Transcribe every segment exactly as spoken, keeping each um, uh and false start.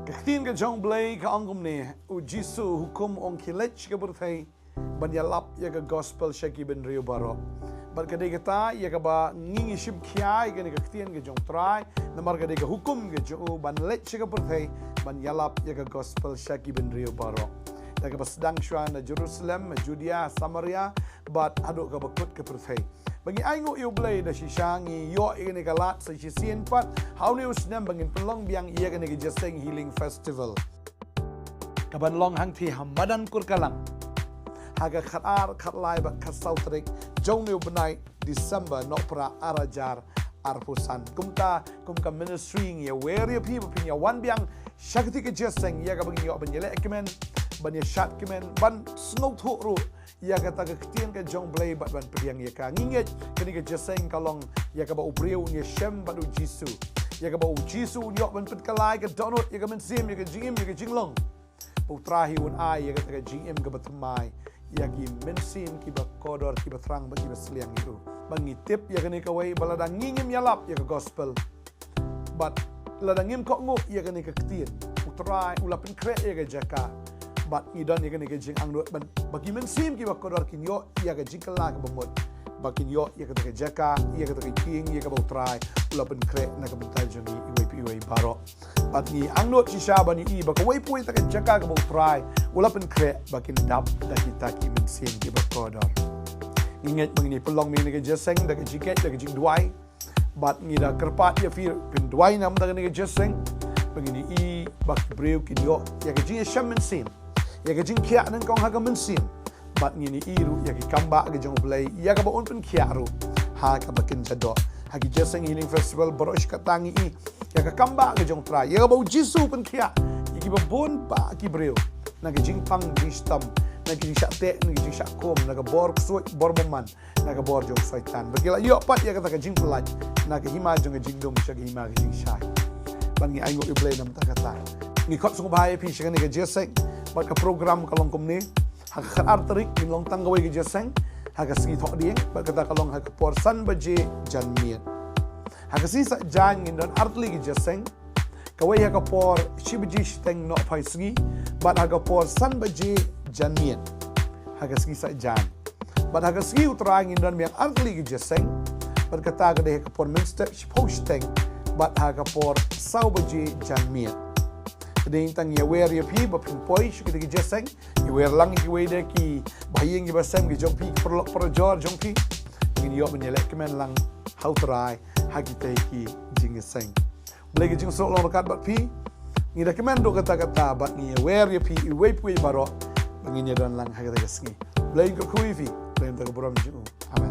Ka ktien ka jong U Blei ka ong kumne, U Jisu u hukum, ong, khie leit sha ka pyrthei ban ïalap ïa ka gospel sha ki bynriew baroh. Bad ka dei kata ïa kaba ngi ngi shim khia ïa kane ka ktien ka jong U Trai, namar ka dei ka hukum ka jong u ban leit sha ka pyrthei ban ïalap ïa ka gospel sha ki bynriew baroh. Da kaba sdang shuwa na Jerusalem, Judea, Samaria, bad haduh kaba kut ka pyrthei. Ba ngi ainguh ïa U Blei da shisha ngi ïoh ïa kane ka lad sa shisien pat ha une u snem ba ngin pynlong biang ïa kane ka Jingïaseng Healing Festival, kaban long hangtei ha madan Kurkalang ha ka khatar, khatlai bad khatsaw tarik jong une u bnai December, nohpra ar hajar arphew san. Kumta kum ka ministry ngi ïawer ïa phi ba phin ïawan biang sha katei ka jingïaseng ïa kaba ngin ïoh ban ïalehkmen, ban ïashadkmen, ban sngewthuh ruh ïa kata ka ktien ka jong U Blei bad ban pdiang ïa ka. Ngi ngeit kane ka jingïaseng ka long ïa kaba u briew un ïashem bad U Jisu, ïa kaba U Jisu un ïoh ban pynkylla ïa ka dohnud, ïa ka mynsiem, ïa ka jingim, ïa ka jinglong. Ba U Trai hi un ai ïa kata ka jingim kaba thymmai ïa ki mynsiem kiba kordor, kiba thrang bad kiba sliang ïa u. Ba ngi tip ïa kane kawei, ba lada ngi ngim ïalap ïa ka gospel bad lada ngim kohnguh ïa kane ka ktien, U Trai u la pynkhreh ïa ka jaka. Bad ngi don ïa kane ka jingangnud ban, ba ki mynsiem kiba kordor kin ïoh ïa ka jingkylla kaba mut, ba kin ïoh ïa kata ka jaka, ïa kata ka ïing, ïa kaba U Trai u la pynkhreh na ka bynta jong ngi iwei pa iwei baroh. Bad ngi angnud shisha ban ïohi ba kawei pa kawei ta ka jaka kaba U Trai u la pynkhreh ba kin dap da kita ki mynsiem kiba kordor. Ngi ngeit ba ngin ïa pynlong ïa kane ka jingïaseng da ka jingkit, da ka jingduwai. Bad ngi da kyrpad ïa phi phin duwai namar kane ka jingïaseng, ba ngin ïohi ba ki briew kin ïoh ïa ka jingïashem mynsiem, ïa ka jingkhiah nyngkong ha ka mynsiem. Bad ngin ïohi ruh ïa ki kambah ka jong U Blei ïa kaba un pynkhiah ruh ha kaba kynja doh. Ha ki Jingïaseng Healing Festival baroh shi katta ngi ïohi ïa ka kambah ka jong U Trai, ïa kaba U Jisu u pynkhiah ïa kiba bun bah ki briew na ka jingpang jingshitom, na ka jingshah teh, na ka jingshah kum, na ka bor ksuid bor bymman, na ka bor jong u Soitan. Ba ki la ïoh pat ïa kata ka jingpyllait na ka hima jong ka jingdum sha ka hima ka jingshai. Bad ngi ainguh ïa U Blei namar kata. Ngi khot sngewbha ïa phi sha kane ka jingïaseng, bad ka program ka long kumne. Ha ka khatar tarik ngin long tang kawei ka jingïaseng ha ka sngi Thohdieng, bad kata ka long ha ka por san baje janmiet. Ha ka sngi Saitjaiñ ngin don artylli ka jingïaseng, kawei ha ka por shi baje shiteng nohphai sngi, bad ha ka por san baje janmiet ha ka sngi Saitjaiñ. Bad ha ka sngi U Trai ngin don biang artylli ka jingïaseng, bad kata ka dei ha ka por mynstep shiphew shiteng bad ha ka por saw baje janmiet. Te dei tang ïawer ïa phi ba phin poi sha kata ka jingïaseng, ïawer lang ïa kiwei de ki bahaïing ki basem ki jong phi, ki paralok parajor jong phi. Ngin ïoh ban ïalehkmen lang ha U Trai ha kitei ki jingïaseng. Blei ka jingsuk long ryngkat bad phi. Ngi da kmen ruh katta katta bad ngi ïawer ïa phi iwei pa iwei baroh ba ngin ïadon lang ha kata ka sngi. Blei un kyrkhu ïa phi, Blei un ai ka burom jong u. Amen.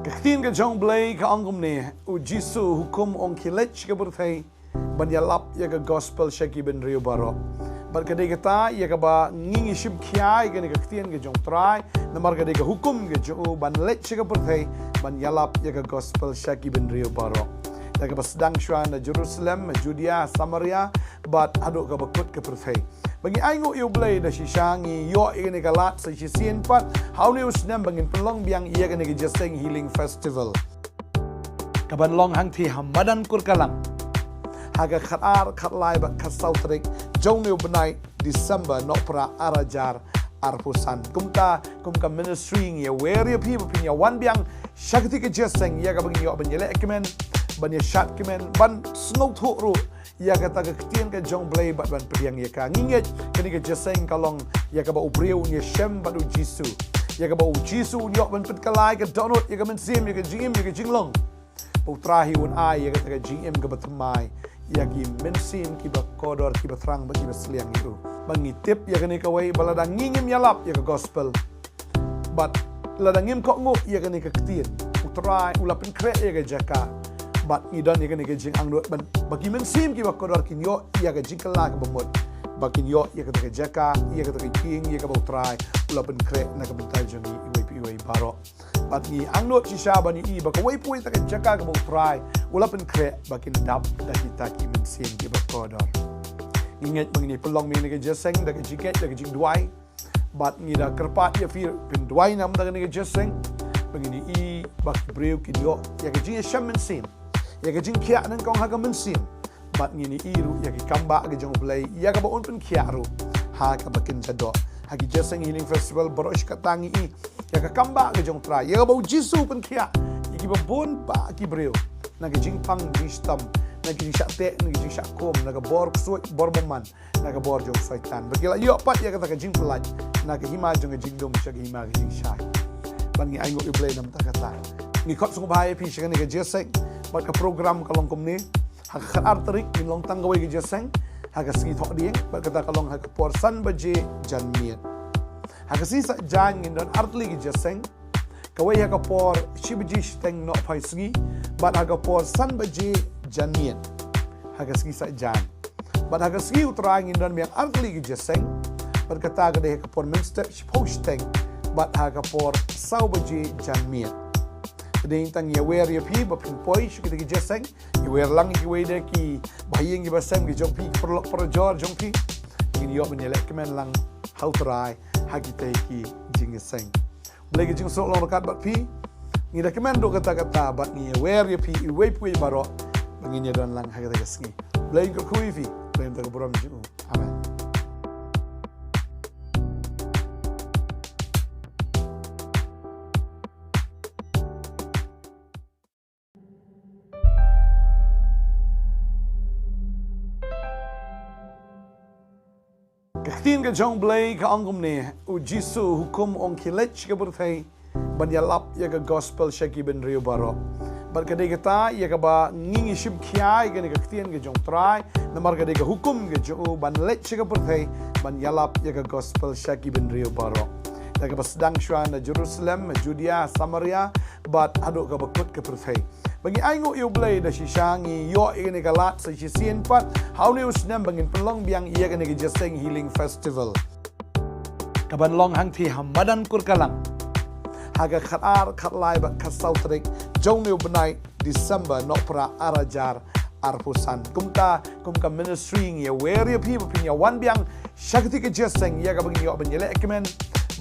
Ka ktien ka jong U Blei ka ong kumne, U Jisu u hukum, ong, khie leit sha ka pyrthei ban ïalap ïa ka gospel sha ki bynriew baroh. Bad ka dei kata ïa kaba ngi ngi shim khia ïa kane ka ktien ka jong U Trai, namar ka dei ka hukum ka jong u ban leit sha ka pyrthei ban ïalap ïa ka gospel sha ki bynriew baroh. Da kaba sdang shuwa na Jerusalem, Judea, Samaria, bad haduh kaba kut ka pyrthei. Ba ngi ainguh ïa U Blei da shisha ngi ïoh ïa kane ka lad sa shisien pat ha une u snem ba ngin pynlong biang ïa kane ka Jingïaseng Healing Festival, kaban long hangtei ha madan Kurkalang ha ka khatar, khatlai bad khatsaw tarik jong une u bnai December, nohpra ar hajar arphew san. Kumta kum ka ministry ngi ïawer ïa phi ba phin ïawan biang sha katei ka jingïaseng ïa kaba ngin ïoh ban ïalehkmen, ban ïashadkmen, ban sngewthuh ruh ïa kata ka ktien ka jong U Blei bad ban pdiang ïa ka. Ngi ngeit kane ka jingïaseng ka long ïa kaba u briew un ïashem bad U Jisu, ïa kaba U Jisu un ïoh ban pynkylla ïa ka dohnud, ïa ka mynsiem, ïa ka jingim, ïa ka jinglong. Ba U Trai hi un ai ïa kata ka jingim kaba thymmai ïa ki mynsiem kiba kordor, kiba thrang bad kiba sliang ïa u. Ba ngi tip ïa kane kawei, ba lada ngi ngim ïalap ïa ka gospel bad lada ngim kohnguh ïa kane ka ktien, U Trai u la pynkhreh ïa ka jaka. Bad ngi don ïa kane ka jingangnud ban, ba ki mynsiem kiba kordor kin ïoh ïa ka jingkylla kaba mut, ba kin ïoh ïa kata ka jaka, ïa kata ka ïing, ïa kaba U Trai u la pynkhreh na ka bynta jong ngi iwei pa iwei baroh. Bad ngi angnud shisha ban ïohi ba kawei pa kawei ta ka jaka kaba U Trai u la pynkhreh ba kin dap da kita ki mynsiem kiba kordor. Ngi ngeit ba ngin ïa pynlong ïa kane ka jingïaseng da ka jingkit, da ka jingduwai. Bad ngi da kyrpad ïa phi, pynduwai namar kane ka jingïaseng. Ba ngin ïa i ba ki briew kin ïoh ïa ka jingïashem mynsiem, ïa ka jingkhiah nyngkong ha ka mynsiem. Bad ngin ïa i ruh ïa ki kambah ka jong U Blei, ïa kaba un pynkhiah ruh ha kaba kynja doh. Ha ki jingïaseng Healing Festival baroh shi katta ngi i ïa ka kambah ka jong U Trai, ïa kaba U Jisu u pynkhiah ïa kiba bun bah ki briew na ka jingpang jingshitom, na ka jingshah teh, na ka jingshah kum, na ka bor ksuid bor bymman, na ka bor jong Soitan. Ba ki la ïoh pat ïa kata ka jingpyllait na ka hima jong ka jingdum sha ka hima ka jingshai. Bad ngi ainguh ïa U Blei namar kata. Ngi khot sngewbha ïa phi sha kane ka jingïaseng. Bad ka program ka long kumne: ha ka khatar tarik ngin long tang kawei ka jingïaseng ha ka sngi Thohdieng, bad kata ka long ha ka por san baje janmiet. Ha ka sngi Saitjaiñ ngin don artylli ka jingïaseng, kawei ha ka por shi baje shiteng nohphai sngi, bad ha ka por san baje janmiet ha ka sngi Saitjaiñ. Bad ha ka sngi U Trai ngin don biang artylli ka jingïaseng, bad kata ka dei ha ka por mynstep shiphew shiteng bad ha ka por saw baje janmiet. Ka dei tang ïawer ïa phi ba phin poi sha kita ki jingïaseng. Ïawer lang ïa kiwei de ki bahaïing ki basem ki jong phi, ki paralok parajor jong phi. Ngin ïoh ban ïaleh kmen lang ha U Trai ha kita ki jingïaseng. Blei ka jingsuk long ryngkat bad phi. Ngi da kmen ruh katta katta bad ngi ïawer ïa phi iwei pa iwei baroh ba ngin ïadon lang ha kata ka sngi. Blei un kyrkhu ïa phi. Blei un ai ka burom jong u. Amen. Ka ktien ka jong U Blei ka ong kumne: U Jisu u hukum, ong, khie leit sha ka pyrthei ban ïalap ïa ka gospel sha ki bynriew baroh. Bad ka dei kata ïa kaba ngi ngi shim khia ïa kane ka ktien ka jong U Trai, namar ka dei ka hukum ka jong u ban leit sha ka pyrthei ban ïalap ïa ka gospel sha ki bynriew baroh. Da kaba sdang shuwa na Jerusalem, Judea, Samaria, bad haduh kaba kut ka pyrthei. Ba ngi ainguh ïa U Blei da shisha ngi ïoh ïa kane ka lad sa shisien pat ha une u snem ba ngin pynlong biang ïa kane ka jingïaseng Healing Festival, kaban long hangthie ha madan Kurkalang ha ka khatar, khatlai bad khatsaw tarik jong une u bnai December, nohprah ar hajar arphew san. Kumta kum ka ministry ngi ïawer ïa phi ba phin ïawan biang sha kata ka jingïaseng ïa kaba ngin ïoh ban ïaleh kmen,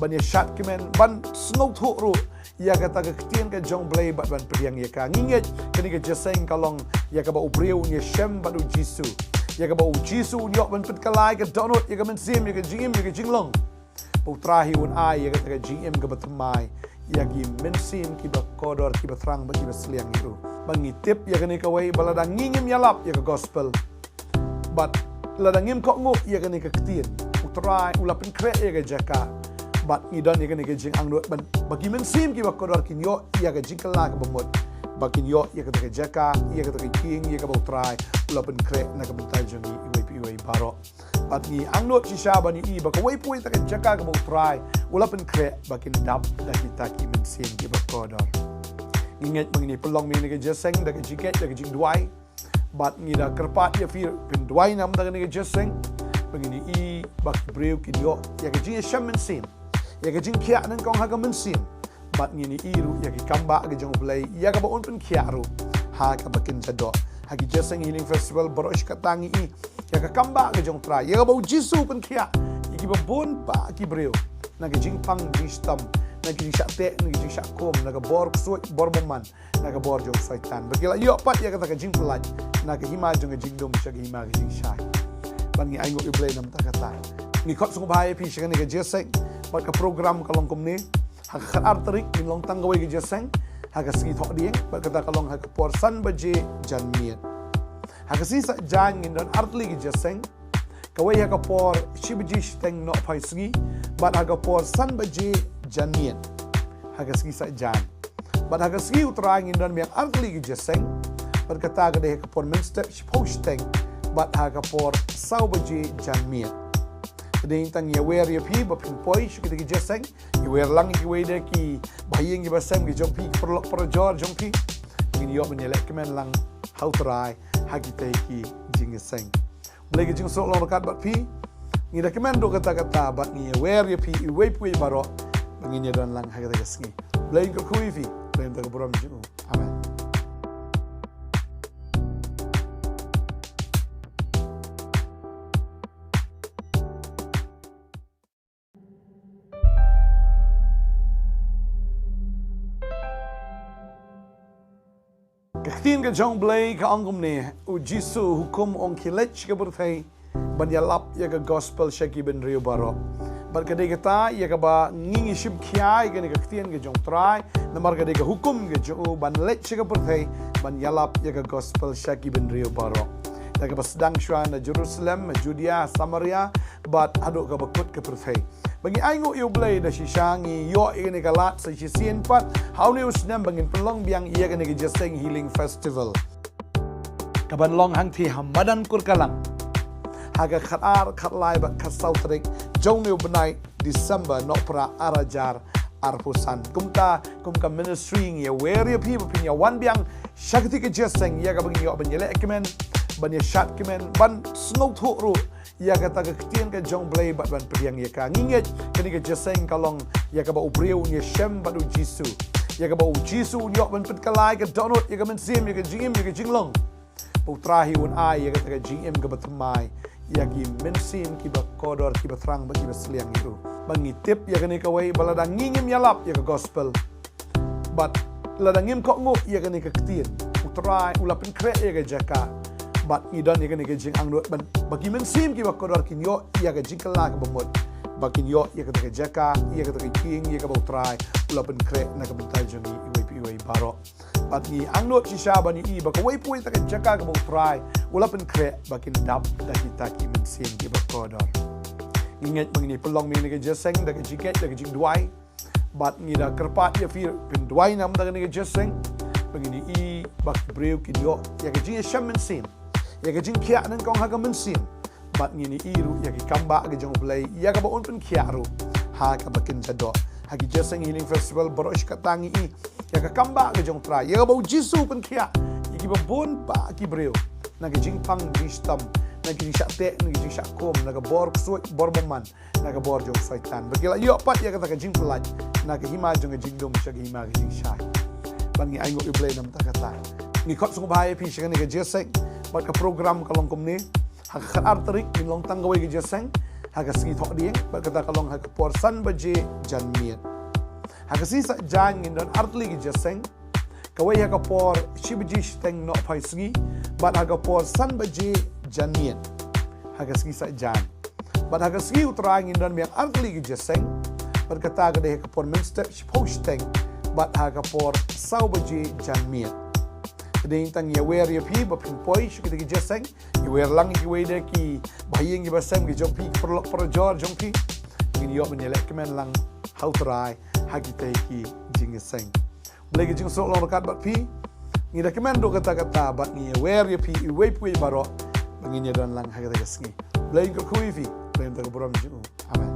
ban ïashad kmen, ban sngewthuh ruh ïa kata ka ktien ka jong U Blei bad ban pdiang ïa ka. Ngi ngeit kane ka jingïaseng ka long ïa kaba u briew un ïashem bad U Jisu, ïa kaba U Jisu un ïoh ban pynkylla ïa ka dohnud, ïa ka mynsiem, ïa ka jingim, ïa ka jinglong. Ba U Trai hi un ai ïa kata ka jingim kaba thymmai ïa ki mynsiem kiba kordor, kiba thrang bad kiba sliang ïa u. Ba ngi tip ïa kane kawei, ba lada ngi ngim ïalap ïa ka gospel, bad lada ngim kohnguh ïa kane ka ktien, U Trai u la pynkhreh ïa ka jaka. Bad ngi don ïa kane ka jingangnud ban ba ki mynsiem kiba kordor kin ïoh ïa ka jingkylla kaba mut, ba kin ïoh ïa kata ka jaka, ïa kata ka ïing, ïa kaba U Trai u la pynkhreh na ka bynta jong ngi iwei pa iwei baroh. Bad ngi angnud shisha ban ïohi ba kawei pa kawei ta ka jaka kaba U Trai u la pynkhreh ba kin dap da kita ki mynsiem kiba kordor. Ngi ngeit ba ngin ïa pynlong ïa kane ka jingïaseng da ka jingkit, da ka jingduwai. Bad ngi da kyrpad ïa phi, pynduwai namar kane ka jingïaseng, ba ngin ïa i ba ki briew kin ïoh ïa ka jingïashem mynsiem, ïa ka jingkhiah nyngkong ha ka mynsiem. Bad ngin ïa i ruh ïa ki kambah ka jong U Blei, ïa kaba un pynkhiah ruh ha kaba kynja doh. Ha ki jingïaseng Healing Festival baroh shi katta ngi i ïa ka kambah ka jong U Trai, ïa kaba U Jisu u pynkhiah ïa kiba bun bah ki briew na ka jingpang jingshitom, na ka jingshah teh, na ka jingshah kum, na ka bor ksuid bor bymman, na ka bor jong Soitan. Ba ki la ïoh pat ïa kata ka jingpyllait na ka hima jong ka jingdum sha ka hima ka jingshai. Bad ngi ainguh ïa U Blei namar kata. Ngi khot sngewbha ïa phi sha kane ka jingïaseng. Bad ka program ka long kumne: ha ka khatar tarik ngin long tang kawei ka jingïaseng ha ka sngi Thohdieng, bad kata ka long ha ka por san baje janmiet. Ha ka sngi Saitjaiñ ngin don artylli ka jingïaseng, kawei ha ka por shi baje shiteng nohphai sngi, bad ha ka por san baje janmiet ha ka sngi Saitjaiñ. Bad ha ka sngi U Trai ngin don biang artylli ka jingïaseng, bad kata ka dei ha ka por mynstep shiphew shiteng bad ha ka por saw baje janmiet. Ka dei tang ïawer ïa phi ba phin poi sha kita ki jingïaseng. Ïawer lang ïa kiwei de ki bahaïing ki basem ki jong phi, ki paralok parajor jong phi. Ngin ïoh ban ïaleh kmen lang ha U Trai ha kita ki jingïaseng. Blei ka jingsuk long ryngkat bad phi. Ngi da kmen ruh katta katta bad ngi ïawer ïa phi iwei pa iwei baroh ba ngin ïadon lang ha kata ka sngi. Blei un kyrkhu ïa phi. Blei un ai ka burom jong u. Amen. Ktien ka jong U Blei ka ong kumne, U Jisu u hukum u ong, khie leit sha ka pyrthei ban ïalap ïa ka gospel sha ki bynriew baroh. Bad ka dei kata ïa kaba ngi ngi shim khia ïa kane ka ktien ka jong U Trai, namar ka dei ka hukum ka jong u ban leit sha ka pyrthei ban ïalap ïa ka gospel sha ki bynriew baroh. Da kaba sdang shuwa na Jerusalem, Judea, Samaria, bad haduh kaba kut ka pyrthei. Ba ngi ainguh ïa U Blei, da shisha ngi ïoh ïa kane ka lad sa shisien pat ha une u snem ba ngin pynlong biang ïa kane ka Jingïaseng Healing Festival, kaban long hangtei ha madan Kurkalang ha ka khatar, khatlai bad khatsaw tarik jong une u bnai December, nohprah ar hajar arphew san. Kumta kum ka ministry ngi ïawer ïa phi ba phin ïa wan biang sha katei ka jingïaseng, ïa kaba ngin ïoh ban ïaleh kmen, ban ïashad kmen, ban sngewthuh ruh ïa kata ka ktien ka jong U Blei bad ban pdiang ïa ka. Ngi ngeit kane ka jingïaseng ka long ïa kaba u briew un ïashem bad U Jisu, ïa kaba U Jisu un ïoh ban pynkylla ïa ka dohnud, ïa ka mynsiem, ïa ka jingim, ïa ka jinglong. Ba U Trai hi un ai ïa kata ka jingim kaba thymmai ïa ki mynsiem kiba kordor, kiba thrang bad kiba sliang ïa u. Ba ngi tip ïa kane kawei, ba lada ngi ngim ïalap ïa ka gospel, bad lada ngim kohnguh ïa kane ka ktien, U Trai u la pynkhreh ïa ka jaka. Bad ngi don ïa kane ka jingangnud ban, ba ki mynsiem kiba kordor kin ïoh ïa ka jingkylla kaba mut, ba kin ïoh ïa kata ka jaka, ïa kata ka ïing, ïa kaba U Trai u la pynkhreh na ka bynta jong ngi iwei pa iwei baroh. Bad ngi angnud shisha ban ïohi ba kawei pa kawei ta ka jaka kaba U Trai u la pynkhreh, ba kin dap da kita ki mynsiem kiba kordor. Ngi ngeit ba ngin ïa pynlong ïa kane ka jingïaseng da ka jingngeit, da ka jingduwai. Bad ngi da kyrpad ïa phi, phin duwai namar kane ka jingïaseng, ba ngin ïohi ba ki briew kin ïoh ïa ka jingïashem mynsiem, ïa ka jingkhiah nyngkong ha ka mynsiem. Bad ngin ïohi ruh ïa ki kambah ka jong U Blei, ïa kaba un pynkhiah ruh ha kaba kin jadoh. Ha ki Jingïaseng Healing Festival baroh shi katta ngi ïohi ïa ka kambah ka jong U Trai, ïa kaba U Jisu u pynkhiah ïa kiba bun bah ki briew na ka jingpang jingshitom, na ka jingshah teh, na ka jingshah kum, na ka bor ksuid, bor bymman, na ka bor jong u Soitan. Ba ki la ïoh pat ïa kata ka jingpyllait na ka hima jong ka jingdum sha ka hima ka jingshai. Bad ngi ainguh ïa U Blei namar kata. Ngi khot sngewbha ïa phi sha kane ka jingïaseng, bad ka program ka long kumne. Ha ka khatar tarik ngin long tang kawei ka jingïaseng ha ka sngi Thohdieng, bad kata ka long ha ka por san baje janmiet. Ha ka sngi Saitjaiñ ngin don artylli ka jingïaseng, kawei ha ka por shi baje shiteng nohphai sngi, bad ha ka por san baje janmiet ha ka sngi Saitjaiñ. Bad ha ka sngi U Trai ngin don biang artylli ka jingïaseng, bad kata ka dei ha ka por mynstep shiphew shiteng, bad ha ka por saw baje janmiet. Ka dei tang ïawer ïa phi ba phin poi sha kita ki jingïaseng, ïawer lang ïa kiwei de ki bahaïing ki basem ki jong phi, ki paralok parajor jong phi. Ngin ïoh ban ïaleh kmen lang ha U Trai ha kita ki jingïaseng. Blei ka jingsuk long ryngkat bad phi. Ngi da kmen ruh katta katta bad ngi ïawer ïa phi iwei pa iwei baroh ba ngin ïa don lang ha kata ka sngi. Blei un kyrkhu ïa phi, Blei un ai ka burom jong u. Amen.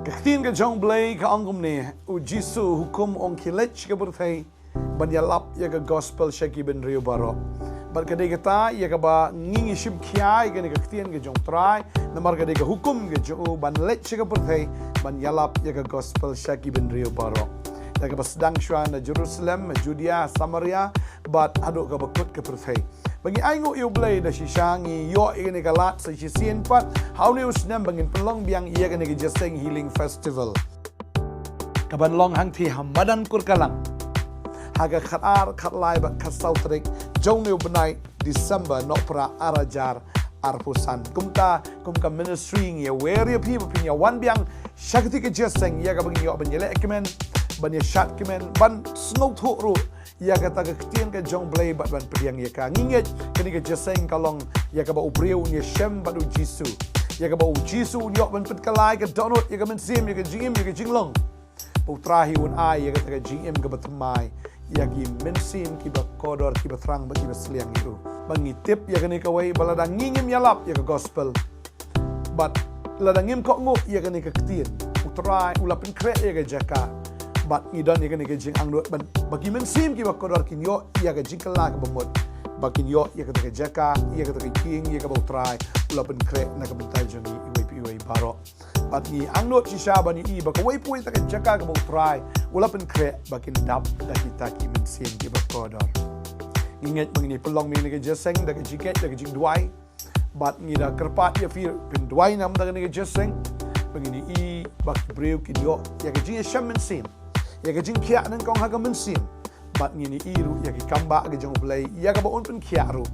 Ka ktien ka jong U Blei ka ong kumne, U Jisu u hukum u ong, khie leit sha ka pyrthei ban ïalap ïa ka gospel sha ki bynriew baroh. Bad ka dei kata ïa kaba ngi ngi shim khia ïa kane ka ktien ka jong U Trai, namar ka dei ka hukum ka jong u ban leit sha ka pyrthei ban ïalap ïa ka gospel sha ki bynriew baroh. Da kaba sdang shuwa na Jerusalem, Judea, Samaria, bad haduh kaba kut ka pyrthei. Ba ngi ainguh ïa U Blei, da shisha ngi ïoh ïa kane ka lad sa shisien pat ha une u snem ba ngin pynlong biang ïa kane ka Jingïaseng Healing Festival, kaban long hangtei ha madan Kurkalang ha ka khatar, khatlai bad khatsaw tarik jong une u bnai December, nohprah ar hajar arphew san. Kumta kum ka ministry ngi ïawer ïa phi ba phin ïa wan biang sha katei ka jingïaseng, ïa kaba ngin ïoh ban ïaleh kmen, ban ïashad kmen, ban sngewthuh ruh ïa kata ka ktien ka jong U Blei bad ban pdiang ïa ka. Ngi ngeit kane ka jingïaseng ka long ïa kaba u briew un ïashem bad U Jisu, ïa kaba U Jisu un ïoh ban pynkylla ïa ka dohnud, ïa ka mynsiem, ïa ka jingim, ïa ka jinglong. Ba U Trai hi un ai ïa kata ka jingim kaba thymmai ïa ki mynsiem kiba kordor, kiba thrang bad kiba sliang ïa u. Ba ngi tip ïa kane kawei, ba lada ngi ngim ïalap ïa ka gospel, bad lada ngim kohnguh ïa kane ka ktien, U Trai u la pynkhreh ïa ka jaka. Bad ngi don ïa kane ka jingangnud ban ba ki mynsiem kiba kordor kin ïoh ïa ka jingkylla kaba mut, ba kin ïoh ïa kata ka jaka, ïa kata ka ïing, ïa kaba U Trai u la pynkhreh na ka bynta jong ngi iwei pa iwei baroh. Bad ngi angnud shisha ban ïohi ba kawei pa kawei ta ka jaka kaba U Trai u la pynkhreh, ba kin dap da kita ki mynsiem kiba kordor. Ngi ngeit ba ngin ïa pynlong mynne ka jingïaseng da ka jingngeit, da ka jingduwai. Bad ngi da kyrpad ïa phi phin duwai namar kane ka jingïaseng, ba ngin ïohi ba ki briew kin ïoh ïa ka jingïashem mynsiem, ïa ka jingkhiah nyngkong ha ka mynsiem. Bad ngin ïohi ruh ïa ki kambah ka jong U Blei, ïa kaba un pynkhiah ruh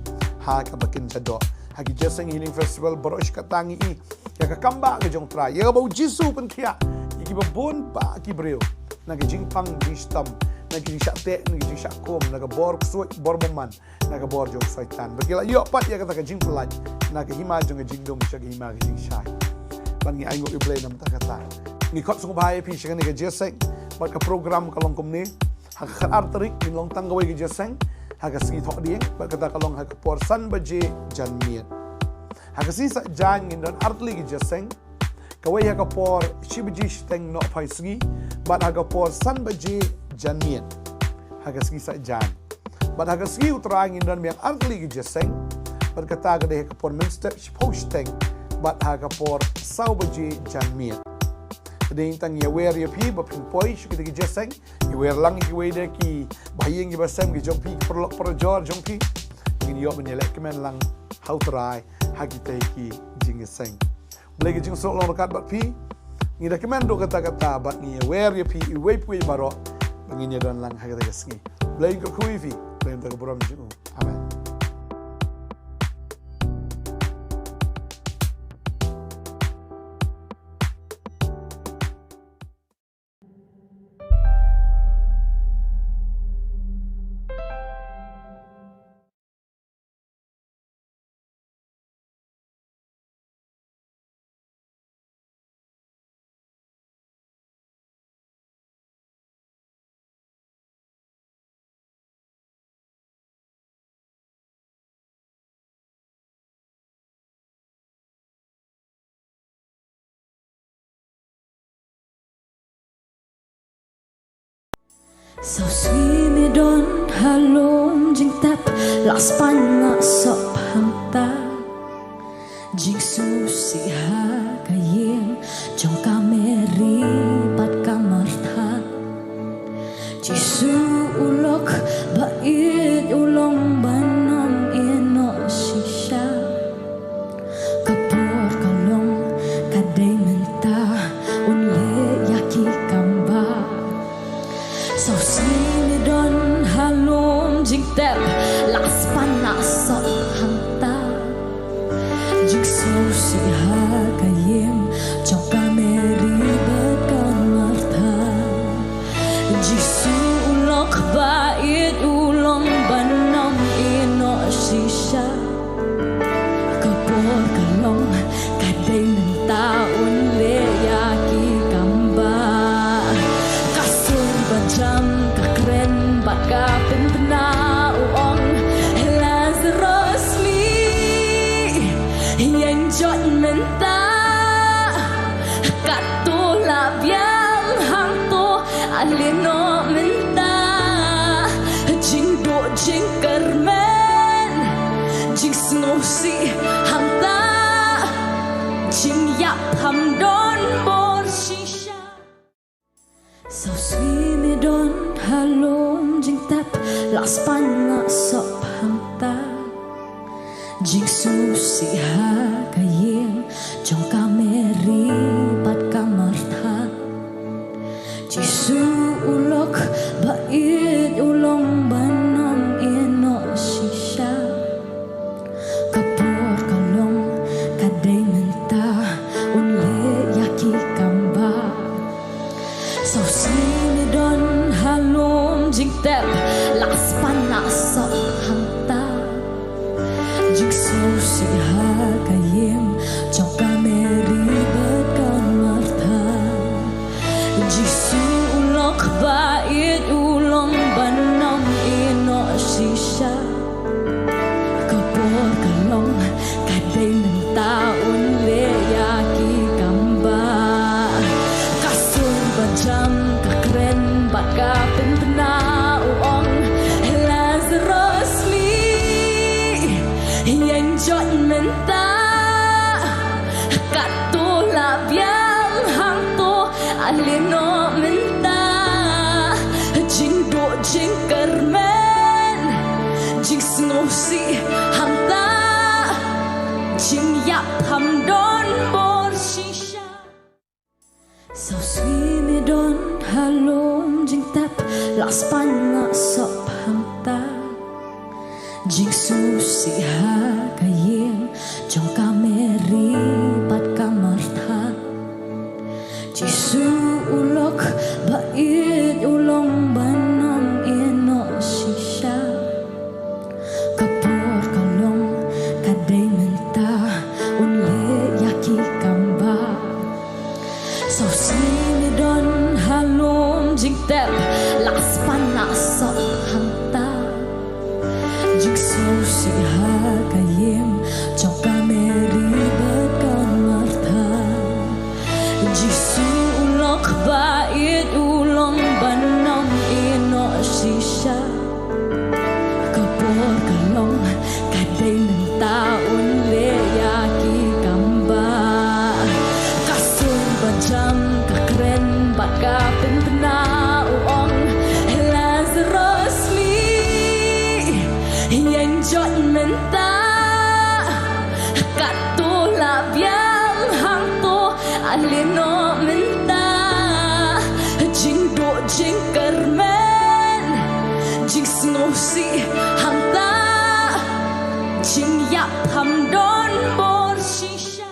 ha kaba kin jadoh. Ha ki jingïaseng Healing Festival baroh shi katta ngi ïohi ïa ka kambah ka jong U Trai, ïa kaba U Jisu u pynkhiah ïa kiba bun bah ki briew na ka jingpang jingshitom, na ka jingshah teh, na ka jingshah kum, na ka bor ksuid, bor bymman, na ka bor jong Soitan. Ba ki la ïoh pat ïa kata ka jingpyllait na ka hima jong ka jingdum sha ka hima ka jingshai. Bad ngi ainguh ïa U Blei namar kata. Ngi khot sngewbha ïa phi sha kane ka jingïaseng. Bad ka program ka long kumne: ha ka khatar tarik ngin long tang kawei ka jingïaseng ha ka sngi Thohdieng, bad kata ka long ha ka por san baje janmiet. Ha ka sngi Saitjaiñ ngin don artylli ka jingïaseng. Kawei ha ka por shi baje shiteng nohphai sngi, bad ha ka por san baje janmiet ha ka sngi Saitjaiñ. Bad ha ka sngi U Trai ngin don biang artylli ka jingïaseng, bad kata ka dei ha ka por mynstep shiphew shiteng bad ha ka por saw baje janmiet. Ka dei tang ïawer ïa phi ba phin poi sha kita ki jingïaseng, ïawer lang ïa kiwei de kiba ha ïing kiba sem ki jong phi, ki paralok parajor jong phi, ngin ïoh ban ïalehkmen lang ha U Trai ha kita ki jingïaseng. Blei ka jingsuk long ryngkat bad phi. Ngi da kmen ruh katta katta bad ngi ïawer ïa phi iwei pa iwei baroh ba ngin ïadon lang ha kata ka sngi. Blei un kyrkhu ïa phi, Blei un ai ka burom jong u. Amen. Saw sngi me don ha lum jingtep, la spah la sop hangta. Jingsngewsih ha ka ïing jong ka Mary bad ka Martha. Jisu u lok ba ïeit u long ban ym ïehnoh shisha. Ka por ka long ka dei mynta un leh ïa ki kam ba. Saw sngi me don ha lum jingtep, la spah la sop hangta. Jingsngewsih ha ka ïing jong ka Mary bad ka Martha. Jisu u lok ba ïeit u long ban ym ïehnoh shisha. Ka por ka long ka dei mynta un leh ïa ki kam ba. Ka sur ba jam ka kren bad ka pynbna, u ong, Lazarus, mih, ïeng jot mynta. Katto la biang hangto, ale noh mynta. Jingduh jingkyrmen, jingsngewsih hangta, jingïap ham don bor shisha. Saw sngi me don ha lum jingtep, la spah la sop hangta. Jingsngewsih ha ka ïing jong ka Mary bad ka Martha. Jisu u lok ba ïeit u long ban ym ïehnoh shisha. Ka por ka long ka dei mynta un leh ïa ki kam ba. Saw sngi me don ha lum jingtep, la spah la sop hangta. Jingsngewsih ha ka ïing jong ka Mary bad ka Martha. Jisu u lok ba ïeit u long ban ym ïehnoh shisha. Ka por ka long ka dei mynta un leh ïa ki kam ba. Ka sur ba jam ka kren bad ka pynbna, u ong, Lazarus, mih, ïeng jot mynta. Katto la biang hangto, ale noh mynta. Jingduh jingkyrmen, jing Sngewsih hangta, jingïap ham don bor shisha. Sawswi me don ha lum jingtep, la spah la sop hangta. Jingsngewsih ha ka ïing jong ka Mary bad ka Martha. Jisu u lok ba ïeit u long ban ym ïehnoh shisha. Ka por ka long ka dei mynta un leh ïa ki kam ba. Sawswi me don ha lum jingtep, la spah la sop hangta. Jingsngewsih ha ka ïing jong ka Mary bad ka Martha. Jisu u lok ba ïeit u long ban ym ïehnoh shisha. Ka por ka long ka dei mynta un leh ïa ki kam ba. Ka sur ba jam ka kren bad ka pynbna, u ong, Lazarus, mih, ïeng jot mynta. Katto la biang hangto, ale noh mynta. Jingduh jingkyrmen, jingsngewsih hangta. Jingïap ham don bor shisha.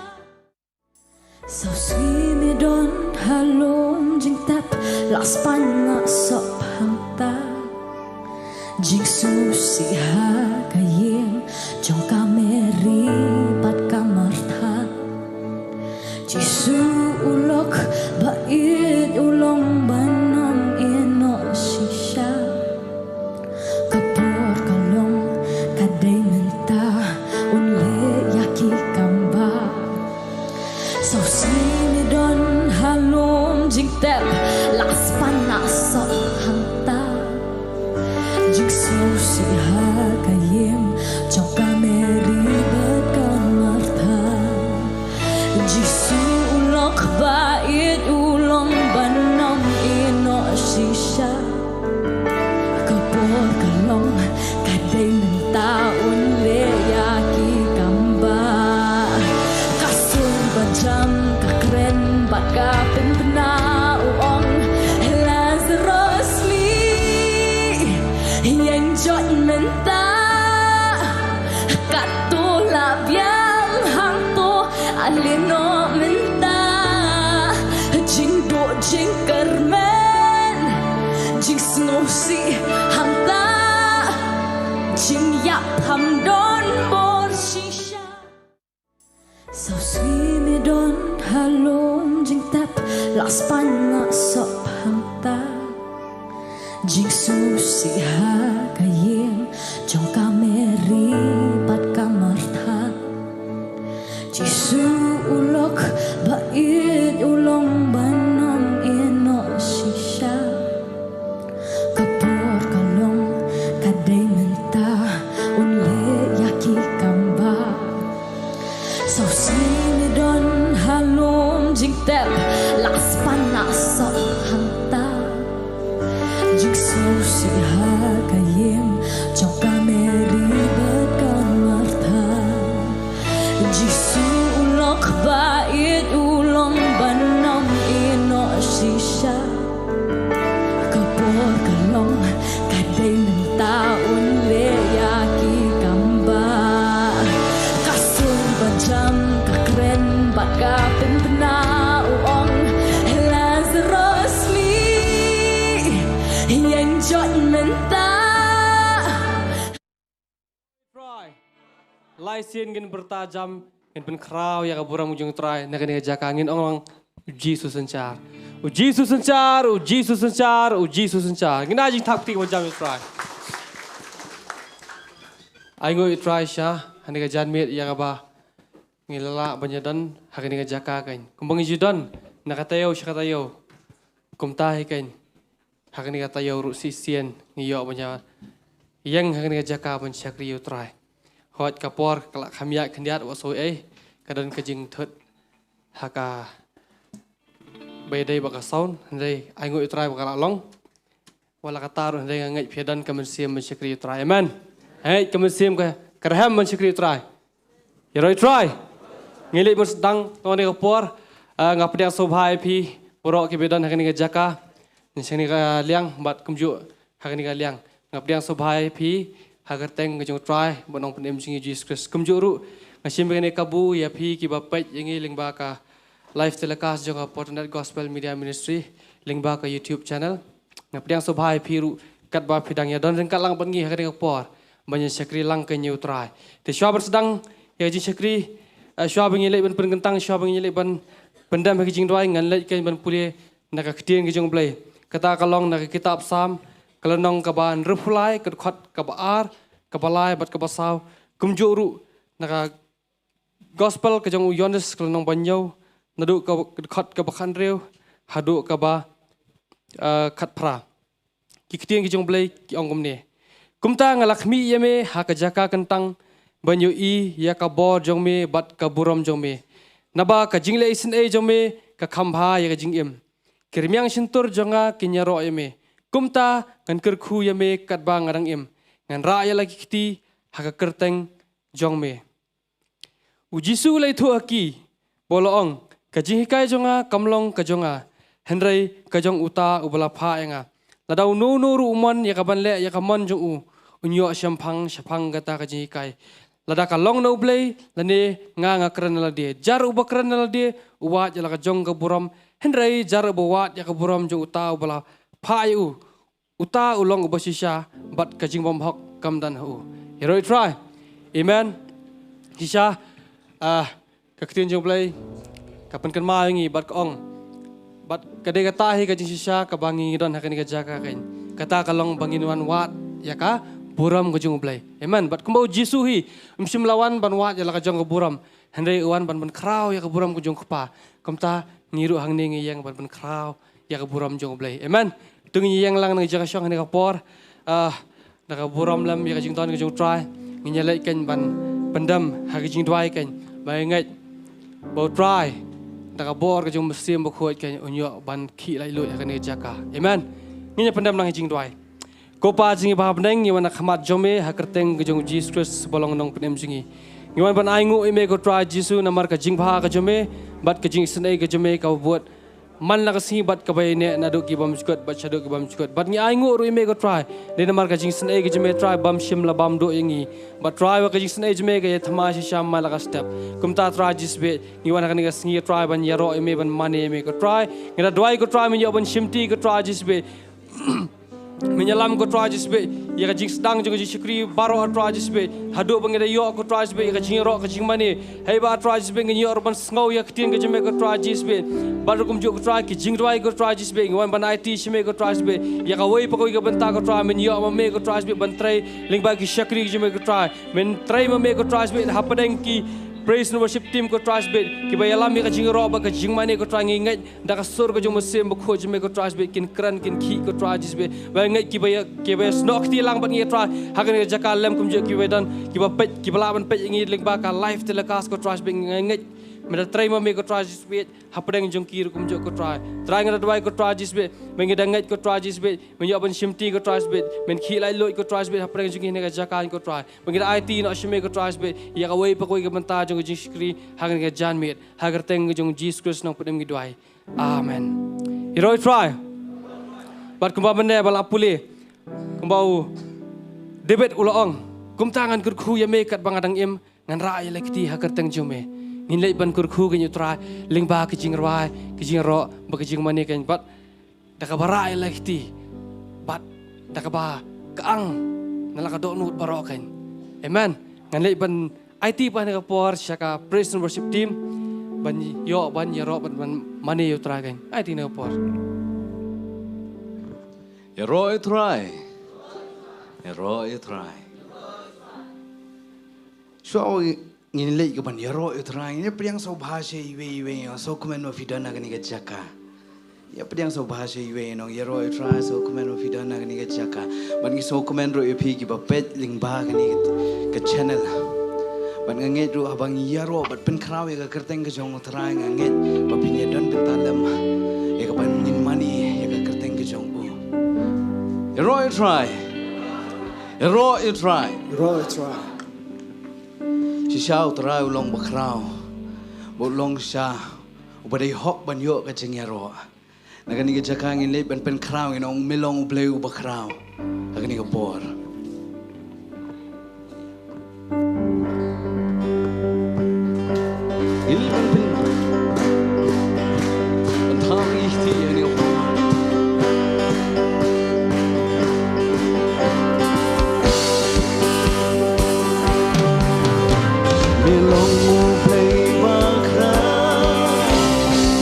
Sawswi me don ha lum jingtep, la spah la sop hangta. Jingsngewsih ha ka ïing jong ka Mary bad ka Martha. Jisu u lok ba ïeit u long ban ym ïehnoh shisha. Ka por ka long ka dei mynta un leh ïa ki kam ba. Sawswi me don ha lum jingtep, la spah la sop hangta. Jingsngewsih ha ka ïing jong ka Mary bad ka Martha. Jisu u lok ba ïeit u long ban ym ïehnoh shisha. Ka por ka long ka dei mynta un leh ïa ki kam ba. Ka sur ba jam ka kren bad ka pynbna, u ong, Lazarus, mih, ïeng jot mynta. Katto la biang hangto, ale noh mynta. Jingduh jingkyrmen, jingsngewsih hangta. Jingïap ham don bor shisha. Sawswi me don ha lum jingtep, la spah la sop hangta. Jingsngewsih ha ka ïing jong ka Mary bad ka Martha. Jisu u lok ba ïeit u long ban ym ïehnoh shisha. Ka por ka long ka dei mynta un leh ïa ki kam ba. Sawswi me don ha lum jingtep, la spah la sop hangta. Jingsngewsih ha ka ïing jong ka Mary bad ka Martha. Jisu u lok ba ïeit u long ban ym ïehnoh shisha. Ka por ka long ka dei mynta un leh ïa ki kam ba. Ka sur ba jam ka kren bad ka pynbna, u ong, Lazarus, mih, ïeng jot mynta. Trai. Lai sien ngin pyrta jam, ngin pynkhraw ïa ka burom jong u Trai na kane ka jaka, ngin ong lang, U Jisu synshar. U Jisu synshar, U Jisu synshar, U Jisu synshar. Ngin ai jingthap kti ba jam ïa u Trai. Ai nguh ïa u Trai sha, ha kane ka janmiet ïa kaba ngi la lah ban ïadon ha kane ka jaka kein. Kumba ngi ju don na ka taïew sha ka taïew. Kumta hi kein. Ha kane ka taïew ruh shisien ngi ïoh ban ïa ïeng ha kane ka jaka ban shakri ïa u Trai. Hooid ka por ka la kham ïaid khyndiat, wat sngew ei ka don ka jingthut ha kaba ïadei bad ka sound, hynrei ai nguh ïa u Trai ba ka la long. Wat la katta ruh hynrei nga ngeit phi don ka mynsiem ban shakri ïa u Trai. Amen. Hei, ka mynsiem ka, ka rhem ban shakri Trai. Ïaroh Trai. Ngi leit ban sdang tang ne ka por. Ah, nga pdiang sngewbha ïa phi baroh kiba don ha kane ka jaka. Ngi shane ka liang bad kumjuh ha kane ka liang. Nga pdiang sngewbha ïa phi ha ka kyrteng ka jong Trai bad Nongpynim jong ngi Jisu Khrist. Kumjuh ruh nga shim kane ka kabu ïa phi kiba peit ïa ngi lyngba ka live telecast jong ka Fortinet Gospel Media Ministry lyngba ka YouTube channel. Nga pdiang sngewbha ïa phi ruh katba phi dang ïa don ryngkat lang bad ngi ha kane ka por ban ïa shakri lang kane ïa u Trai. Te shuwa ban sdang ïa ka jingshakri, eh, shuwa ba ngi leit ban pynkyntang, shuwa ba ngi leit ban pyndem ha ka jingduwai, ngan leit kein ban pule na ka ktien ka jong U Blei. Kata ka long na ka kitab Salm, ka lynnong kaba hynriewphew lai, ka dkhot kaba ar, kaba lai bad kaba saw. Kumjuh ruh na ka Gospel ka jong u Ïoannis ka lynnong ba hynñiew, naduh ka dkhot kaba khathynriew haduh kaba, eh, khatphra. Ki ktien ki jong U Blei ki ong kumne. Kumta nga la khmih ïa me ha ka jaka kyntang ban ïohi ïa ka bor jong me bad ka burom jong me. Naba ka jingleh isynei jong me ka kham bha ïa ka jingim. Ki rmiang shyntur jong nga kin ïaroh ïa me. Kumta ngan kyrkhu ïa me katba nga dang im. Ngan rah ïa la ki kti ha ka kyrteng jong me. U Jisu u la ïathuh ha ki, bad u la ong, ka jinghikai jong nga kam long ka jong nga, hynrei ka jong uta uba la phah ïa nga. Lada uno uno ruh u mon ïa kaban leh ïa ka mon jong u, un ïoh shemphang shaphang kata ka jinghikai. Lada ka long na U Blei, lane nga nga kren na lade. Jar uba kren na lade, u wad ïa la ka jong ka burom, hynrei jar uba wad ïa ka burom jong uta uba la phah ïa u, uta u long uba shisha, bad ka jingbymhok kam don ha u. Ïaroh Trai. Amen. Shisha, ah, ka ktien jong U Blei ka pynkynmaw ïa ngi bad ka ong, bad ka dei kata hi ka jingshisha kaba ngi don ha kane ka jaka kein. Kata ka long ba ngin wan wad ïa ka burom ka jong U Blei. Amen. Bad kumba u Jisu hi, um shym la wan ban wad ïa la ka jong ka burom, hynrei u wan ban pynkhraw ïa ka burom ka jong u Kpa. Kumta ngi ruh hangne ngi ïeng ban pynkhraw ïa ka burom jong U Blei. Amen. To ngin ïeng lang na ka jaka shong ha kane ka por. Ah, da ka burom lem ïa ka jingdon ka jong U Trai, ngin ïa leit kein ban pyndem ha ka jingduwai kein. Ba ngi ngeit ba U Trai da ka bor ka jong U Mynsiem Bakhuid kein un ïoh ban khih laitluid ha kane ka jaka. Amen. Ngin ïa pyndem lang ha ka jingduwai. Ko Pa jong ngi ba ha bneng, ngi wan ha khmat jong me ha ka kyrteng ka jong U Jisu Khrist ba long Nongpynim jong ngi. Ngi wan ban ainguh ïa me ko Trai Jisu namar ka jingbha ka jong me bad ka jingisynei ka jong me kaba bud man la ka sngi bad kaba ïaineh naduh ki bymjukut bad shaduh ki bymjukut. Bad ngi ainguh ruh ïa me ko Trai, dei namar ka jingisynei ka jong me Trai bym shym la bam duh ïa ngi. Bad Trai, wat ka jingisynei jong me ka ïa thma shisha man la ka step. Kumta Trai Jisu bad ngi wan ha kane ka sngi Trai ban ïaroh ïa me, ban mane ïa me ko Trai. Ngi da duwai ko Trai, men ïoh ban shimti ko Trai Jisu bad men ïalam ko Trai Jisu bad ïa ka jingsdang jong ka jingshakri baroh Trai Jisu bad haduh ba ngi da ïoh ko Trai Jisu bad ïa ka jingïaroh ka jingmane. Hei ba Trai Jisu bad ngin ïoh ruh ban sngew ïa ka ktien ka jong me ko Trai Jisu bad. Bad ruh kumjuh ko Trai ki jingduwai ko Trai Jisu bad, ngi wan ban aiti sha me ko Trai Jisu bad ïa kawei pa kawei ka bynta ko Trai, men ïoh ma me ko Trai Jisu bad ban trei lyngba ki shakri ki jong me ko Trai. Men trei ma me ko Trai Jisu bad hapdeng ki praise and worship team ko Trai Jisu bad, kiba ïalam ïa ka jingïaroh bad ka jingmane ko Trai, ngi ngeit da ka sur ka jong U Mynsiem Bakhuid jong me ko Trai Jisu bad kin kren kin khih ko Trai Jisu bad. Ba ngi ngeit kiba ïa, kiba ïasnoh kti lang bad ngi Trai ha kane ka jaka lem kumjuh kiba don kiba peit, kiba lah ban peit ïa ngi lyngba ka live telecast ko Trai Jisu bad, ngi ngeit men da trei ma me ko Trai Jisu bad hapdeng jong ki ruh kumjuh ko Trai. Trai, ngi da duwai ko Trai Jisu bad, men ngi da ngeit ko Trai Jisu bad, men ïoh ban shimti ko Trai Jisu bad, men khih laitluid ko Trai Jisu bad hapdeng jong ki ha kane ka jaka ko Trai. Ba ngi da aiti noh sha me ko Trai Jisu bad ïa kawei pa kawei ka bynta jong ka jingshakri ha kane ka janmiet. Ha ka kyrteng ka jong U Jisu Khrist Nongpynim ngi duwai. Amen. Ïaroh Trai. Bad kumba mynne ba la pule, kumba u David u la ong, kumta ngan kyrkhu ïa me katba nga dang im, ngan rah ïa la ki kti ha ka kyrteng jong me. Ngin leit ban kyrkhu kein ïa U Trai lyngba ka jingrwai, ka jingïaroh bad ka jingmane kein bad da kaba rah ïa la ki kti bad da kaba ka ang na la ka dohnud baroh kein. Amen. Ngan leit ban aiti pat ha kane ka por sha ka praise and worship team ban ïoh ban ïaroh ban, ban mane ïa U Trai kein. Aiti ha kane ka por. Ïaroh ïa U Trai. Ïaroh ïa U Trai. Shuwa ngin leit ka ban ïaroh ïa U Trai, ngin ïa pdiang sngewbha sha iwei iwei, ïa sngewkmen ba phi don ha kane ka jaka. Ïa pdiang sngewbha sha iwei, nong ïaroh ïa U Trai, sngewkmen ba phi don ha kane ka jaka. Bad ngi sngewkmen ruh ïa phi kiba peit lyngba kane ka channel. Bad nga ngeit ruh haba ngi ïaroh bad pynkhraw ïa ka kyrteng ka jong U Trai, nga ngeit ba phin ïa don bynta lem ïa ka ban ngin mane ïa ka kyrteng ka jong u. Ïaroh ïa U Trai. Ïaroh ïa u Trai. Ïaroh ïa u Trai. Shisha u Trai u long bakhraw, ba u long shisha uba dei hok ban ïoh ka jingïaroh. Na kane ka jaka ngin leit ban pynkhraw, ngin ong, Me long U Blei uba khraw. Ha kane ka por ngin leit ban pyn, ban thaw ïa kane ka por. Me long U Blei bakhraw,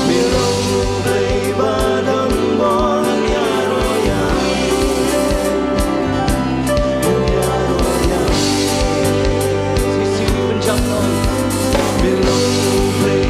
me long U Blei ba don bor, ïaroh ïa me, ïaroh ïa me. Me long U Blei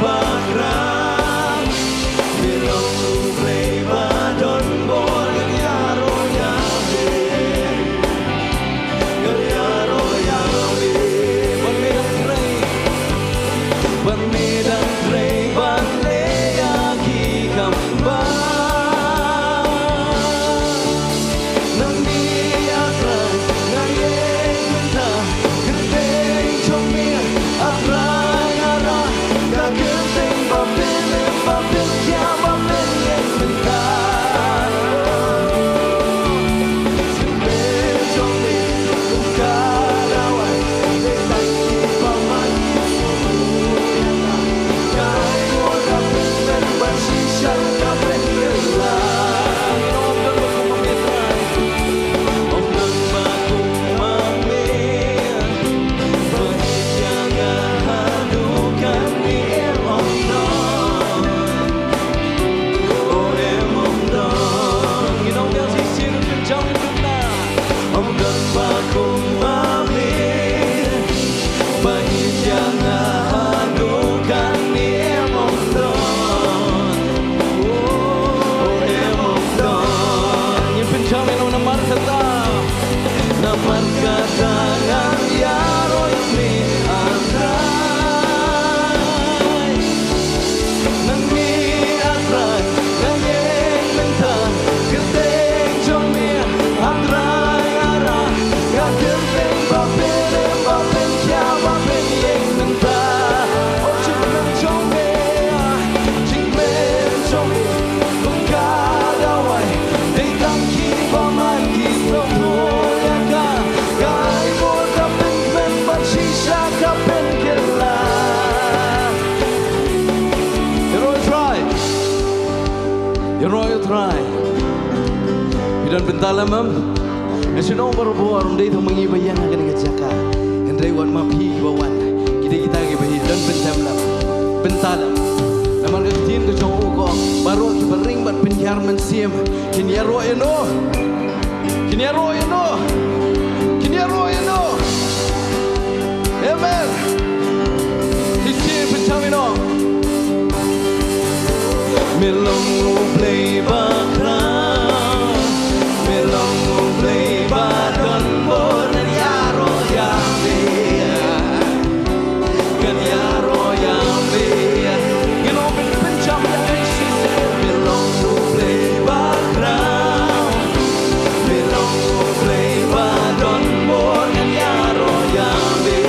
bakhraw, me long U Blei ba don bor, ïaroh ïa me. Ban me dang trei ban leh ïa ki kam bha. Nang ïa Trai, nang ïa mynta, kyrteng jong me, A Trai, A Trai, ka kyrteng ba pynlong, ba pynkhia, ba pynïeng mynta. Kyrteng jong me, kum ka dawai, dei tang ki bymman. Ba ngin ïa nga haduh kane em ong don. Oh, em ong don. Ngin pynjam ïa u namar kata. Namar kata ngan ïaroh ïa me, A Trai. Nang me, A Trai, nang ïeng mynta, kyrteng jong me, A Trai, A Trai, ka kyrteng ba pynrem, ba pynkhia, ba pynïeng mynta. O jingkmen jong me, jingkmen jong me, kum ka dawai, dei tang ki bymman ki sngewthuh ïa ka, ka ai bor, ka pynkmen bad shisha ka pynkylla. Ïaroh ïa u Trai. Ïaroh ïa u Trai. Phi don bynta lem em? Nga sngewthuh barabor ym dei tang ma ngi ba ïeng ha kane ka jaka, hynrei wat ma phi kiba wan, ki dei kita kiba hi don bynta lem. Bynta lem. Namar ka ktien ka jong u ka ong, baroh kiba ring bad pynhiar mynsiem kin ïaroh ïano? Kin ïaroh ïano? Kin ïaroh ïano? Amen. Shisien pynjam ïano. Me long U Blei bakhraw, me long U Blei ba don bor, ngan ïaroh ïa me. Ngan ïaroh ïa me. Ngin ong, ngin pynjam ïa me shisien. Me long U Blei bakhraw, me long U Blei ba don bor, ngan ïaroh ïa me.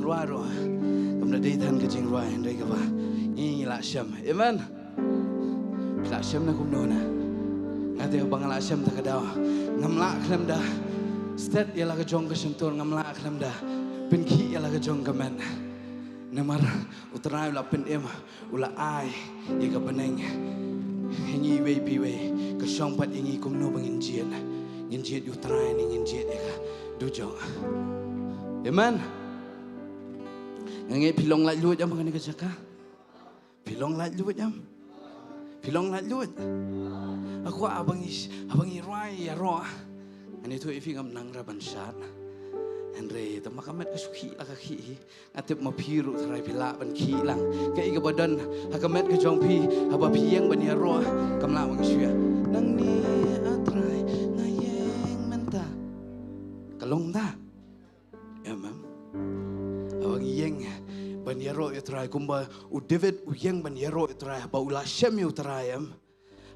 Rwai ruh kam da dei than ka jingrwai, hynrei kaba ngi, ngi la shem. Amen. Phi la shem na kumno na? Nga te ba nga la shem ta ka daw ngam lah khlem da stet ïa la ka jong ka shyntur, ngam lah khlem da pynkhih ïa la ka jong ka met. Namar U Trai u la pynim, u la ai ïa ka bneng ha ngi iwei pa iwei, ka shong pat ïa ngi kumno ba ngin jied. Ngin jied ïa U Trai ne ngin jied ïa ka dujok. Amen. Nga ngeit phi long laitluid em ha kane ka jaka? Phi long laitluid em? Phi long laitluid? Nga kwah haba ngi, haba ngi rwai ïaroh, ngan ïathuh ïa phi, ngam nang ruh ban shad. Hynrei tang ba ka met ka shu khih la ka khih hi. Nga tip ma phi ruh Trai phi lah ban khih lang. Kaei kaba don ha ka met ka jong phi, haba phi ïeng ban ïaroh, kam lah ban shu ïa, "Nangne, ah Trai, nga ïeng mynta." Ka long da? Em, em. Haba ngi ïeng ban ïaroh ïa U Trai, kumba u David u ïeng ban ïaroh ïa U Trai, haba u la shem ïa U Trai, em.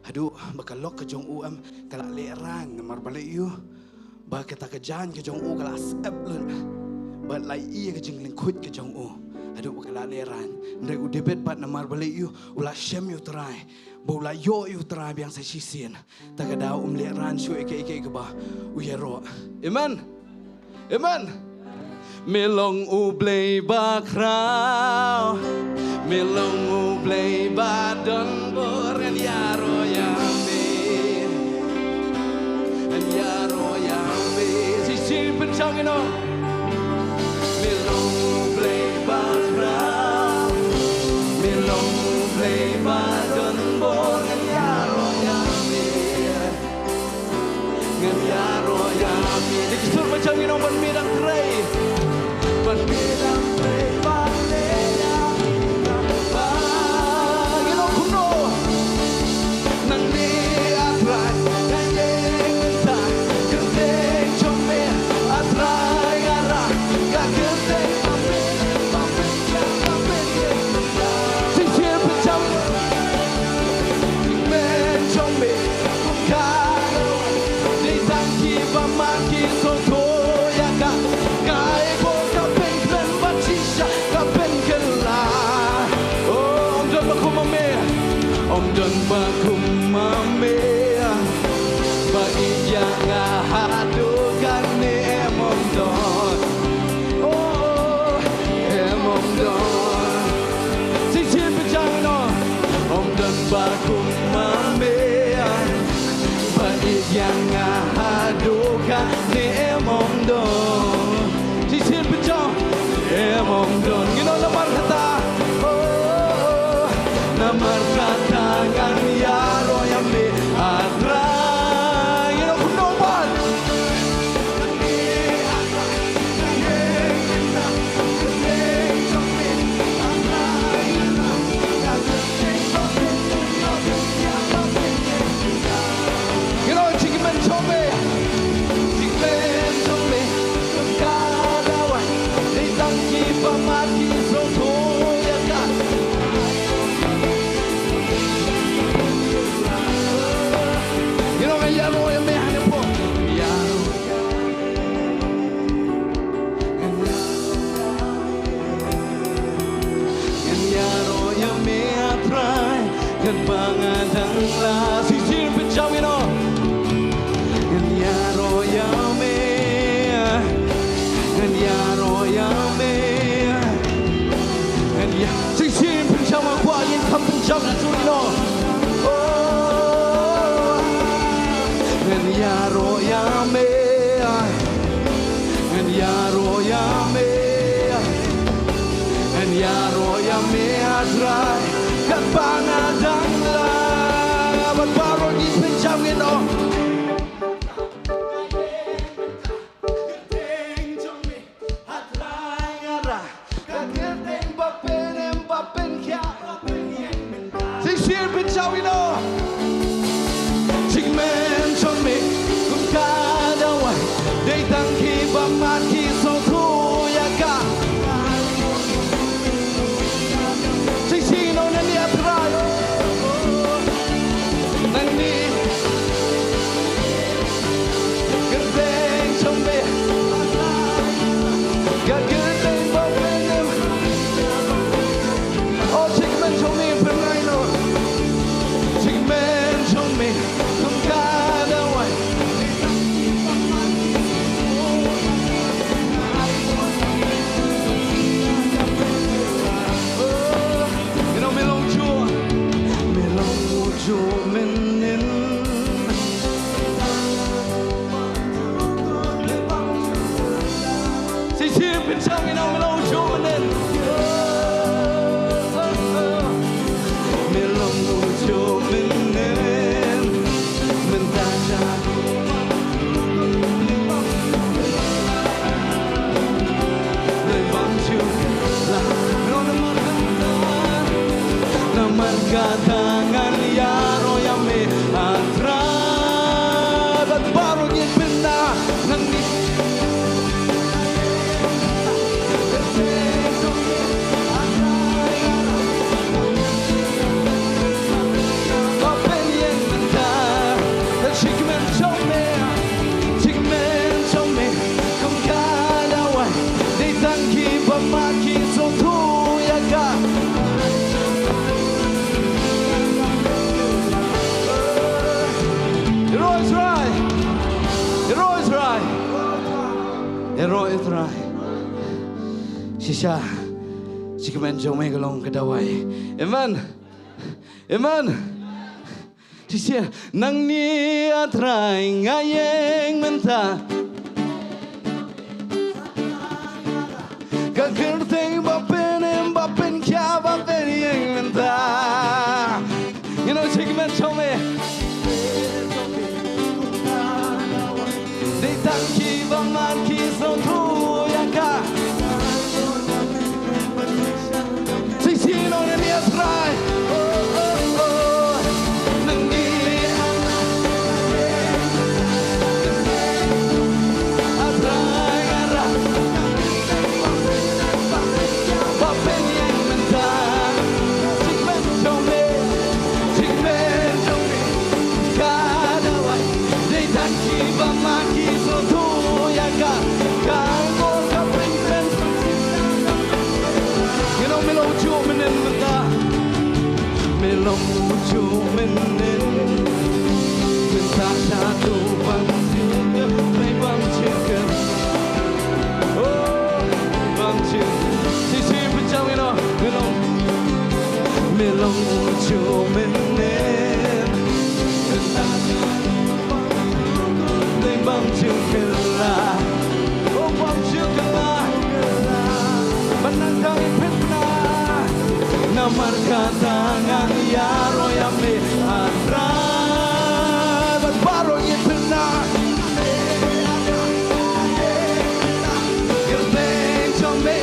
Haduh ba ka lok ka jong u, em, ka la lehraiñ namar balei? Ïoh ba kata ka jaiñ ka jong u ka la sep lut, bad la ïohi ïa ka jinglyngkhuid ka jong u. Haduh ba ka la lehraiñ. Hynrei u David pat namar balei? Ïoh u la shem ïa U Trai, ba u la ïoh ïa U Trai biang sa shisien. Ta ka daw um lehraiñ shuh ïa kaei kaei kaba u ïaroh. Amen. Amen. Me long U Blei bakhraw, me long U Blei ba don bor, ngan ïaroh ïa me, ngan ïaroh ïa me. Shisien pynshong ïa no. Me long U Blei bakhraw, me long U Blei ba don bor, ngan ïaroh ïa me. Ngan ïaroh ïa me. Dei ki sur ba jam ïa nong ban mih dang trei. Ban mih dang trei ban leh ïa me. Ba ïa nong kumno. Nangne ah Trai, nga ïeng mynta. Kyrteng jong me ah Trai nga rah. Ka kyrteng ba me, ba me, ba me. Shisien pynshong. Kyrteng jong me. Ka dei tang kiba mad ki sngewthuh ïa ka. Ka ai bor ka pynkhlaiñ bad shisha ka pynkylla. Oh, ym don ba kum ma me. Ym don ba kum ma me. Ba ïeit ïa nga haduh katne em, ym don. Oh, em, ym don. Shisien pynshong noh. Ym don ba kum ma me. Ba ïeit ïa nga haduh katne em, ym don. Shisien pynshong. Em, ym don. Ngin ong namar kata. Oh, namar kata ngan ïaroh ïa me ah Trai. Ngin ong kumno pat. Ngin ong jingmen jong me, jingmen jong me. Ka dawai, dei tang kiba mad ki sngewthuh ïa ka. Ngin ong ïaroh ïa me hangne pop. Ïaroh. Ngan ïaroh ïa me ah Trai, katba nga dang lah. Shisien pynshong ïa no. Ngan ïaroh ïa me. Ngan ïaroh ïa me. Ngan ïa, shisien pynshong, nga kwah ngin kham pynshong shuh ïa no. Oh. Ngan ïaroh ïa me. Ngan ïaroh ïa me. Ngan ïaroh ïa me ah Trai. Katba nga dang lah. Bad baroh ngi pynshong ïa no. Ka kyrteng ba pynim ba pynkhiah. Shisien pynshong ïa no. Jingmen jong me kum ka dawai. Dei tang kiba mad ki sngewthuh ïa ka. Shisien ïa no nangne ah Trai. Nangne. Kyrteng jong me. Ka kyrteng ba pyn Tang ngan ïaroh ïa me, A Trai. Bad baroh ngin pynbna nangne. Ba pynïeng mynta. Shi kmen jong me, shi kmen jong me. Kum ka dawai. Dei tang ki bymman ki sngewthuh ïa ka. Ïaroh ïa U Trai. Ïaroh ïa U Trai. Ïaroh ïa U Trai. Shisha. Shi kmen jong me ka long ka dawai. Amen. Amen. Shisha. Nangne A Trai nga ïeng mynta. Ka kyrteng ba pynim ba pynkhia ba pynïeng mynta. You know, shi kmen jong me. Dei tang ki bymman ki sngewthuh ïa ka. Shisien ong nangne A Trai. Oh, oh, oh. Nangne A Trai nga ïaroh. Ba pynïeng mynta. Shi kmen jong me. Shi kmen jong me. Ka dawai. Dei tang ki bymman ki sngewthuh ïa ka. Ka bor ka pynïeng. You know, me long ujuh mynnin mynta. Me long ujuh mynnin. Mynta sha tu bang jingkyrmen, bang jingkyrmen. Oh, bang jingkyrmen. Shisien pynjam, you know, me long. Me long ujuh mynnin. Dei bang jingkylla. Oh, bang jingkylla. Ban nang tang ïa pynbna. Namar kata ngan ïaroh ïa me A Trai. Bad baroh ngin pynbna. Kyrteng jong me.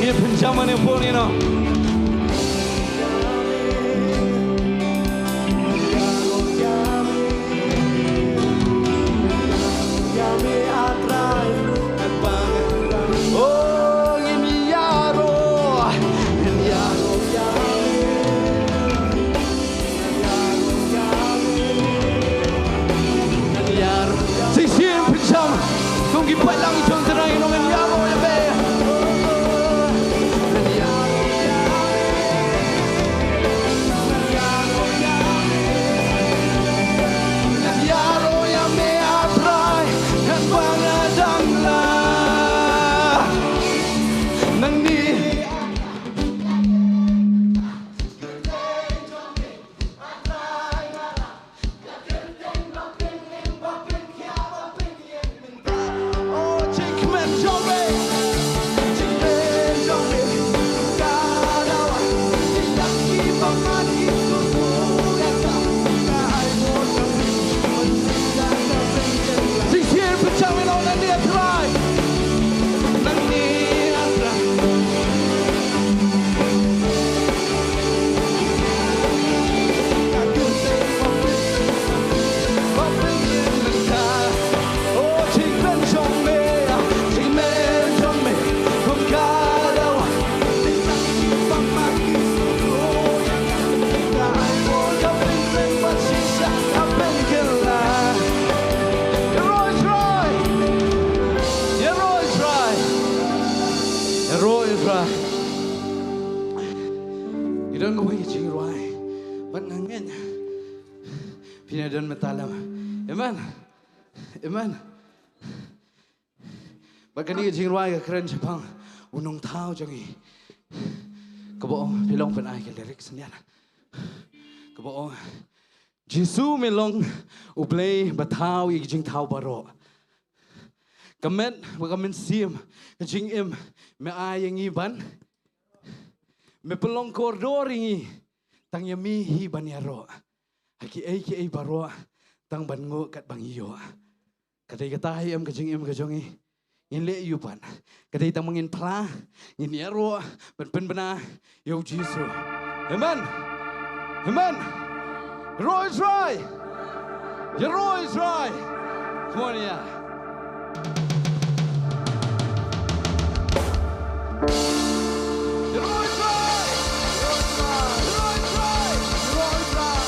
Ngin pynjam hangne bun, you know. Shisien pynjam. Kum ki paidlang jong U Trai, ngan ïaroh ïa me. Don kawei ka jingrwai. Bad nga ngeit phin ïa don mynta lem. Amen. Amen. Bad kane ka jingrwai ka kren shaphang u nongthaw jong ngi. Kaba ong, phi long phin ai ka lyrics nian. Kaba ong, Jisu me long U Blei ba thaw ïa ki jingthaw baroh. Ka met bad ka mynsiem, ka jingim me ai ïa ngi ban. Me pynlong kordor ïa ngi, tang ïa me hi ban ïaroh. Ha kiei kiei baroh, tang ban nguh katba ngi ïoh. Ka dei kata hi em ka jingim ka jong ngi. Ngin leh ïa u pat. Ka dei tang ba ngin phla, ngin ïaroh, ban pynbna ïa u Jisu. Amen. Amen. Ïaroh U Trai. Ïaroh U Trai. Come on, yeah. Ïaroh U Trai. Ïaroh U Trai. Ïaroh U Trai.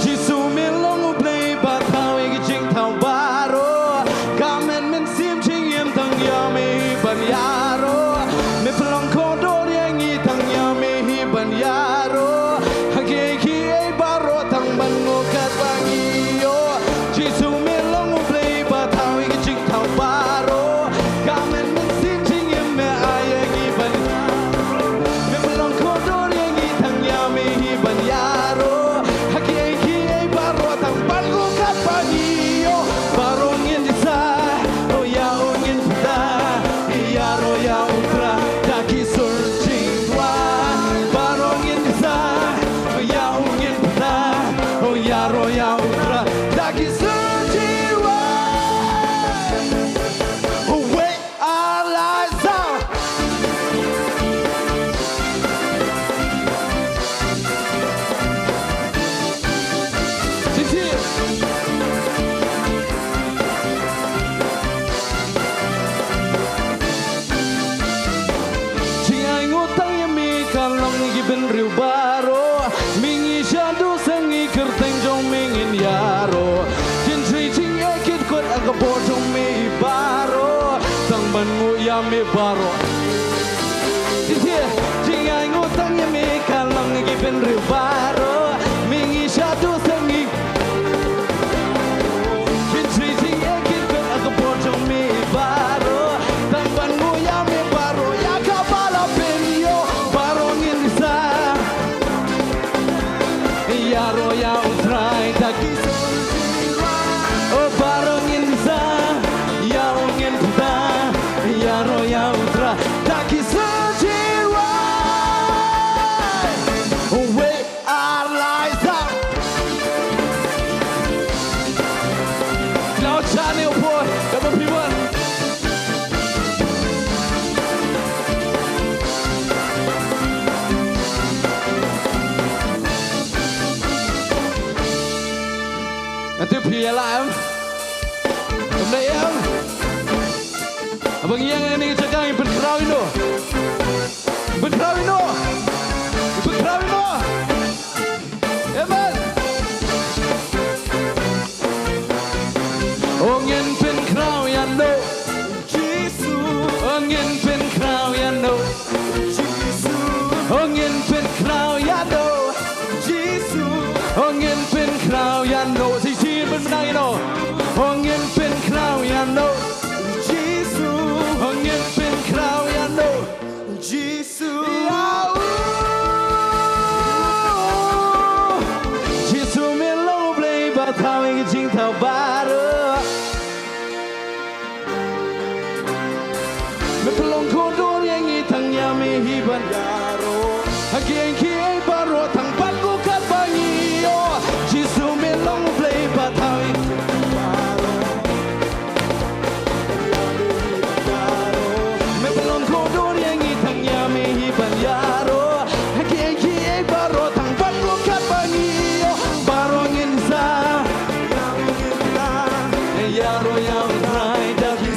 Jisu me long U Blei ba thaw ïa ki jingthaw baroh. Ka met mynsiem jingim tang ïa me hi ban ïaroh. Me pynlong kordor ïa ngi tang ïa me hi ban ïaroh. Ha kiei kiei baroh tang ban nguh katba ngi ïoh. Jisu me long U Blei ba thaw ïa ki jingthaw baroh. Ka met mynsiem jingim me ai ïa ngi ban ïaroh. Me pynlong kordor ïa ngi tang ïa me hi ban ïaroh. Ha kiei kiei baroh tang ban nguh katba ngi ïoh. Baroh ngin ïa sa, oh ïa u ngin pynda. Ïaroh ïa U Trai da ki sur jingwan. Baroh ngin ïa sa, oh ïa u ngin pynda. Oh ïaroh ïa U Trai da ki sur jingwan. Oh wei ar lai saw. Shisien. Jingainguh tang ïa me ka long ïa ki bynriew baroh. Me ngi shah duh sa ngi kyrteng jong me ngin ïaroh. Kin trei jingeh kin kut ha ka bor jong me baroh. Tang ban nguh ïa me baroh. Shisien, jingainguh tang ïa me ka long ïa ki bynriew baroh. Me ngi shah duh sa ngi. Kin trei jingeh kin kut ha ka bor jong me baroh. Tang ban nguh ïa me baroh ïa kaba la pynïoh. Baroh ngin ïa sa. Ïaroh ïa U Trai da ki sur jingwan. Oh baroh ngin ïa sa. Ïa u ngin pynda. Ïaroh ïa U Trai da ki sur jingwan. Wei ar lai saw. Phi la wan shane u por, kaba phi wan. Nga tip phi ïa la em. Kam dei em. Haba ngi ïeng ha kane ka jaka ngin pynkhraw ïa no. Pynkhraw ïa no. Pynkhraw ïa no. Amen. O ngin pynkhraw ïa no. Jisu. O ngin pynkhraw ïa no. Jisu. O ngin pynkhraw ïa no. Jisu. O ngin pynkhraw ïa no. Shisien pynbna ïa no. O ngin pynkhraw ïa no. Jisu. O ngin pynkhraw ïa no. Jisu. Ïa u. Jisu me long U Blei ba thaw ïa ki jingthaw baroh. Me pynlong kordor ïa ngi tang ïa me hi ban ïaroh. Ha kiei kiei baroh tang ban nguh katba ngi ïoh. Jisu me long U Blei ba thaw ïa ki jingthaw baroh. Me pynlong kordor ïa ngi tang ïa me hi ban ïaroh. Ha kiei kiei baroh tang ban nguh katba ngi ïoh. Baroh ngin sa. Ïaroh ïa U Trai da ki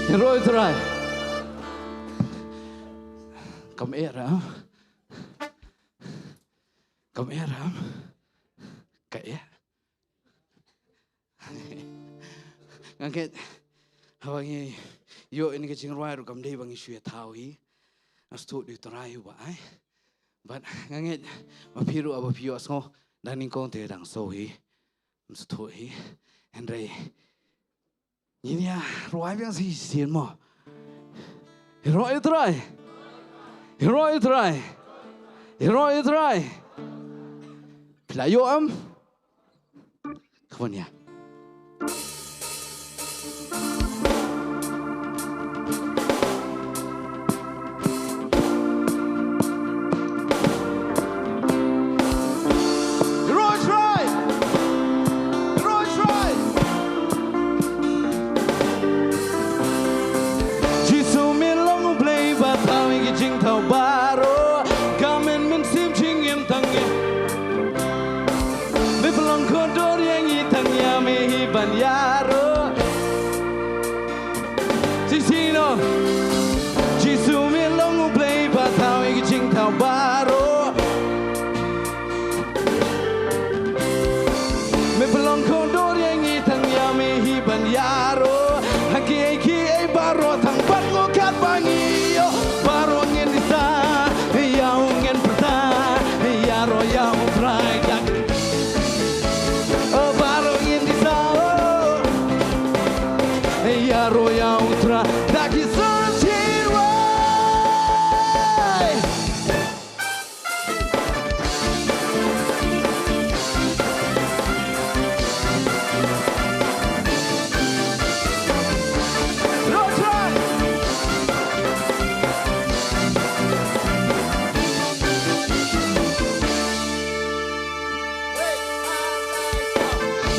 Ïaroh ïa u Trai. Kam eh ra. Kam eh ra. Ka eh. Nga ngeit haba ngi ïoh ïa kane ka jingrwai ruh kam dei ba ngi shu ïa thaw hi. Nga sngewthuh dei u Trai uba ai. Bad nga ngeit ma phi ruh haba phi ïohsngew da nyngkong te dang sngewthuh hi. Ym sngewthuh hi. Hynrei ngin ïa rwai biang shisien mo. Ïaroh ïa u Trai. Ïaroh ïa u Trai. Ïaroh ïa u Trai. Phi la ïoh em? Khmon ïa. Ïaroh ïa u Trai. Ïaroh ïa u Trai. Jisu me long U Blei ba thaw ïa ki jingthaw baroh. Ka men mynsiem jingim tang ïa me pynlong kordor ïa ngi, tang ïa me hi ban ïaroh. Shisien noh. Jisu me long U Blei ba thaw ïa ki jingthaw baroh. Me pynlong kordor ïa ngi, tang ïa me hi ban ïaroh. Ha kiei kiei baroh tang ban ngukhat ba ngi ïoh. Baroh ngin ïa sa ïa u, ngin pyrta ïaroh ïa u Trai. Oh, baroh ngin ïa sa, oh, ïaroh ïa u Trai da ki sur jingrwai.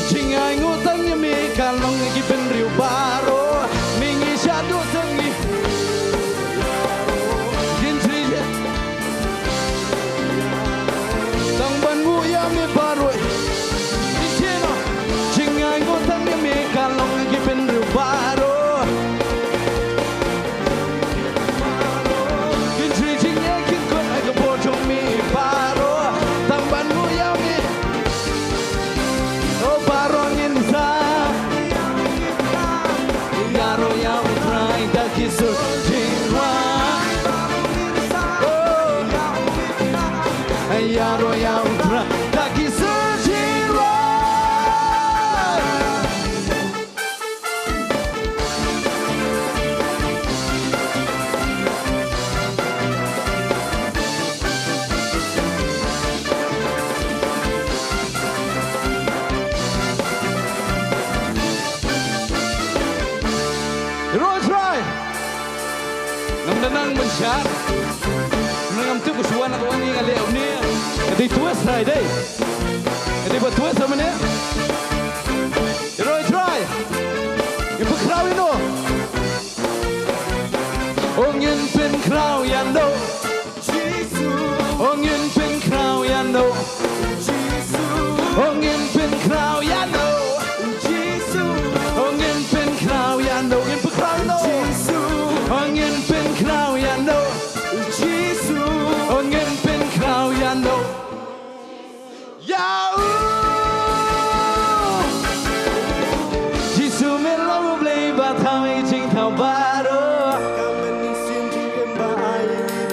Jingainguh tang ïa me ka long ïa ki bynriew baroh. Me ngi shah duh tang ïa ngi. Kin jri ïa. Tang ban nguh ïa me baroh. Kin jri ïa. Jingainguh tang ïa me ka long ïa ki bynriew baroh. Kin jri jingeh kin kut ha ka bor jong me baroh. Tang ban nguh ïa me. Oh, baroh ngin sa ïaroh ïa u Trai da ki sur jingrwai. Oh, ïaroh ïa u Trai da ki sur jingrwai. Ïaroh ïa u Trai. Ngam da nang ban shad. Ngam tip u shuwa na ka wan ïa nga leh une. Ka dei twist Trai dei. Ka dei ba twist ha mane. Ïaroh ïa u Trai. Ngin pynkhraw ïa no. Oh, ngin pynkhraw ïa no. Jisu. Oh, ngin pynkhraw ïa no. Jisu. Oh, ngin pynkhraw ïa no. Jisu. Oh, ngin pynkhraw ïa no. Ngin pynkhraw ïa no. Jisu. Oh, ngin pynkhraw ïa no. Jisu. Oh, ngin pynkhraw ïa no. Ïa u. Jisu me long U Blei ba thaw ïa ki jingthaw baroh. Ka men mynsiem jingim ba ai ïa ngi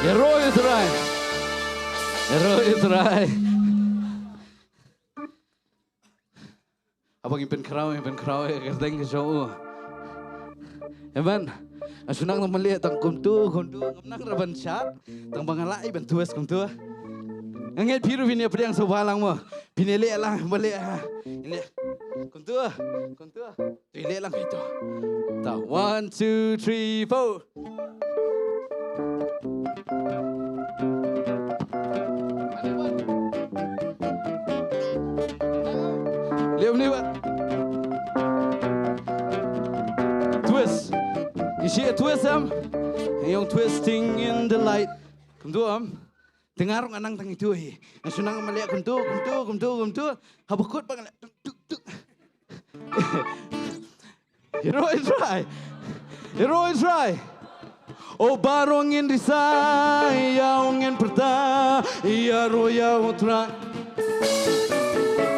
Ïaroh ïa u Trai. Ïaroh ïa u Trai. Haba ngi pynkhraw, ngi pynkhraw ïa ka kyrteng ka jong u. Amen. Nga shu nang tang ban leh tang kumtu, kumtu, ngam nang ruh ban shad, tang ba nga lah ïa ban twist kumtu. Nga ngeit phi ruh phin ïa pdiang sngewbha lang mo. Phin ïa leh lang, ba leh ha. Ïa leh. Kumtu, kumtu. To ïa leh lang ito. Ta, one, two, three, four. Leh une ba. Twist. Ngi shu twist em. Ïa u twisting in the light. Kumtu em. Te nga ruh nga nang tang itu hi. Nga shu nang ban leh kumtu, kumtu, kumtu, kumtu. Haba kut ba nga leh tuk, tuk, tuk. Ïaroh ïa u Trai. Ïaroh ïa u Trai. O baroh ngin ïa sa, ïa u ngin pyrta, ïaroh ïa u Trai.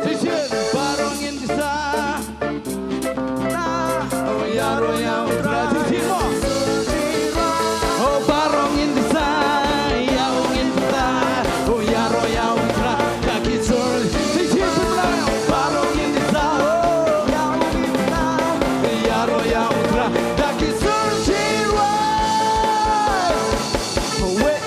Shisien, baroh ngin ïa sa. Na, o ïaroh ïa u Trai. Shisien mo. O baroh ngin ïa sa, ïa u ngin pyrta, o ïaroh ïa u Trai. Ka ki sur, shisien pynlong, o baroh ngin ïa sa, o ïaroh ïa u Trai. Ka ki sur, shisien. Wei.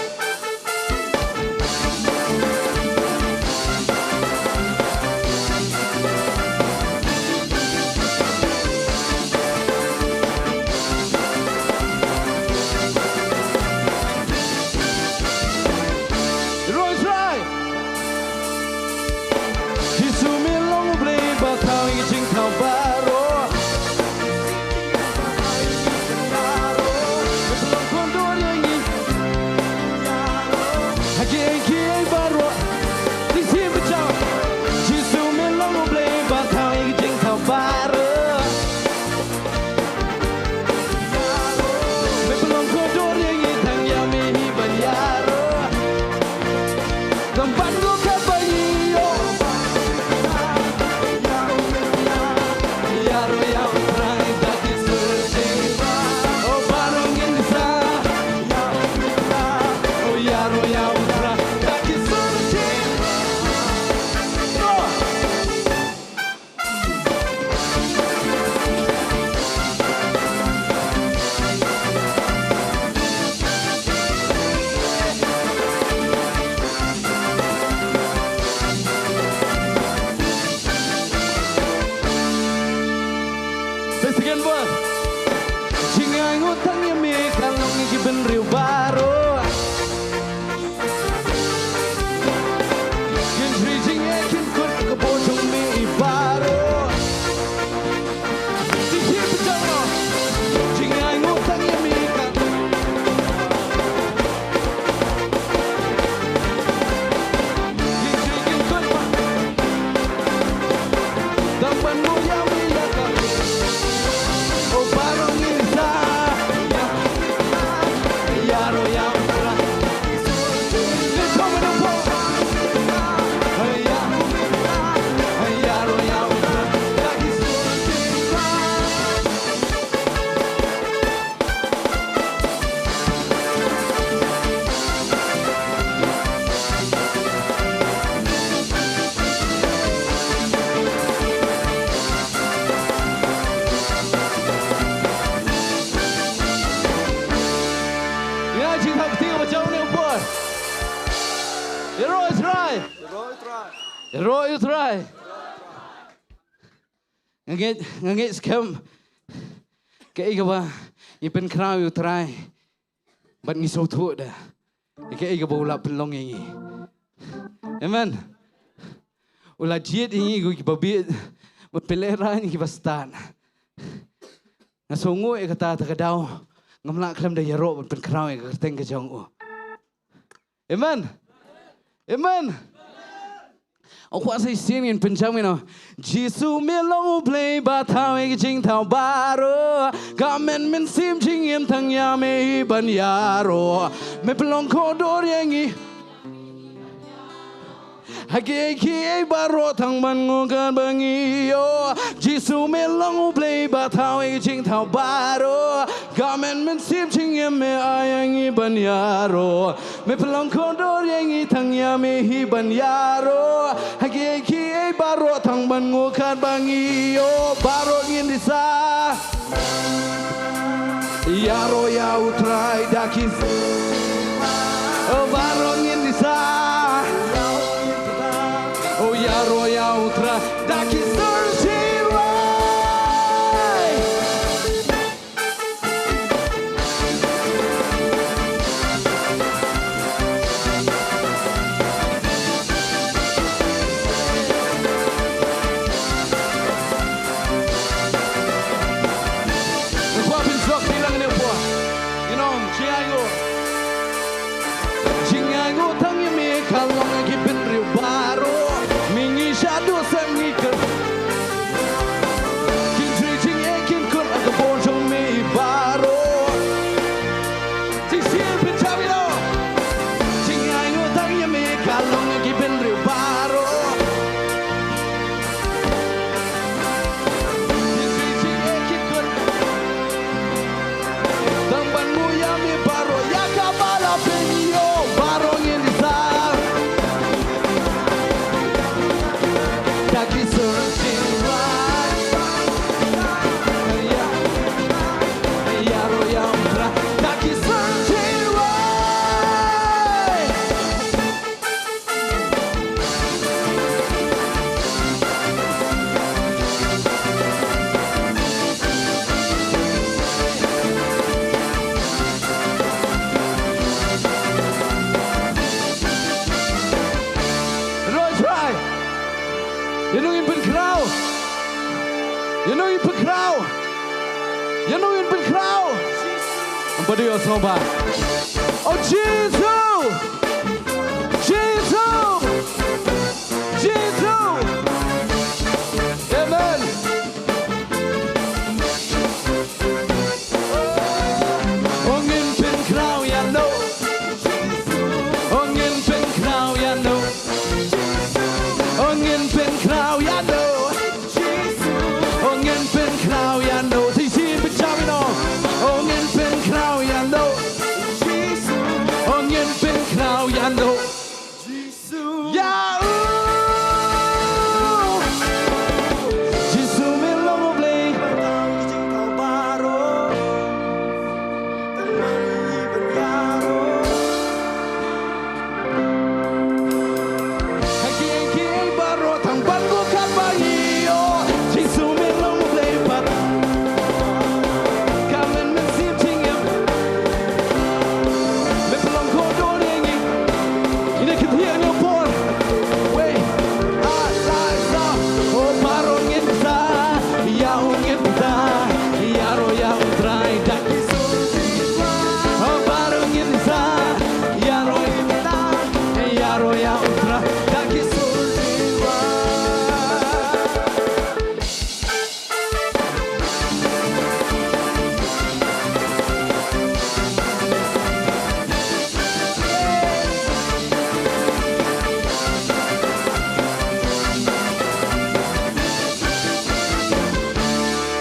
Ïaroh ïa u Trai. Jisu me long U Blei ba thaw ïa ki jingthaw baroh. Ha kiei kiei baroh. Jisu me long U Blei ba thaw ïa ki jingthaw baroh. Me pynlong kordor ïa ngi, tang ïa me hi ban ïaroh. Tang ban ïoh kaba ïoh. Ïaroh ïa u Trai da ki sur jingpyrkhat. O baroh ngin sa. O ïaroh ïa u Trai da ki sur jingpyrkhat. Sa second verse. Jingainguh tang ïa me ka long ïa ki bynriew baroh. Kin ri jingeh kin kut ka bor jong me i baroh. Ti hi pynjah mo. Jingainguh tang ïa me ka. Kin ri kin kut ba. Tang ban mo ïa me ïa ka. O baroh ngin sa. Ïa. Ïaroh ïa u Trai. Ïa, jingthap kti ba jong ne por. Ïaroh ïa u Trai. Ïaroh ïa u Trai. Nga ngeit, nga ngeit skhem. Kaei kaba ngi pynkhraw ïa u Trai. Bad ngi sngewthuh da ïa kaei kaba u la pynlong ïa ngi. Amen. U la jied ïa ngi kum kiba bieit bad pynlehrain ïa kiba stad. Nga sngewnguh ïa kata, ta ka daw ngam lah khlem da ïaroh ban pynkhraw ïa ka kyrteng ka jong u. Amen. Amen. Nga kwah sa shisien ngin pynjam ngin ong, Jisu me long U Blei ba thaw ïa ki jingthaw baroh. Ka met mynsiem jingim tang ïa me hi ban ïaroh. Me pynlong kordor ïa ngi. Ha kiei kiei baroh tang ban nguh kat ba ngi ïoh. Jisu me long U Blei ba thaw ïa ki jingthaw baroh. Ka mynmiet mynsiem jingim me ai ïa ngi ban ïaroh. Me pynlong kordor ïa ngi tang ïa me hi ban ïaroh. Ha kiei kiei baroh tang ban nguh kat ba ngi ïoh. Baroh ngin ri sa. Ïaroh ïa U Trai da ki. Oh, baroh ngin ri sa. Oh, ïaroh ïa U Trai da ki sur syrwai. Nga kwah pynjop phi lang ne por. You know, jingainguh. Jingainguh tang ïa me ka long ïa ki bynriew baroh. Me ngi sha duh sem ngi kyrpad. Kin jri jingeh kin kut ha ka bor jong me baroh. Jingsngewbha pynjah ïa u. Jingainguh tang ïa me ka long ïa ki bynriew baroh. Kin jri jingeh kin kut. Tang ban nguh ïa me baroh ïa kaba la pynïoh baroh ngin sa. Da ki sur syrwai. Ïa, ïaroh ïa U Trai da ki sur syrwai. Ïaroh Trai. Ïano ngin pynkhraw? Ïano ngin pynkhraw? Ïano ngin pynkhraw? Ba dei ïa u sngewbha. Oh, Jisu! Jisu! Jisu! Amen. Oh, ngin pynkhraw ïano. Oh, ngin pynkhraw ïano. Oh, ngin pynkhraw ïano. Oh, ngin pynkhraw ïano. Shisien pynjah ïano. Oh, ngin pynkhraw ïano. Oh, ngin pynkhraw ïano. Jisu. Ïa u. Jisu me long U Blei. Ha kiei kiei baroh tang ban nguh kat ba ngi ïoh. Jisu me long U Blei pat. Ka mynmiet mynsiem jingim. Me pynlong kordor ïa ngi. Ine ki thiang ïa por. Wei. Ar, lai, saw. Oh, baroh ngin sa. Ïa u ngin sa. Ïaroh ïa U Trai da ki sur. Oh, baroh ngin sa. Ïaroh ïa U Trai. Ïaroh ïa U Trai da ki sur.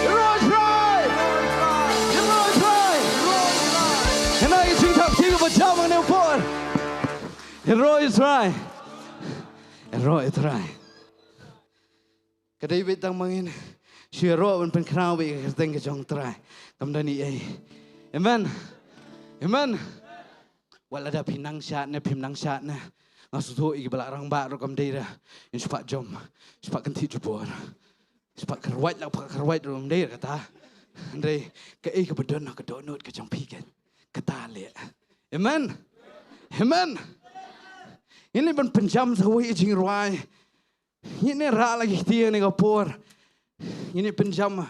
Ïaroh Trai! Ïaroh Trai! Kane ka jingthap kti kaba jam ha kane ka por. Ïaroh Trai! Ïaroh Trai! Ka dei beit tang ba ngin shu ïaroh ban pynkhraw beit ïa ka kyrteng ka jong U Trai. Kam don ei ei. Amen. Amen. Wat lada phi nang shad ne phim nang shad ne. Nga sngewthuh ïa kiba la rangbah ruh kam dei re. Ngin shu pat jom. Shu pat kynthih jubor. Shu pat kyrwait la pat kyrwait ruh kam dei re kata. Hynrei kaei kaba don ha ka dohnud ka jong phi kan. Kata leh. Amen. Amen. Ngin leit ban pynjam sa kawei ka jingrwai. Ngin ïa rah la ki kti ha kane ka por. Ngin ïa pynjam.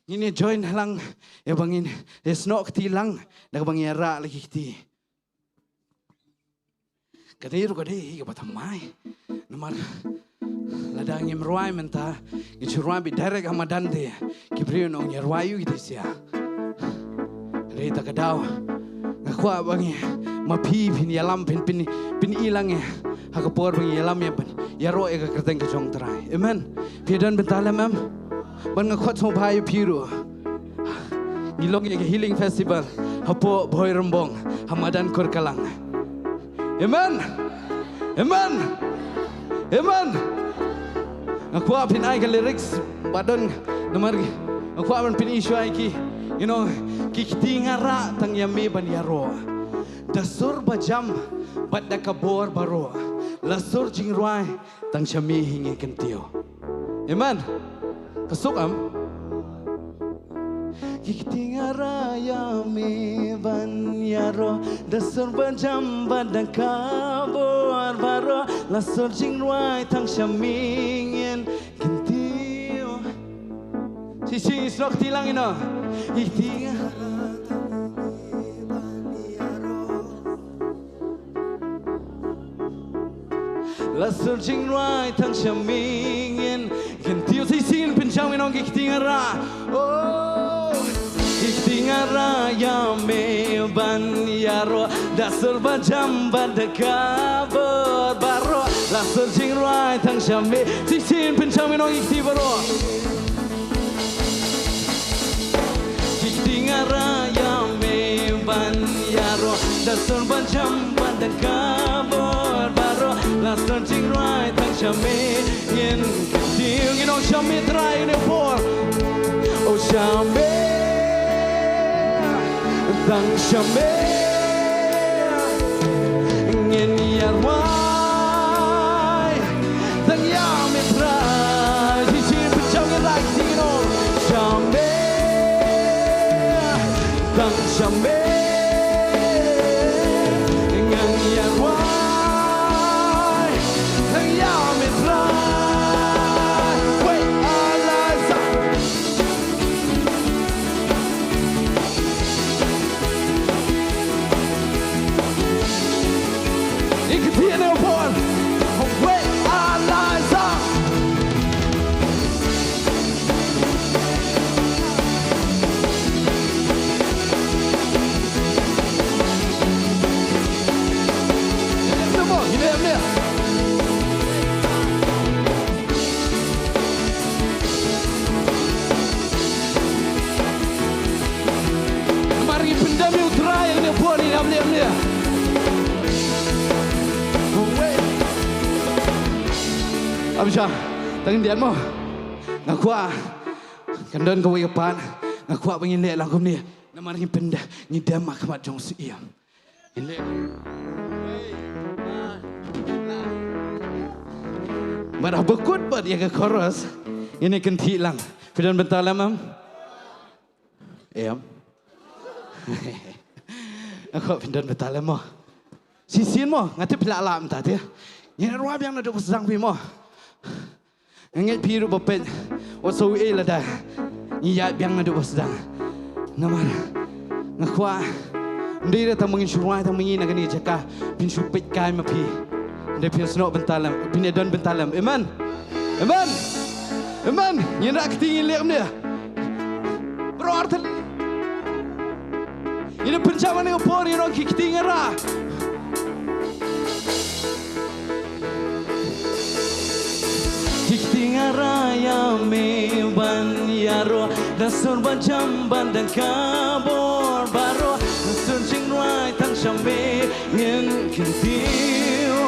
Ngin ïa join lang. Ïa ba ngin ïa snoh kti lang. Da kaba ngin ïa rah la ki kti. Ka dei ruh ka dei kaba thymmai. Namar lada ngim rwai mynta, ngin shu rwai beit direct ha madan te. Ki briew nong ïa rwai ïa u ki te sia. Re ta ka daw. Nga kwah ba ngi ma phi phin ïalam phin phin phin i lang ïa. Ha ka por ba ngi ïalam ïa ban ïaroh ïa ka kyrteng ka jong U Trai. Amen. Phi don bynta lem em? Ban nga khot sngewbha ïa phi ruh. Ngi long ïa ka healing festival hapoh Bhoirymbong ha madan Kurkalang. Amen. Amen. Amen. Nga kwah phin ai ka lyrics ba don namar nga kwah ban pyni shuwa ïa ki. You know, ki kti nga rah tang ïa me ban ïaroh. Da sur ba jam bad da ka bor baroh. La sur jingrwai tang sha me hi ngin kyntiew. Amen. Ka suk em? Ki kti nga rah ïa me ban ïaroh, da sur ba jam bad da ka bor baroh, la sur jingrwai tang sha me ngin kyntiew. Shisien snoh kti lang ïa no. Ki kti nga rah ïa me ban ïaroh. La sur jingrwai tang sha me ngin kyntiew. Shisien pynshong ïa no ki kti nga rah. Oh, ki kti nga rah ïa me ban ïaroh, da sur ba jam bad da ka bor baroh. La sur jingrwai tang sha me. Shisien pynshong ïa no ki kti baroh. Ki kti nga rah ïa me ban ïaroh, da sur ba jam bad da ka bor baroh, la sur jingrwai tang sha me ngin kyntiew. Ngin ong sha me Trai ïa une u por. Oh sha me, tang sha me ngin ïarwai. Tang ïa me Trai. Shisien pynshong ïa la ki kti ngin ong sha me, tang sha me ngan ïarwai. Tang ïa me Trai. Wei, ala sa. Ïa ka kti ïa une u por. Wei, ala sa. Ïa une u por, ïa une u por. Namar ngi pyndem ïa u Trai, ïa une u por ngi dap leh ïa une. Am sha, tang dien mo. Nga kwah. Kan don kawei ka part. Nga kwah ba ngin leh lang kumne. Namar ngi pyndem, ngi dem ha khmat jong u Syiem. Bad haba kut bad ïa ka chorus, ngin ïa kynthih lang. Phi don bynta lem em? Em. Nga kwah phi don bynta lem mo. Shisien mo, nga tip phi lah lah mynta te. Ngin rwai biang naduh ba sdang phi mo. Nga ngeit phi ruh ba peit, wat sngew ei lada ngi ïaid biang naduh ba sdang. Namar nga kwah, ym dei re tang ma ngin shu rwai tang ma ngi na kane ka jaka, phin shu peit kai ma phi. Ym dei, phin snoh bynta lem, phin ïa don bynta lem. Amen. Amen. Amen. Ngin rah kti, ngin leh kumne. Bro, artylli. Ïa pynshong ïa kane ka por, ïa ki kti nga rah. Ki kti nga rah ïa me ban ïaroh, da sur ba jam bad da ka bor baroh, da sur jingrwai tang sha me ngin kyntiew.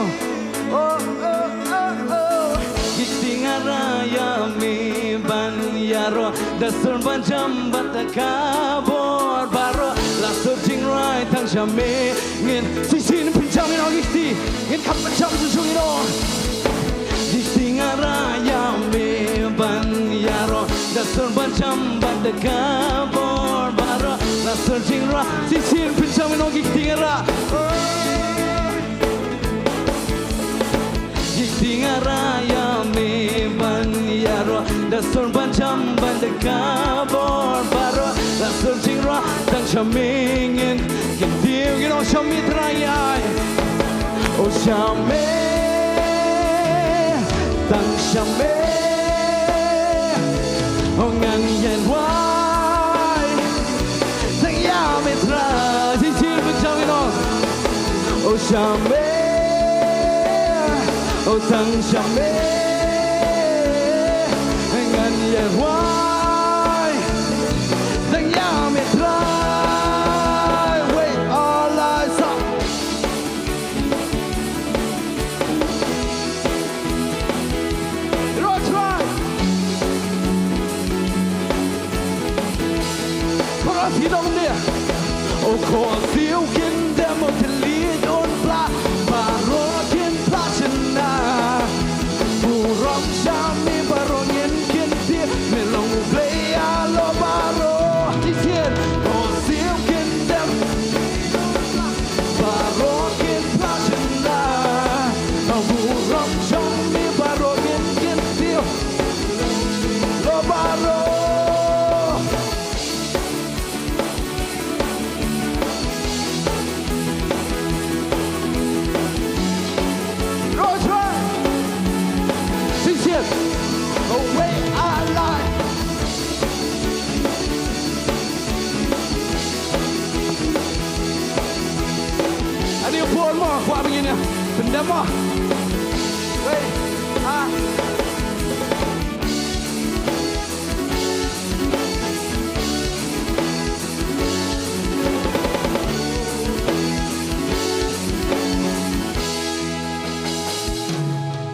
Oh, oh, oh, oh. Ki kti nga rah ïa me ban ïaroh, da sur ba jam bad da ka bor baroh, la sur jingrwai tang sha me ngin. Shisien pynshong ïa no ki kti, ngin kham pynshong shisien ïa no. Ki kti nga rah ïa me ban ïaroh, da sur ba jam bad da ka bor baroh, la sur jingrwai. Shisien pynshong ïa no ki kti nga rah. Oh. Ki kti nga rah ïa me ban ïaroh, da sur ba jam bad da ka bor baroh, la sur jingrwai tang sha me ngin kyntiew. Ngin ong sha me Trai ai. Oh sha me, tang sha me, oh ngan ïarwai. Tang ïa me Trai, shisien pynshong ïa no. Oh sha me, O tang sha me ngan ïa rwai, tang ïa me Trai. Wei ar lai saw. Roi Trai. Chorus ki dong dia. O khohsiew kin dem, o thylliej un pla, baroh kin pla shynna. Burom sha me baroh ngin kyntiew, me long U Blei ïa la baroh. Shisien. Khohsiew kin dem, baroh kin pla shynna. Burom sha me baroh ngin kyntiew, la baroh. Roi Trai. Shisien. Wei ar lai. Ani pun mo, kwah bangin ïa pyndem mo. Wei ar.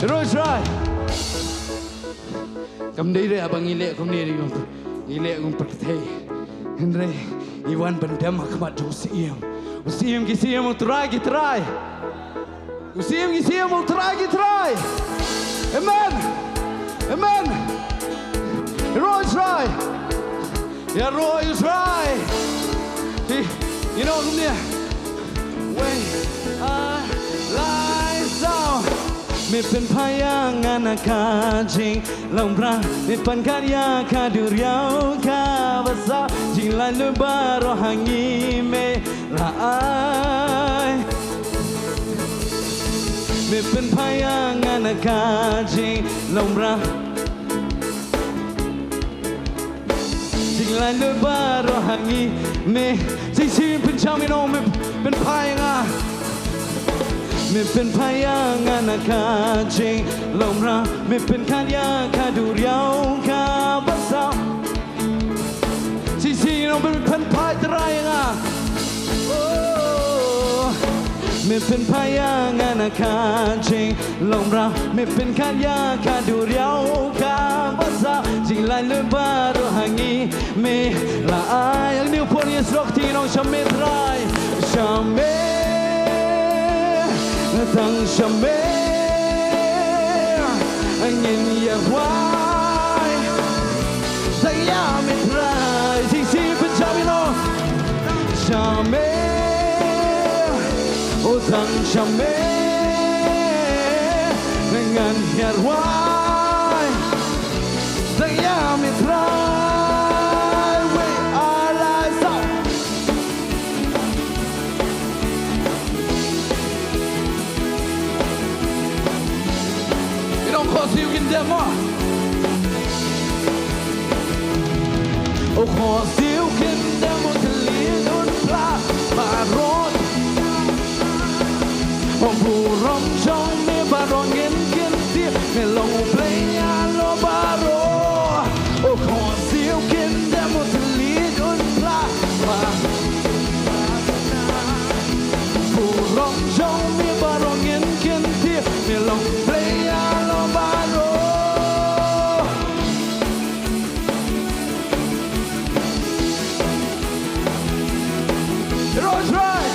Roi Trai. Kam dei re ba ngi leh kumne, ngi leh kum pyrthei. Hynrei ngi wan pyndem ha khmat jong u Syiem. U Syiem ki syiem, u Trai ki trai. U Syiem ki syiem, u Trai ki trai. Amen. Amen. Roi Trai. Ïa roi u Trai. Ïa, you know, kumne. Wei ar lai saw. Me pynphai ïa nga na ka jinglong bra, me pynkat ïa ka duriaw kaba saw, jinglait lut baroh ha ngi me la ai. Me pynphai ïa nga na ka jinglong bra, jinglait lut baroh ha ngi me. Shisien pynshai, you know, me pynphai ïa nga. Me pynphai ïa nga na ka jinglong bra, me pynkat ïa ka duriaw kaba saw. Shisien, you know, me pynphai Trai ïa nga. Oh, me pynphai ïa nga na ka jinglong bra, me pynkat ïa ka duriaw kaba saw, jinglait lut baroh ha ngi me la ai. Ïa kane u por ngin ïa sdang, ngi ong sha me Trai. Sha me, tang sha me ngin ïa rwai. Tang ïa me Trai. Shisien pynshai, you know. Sha me, o tang sha me ngan ïa rwai. Tang ïa me Trai. Wei ar lai saw. Ki dong khohsiew kin dem mo. O khohsiew kin dem, o thylliej un pla baroh. O burom jong me baroh ngin kyntiew, me long U Blei ïa la baroh. O khohsiew kin dem, o thylliej un pla ba. Burom jong me baroh ngin kyntiew, me long U Blei ïa la baroh. Roi Trai.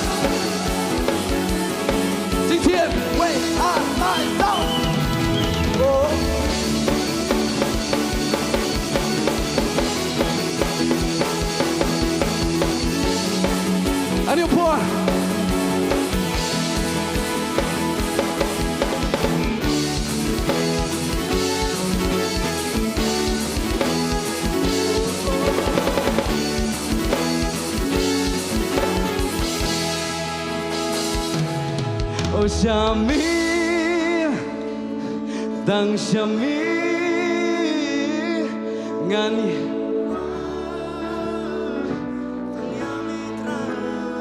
Shisien, wei ar lai saw. Oh. Ani u por. O sha me, tang sha me ngan.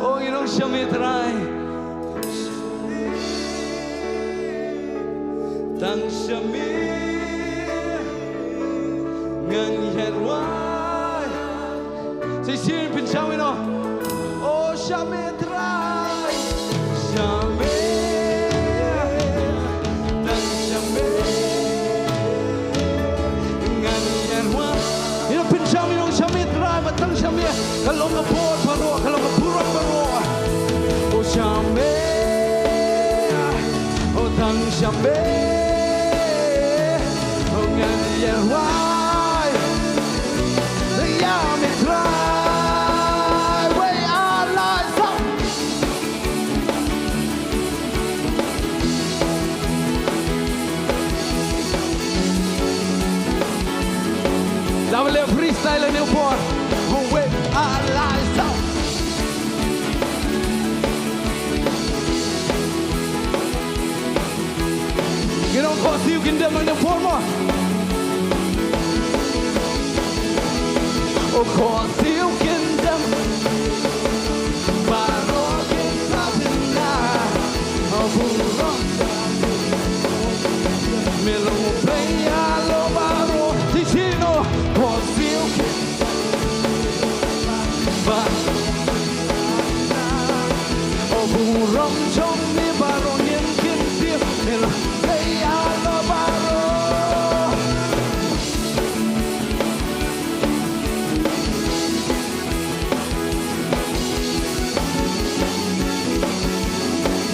O, you know, sha me Trai. Tang sha me ngan ïa rwai. Shisien pynshong ïa no. O sha me Trai. Sha me. Tang sha me ngan ïa rwai. Ïa pynshong ïa no sha me Trai, ba tang sha me ka long ka bor baroh, ka long ka burom baroh. O sha me. O tang sha me o ngan ïa rwai. Ïa me Trai. Wei a lai sa. Daw le freestyle ïa no por. Wei a lai sa. Ngi ong ko siew kyndem ïa no por mo. O ko siew kyndem baroh kin sa pynda. O burom me long Blei ïa la baroh. Shisien o ko siew kyndem ba. O burom jong me baroh ngin kyntiew, me long Blei ïa la baroh.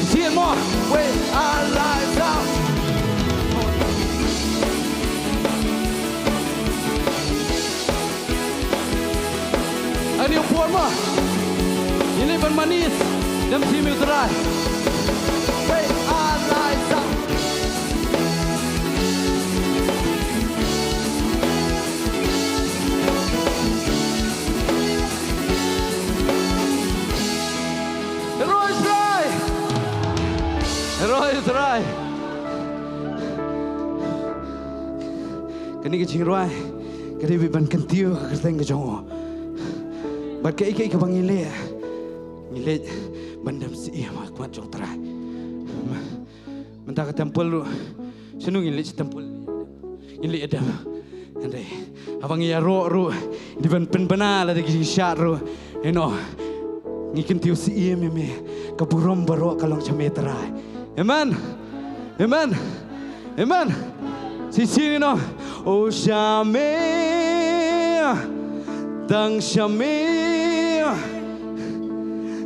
Shisien mo, wei a lai sa. Ani u por mo. Ini ban manis. Dem siew me u Trai. Wei a lai sa. Roi Trai. Roi Trai. Kane ka jingrwai ka dei ban kyntiew ka kyrteng ka jong u. Bad kaei kaei kaba ngi leh, ngi leh ban dem siem ha khmat jong Trai. Mynta ka temple ruh, shano ngin leit sha temple? Ngin leit ïadem. Hynrei haba ngi ïaroh ruh, ngi dei ban pynbna lada ki jingshad ruh. Ïa no, ngi kyntiew siem ïa me, ka burom baroh ka long sha me Trai. Amen. Amen. Amen. Shisien ïa no. O sha me. Tang sha me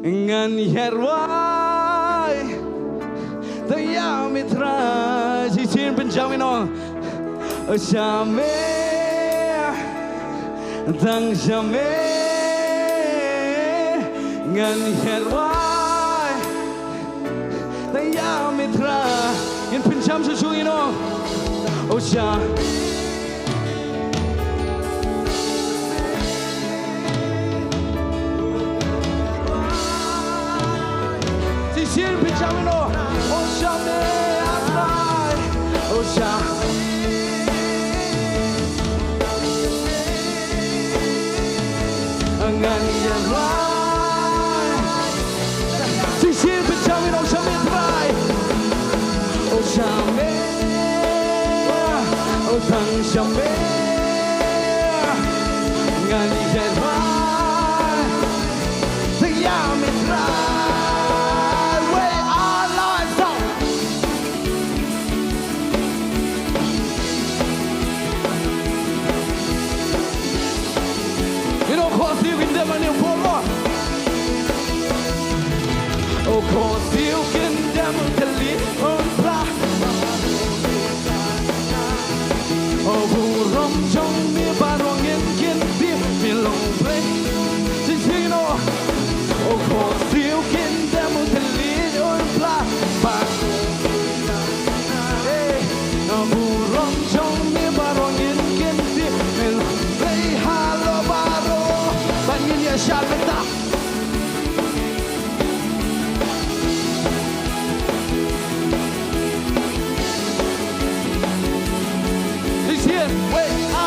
ngan ïa rwai. Tang ïa me Trai. Shisien pynshong ïa no. O sha me. Tang sha me ngan ïa rwai. Tang ïa me Trai. Ngin pynshong shuh shuh ïa no. O sha. Shisien pynshong ïa no. O sha me a Trai. O sha. Ngan ïa rwai. Shisien pynshong ïa no sha me Trai. O sha me. O tang sha me. Ngan ïa rwai. Tang ïa me Trai. Wei a lai sa. Ïa no ko siew kyndem ïa no por mo. O ko siew kyndem tylli un phla. O burom jong me baroh ngin kyntiew me long Blei. Shisien ïa no. O ko siew kyndem tylli un phla. Ba Burom jong me baroh ngin kyntiew, me long Blei halor baroh. Ba ngin ïa shad mynta. Shisien, wei, a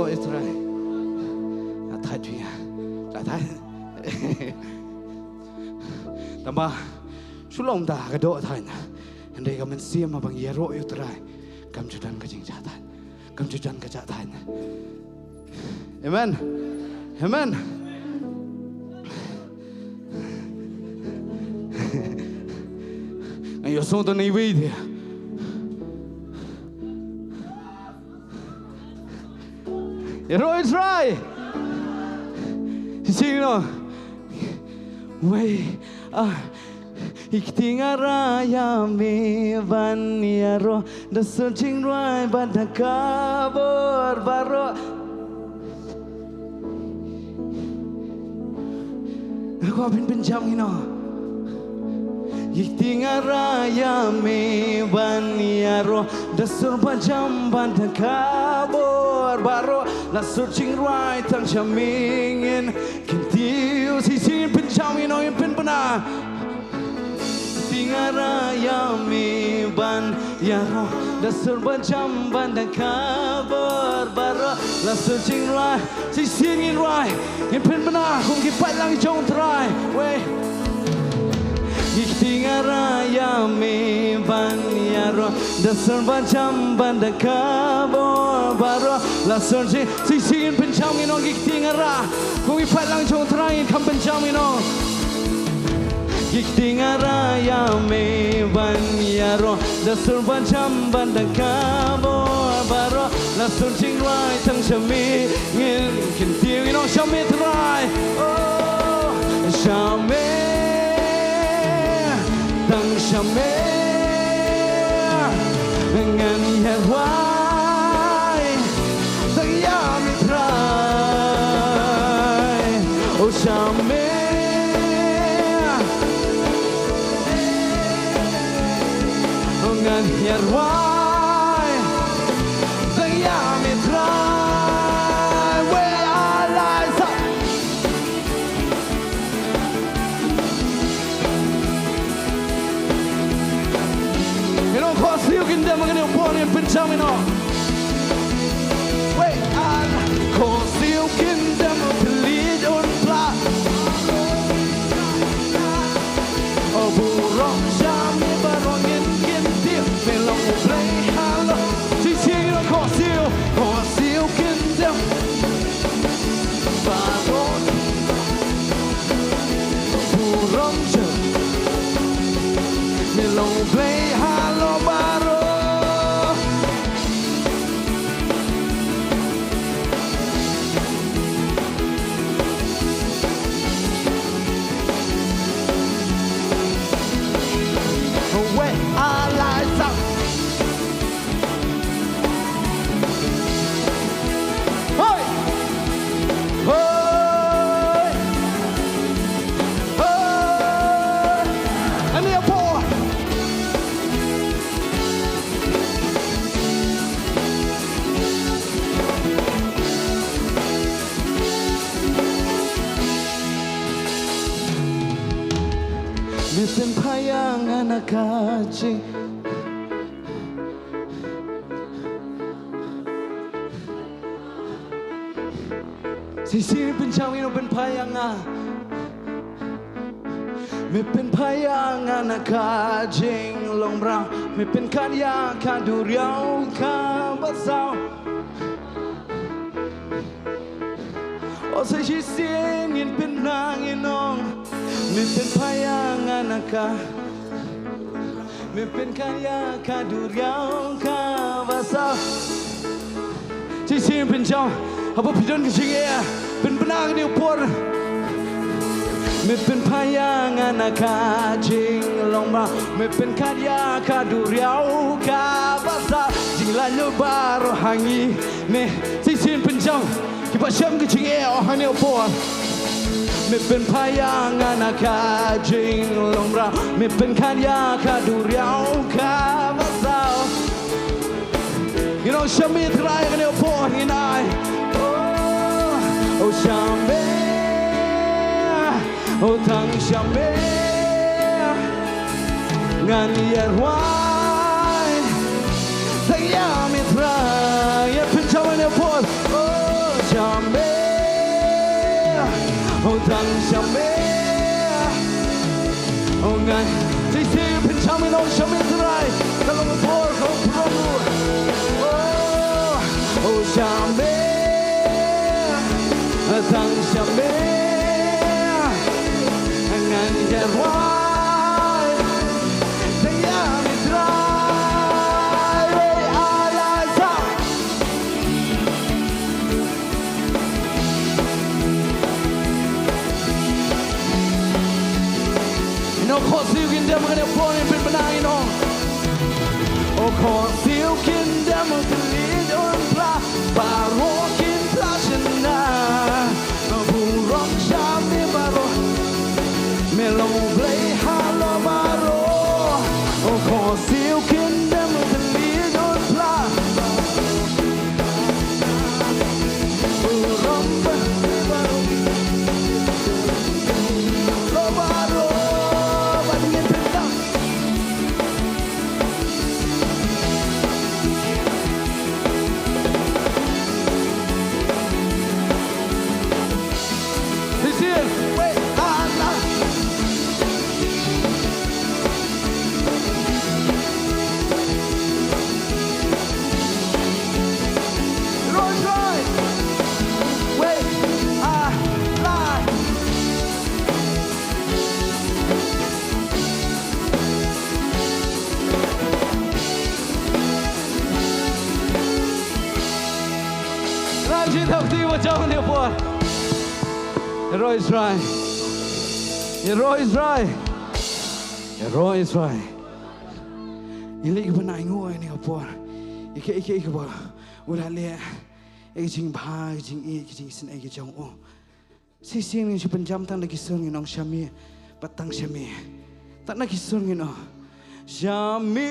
Ïaroh ïa u Trai. Nga thait phi nga. Nga thait. Tangba shu long da ka doh thait. Hynrei ka mynsiem haba ngi ïaroh ïa u Trai, kam ju don ka jingjahthait, kam ju don ka jahthait. Amen. Amen. Nga ïohsngew to na iwei de. Ïaroh ïa u Trai. Shisien noh. Wei, ah, i kti nga rah ïa me ban ïaroh da sur jingrwai bad da ka bor baroh. Nga kwah phin pynjam ïa no. I kti nga rah ïa me ban ïaroh da sur bajam bad da ka bor baroh. La sur jingrwai tang sha me ngin kyntiew. Shisien pynjam ïa no, ngin pynbna. I kti nga rah ïa me ban ïaroh da sur bajam bad da ka bor baroh. La sur jingrwai. Shisien ngin rwai, ngin pynbna kum ki paidlang jong u Trai. Wei. I kti nga rah ïa me ban ïaroh da sur bajam bad da ka bor baroh. La sur jing, shisien ngin pynjam ïa no, i kti nga rah. Kum ki paidlang jong u Trai, ngin kham pynjam ïa no. I kti nga rah ïa me ban ïaroh da sur bajam bad da ka bor baroh. La sur jingrwai tang sha me ngin kyntiew. Ïa no, sha me Trai. Oh, sha me, tang sha me ngan ïa rwai. Tang ïa me Trai. Oh, sha me ngan ïa rwai. Tang ïa me Trai. Wei, alai sa. Ïa no, khohsiew kyndem ha kane ka por, ngin pynjam ïa no. Wei, ah, khohsiew kyndem, u thylliej un pla. O burom sha me baroh ngin kyntiew, me long U Blei halor. Shisien ïa no, khohsiew, khohsiew kyndem. Baroh burom sha me, long U Blei halor baroh. Wei, alai sa. Hoi! Hoi! Hoi! Ani apo. Me pynphai ïa nga na ka jing. Shisien pynjam ïa no, pynphai ïa nga. Me pynphai ïa nga na ka jinglong mraw. Me pynkat ïa ka duriaw kaba saw. O sa shisien ngin pynbna, ngin ong. Me pynphai ïa nga na ka, me pynkat ïa ka duriaw kaba saw. Shisien pynjam, haba phi don ka jingeh, pynbna ha kane ka por. Me pynphai ïa nga na ka jinglong mraw, me pynkat ïa ka duriaw kaba saw. Jinglaitluid baroh ha ngi, me, shisien pynjam. Kiba shem ka jingeh, oh, ha kane ka por. Me pynphai ïa nga na ka jinglong mraw, me pynkat ïa ka duriaw kaba saw. Ïa no, sha me Trai ha kane ka por ngin ai. Oh, oh, sha me. Oh, tang sha me ngan ïa rwai. Tang ïa me Trai. Ïa pynjam ha kane ka por. Oh. Oh, tang sha me. Oh, ngan. Shisien pynshang me, nong sha me Trai. Ka long por ka long por. Oh, oh, sha me. Tang sha me. Ngan ïa rwai. Tang ïa me Trai. Wei ala sa. Ino khohsiew kin dem kane phone in pynbna ino. O khohsiew kin dem tylli un pla, baroh kin pla shynna. Burom sha me baroh. Me long Blei halor baroh. O khohsiew kin dem tylli un pla. Ranjit Hokti wa jong ne por. Ïaroh Israel. Ïaroh Israel. Ïaroh Israel. Ïa lei kaba ngi ainguh ïa kane ka por. Ïa kaei kaei kaba u la leh. Ïa ka jingbha, ka jingïeit, ka jingisynei ka jong u. Shisien ngin shu pynjam tang na ki sur ngin ong sha me bad tang sha me. Tang na ki sur ngin ong sha me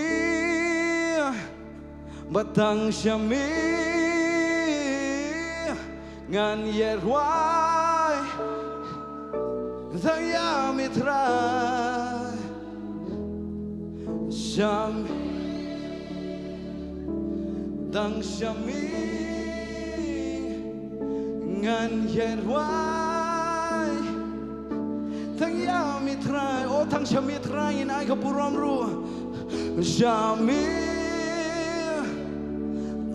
bad tang sha me. Ngan ïa rwai tang ïa me Trai. Sha me, tang sha me, ngan ïa rwai. Tang ïa me Trai, o tang sha me Trai, ngin ai ka burom ruh. Sha me,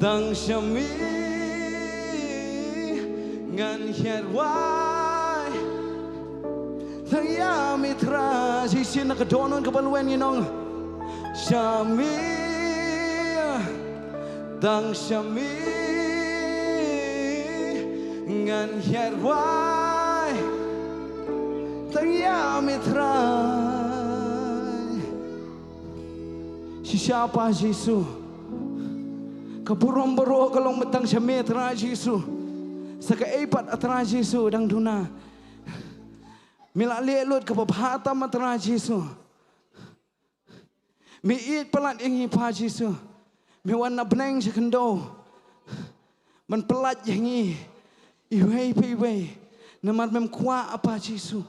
tang sha me, ngan ïa rwai. Tang ïa me Trai, shisien na ka dohnud kaba lawen ngin ong. Sha me, tang sha me, ngan ïa rwai. Tang ïa me Trai. Shisha Pa Jisu. Ka burom baroh ka long ba tang sha me Trai Jisu. Sa kaei pat a Trai Jisu dang duna. Me la leh lut kaba bha tam a Trai Jisu. Me ïeit palat ïa ngi Pa Jisu. Me wan na bneng sha khyndew ban palat ïa ngi iwei pa iwei. Namar mem kwah a Pa Jisu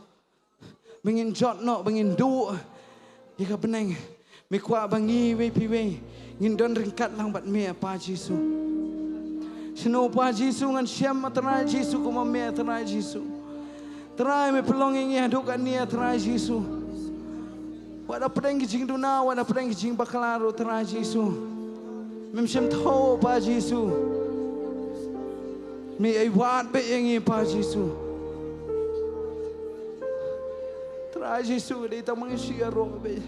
ba ngin jot noh, ba ngin duh ïa ka bneng. Me kwah ba ngi iwei pa iwei ngin don ryngkat lang bad me a Pa Jisu. Shano Pa Jisu ngan shem a Trai Jisu kum ma me a Trai Jisu. Trai me pynlong ïa ngi haduh katne a Trai Jisu. Wat hapdeng ki jingduna, wat hapdeng ki jingbakla ruh Trai Jisu. Mem shym thaw Pa Jisu. Me ai wat beit ïa ngi Pa Jisu. Trai Jisu dei tang ma ngi shu ïaroh beit.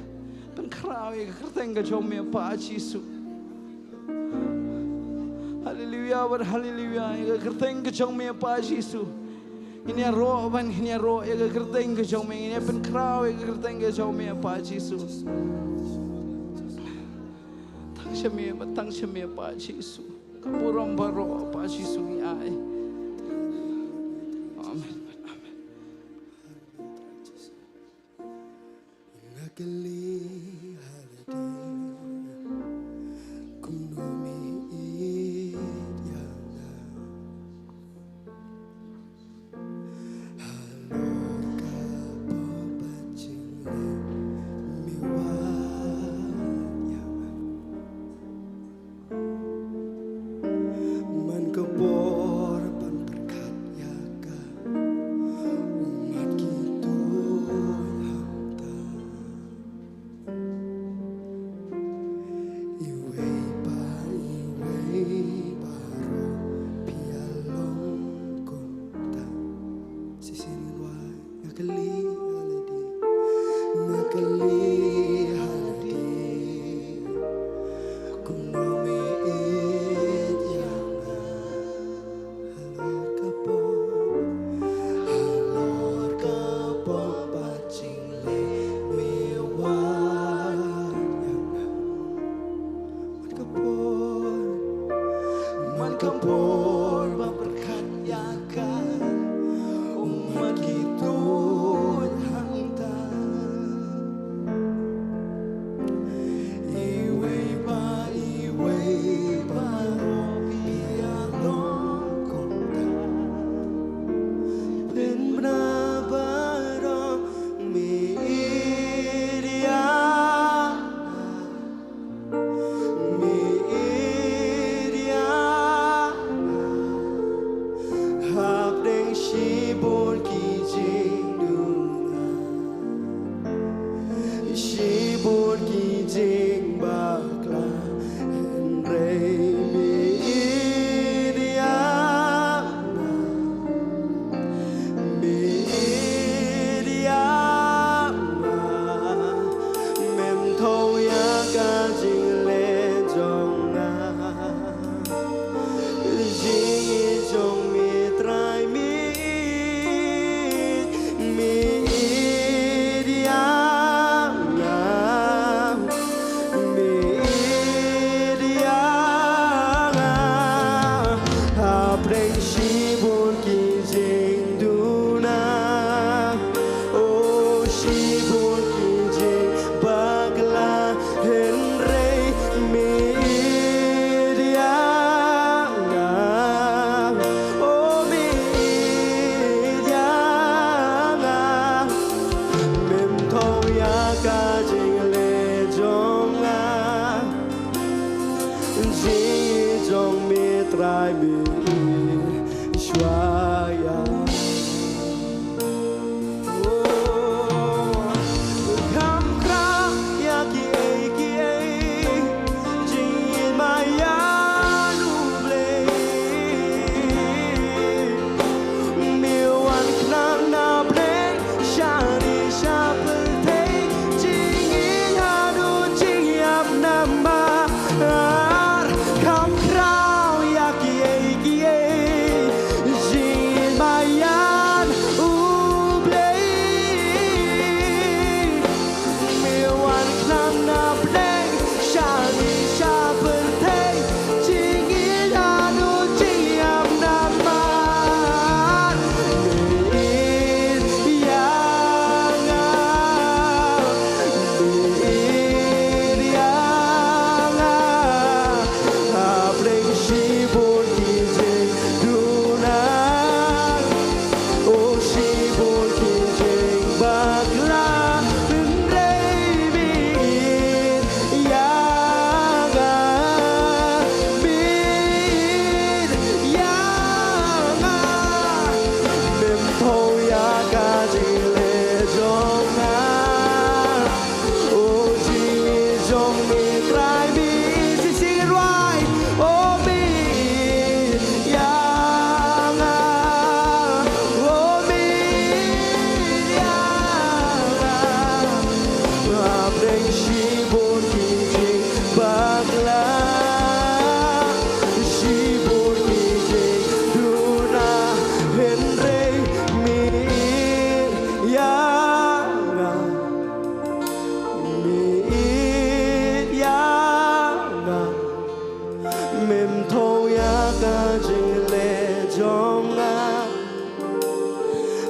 Pynkhraw ïa ka kyrteng ka jong me Pa Jisu. Haleluya, wat haleluya ïa ka kyrteng ka jong me Pa Jisu. Ngin ïaroh ban ngin ïaroh ïa ka kyrteng ka jong me, ngin ïa pynkhraw ïa ka kyrteng ka jong me Pa Jisu. Tang sha me, tang sha me Pa Jisu. Ka burom baroh Pa Jisu ngi ai. Amen. Amen. Nga kylli ha lade kumno me ïeit ïa nga. Halor ka por ba jingleh me wad ïa nga. Man ka por ban pyrkhat ïa ka, u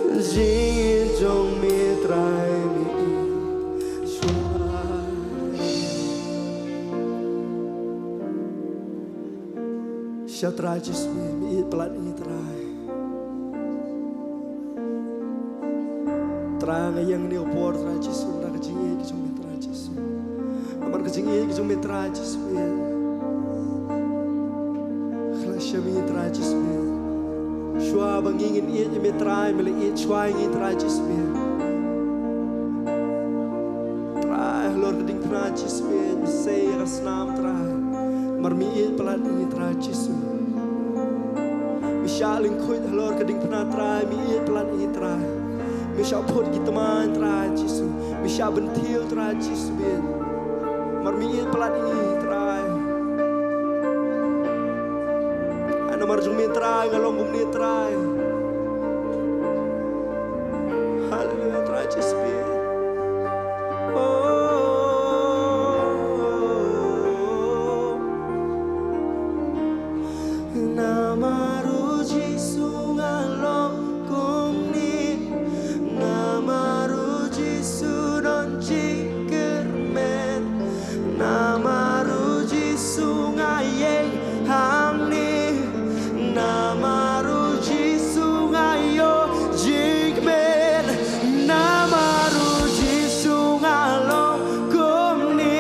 Jingïeit jong me Trai me ïeit shuwa. Sha Trai Jisu me ïeit palat ïa ngi Trai. Trai nga ïeng ha une u por Trai Jisu da ka jingïeit ka jong me Trai Jisu. Namar ka jingïeit ka jong me Trai Jisu. Khlashami Trai Jisu. Shuwa ba ngi ngin ïeit ïa me Trai me la ïeit shuwa ïa ngi Trai Jisu. Trai halor ka diengphna Jisu me sei ïa ka snam Trai. Namar me ïeit palat ïa ngi Trai Jisu. Me shah lyngkhuid halor ka diengphna Trai me ïeit palat ïa ngi Trai. Me shah phut ki tmaiñ Trai Jisu. Me shah bynthiew Trai Jisu me. Namar me ïeit palat ïa ngi Trai. Ai namar jong me Trai nga long kumne Trai. Haleluya Trai Jisu me. Oh. Namar u Jisu nga long kumne. Namar u Jisu don jingkyrmen. Namar u Jisu nga ïeng hangne. Namar u Jisu nga ïoh jingkmen. Namar u Jisu nga long kumne.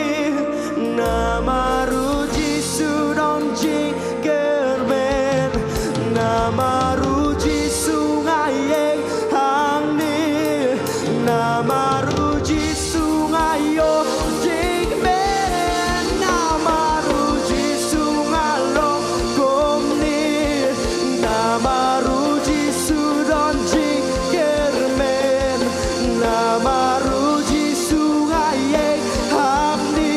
Namar u Jisu don jingkyrmen. Namar u Jisu nga ïeng hangne. Namar u Jisu nga ïoh jingkmen. Namar u Jisu nga long kumne. Namar u Jisu don jingkyrmen. Namar u Jisu nga ïeng hangne.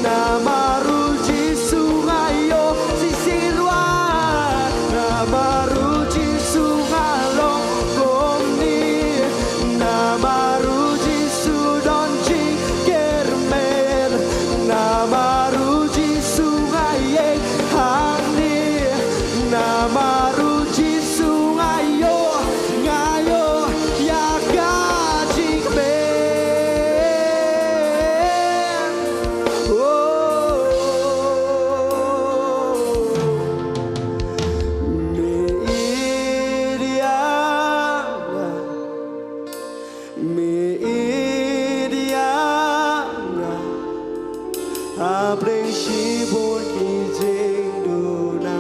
Namar u Jisu nga ïoh shisha ruh. Namar u Jisu nga long kumne. Namar u Jisu don jingkyrmen. Namar u Jisu nga ïeng hangne. Namar u Jisu nga ïoh, nga ïoh ïa ka jingkmen. Oh. Me ïeit ïa nga. Me ïeit ïa nga. Hapdeng shibun ki jingduna,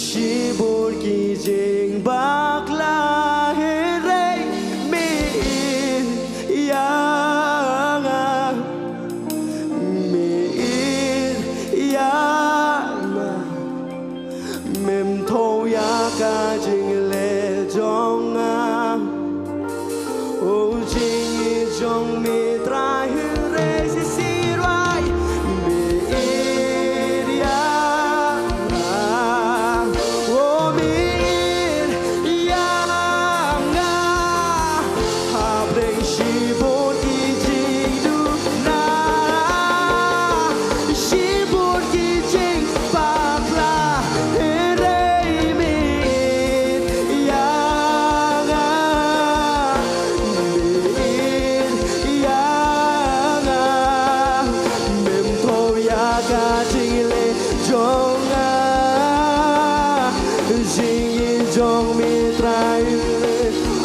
shibun ki jingbakla, hynrei me ïeit ïa nga. Me ïeit ïa nga. Mem thaw ïa ka jingleh jong nga. O jingïeit jong me Trai hynrei shisha ruh. Me ïeit ïa nga. O me ïeit ïa nga. Hapdeng shibun ki jingduna, shibun ki jingbakla, hynrei me ïeit ïa nga. Me ïeit ïa nga. Mem thaw ïa ka jingleh jong nga. Jingïeit jong me Trai.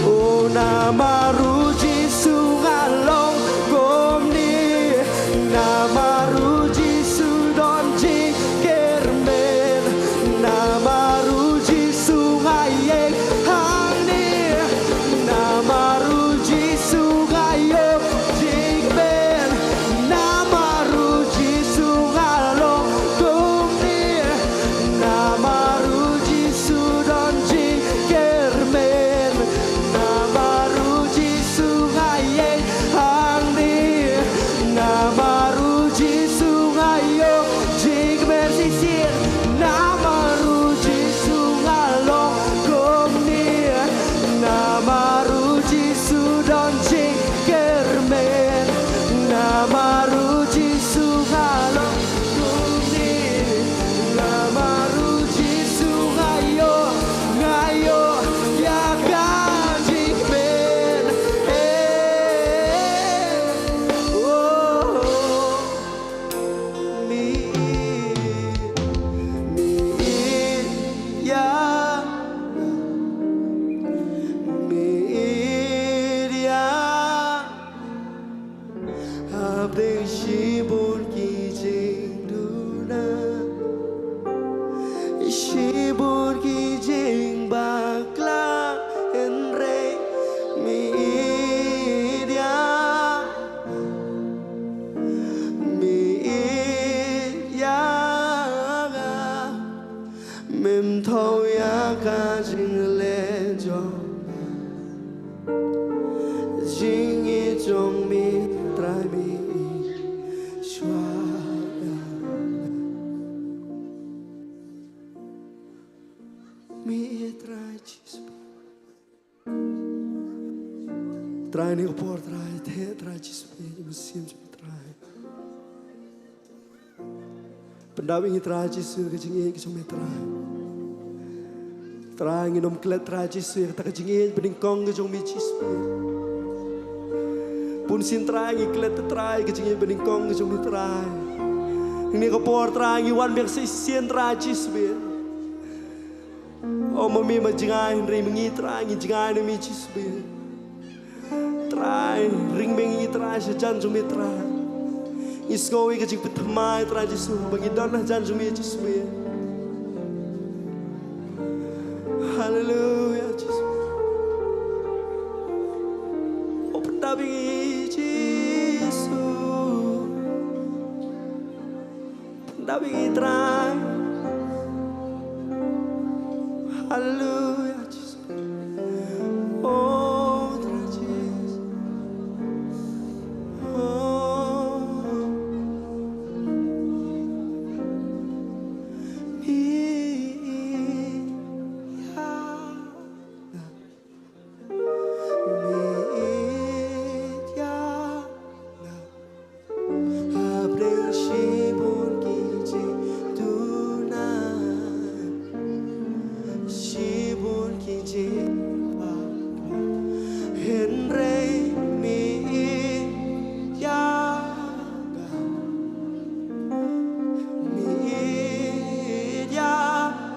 O namar u Jisu nga long kumne. Namar u Jisu don jingkyrmen. Namar u Jisu nga ïeng hangne. Namar u Jisu nga ïoh jingkmen. Namar u Jisu nga long kumne. Namar u Jisu don jingkyrmen. Namar u Jisu Jisu. Trai, ha kane ka por, Trai, te Trai Jisu, ïa ka mynsiem jong me, Trai. Pyndap ïa ngi, Trai Jisu, ka jingïeit ka jong me, Trai. Trai, ngin ym klet, Trai Jisu, ïa kata ka jingïeit banyngkong ka jong me, Jisu. Bunsien, Trai, ngi klet, Trai, ka jingïeit banyngkong ka jong me, Trai. Ha kane ka por, Trai, ngi wan biang shisien, Trai Jisu. O ma me ma jngai, hynrei ma ngi, Trai, ngi jngai na me, Jisu. Trai, ring biang ïa ngi, Trai, sha jan jong me, Trai. Ngi sngew ïa ka jingpynthymmai, Trai Jisu, ba ngi don ha jan jong me, Jisu. Haleluya, Jisu. O pyndap ïa ngi, Jisu. Pyndap ïa ngi, Trai. Haleluya, Jisu. Oh, Trai Jisu. Oh. Ïa. Hapdeng shibun ki jingduna, shibun ki jingpakla, hynrei me ïeit ïa nga, me ïeit ïa nga.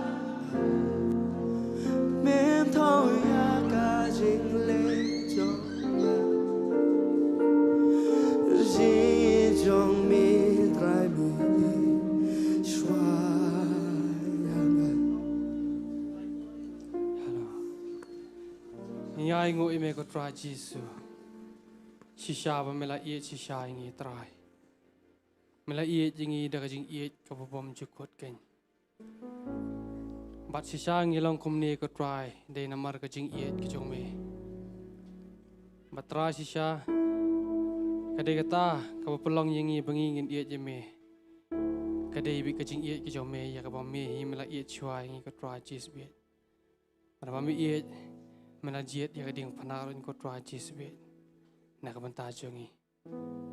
Mem thaw ïa ka jingleh jong nga. Jingïeit jong me, Trai, me shuwa ïa nga. Hello. Ngi ainguh ïa me ko Trai Jisu. Shisha ba me la ïeit shisha ïa ngi Trai. Me la ïeit ïa ngi da ka jingïeit kaba bymjukut keiñ. Bad shisha ngi long kumne ko Trai, dei namar ka jingïeit ka jong me. Bad Trai shisha, ka dei kata kaba pynlong ïa ngi ba ngi ngin ïeit ïa me. Ka dei beit ka jingïeit ka jong me, ïa kaba me hi me la ïeit shuwa ïa ngi ko Trai Jisu beit. Bad ba me ïeit, me la jied ïa ka diengphna ruh ko Trai Jisu beit. Na ka bynta jong ngi.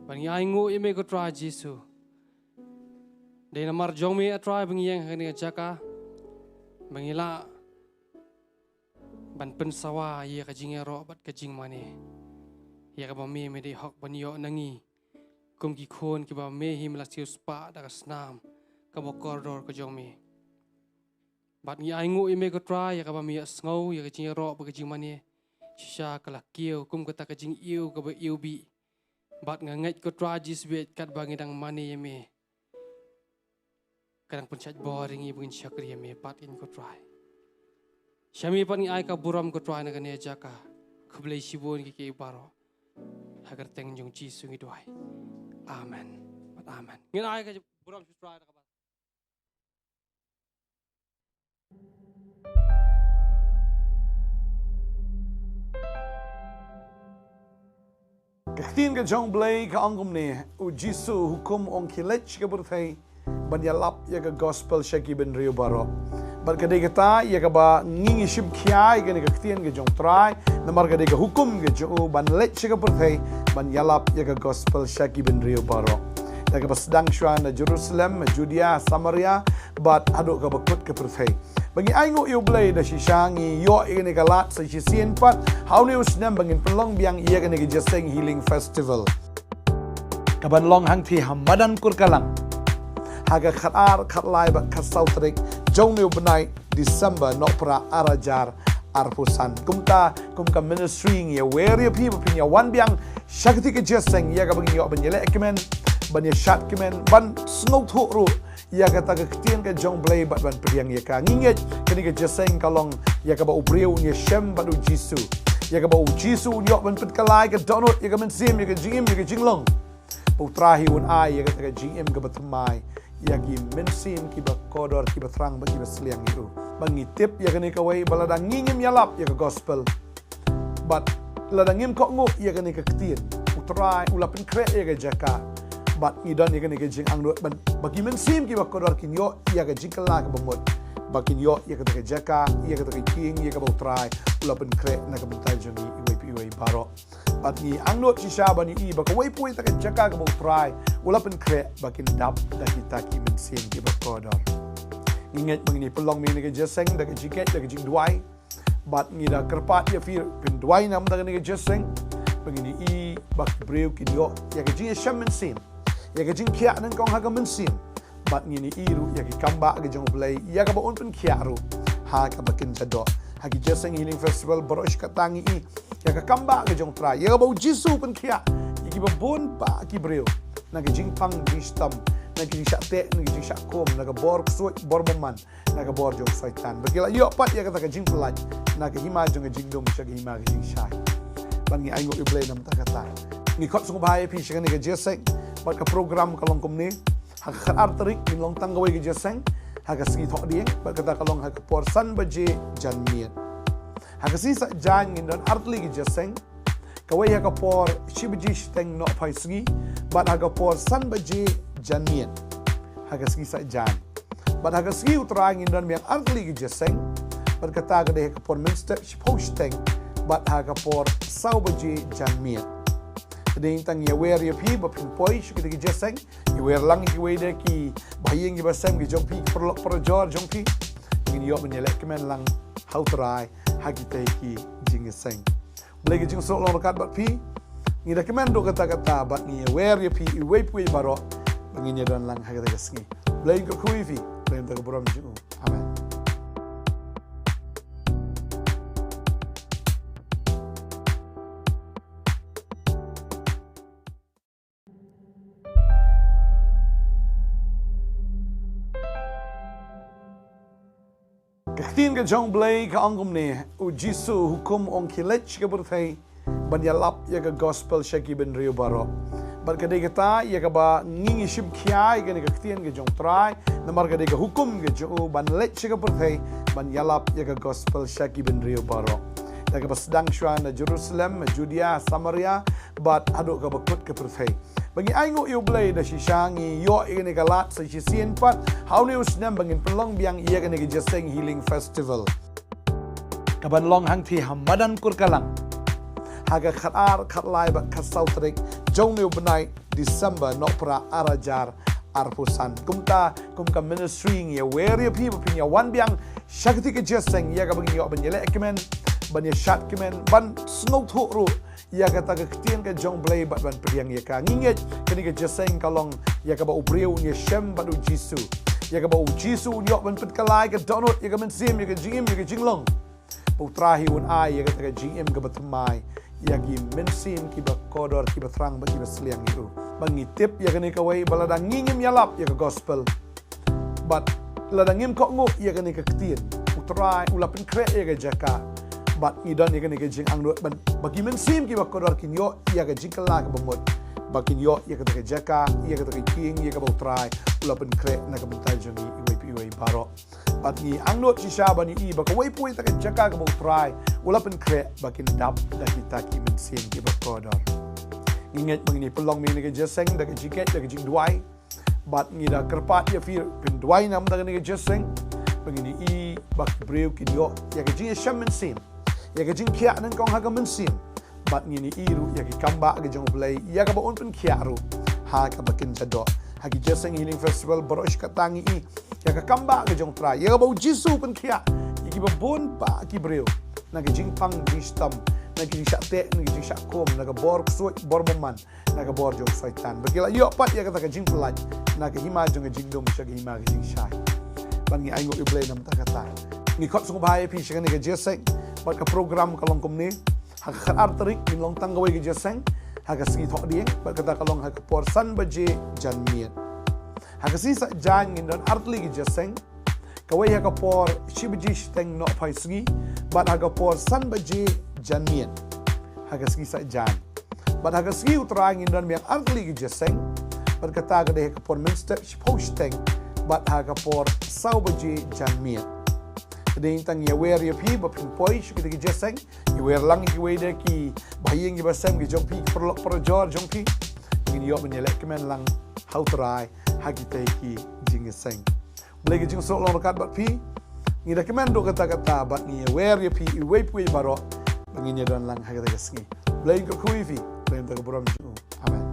Bad ngi ainguh ïa me ko Trai Jisu. Dei namar jong me A Trai ba ngi ïeng ha kane ka jaka. Ba ngi lah ban pynsawa ïa ka jingïaroh bad ka jingmane. Ïa kaba me me dei hok ban ïoh na ngi. Kum ki khun kiba me hi me la siewspah da ka snam kaba kordor ka jong me. Bad ngi ainguh ïa me ko Trai ïa kaba me ïohsngew ïa ka jingïaroh bad ka jingmane. Shisha ka la kiew kum kata ka jingiew kaba iew bih. Bad nga ngeit ko Trai Jisu beit katba ngi dang mane ïa me. Ka dang pynshait bor ïa ngi ba ngin shakri ïa me pat ïa ko Trai. Sha me pat ngi ai ka burom ko Trai na kane ka jaka. Khublei shibun ïa kiei baroh. Ha ka kyrteng jong Jisu ngi duwai. Amen. Bad amen. Ngin ai ka burom sha Trai na kaba Ka ktien ka jong U Blei ka ong kumne, U Jisu u hukum, ong khie leit sha ka pyrthei ban ïalap ïa ka gospel sha ki bynriew baroh. Bad ka dei kata ïa kaba ngi ngi shim khia ïa kane ka ktien ka jong U Trai, namar ka dei ka hukum ka jong u ban leit sha ka pyrthei ban ïalap ïa ka gospel sha ki bynriew baroh. Da kaba sdang shuwa na Jerusalem, Judea, Samaria, bad haduh kaba kut ka pyrthei. Ba ngi ainguh ïa U Blei da shisha ngi ïoh ïa kane ka lad sa shisien pat ha une u snem ba ngin pynlong biang ïa kane ka Jingïaseng Healing Festival. Kaban long hangtei ha madan Kurkalang. Ha ka khatar, khatlai bad khatsaw tarik jong une u bnai December, Nohprah, ar hajar arphew san. Kumta, kum ka ministry ngi ïawer ïa phi ba phin ïa wan biang sha kata ka jingïaseng ïa kaba ngin ïoh ban ïaleh kmen, ban ïashad kmen, ban sngewthuh ruh ïa kata ka ktien ka jong U Blei bad ban pdiang ïa ka. Ngi ngeit kane ka jingïaseng ka long ïa kaba u briew un ïashem bad U Jisu. Ïa kaba U Jisu un ïoh ban pynkylla ïa ka dohnud, ïa ka mynsiem, ïa ka jingim, ïa ka jinglong. Ba U Trai hi un ai ïa kata ka jingim kaba thymmai ïa ki mynsiem kiba kordor, kiba thrang bad kiba sliang ïa u. Ba ngi tip ïa kane kawei ba lada ngi ngim ïalap ïa ka gospel, bad lada ngim kohnguh ïa kane ka ktien U Trai u la pynkhreh ïa ka jaka, bad ngi don ïa kane ka jingangnud ban ba ki mynsiem kiba kordor kin ïoh ïa ka jingkylla kaba mut. ba kin ïoh ïa kata ka jaka, ïa kata ka ïing, ïa kaba U Trai u la pynkhreh na ka bynta jong ngi iwei pa iwei baroh. Bad ngi angnud shisha ban ïohi ba kawei pa kawei kata ka jaka kaba U Trai u la pynkhreh ba kin dap da kita ki mynsiem kiba kordor. Ngi ngeit ba ngin ïa pynlong mynne ka jingïaseng da ka jingkit da ka jingduwai. Bad ngi da kyrpad ïa phi pynduwai namar kane ka jingïaseng ba ngin ïohi ba ki briew kin ïoh ïa ka jingïashem mynsiem, ïa ka jingkhiah nyngkong ha ka mynsiem. Bad ngin ïohi ruh ïa ki kambah ka jong U Blei ïa kaba un pynkhiah ruh ha kaba kin jadoh. Ha ki jingïaseng Healing Festival baroh shi katta ngi ïohi ïa ka kambah ka jong U Trai ïa kaba U Jisu u pynkhiah ïa kiba bun bah ki briew na ka jingpang jingshitom, na ka jingshah teh, na ka jingshah kum, na ka bor ksuid bor bymman, na ka bor jong Soitan. Ba ki la ïoh pat ïa kata ka jingpyllait na ka hima jong ka jingdum sha ka hima ka jingshai. Bad ngi ainguh ïa U Blei namar kata. Ngi khot sngewbha ïa phi sha kane ka jingïaseng. Bad ka program ka long kumne: ha ka khatar tarik ngin long tang kawei ka jingïaseng ha ka sngi Thohdieng, bad kata ka long ha ka por san baje janmiet. Ha ka sngi Saitjaiñ ngin don artylli ka jingïaseng, kawei ha ka por shi baje shiteng nohphai sngi, bad ha ka por san baje janmiet ha ka sngi Saitjaiñ. Bad ha ka sngi U Trai ngin don biang artylli ka jingïaseng, bad kata ka dei ha ka por mynstep shiphew shiteng bad ha ka por saw baje janmiet. Te dei tang ïawer ïa phi ba phin poi sha kita ki jingïaseng, ïawer lang ïa kiwei de ki bahaïing ki bahasem ki jong phi, ki paralok parajor jong phi. Ngin ïoh ban ïaleh kmen lang ha U Trai ha kita ki jingïaseng. Blei ka jingsuk long ryngkat bad phi. Ngi da kmen ruh katta katta bad ngi ïawer ïa phi iwei pa iwei baroh ba ngin ïa don lang ha kata ka sngi. Blei un kyrkhu ïa phi, Blei un kyrkhu ïa phi. Amen. Ka ktien ka jong U Blei ka ong kumne: U Jisu u hukum, ong, khie leit sha ka pyrthei ban ïalap ïa ka gospel sha ki bynriew baroh. Bad ka dei kata ïa kaba ngi ngi shim khia ïa kane ka ktien ka jong U Trai, namar ka dei ka hukum ka jong u ban leit sha ka pyrthei ban ïalap ïa ka gospel sha ki bynriew baroh. Da kaba sdang shuwa na Jerusalem, Judea, Samaria, bad haduh kaba kut ka pyrthei. Ba ngi ainguh ïa U Blei da shisha ngi ïoh ïa kane ka lad sa shisien pat ha une u snem ba ngin pynlong biang ïa kane ka jingïaseng Healing Festival, kaban long hangtei ha madan Kurkalang ha ka khatar, khatlai bad khatsaw tarik jong une u bnai December nohprah ar hajar arphew san. Kumta kum ka ministry ngi ïawer ïa phi ba phin ïa wan biang sha kata ka jingïaseng ïa kaba ngin ïoh ban ïaleh kmen, ban ïashad kmen, ban sngewthuh ruh ïa kata ka ktien ka jong U Blei bad ban pdiang ïa ka. Ngi ngeit kane ka jingïaseng ka long ïa kaba u briew un ïashem bad U Jisu, ïa kaba U Jisu un ïoh ban pynkylla ïa ka dohnud, ïa ka mynsiem, ïa ka jingim, ïa ka jinglong. Ba U Trai hi un ai ïa kata ka jingim kaba thymmai ïa ki mynsiem kiba kordor, kiba thrang bad kiba sliang ïa u. Ba ngi tip ïa kane kawei ba lada ngi ngim ïalap ïa ka gospel bad lada ngim kohnguh ïa kane ka ktien, U Trai u la pynkhreh ïa ka jaka. Bad ngi don ïa kane ka jingangnud ban ba ki mynsiem kiba kordor kin ïoh ïa ka jingkylla kaba mut, ba kin ïoh ïa kata ka jaka, ïa kata ka ïing, ïa kaba U Trai u la pynkhreh na ka bynta jong ngi iwei pa iwei baroh. Bad ngi angnud shisha ban ïohi ba kawei pa kawei kata ka jaka kaba U Trai u la pynkhreh ba kin dap da kita ki mynsiem kiba kordor. Ngi ngeit ba ngin ïa pynlong mynne ka jingïaseng da ka jingkit da ka jingduwai. Bad ngi da kyrpad ïa phi pynduwai namar kane ka jingïaseng ba ngin ïohi ba ki briew kin ïoh ïa ka jingïashem mynsiem, ïa ka jingkhiah nyngkong ha ka mynsiem. Bad ngin ïohi ruh ïa ki kambah ka jong U Blei ïa kaba un pynkhiah ruh ha kaba kin jadoh. Ha ki jingïaseng Healing Festival baroh shi katta ngi ïohi ïa ka kambah ka jong U Trai ïa kaba U Jisu u pynkhiah ïa kiba bun bah ki briew na ka jingpang jingshitom, na ka jingshah teh, na ka jingshah kum, na ka bor ksuid bor bymman, na ka bor jong Soitan. Ba ki la ïoh pat ïa kata ka jingpyllait na ka hima jong ka jingdum sha ka hima ka jingshai. Bad ngi ainguh ïa U Blei namar kata. Ngi khot sngewbha ïa phi sha kane ka jingïaseng. Bad ka program ka long kumne: ha ka khatar tarik ngin long tang kawei ka jingïaseng ha ka sngi Thohdieng, bad kata ka long ha ka por san baje janmiet. Ha ka sngi Saitjaiñ ngin don artylli ka jingïaseng, kawei ha ka por shi baje shiteng nohphai sngi bad ha ka por san baje janmiet ha ka sngi Saitjaiñ. Bad ha ka sngi U Trai ngin don biang artylli ka jingïaseng, bad kata ka dei ha ka por mynstep shiphew shiteng bad ha ka por saw baje janmiet. Te dei tang ïawer ïa phi ba phin poi sha kita ki jingïaseng, ïawer lang ïa kiwei de ki bahaïing ki bahasem ki jong phi, ki paralok parajor jong phi. Ngin ïoh ban ïaleh kmen lang ha U Trai ha kita ki jingïaseng. Blei ka jingsuk long ryngkat bad phi. Ngi da kmen ruh kata kata bad ngi ïawer ïa phi iwei pa iwei baroh ba ngin ïadon lang ha kata ka sngi. Blei un kyrkhu ïa phi, Blei un da ka burom jong u. Amen.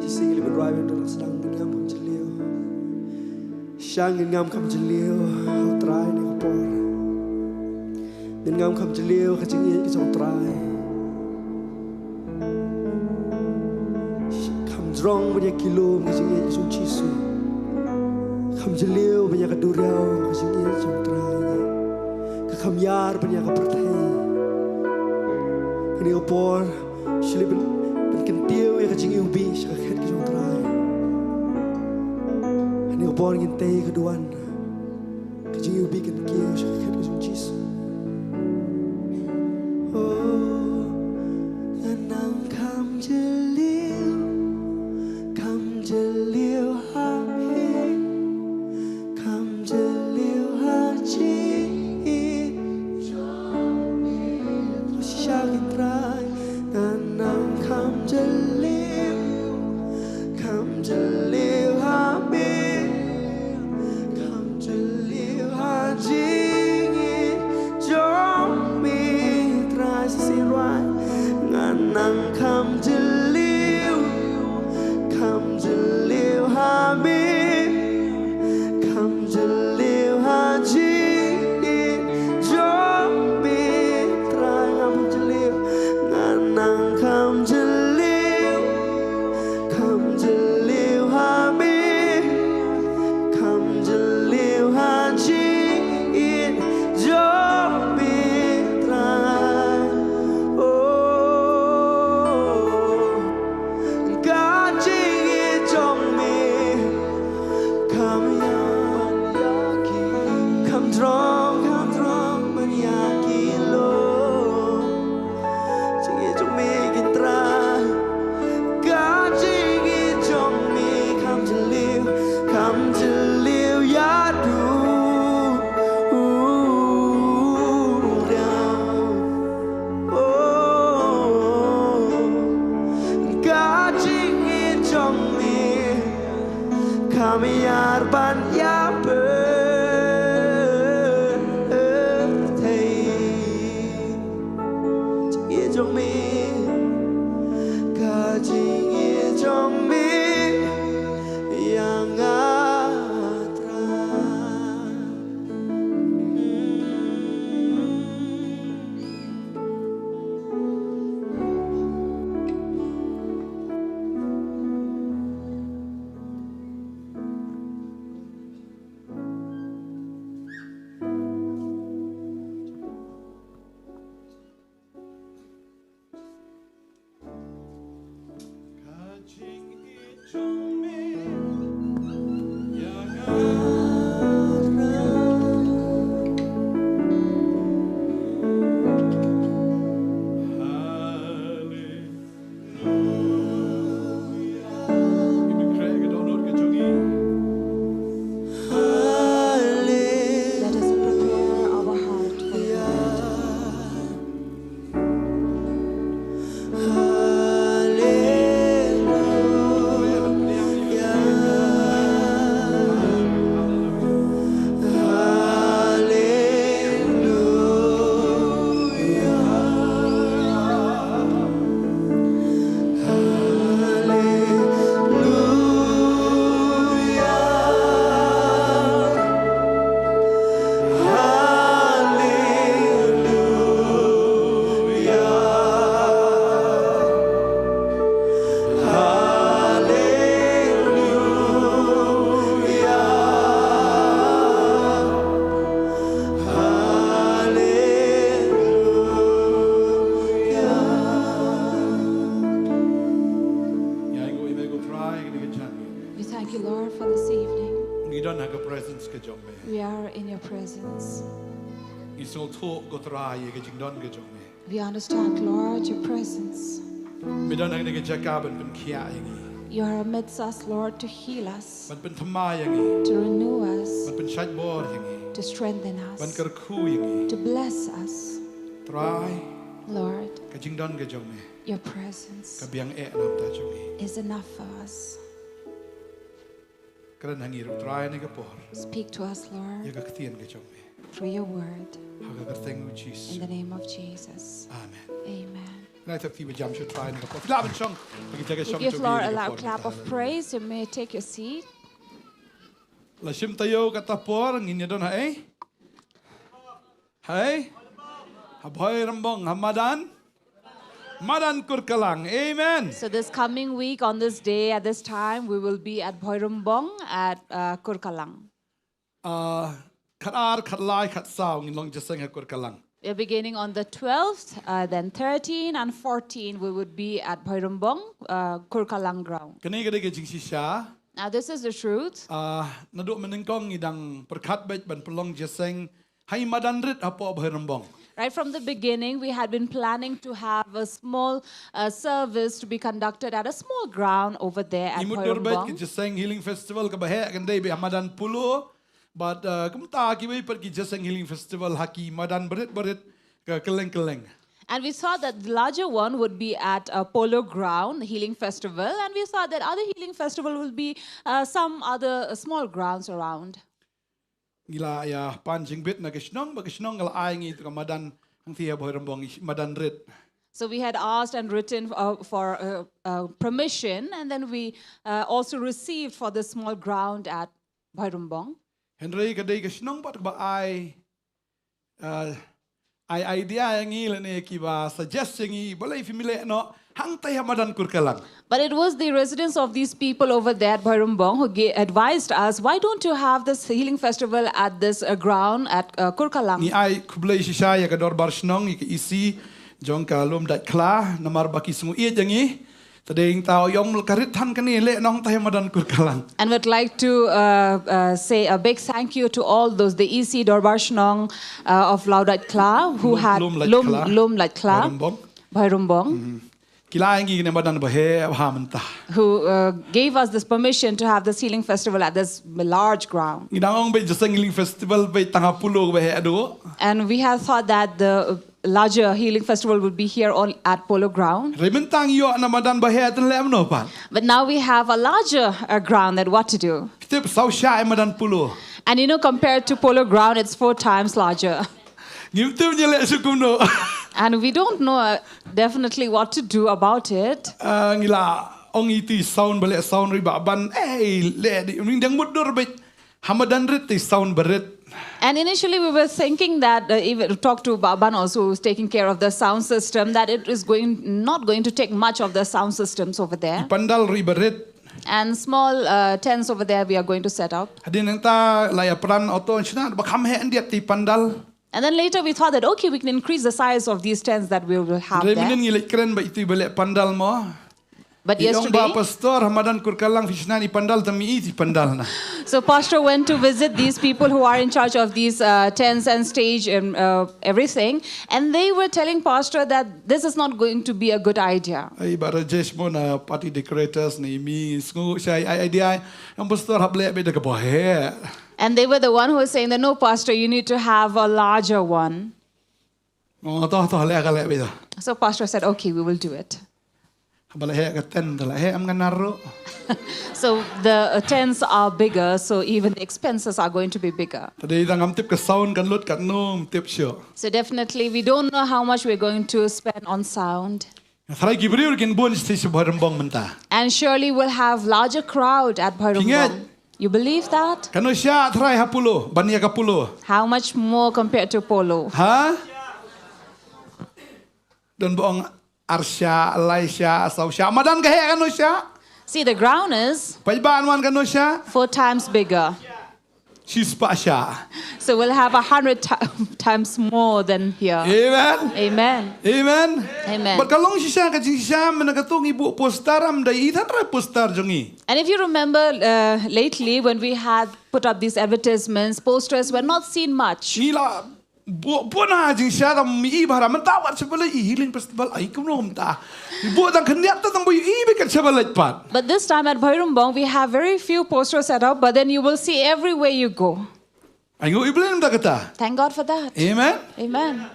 Shisien ngi la pynrwai ïa u nongshong sdang, ngin ngam kham jylliew. Shisien ngin ngam kham jylliew ha u Trai ha kane ka por. Ngin ngam kham jylliew ha ka jingïeit ka jong u Trai. Kham jrong ban ïa ki lum ka jingïeit ka jong u Jisu. Kham jylliew ban ïa ka duriaw ka jingïeit ka jong u Trai. Ka kham ïar ban ïa ka pyrthei. Kane ka por, shu leit pyn, pynkyntiew ïa ka jingiwbih sha ka khet ka jong u Trai. Kane ka por ngin tei ka duwan. Ka jingiwbih kan kiew sha ka khet ka jong u Jisu. Oh, ngan nang kham jylliew, kham jylliew ha me, kham jylliew ha jingïeit. Shisha ki Trai, ngan nang kham jylliew, kham jylliew ha Strong, kham strong ban ïa ki lum. Jingïeit jong me kin trai. Ka jingïeit jong me kham jylliew, kham jylliew ïa u riaw. Oh, ka jingïeit jong me kham ïar ban ïa pyrthei. Jingïeit jong me, ka jingïeit jong me ïa nga Trai. Let us prepare our heart for the word. Ïa, ngi ainguh ïa me ko Trai ha kane ka janmiet. We thank you, Lord, for this evening. Ngi don ha ka presence ka jong me. We are in your presence. Ngi sngewthuh ko Trai ïa ka jingdon ka jong me. We understand, Lord, your presence. Me don ha kane ka jaka ban pynkhiah ïa ngi. You are amidst us, Lord, to heal us, ban pynthymmai ïa ngi, to renew us, ban pynshait bor ïa ngi, to strengthen us, ban kyrkhu ïa ngi, to bless us. Trai, Lord, ka jingdon ka jong me, your presence, ka biang eh na ka bynta jong ngi, is enough for us. Kren ha ngi ruh Trai ha kane ka por. Speak to us, Lord, ïa ka ktien ka jong me, through your word. Ha ka kyrteng u Jisu. In the name of Jesus. Amen. Amen. Ngin ïa thep kti ba jam sha u Trai ha kane ka por. Phi lah ban shong ha ki jaka shong. Give Lord a loud clap of praise. You may take your seat. La shim taïew kata por ngin ïa don ha ei? Hei? Ha Bhoirymbong, ha madan? Madan Kurkalang. Amen. So this coming week on this day at this time we will be at Bhoirymbong at, uh, Kurkalang. Uh, khat ar, khat lai, khat saw ngin long jingïaseng ha Kurkalang. We are beginning on the twelfth, uh, then thirteen and fourteen we would be at Bhoirymbong, uh, Kurkalang ground. Kane ka dei ka jingshisha. Now this is the truth. Uh, naduh mynnyngkong ngi dang pyrkhat beit ban pynlong jingïaseng ha i madan rit hapoh Bhoirymbong. Right from the beginning, we had been planning to have a small, uh, service to be conducted at a small ground over there at Bhoirymbong. Ngi mutdur beit ka jingïaseng Healing Festival kaba heh kan dei beit ha madan Polo, but, uh, kumta kiwei pat ki jingïaseng Healing Festival ha ki madan barit barit ka kylleng kylleng. And we thought that the larger one would be at a Polo ground, the Healing Festival, and we thought that other Healing Festival will be, uh, some other, uh, small grounds around. Ngi la ïa pan jingbit na ka shnong, ba ka shnong ka la ai ngi ïa ka madan hangtei ha Bhoirymbong, madan rit. So we had asked and written, uh, for, uh, uh, permission, and then we, uh, also received for the small ground at Bhoirymbong. Hynrei ka dei ka shnong pat kaba ai, uh, ai idea ïa ngi lane kiba suggest ïa ngi, balei phim leh noh hangtei ha madan Kurkalang. But it was the residents of these people over there at Bhoirymbong who ga-, advised us, "Why don't you have this healing festival at this, uh, ground at, uh, Kurkalang?" Ngi ai khublei shisha ïa ka dorbar shnong, ïa ka E C jong ka Lumdaitkhla, namar ba ki sngewieit ïa ngi. Tadeng ta ïong ka rit than kane leh nong tai madan Kurkalang. And would like to uh, uh, say a big thank you to all those, the E C Dorbar Shnong uh, of Laudait Kla, who had Lum Lait Lum, Kla. Lum Lait Kla, Bairumbong. Bairumbong, Ki la ngi ne madan ba he ha mynta. Who uh, gave us this permission to have this healing festival at this large ground. Ngi dang ong ba jasa healing festival ba tang ha Polo ba he ado. And we had thought that the larger healing festival would be here on at Polo Ground. Re mynta ngi ïoh na madan ba he tan leh mano pat. But now we have a larger uh, ground that what to do. Tip saw sha e madan Polo. And you know, compared to Polo Ground, it's four times larger. Ngi tip ngi leh shu kumno. And we don't know uh, definitely what to do about it. Ah, ngi la ong iti sound ba leh sound ri ba ban eh leh di ring dang mut dur bit. Ha madan rit ti sound ba rit. And initially, we were thinking that uh, even talk to Baban also, who's taking care of the sound system, that it is going not going to take much of the sound systems over there. Pandal ri ba rit. And small uh, tents over there we are going to set up. Hadien nangta la ïa pran auto shna ba kham he ndiat ti pandal. And then later we thought that okay, we can increase the size of these tents that we will have Re there. Mynnin ngi leh kren ba iti ba leh pandal mo. But Ïong ba yesterday, pastor ha madan Kurkalang fi shna ni pandal tam iti pandal na. So pastor went to visit these people who are in charge of these uh, tents and stage and uh, everything, and they were telling pastor that this is not going to be a good idea. Ai ba Rajesh mo na party decorators ni mi sngu shai ai idea. Ïong pastor hap leh bit da ka ba he. And they were the one who was saying that no, pastor, you need to have a larger one. Ngo to to leh ka leh bit da. So pastor said, okay, we will do it. Ba leh he ka tent la he am nganar ro. So the uh, tents are bigger, so even the expenses are going to be bigger. Tadi dang am tip ka sound kan lut kan num tip sio. So definitely, we don't know how much we're going to spend on sound. Sarai ki briew kin bun sti sio Bairumbong mynta. And surely we'll have larger crowd at Bhairumbong. Pingat. You believe that? Kano sha tharai ha Polo, ban ïa ka Polo. How much more compared to Polo? Ha? Don bong arsha, laisha, sausha. Madan ka he kano sha? See, the ground is Pajban wan kano sha? four times bigger. Shispah sha. So we'll have a hundred ti- times more than here. Amen. Amen. Amen. Amen. But ka long shisha ka jingshisha mynta ka tu ngi buh poster am dei i than rai poster jong ngi. And if you remember uh, lately when we had put up these advertisements, posters were not seen much. Ngi la buh buh na jingshisha da mi i bara mynta wat sha ba leh i healing festival ai kumno mynta. Ngi buh dang khyndiat ta dang buh i ba kat sha ba leh pat. But this time at Bhairumbong, we have very few posters set up, but then you will see everywhere you go. Ai ngu i blame da kata. Thank God for that. Amen. Amen.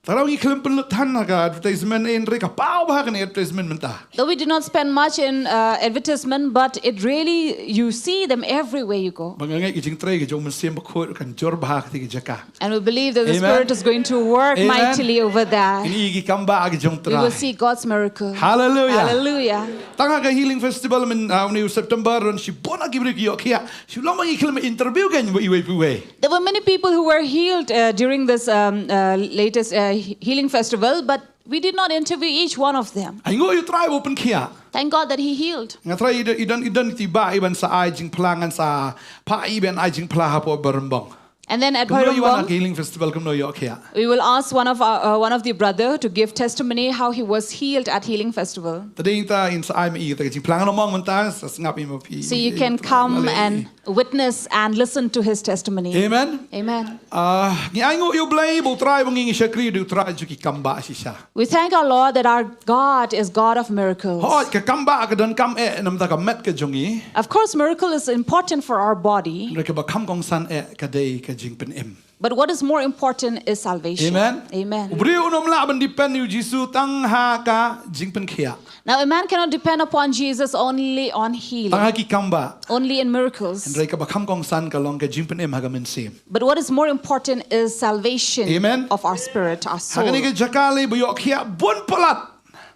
Tara ngi khlem pynlut than ha ka advertisement in re ka paw ba ha ka advertisement mynta. Though we did not spend much in uh, advertisement, but it really, you see them everywhere you go. Ba nga ngai ki jingtrei ki jong Mynsiem Bakhuid kan jur ba ha ka ti ki jaka. And we believe that the Amen. Spirit is going to work Amen. mightily over there. Ini ki kam ba ki jong We will trai. See God's miracle. Hallelujah. Hallelujah. Tang ha ka healing festival men uh, uni September ron shi bona ki bri ki yok khia. Shi long ma ngi khlem interview kan wei wei wei. There were many people who were healed uh, during this um, uh, latest uh, he- healing festival, but we did not interview each one of them. Ai ngo yu trai bo pen khia. Thank God that He healed. Nga trai i don i don ti ba i ban sa ai jingphla ngan sa pa i ban ai jingphla ha po Bairumbong. And then at Kumno yu wan ha Bhairumbong, healing festival kumno yok khia. We will ask one of our, uh, one of the brother to give testimony how he was healed at Healing Festival. Tadi ta in sa ai ma i ta jingphla ngan mong mynta sa sngap i ma phi. So you can come and witness and listen to his testimony. Amen. Amen. Ah, ngi ai ngo yu blai bo trai bo ngi ngi shakri du trai ju ki kam ba shisha. We thank our Lord that our God is God of miracles. Ho ka kam ba ka don kam eh nam ta ka met ka jong i. Of course, miracle is important for our body, Re ka ba kam kong san eh ka dei ka jingpynim. But what is more important is salvation. Amen. Amen. U briew u nom lah ban depend yu Jisu tang ha ka jingpynkhia. Now, a man cannot depend upon Jesus only on healing, Tang ha ki kam ba. Only in miracles. Re ka ba kam kong san ka long ka jingpynim ha ka mynsiem. But what is more important is salvation Amen. Of our spirit, our Ha ka ni soul. Ka jaka le ba yok khia bun palat.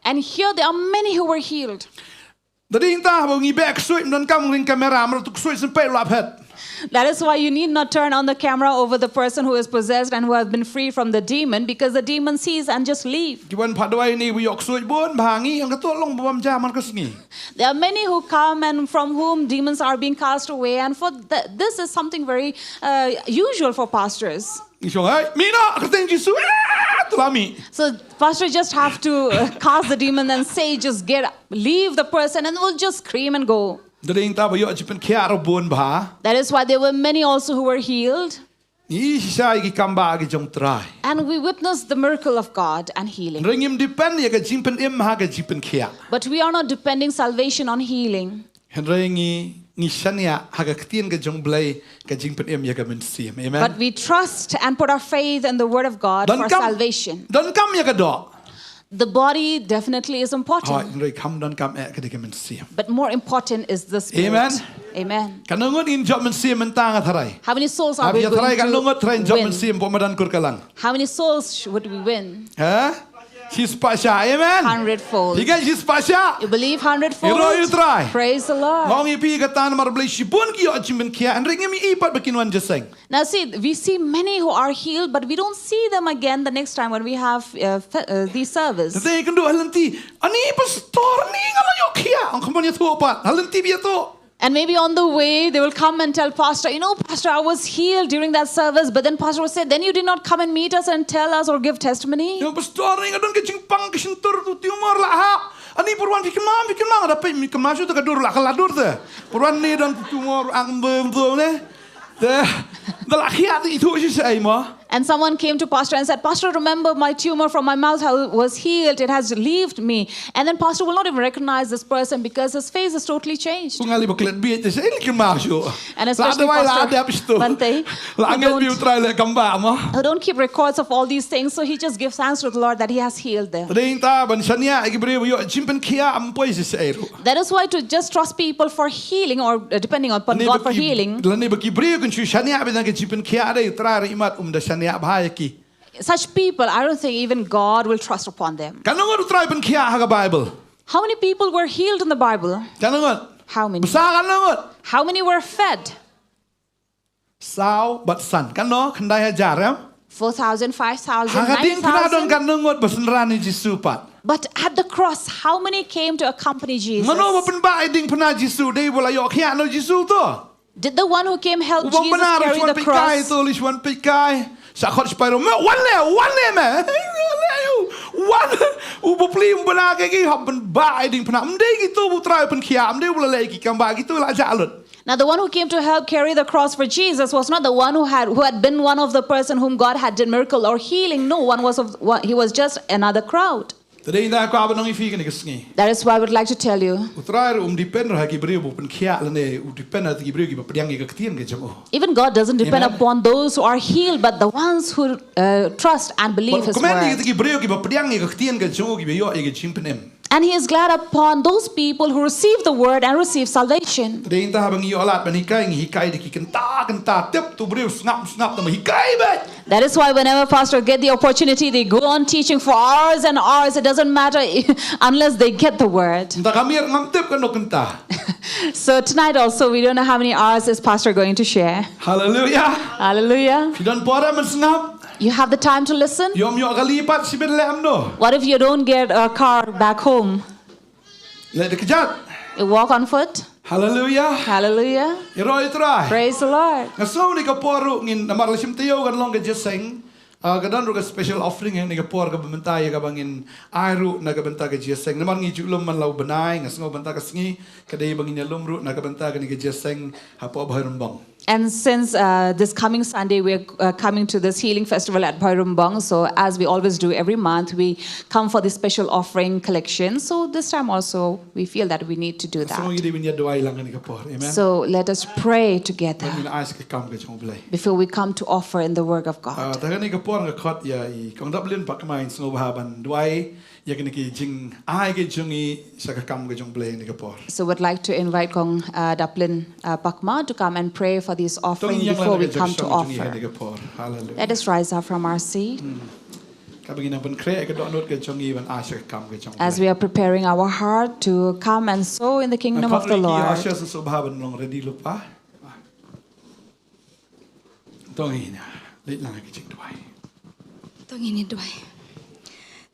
And here there are many who were healed. Tadi ta ba ngi bek suit don kam ring kamera mar tu suit sampai lap het. That is why you need not turn on the camera over the person who is possessed and who have been free from the demon, because the demon sees and just leave. Ki wan phadwai ni ba yok suit bun ba ngi ang ka tu long ba bam ja man ka sngi. There are many who come and from whom demons are being cast away, and for th- this is something very uh, usual for pastors. Ngi shong hai mina ka teng Jisu. Lami. So pastor just have to uh, cast the demon and say, "Just get, leave the person," and we'll just scream and go. Dei ïa kata ba ïoh jingpynkhiah ruh bun bha. That is why there were many also who were healed. Ngi shisha ïa ki kambah ki jong Trai. And we witnessed the miracle of God and healing. Hynrei ngim depend ïa ka jingpynim ha ka jingpynkhiah. But we are not depending salvation on healing. Hynrei ngi, ngi shaniah ha ka ktien ka jong Blei ka jingpynim ïa ka mynsiem. Amen. But we trust and put our faith in the word of God for salvation. Donkam ïa ka doh. The body definitely is important. Hooid, hynrei kam donkam eh ka dei ka mynsiem. But more important is the spirit. Amen. Amen. Katno ngut ngin jop mynsiem mynta nga tharai? How many souls are we going to win? Katno ngut tharai jop mynsiem hapoh madan Kurkalang? How many souls sh- would we win? Ha? Shispah shah. Amen. Hundredfold. Hi ka shispah shah. You believe hundredfold? Ïaroh ïa u Trai. Praise the Lord. Nga ong ïa phi kata namar balei shibun ki ïoh jingpynkhiah hynrei ngim i pat ba kin wan jingïaseng. Now see, we see many who are healed, but we don't see them again the next time when we have uh, fe- uh, these service. Te kynduh ha lynti, ani pastor ni nga la ïoh khiah. Ong kumno ïathuh pat? Ha lynti ba ïathuh. And maybe on the way, they will come and tell Pastor, "You know, Pastor, I was healed during that service." But then Pastor will say, "Then you did not come and meet us and tell us or give testimony." Ïa pastor ni nga don ka jingpang ka shyntur tu tumor la hap. Ani pyrwan phi kynmaw, phi kynmaw, da phi kynmaw shu ta ka dur la ka la dur te. Pyrwan ni don tu tumor ang bem tu ne. Te, da la khiah te i thuh shi sa ai mo. And someone came to Pastor and said, "Pastor, remember my tumor from my mouth how was healed. It has relieved me." And then Pastor will not even recognize this person because his face is totally changed. Ku nga li ba klet bieit te sa ai li kynmaw shu. And especially Pastor Bante, who don't, who don't keep records of all these things, so he just gives thanks to the Lord that he has healed them. Te dei ïa kata ban shaniah ïa ki briew ba ïoh jingpynkhiah ym poi shi sa ai ruh. That is why to just trust people for healing or uh, depending upon God for healing. Lane ba ki briew kin shu shaniah bad ka jingpynkhiah dei u Trai ruh imat um da shaniah bha ïa ki. Such people, I don't think even God will trust upon them. Katno ngut u Trai pynkhiah ha ka Bible? How many people were healed in the Bible? Katno ngut? How many? Bsa katno ngut? How many were fed? Saw bad san. Katno? Khyndai hajar, em? Four thousand, five thousand, nine thousand. Ha ka diengphna don katno ngut ba synran ïa u Jisu pat? But at the cross, how many came to accompany Jesus? Mano ba pynbah ïa diengphna Jisu? Dei ba la ïoh khiah na u Jisu to? Did the one who came help Jesus carry the cross? Uba bna ruh shu wan peit kai to, lei shu wan peit kai. Sa khot sipai ruh, "Me, wan leh, wan leh me." Wan. U bapli u bna ka ki hap pynbah ïa diengphna. Ym dei kito ba u Trai pynkhiah, ym dei ba la leh ki kambah, kito la jah lut. Now, the one who came to help carry the cross for Jesus was not the one who had who had been one of the person whom God had did miracle or healing. No, one was of one, he was just another crowd. Te dei ïa kata nga kwah ban ong ïa phi kane ka sngi. That is why I would like to tell you. U Trai ruh um depend ruh ha ki briew ba u pynkhiah lane u depend ha ki briew kiba pdiang ïa ka ktien ka jong u. Even God doesn't depend upon those who are healed, but the ones who uh, trust and believe His word. Bad u kmen ïa kita ki briew kiba pdiang ïa ka ktien ka jong u kiba ïoh ïa ka jingpynim. And he is glad upon those people who receive the word and receive salvation. Te dei ïa kata haba ngi ïoh lad ban hikai, ngi hikai da ki kynta kynta, tip tu briew sngap sngap, tang ba hikai beit. That is why whenever pastor get the opportunity, they go on teaching for hours and hours. It doesn't matter unless they get the word. Mynta ka miet ngam tip katno kynta. So tonight also, we don't know how many hours is pastor going to share. Hallelujah. Hallelujah. Phi don por ban sngap? You have the time to listen? Ym ïoh kali pat shibit, leh kumno? What if you don't get a car back home? Leh da kjat. You walk on foot? Hallelujah. Hallelujah. Ïaroh ïa u Trai. Praise the Lord. Nga sngew kane ka por ruh ngin, namar la shim taïew kan long ka jingïaseng. Ah, ka don ruh ka special offering ha kane ka por kaba mynta ïa kaba ngin ai ruh na ka bynta ka jingïaseng. Namar ngi ju lum man la u bnai, nga sngew mynta ka sngi ka dei ba ngin ïalum ruh na ka bynta kane ka jingïaseng hapoh Bhoirymbong. And since uh, this coming Sunday, we're uh, coming to this healing festival at Bhoirymbong. So, as we always do every month, we come for the special offering collection. So, this time also, we feel that we need to do that. Nga sngew ngi dei ban ïa duwai lang ha kane ka por. Amen. So, let us pray together. Ban ngin ai sha ka kam ka jong U Blei. Before we come to offer in the work of God. Ah, te ha kane ka por nga khot ïa i Kong Daplin Pakma, nga sngew ba ha ban duwai ïa kine ki jingai ki jong ngi sha ka kam ka jong U Blei ha kane ka por. So would like to invite Kong uh, Daplin uh, Pakma to come and pray for this offering before we come to offer. Hallelujah. Let us rise up from our seat. Hmm. Kaba ngin nang pynkhreh ka dohnud ka jong ngi ban ai sha ka kam ka jong U Blei. As we are preparing our heart to come and sow in the kingdom of the Lord. Nga khot ruh ïa ki ushers, sngewbha ban long ready lypa. To ngin ïa leit lang ha ka jingduwai. To ngin ïa duwai.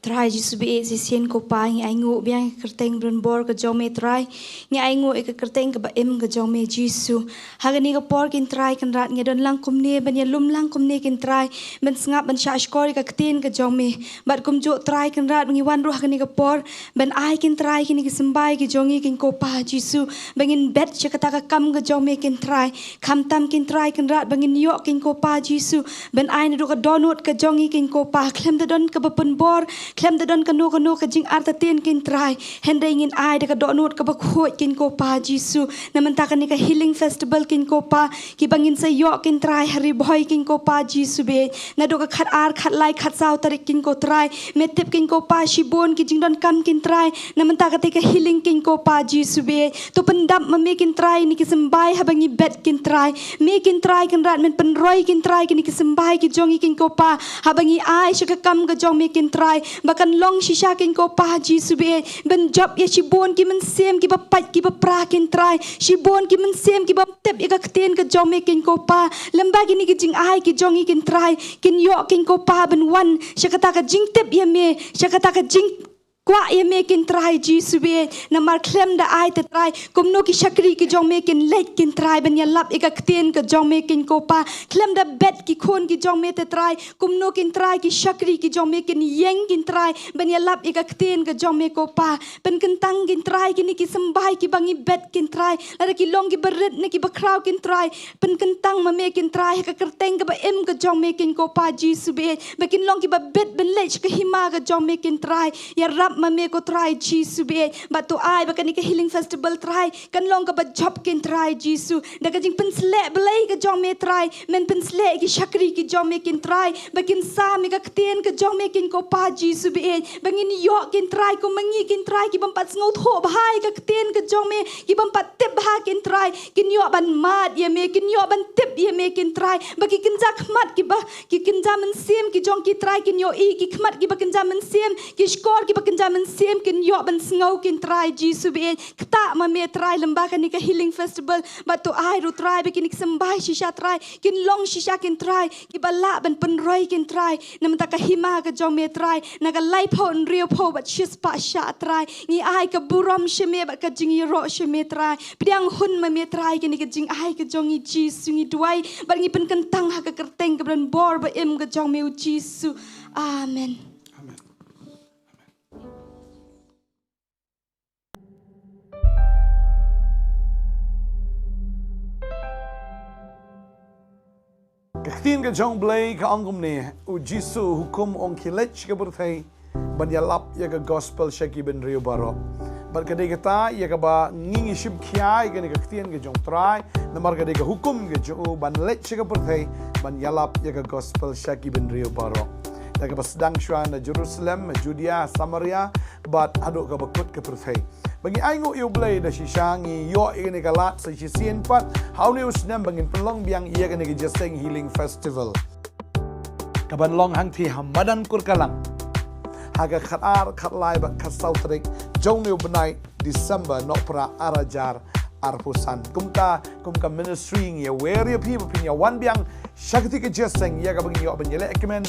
Trai Jisu ba ïeit, shisien ko Pa ngi ainguh biang ïa ka kyrteng ba donbor ka jong me Trai. Ngi ainguh ïa ka kyrteng kaba im ka jong me Jisu. Ha kane ka por Kynrad Trai Kynrad ngi don lang kumne ban ïalum lang kumne Kynrad Trai, ban sngap ban shahshkor ïa ka ktien ka jong me. Bad kumjuh Trai Kynrad ba ngi wan ruh ha kane ka por ban ai Kynrad Trai kine ki symbai ki jong ngi Kynrad ko Pa Jisu, ba ngin bet sha kata ka kam ka jong me Kynrad Trai. Khamtam Kynrad Trai Kynrad ba ngin ïoh Kynrad ko Pa Jisu ban ai naduh ka dohnud ka jong ngi Kynrad ko Pa, khlem da don kaba pynbor, khlem da don kano kano ka jingartatien Kynrad Trai. Hynrei ngin ai da ka dohnud kaba khuid Kynrad ko Pa Jisu. Na mynta kane ka healing festival Kynrad ko Pa, kiba ngin sa ïoh Kynrad Trai ha Ri Bhoi Kynrad ko Pa Jisu ba ïeit. Naduh ka khatar, khatlai, khatsaw tarik Kynrad ko Trai. Me tip Kynrad ko Pa shibun ki jingdonkam Kynrad Trai. Na mynta kata ka healing Kynrad ko Pa Jisu ba ïeit. To pyndap ma me Kynrad Trai ïa kine ki symbai haba ngi bet Kynrad Trai. Me Kynrad Trai Kynrad men pynroi Kynrad Trai ïa kine ki symbai ki jong ngi Kynrad ko Pa, haba ngi ai sha ka kam ka jong me Kynrad Trai. Ba kan long shisha Kynrad ko Pa Jisu ba ïeit, ban jop ïa shibun ki mynsiem kiba pait kiba pra Kynrad Trai. Shibun ki mynsiem kiba tip ïa ka ktien ka jong me Kynrad ko Pa. Lem ba kine ki jingai ki jong ngi Kynrad Trai kin ïoh Kynrad ko Pa ban wan sha kata ka jingtip ïa me, sha kata ka jingkwah ïa me Kynrad Trai Jisu ba ïeit. Namar khlem da ai te Trai, kumno ki shakri ki jong me kin leit Kynrad Trai ban ïalap ïa ka ktien ka jong me Kynrad ko Pa. Khlem da bet ki khun ki jong me te Trai, kumno Kynrad Trai ki shakri ki jong me kin ïeng Kynrad Trai ban ïalap ïa ka ktien ka jong me ko Pa. Pynkyntang Kynrad Trai kine ki symbai kiba ngi bet Kynrad Trai, lada ki long kiba rit ne kiba khraw Kynrad Trai. Pynkyntang ma me Kynrad Trai ha ka kyrteng kaba im ka jong me Kynrad ko Pa Jisu ba ïeit, ba kin long kiba bit ban leit sha ka hima ka jong me Kynrad Trai. Ïarap ma me ko Trai Jisu ba ïeit. Bad to ai ba kane ka healing festival Trai kan long kaba jop Kynrad Trai Jisu. Da ka jingpynsleh Blei ka jong me Trai, men pynsleh ïa ki shakri ki jong me Kynrad Trai, ba kin sam ïa ka ktien ka jong me Kynrad ko Pa Jisu ba ïeit. Ba ngin ïoh Kynrad Trai kum ma ngi Kynrad Trai ki bym pat sngewthuh bha ïa ka ktien ka jong me, ki bym pat tip bha Kynrad Trai, kin ïoh ban mad ïa me, kin ïoh ban tip ïa me Kynrad Trai. Ba ki kynja khmat kiba, ki kynja mynsiem ki jong ki Trai kin ïohi, ki khmat kiba kynja mynsiem, ki shkor kiba kynja mynsiem kin ïoh ban sngew Kynrad Trai Jisu ba ïeit. Ktah ma me Trai lem ba kane ka healing festival. Bad to ai ruh Trai ba kine ki symbai shisha Trai kin long shisha Kynrad Trai kiba lah ban pynroi Kynrad Trai na mynta ka hima ka jong me Trai. Na ka laiphew, hynriewphew bad shispah shah Trai, ngi ai ka burom sha me bad ka jingïaroh sha me Trai. Pdiang hun ma me Trai kane ka jingai ka jong ngi Jisu ngi duwai bad ngi pynkyntang ha ka kyrteng kaba donbor ba im ka jong me u Jisu. Amen. Amen. Ka ktien ka jong Blei ka ong kumne, u Jisu u hukum ong khie leit sha ka pyrthei ban ïalap ïa ka gospel sha ki bynriew baroh. Bad ka dei kata ïa kaba ngi ngi shim khia ïa kane ka ktien ka jong Trai, namar ka dei ka hukum ka jong u ban leit sha ka pyrthei ban ïalap ïa ka gospel sha ki bynriew baroh. Da kaba sdang shuwa na Jerusalem, Judea, Samaria, bad haduh kaba kut ka pyrthei. Ba ngi ainguh ïa u Blei da shisha ngi ïoh ïa kane ka lad sa shisien pat ha une u snem ba ngin pynlong biang ïa kane ka Jingïaseng Healing Festival, kaban long hangthie ha madan Kurkalang ha ka khatar, khatlai bad khatsaw tarik jong une u bnai December, Nohprah, ar hajar arphew san. Kumta kum ka ministry ngi ïawer ïa phi ba phin ïa wan biang sha kata ka jingïaseng ïa kaba ngin ïoh ban ïaleh kmen,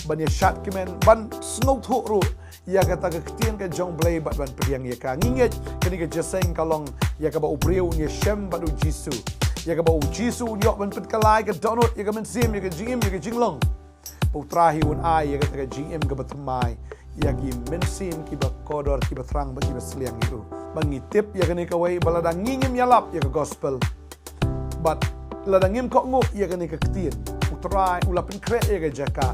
ban ïashad kmen, ban sngewthuh ruh ïa kata ka ktien ka jong Blei bad ban pdiang ïa ka. Ngi ngeit kane ka jingïaseng ka long ïa kaba u briew un ïashem bad u Jisu, ïa kaba u Jisu un ïoh ban pynkylla ïa ka dohnud, ïa ka mynsiem, ïa ka jingim, ïa ka jinglong. Ba u Trai hi un ai ïa kata ka jingim kaba thymmai ïa ki mynsiem kiba kordor, kiba thrang bad kiba sliang ïa u. Ba ngi tip ïa kane kawei, ba lada ngi ngim ïalap ïa ka gospel bad lada ngim kohnguh ïa kane ka ktien, u Trai u la pynkhreh ïa ka jaka.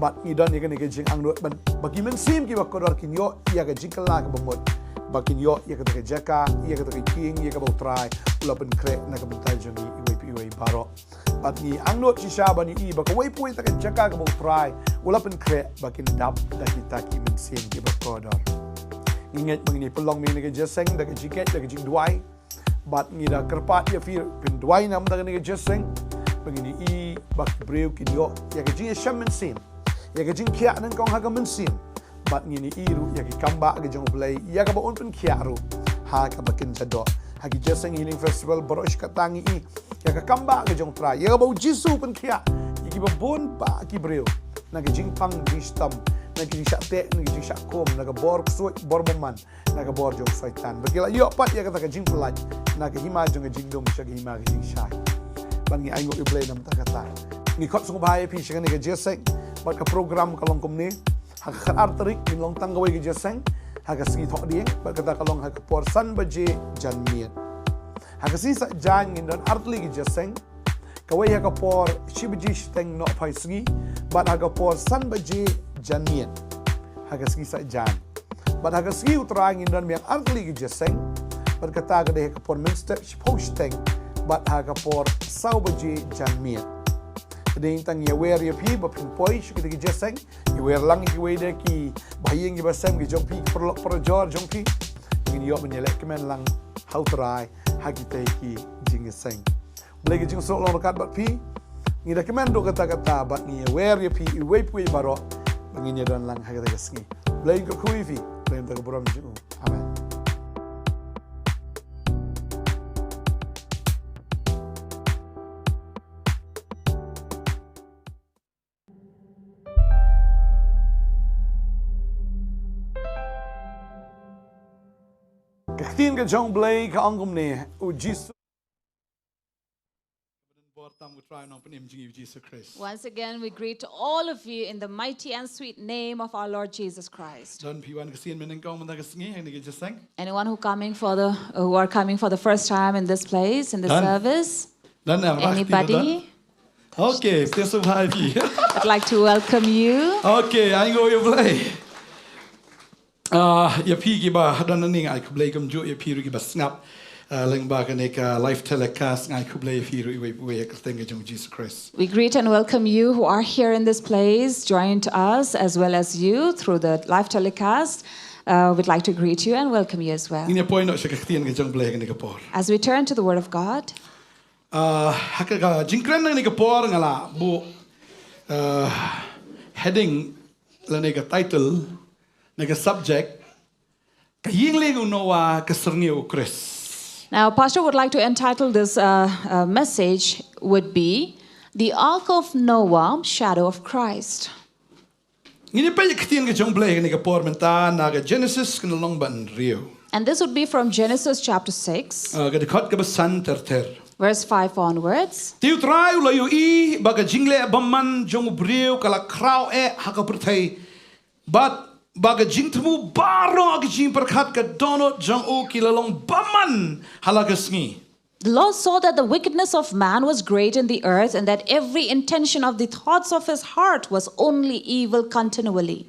Bad ngi don ïa kane ka jingangnud ban ba ki mynsiem kiba kordor kin ïoh ïa ka jingkylla kaba mut, ba kin ïoh ïa kata ka jaka, ïa kata ka ïing, ïa kaba u Trai u la pynkhreh na ka bynta jong ngi iwei pa iwei baroh. Bad ngi angnud shisha ban ïohi ba kawei pa kawei ta ka jaka kaba u Trai u la pynkhreh ba kin dap da kita ki mynsiem kiba kordor. Ngi ngeit ba ngin ïa pynlong ïa kane ka jingïaseng da ka jingngeit, da ka jingduwai. Bad ngi da kyrpad ïa phi phin duwai namar kane ka jingïaseng, ba ngin ïohi ba ki briew kin ïoh ïa ka jingïashem mynsiem, ïa ka jingkhiah nyngkong ha ka mynsiem. Bad ngin ïohi ruh ïa ki kambah ka jong u Blei ïa kaba un pynkhiah ruh ha kaba kynja doh. Ha ki Jingïaseng Healing Festival baroh shi katta ngi ïohi ïa ka kambah ka jong u Trai, ïa kaba u Jisu u pynkhiah ïa kiba bun bah ki briew na ka jingpang jingshitom na ka jingshah teh, na ka jingshah kum, na ka bor ksuid, bor bymman, na ka bor jong Soitan. Bad ki la ïoh pat ïa kata ka jingpyllait na ka hima jong ka jingdum sha ka hima ka jingshai. Bad ngi ainguh ïa U Blei namar kata. Ngi khot sngewbha ïa phi sha kane ka jingïaseng. Bad ka program ka long kumne. Ha ka khatar tarik ngin long tang kawei ka jingïaseng ha ka sngi Thohdieng, bad kata ka long ha ka por san baje janmiet. Ha ka sngi Saitjaiñ ngin don artylli ka jingïaseng. Kawei ha ka por shi baje shiteng nohphai sngi, bad ha ka por san baje janmiet ha ka sngi Saitjaiñ. Bad ha ka sngi U Trai ngin don biang artylli ka jingïaseng, bad kata ka dei ha ka por mynstep shiphew shiteng, bad ha ka por saw baje janmiet. Te dei tang ïawer ïa phi ba phin poi sha kita ki jingïaseng. Ïawer lang ïa kiwei de ki bahaïing ki bahasem ki jong phi, ki paralok parajor jong phi. Ngin ïoh ban ïaleh kmen lang ha U Trai ha kita ki jingïaseng. Blei ka jingsuk long ryngkat bad phi. Ngi da kmen duh katta katta bad ngi ïawer ïa phi iwei pa iwei baroh. Ngin ïadon lang ha kata ka sngi. Blei un kyrkhu ïa phi. Blei un da ka burom jong u. Amen. Ka ktien ka jong U Blei ka ong kumne, u Jisu. Bor tam U Trai Nongpynim jong ngi U Jisu Khrist. Once again, we greet all of you in the mighty and sweet name of our Lord Jesus Christ. Don phi wan ka sien mynnyngkong mynta ka sngi ha kane ka jingïaseng? Anyone who coming for the, who are coming for the first time in this place, in this Don. service? Don, em, Rah, Anybody? Don. Okay, phi sngewbha ïa phi. I'd like to welcome you. Okay, ainguh ïa U Blei. Ah, ïa phi kiba don hangne nga ai khublei kumjuh, ïa phi ruh kiba sngap, ah, lyngba kane ka live telecast, nga ai khublei ïa phi ruh iwei pa iwei ha ka kyrteng ka jong U Jisu Khrist. We greet and welcome you who are here in this place, joined us, as well as you through the live telecast. Uh, we'd like to greet you and welcome you as well. Ngin ïa poi noh sha ka ktien ka jong U Blei ha kane ka por. As we turn to the Word of God, Ah, ha ka, ka jingkren na kane ka por nga la buh, ah, heading lane ka title, na ka subject, Ka Ïing Lieng u Noah, Ka Syrngiew u Khrist. Now, Pastor would like to entitle this, uh, uh, message would be The Ark of Noah, Shadow of Christ. Ngin ïa peit ïa ka ktien ka jong U Blei ha kane ka por mynta na ka Genesis ka lynnong ba hynriew. And this would be from Genesis chapter six, Ah, ka dkhot kaba san ter ter. verse five onwards. Te U Trai u la ïohi ba ka jingleh bymman jong u briew ka la khraw eh ha ka pyrthei. Bad ba ka jingthmu baroh ka jingpyrkhat ka dohnud jong u ki la long bymman ha la ka sngi. The Lord saw that the wickedness of man was great in the earth, and that every intention of the thoughts of his heart was only evil continually.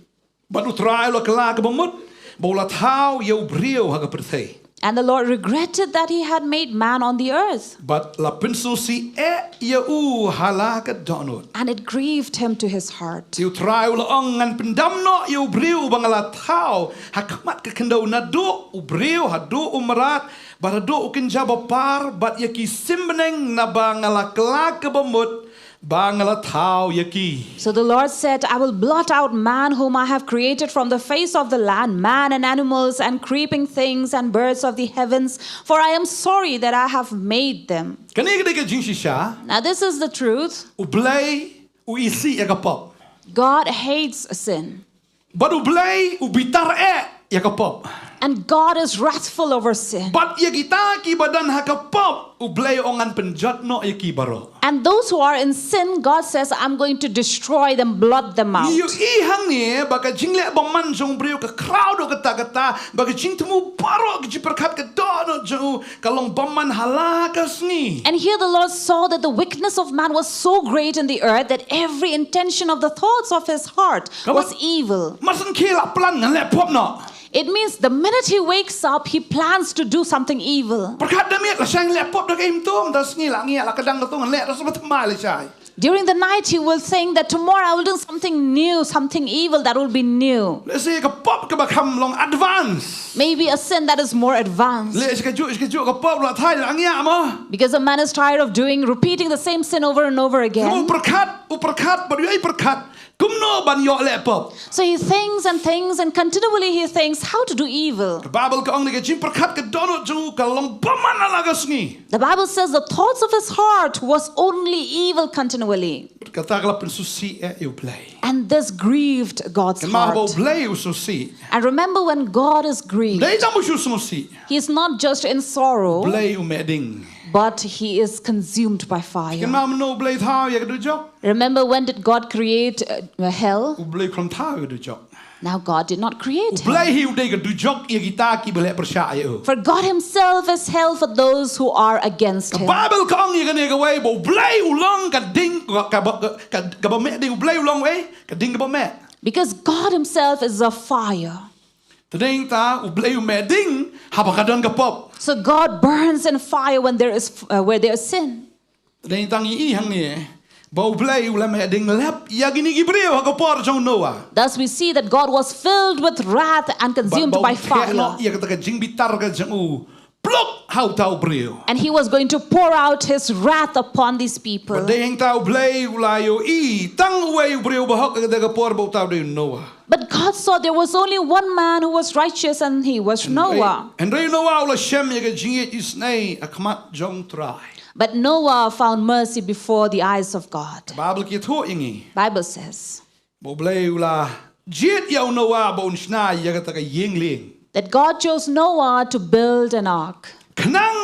Bad U Trai u la kylla kaba mut ba u la thaw ïa u briew ha ka pyrthei. And the Lord regretted that he had made man on the earth. Bad la pynsngewsih eh ïa u ha la ka dohnud. And it grieved him to his heart. Te U Trai u la ong, ngan pyndam noh ïa u briew ba nga la thaw ha khmat ka khyndew, naduh u briew haduh u mrad, bad haduh u kynja bapar, bad ïa ki sim bneng, naba nga la kylla kaba mut ba nga la thaw ïa ki. So the Lord said, I will blot out man whom I have created from the face of the land, man and animals and creeping things and birds of the heavens, for I am sorry that I have made them. Kane ka dei ka jingshisha. Now this is the truth. U Blei u isih ïa ka pop. God hates sin. Bad U Blei u bitar eh ïa ka pop. And God is wrathful over sin. Bad ïa kita kiba don ha ka pop, U Blei u ong, ngan pynjot noh ïa ki baroh. And those who are in sin, God says, I'm going to destroy them, blot them out. Ngi ïohi hangne ba ka jingleh bymman jong u briew ka khraw duh katta katta, ba ka jingthmu baroh, ka jingpyrkhat ka dohnud jong u ka long bymman ha la ka sngi. And here the Lord saw that the wickedness of man was so great in the earth that every intention of the thoughts of his heart was evil. Ka mut, mar syn khie la plan ngan leh pop noh. It means the minute he wakes up, he plans to do something evil. Pyrkhat da miet, lashai ngan leh pop da ka im tum, da sngi la ngi la ka dang da tum ngan leh, da sngewbha thymmai lashai. During the night, he will think that tomorrow I will do something new, something evil that will be new. Lehse ka pop kaba kham long advance. Maybe a sin that is more advanced. Leh shi kajuh, shi kajuh ka pop la thait la ngiah mo. Because a man is tired of doing, repeating the same sin over and over again. U pyrkhat, u pyrkhat, bad u ïai pyrkhat kumno ban ïoh leh pop. So he thinks and thinks and continually he thinks how to do evil. Ka Baibl ka ong ne ka jingpyrkhat ka dohnud jong u ka long bymman ha la ka sngi. The Bible says the thoughts of his heart was only evil continually. continually. Kata ka la pynsngewsih eh ïa U Blei. And this grieved God's Kynmaw ba U heart. Blei u sngewsih. And remember, when God is grieved, Dei tang ba shu sngewsih. He's not just in sorrow, Blei u meh ding. But he is consumed by fire. Kynmaw mynno U Blei thaw ïa ka dujok. Remember, when did God create uh, hell? U Blei u khlem thaw ïa ka dujok. Now, God did not create U Blei hell. Hi u dei ka dujok ïa kita kiba leh pyrshah ïa u. For God himself is hell for those who are against Ka him. Baibl ka ong ïa kane kawei ba U Blei u long ka ding ka, ka, ka, ka, kaba meh ding. U Blei u long wei ka ding kaba meh. Because God himself is a fire. Te dei ta U Blei u meh ding haba ka don ka pop. So God burns in fire when there is uh, where there is sin. Te dei tang ïa i hangne ba U Blei u la meh ding lep ïa kine ki briew ha ka por jong u Noah. Thus, we see that God was filled with wrath and Bad consumed ba u by theh noh fire. Ïa kata ka jingbitar ka jong u pluk ha uta u briew. And he was going to pour out his wrath upon these people. Bad dei hangta U Blei u la ïohi tang uwei u briew ba hok ha kata ka por ba uta u dei u Noah. But God saw there was only one man who was righteous, and he was Noah. Hynrei u Noah u la shem ïa ka jingïeit isynei ha khmat jong U Trai. But Noah found mercy before the eyes of God. Baibl ka ïathuh ïa ngi Bible says ba U Blei u la jied ïa u Noah ba un shna ïa kata ka ïing lieng. that God chose Noah to build an ark. Khnang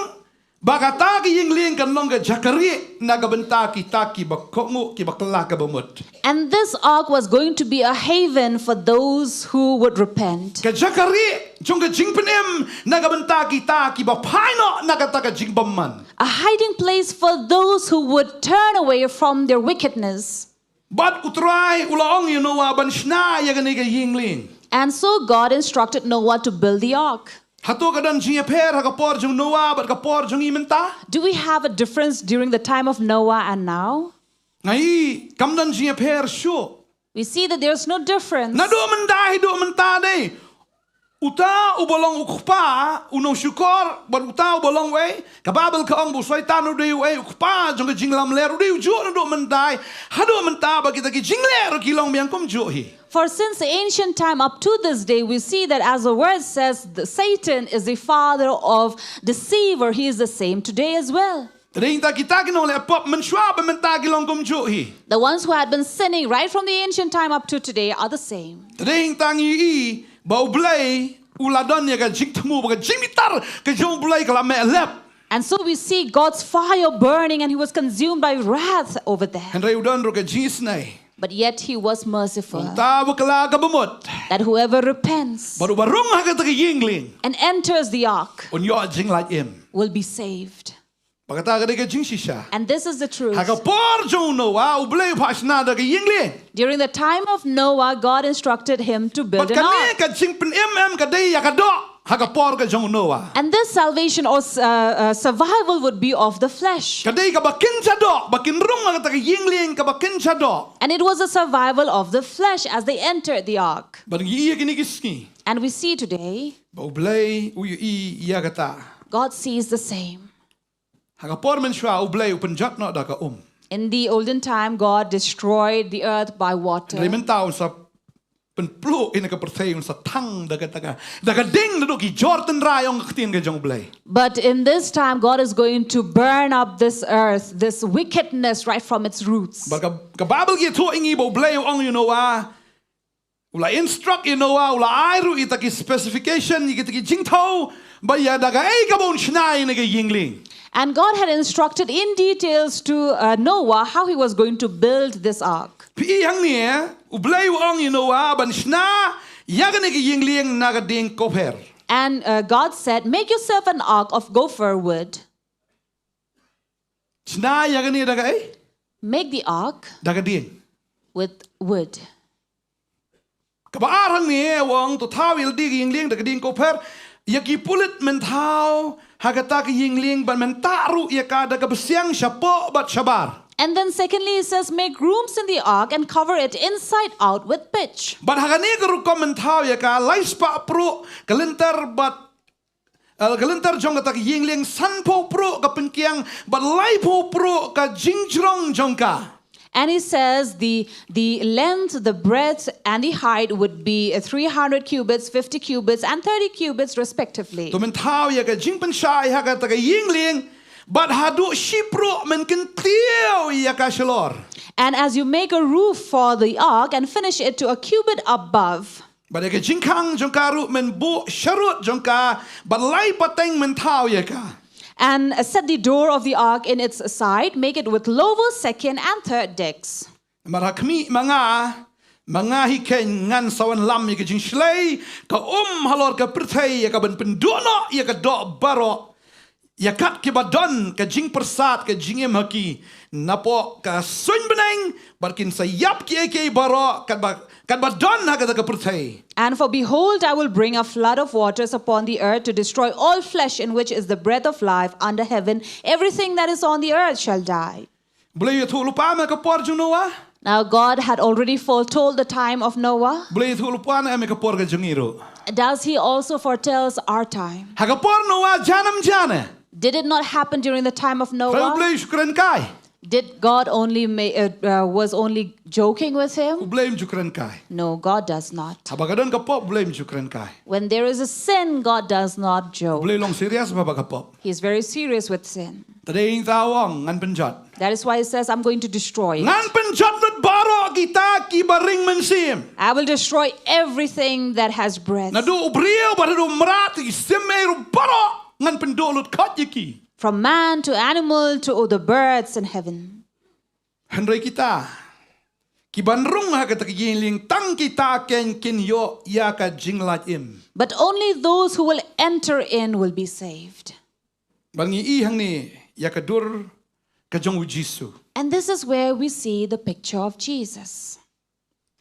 ba kata ka ïing lieng kan long ka jaka rieh na ka bynta kita kiba kohnguh kiba kylla ka bamut. And this ark was going to be a haven for those who would repent. Ka jaka rieh jong ka jingpynim na ka bynta kita kiba phai noh na kata ka jingbymman. A hiding place for those who would turn away from their wickedness. Bad U Trai u la ong ïa u Noah ban shna ïa kane ka ïing lieng. And so God instructed Noah to build the ark. Hato ka don jingïapher ha ka por jong u Noah bad ka por jong ngi mynta? Do we have a difference during the time of Noah and now? Nga i kam don jingïapher shuh. We see that there's no difference. Naduh mynta haduh mynta dei. Uta uba long u kpa u nongshukor bad uta uba long wei, ka Baibl ka ong ba u Soitan u dei uwei u kpa jong ka jinglamler, u dei u juh naduh mynta haduh mynta, bad kita ki jingleh ruh ki long biang kumjuh hi. For since the ancient time up to this day, we see that, as the word says, the Satan is the father of deceiver. He is the same today as well. Te dei hangta kita ki nongleh pop mynshuwa bad mynta ki long kumjuh hi. The ones who had been sinning right from the ancient time up to today are the same. Te dei hangta ngi i ba U Blei u la don ïa ka jingthmu ba ka jingbitar ka jong U Blei ka la meh lep. And so we see God's fire burning and he was consumed by wrath over there. Hynrei u don ruh ka jingisynei. But yet he was merciful. Uta uba kylla ka bamut. That whoever repents. Bad uba rung ha kata ka ïing lieng. And enters the ark. Un ïoh jinglait im. Will be saved. Ba kata ka dei ka jingshisha. And this is the truth. Ha ka por jong u Noah U Blei u phah shna da ka ïing lieng. During the time of Noah, God instructed him to build an ark. Bad kane ka jingpynim em ka dei ïa ka doh ha ka por ka jong u Noah. And this salvation or uh, uh, survival would be of the flesh. Ka dei kaba kin sha doh, ba kin rung ha kata ka ïing lieng kaba kin sha doh. And it was a survival of the flesh as they entered the ark. Bad ngi i ha kine ki sngi. And we see today. Ba U Blei u ïohi ïa kata. God sees the same. Ha ka por mynshuwa U Blei u pynjot noh da ka um. In the olden time, God destroyed the earth by water. Hynrei mynta un sa pynpluh ïa ka pyrthei, un sa thang da ka, da ka, da ka ding naduh ki jor tynrai, ong ka ktien ka jong U Blei. But in this time, God is going to burn up this earth, this wickedness right from its roots. Bad ka, ka Baibl ka ïathuh ïa ngi ba U Blei u ong ïa u Noah, u la instruct ïa u Noah, u la ai ruh ïa kita ki specification, ïa kita ki jingthew, ba ïa da kaei kaba un shna ïa kane ka ïing lieng. And God had instructed in details to uh, Noah how he was going to build this ark. Phi i hangne, U Blei u ong ïa u Noah ban shna ïa kane ka ïing lieng na ka dieng kopher. And uh, God said, "Make yourself an ark of gopher wood." Shna ïa kane da kaei? Make the ark. Da ka dieng. With wood. Kaba ar hangne u ong to thaw ïa lade ka ïing lieng da ka dieng kopher, ïa ki pulit men thaw ha kata ka ïing lieng bad men tah ruh ïa ka da ka bsiang shapoh bad shabar. And then secondly he says, "Make rooms in the ark and cover it inside out with pitch." Bad ha kane ka rukom men thaw ïa ka lai spah pruh ka lynter bad Ka lynter jong kata ka ïing lieng sanphew pruh ka pynkiang bad laiphew pruh ka jingjrong jong ka. And he says the, the length, the breadth, and the height would be uh, three hundred cubits, fifty cubits, and thirty cubits, respectively. To men thaw ïa ka jingpynshai ha kata ka ïing lieng Bad haduh shipruh men kyntiew ïa ka shalor. And as you make a roof for the ark and finish it to a cubit above. Bad ïa ka jingkhang jong ka ruh men buh sharud jong ka, bad lai pateng men thaw ïa ka. And set the door of the ark in its side, make it with lower, second, and third decks. Namar ha khmih ma nga, ma nga hi keiñ ngan sa wan lam ïa ka jingshlei ka um halor ka pyrthei, ïa kaban pynduh noh ïa ka doh baroh, ïa kat kiba don ka jingpyrsad ka jingim ha ki, napoh ka suiñ bneng, bad kin sa ïap kiei kiei baroh katba, katba don ha kata ka pyrthei. And for behold, I will bring a flood of waters upon the earth to destroy all flesh in which is the breath of life under heaven. Everything that is on the earth shall die. Blei ïathuh lypa ma ka por jong Noah. Now, God had already foretold the time of Noah. Blei ïathuh lypa ne em ïa ka por ka jong ngi ruh. Does he also foretells our time? Ha ka por Noah jan em jan eh. Did it not happen during the time of Noah? Blei u kren kai. Did God only ma- uh, uh, was only joking with him? U Blei um ju kren kai. No, God does not. Haba ka don ka pop, Blei um ju kren kai. When there is a sin, God does not joke. Blei long serious ba ba ka pop. He is very serious with sin. Te dei ïa kata u ong ngan pynjot. That is why he says, "I'm going to destroy it." Ngan pynjot lut baroh kita kiba ring mynsiem. I will destroy everything that has breath. Naduh u briew bad haduh u mrad, ki syiem ei ruh baroh ngan pynduh lut khot ïa ki. From man to animal to the birds in heaven. Hynrei kita kiban rung ha kata ka ïing lieng, tang kita keiñ kin ïoh ïa ka jinglait im. But only those who will enter in will be saved. Bad ngi i hangne ïa ka dur ka jong u Jisu. And this is where we see the picture of Jesus.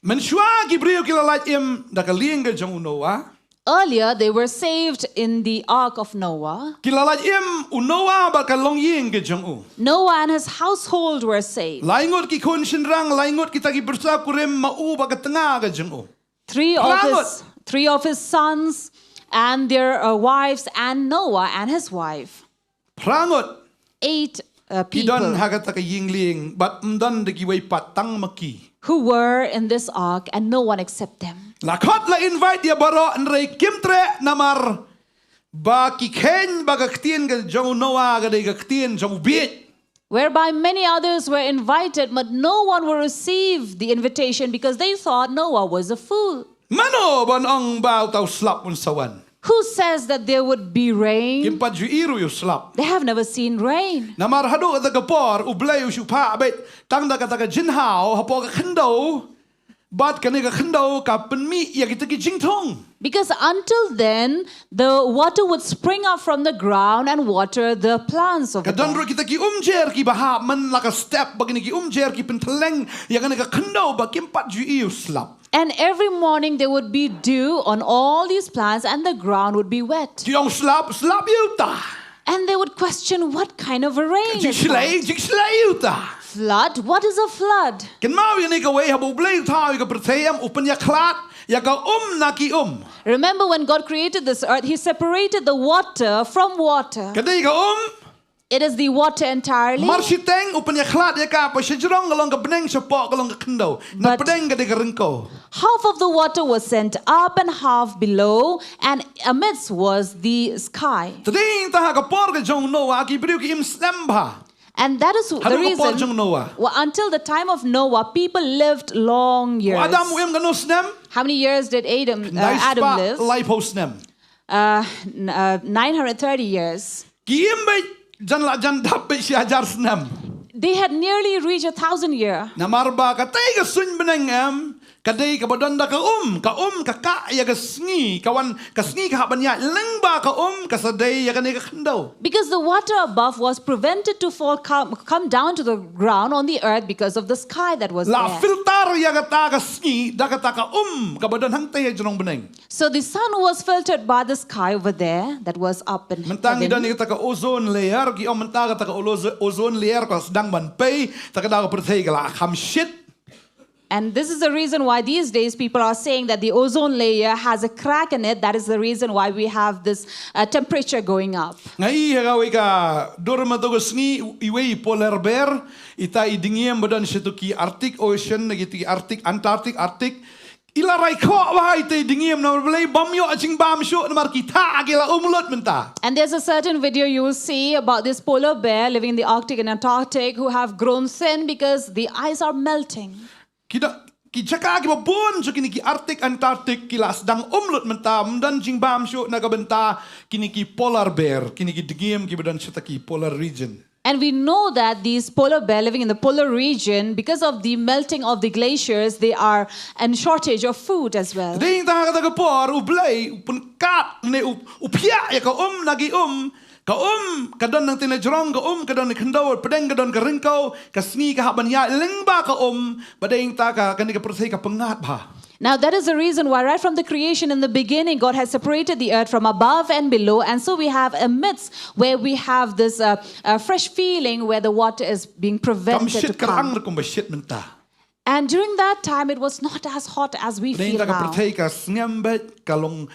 Mynshuwa ki briew ki la lait im da ka lieng ka jong u Noah. Earlier, they were saved in the ark of Noah. Ki la lait im u Noah bad ka longïing ka jong u. Noah and his household were saved. Lai ngut ki khun shynrang, lai ngut kita ki bynriew kurim, ma u bad ka tnga ka jong u. Three of his, three of his sons and their uh, wives and Noah and his wife. Phra ngut. Eight uh, people. Ki don ha kata ka ïing lieng bad ym don da kiwei pat, tang ma ki. Who were in this ark and no one except them. La khot la invite ïa baroh, hynrei kim treh namar ba ki kheiñ ba ka ktien ka jong u Noah ka dei ka ktien jong u bieit. Whereby many others were invited, but no one will receive the invitation because they thought Noah was a fool. Mano ban ong ba uta u slap un sa wan? Who says that there would be rain? Kim pat ju i ruh ïa u slap. They have never seen rain. Namar haduh kata ka por u Blei u shu phah beit tang da kata ka jingthaw hapoh ka khyndew. Bad kane ka khyndew ka pynmih ïa kita ki jingthung. Because until then, the water would spring up from the ground and water the plants over there. Ka don ruh kita ki umjer kiba hap man la ka step, ba kine ki umjer ki pynthylleng ïa kane ka khyndew ba kim pat ju i ïa u slap. And every morning there would be dew on all these plants and the ground would be wet. Ki ong slap, slap ïa uta. And they would question, "What kind of a rain is that?" Jingshlei, jingshlei ïa uta. Flood? What is a flood? Kynmaw ïa kane kawei, haba u Blei u thaw ïa ka pyrthei em, u pynïakhlad ïa ka um na ki um. Remember when God created this earth, he separated the water from water. Ka dei ka um. It is the water entirely. Mar shiteng u pynïakhlad ïa ka, pa shajrong ka long ka bneng, shapoh ka long ka khyndew. Na pdeng ka dei ka ryngkew. Half of the water was sent up and half below, and amidst was the sky. Te dei te ha ka por ka jong u Noah ki briew ki im snem bha. And that is the reason. Haduh ka por jong u Noah. Well, until the time of Noah, people lived long years. U Adam u im katno snem? How many years did Adam, uh, Adam live? Khyndai spah laiphew snem. Uh, n- uh, nine hundred thirty years. Ki im beit jan la jan dap beit shi hajar snem. They had nearly reached a thousand year. Namar ba katei ka suiñ bneng em, ka dei kaba don da ka um, ka um ka kah ïa ka sngi, ka wan ka sngi ka hap ban ïaid lyngba ka um, ka sa dei ïa kane ka khyndew. Because the water above was prevented to fall, come, come down to the ground on the earth because of the sky that was there. La filter ïa kata ka sngi da kata ka um kaba don hangtei ha jrong bneng. So the sun was filtered by the sky over there that was up in heaven. Mynta ngi don ïa kata ka ozone layer, ki ong mynta kata ka olo- ozone layer ka sdang ban pei, te ka daw ka pyrthei ka la kham shit. And this is the reason why these days people are saying that the ozone layer has a crack in it. That is the reason why we have this uh, temperature going up. Nga i ha kawei ka dur mynta ka sngi, iwei i polar bear, ita i dngiem ba don shato ki Arctic Ocean, ki Arctic, Antarctic, Arctic, I la rai khoh bha ïa itei i dngiem namar balei? Bym ïoh jingbam shuh namar ki thah ki la um lut mynta. And there's a certain video you will see about this polar bear living in the Arctic and Antarctic who have grown thin because the ice are melting. Ki da, ki jaka kiba bun jong kine ki Arctic, Antarctic ki la sdang um lut mynta, ym don jingbam shuh na ka bynta kine ki polar bear, kine ki dngiem kiba don sha kata ki polar region. And we know that these polar bear living in the polar region, because of the melting of the glaciers, they are in shortage of food as well. Te dei na kata ka por U Blei u pynkhat ne u, u phiah ïa ka um na ki um, ka um ka don nangtei na jrong, ka um ka don na khyndew, pdeng ka don ka ryngkew, ka sngi ka hap ban ïaid lyngba ka um, ba dei na kata ka, kane ka pyrthei ka pyngngad bha. Now, that is the reason why, right from the creation in the beginning, God has separated the earth from above and below. And so we have a midst where we have this uh, uh, fresh feeling where the water is being Kam prevented to shit kyrang come. Ruh kumba shit mynta. And during that time, it was not as hot as we Dei feel na kata ka now. pyrthei ka sngem beit, ka long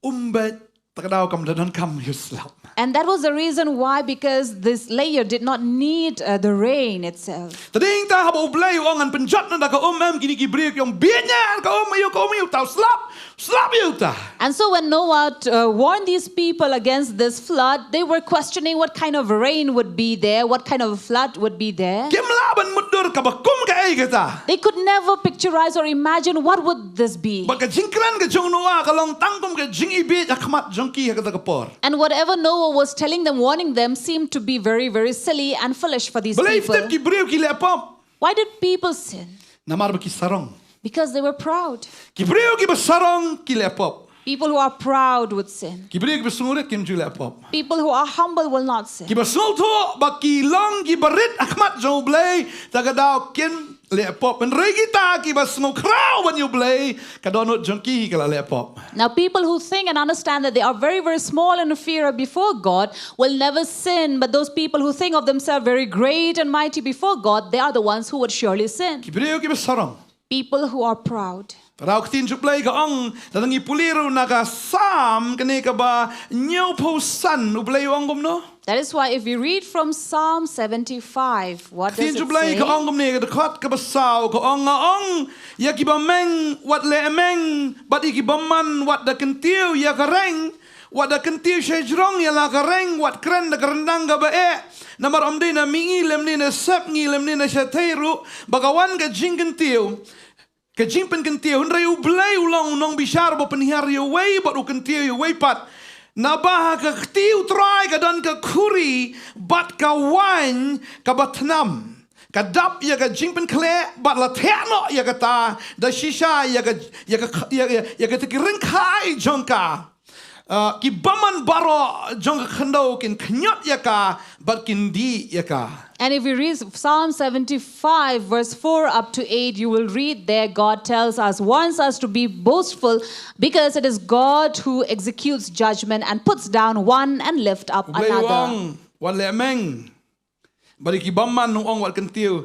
um beit, ta ka daw kam da donkam ïa u slap. And that was the reason why, because this layer did not need uh, the rain itself. Te dei na kata haba U Blei u ong ngan pynjot na ka um, em, kine ki briew ki ong, bieit ïa ka um, ïa ka um, ïa uta u slap, slap ïa uta. And so when Noah uh, warned these people against this flood, they were questioning what kind of rain would be there, what kind of flood would be there. Kim lah ban mutdur kaba kum kaei kata. They could never picturize or imagine what would this be. Ba ka jingkren ka jong Noah ka long tang kum ka jingibieit ha khmat jong ki ha kata ka por. And whatever Noah was telling them, warning them, seemed to be very, very silly and foolish for these Balei people. Tip ki briew ki leh pop? Why did people sin? Namar ba ki sarong. Because they were proud. Ki briew kiba sarong ki leh pop. People who are proud would sin. Ki briew kiba sngewrit kim ju leh pop. People who are humble will not sin. Kiba sngewthuh ba ki long kiba rit ha khmat jong U Blei, ta ka daw kin leh pop. Hynrei kita kiba sngewkhraw ban ïa U Blei, ka dohnud jong ki ka la leh pop. Now, people who think and understand that they are very, very small and inferior before God will never sin. But those people who think of themselves very great and mighty before God, they are the ones who would surely sin. Ki briew kiba sarong. People who are proud. Parau ka ktien jong U Blei ka ong, lada ngi pule ruh na ka Salm kane kaba hynñiewphew san, U Blei u ong kumno? That is why if we read from Psalm seventy-five, what does Ktien jong it U Blei say? Ka ong kumne, ka dkhot kaba saw, ka ong, nga ong ïa kiba meng wat leh meng, bad ïa ki bymman wat da kyntiew ïa ka reng, wat da kyntiew shajrong ïa la ka reng, wat kren da ka ryndang kaba eh. Namar ym dei na mihngi lymne na sepngi lymne na shathei ruh ba ka wan ka jingkyntiew, ka jingpynkyntiew, hynrei U Blei u long u nongbishar uba pynhiar ïa uwei bad u kyntiew ïa uwei pat. Naba ha ka kti U Trai ka don ka khuri bad ka waiñ kaba thnam. Ka dap ïa ka jingpynkhleh bad la theh noh ïa kata da shisha ïa ka, ïa ka, ïa, ïa, ïa kata ki ryngkhai jong ka. Ah, ki bymman baroh jong ka khyndew kin khñiot ïa ka bad kin dih ïa ka. And if we read Psalm seventy-five, verse four up to eight, you will read there God tells us, warns us to be boastful because it is God who executes judgment and puts down one and lift up U Blei u another. ong wat leh meng, bad ïa ki bymman u ong wat kyntiew,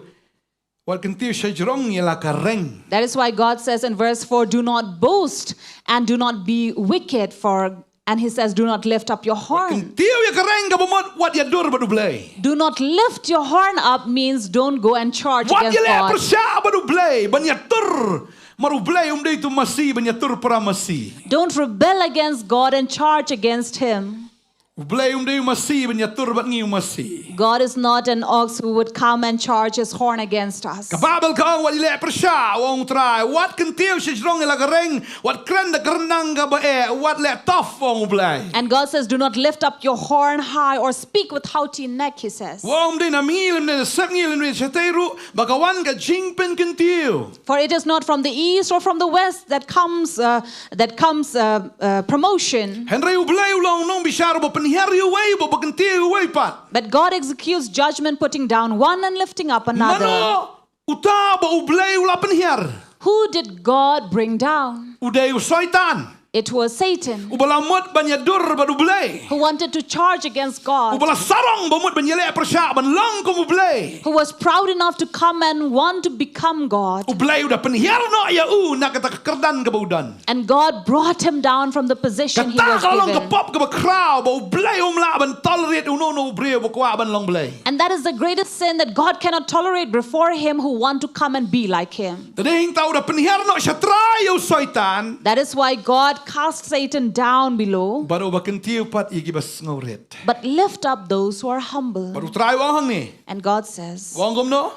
wat kyntiew shajrong ïa la ka reng. That is why God says in verse four, do not boast and do not be wicked, for, and he says, do not lift up your horn. Kyntiew ïa ka reng kaba mut wat ïadur bad U Blei. Do not lift your horn up means don't go and charge Wat against ïaleh God. pyrshah bad U Blei ban ïatur. Namar U Blei um dei utu masi ban ïatur para masi. Don't rebel against God and charge against him. U Blei um dei u masi ban ïatur bad ngi u masi. God is not an ox who would come and charge his horn against us. Ka Baibl ka ong wat ïaleh pyrshah, u ong U Trai, wat kyntiew shajrong ïa la ka reng, wat kren da ka ryndang kaba eh, wat leh tough, u ong U Blei. And God says, do not lift up your horn high or speak with haughty neck, he says. U ong ym dei na mihngi lymne na sepngi lymne na shathei ruh ba ka wan ka jingpynkyntiew. For it is not from the east or from the west that comes uh, that comes uh, uh, promotion. Hynrei U Blei u long u nongbishar uba pynhiar ïa uwei bad uba kyntiew ïa uwei pat. But God executes judgment, putting down one and lifting up another. Mano uta ba U Blei u la pynhiar? Who did God bring down? U dei u Soitan. It was Satan uba la mut ban ïadur bad U Blei, who wanted to charge against God, uba la sarong ba mut ban ïaleh pyrshah ban long kum U Blei. Who was proud enough to come and want to become God. U Blei u da pynhiar noh ïa u na kata ka kyrdan kaba u don. And God brought him down from the position he Kata was ka long ka given. pop kaba khraw ba U Blei um lah ban tolerate uno uno u briew ba kwah ban long Blei. And that is the greatest sin that God cannot tolerate before him who want to come and be like him. Te dei hangta u da pynhiar noh shatrai ïa u Soitan. That is why God cast Satan down below, Bad u ba kyntiew pat ïa kiba sngewrit. But lift up those who are humble. Bad U Trai u ong hangne. And God says, U ong kumno?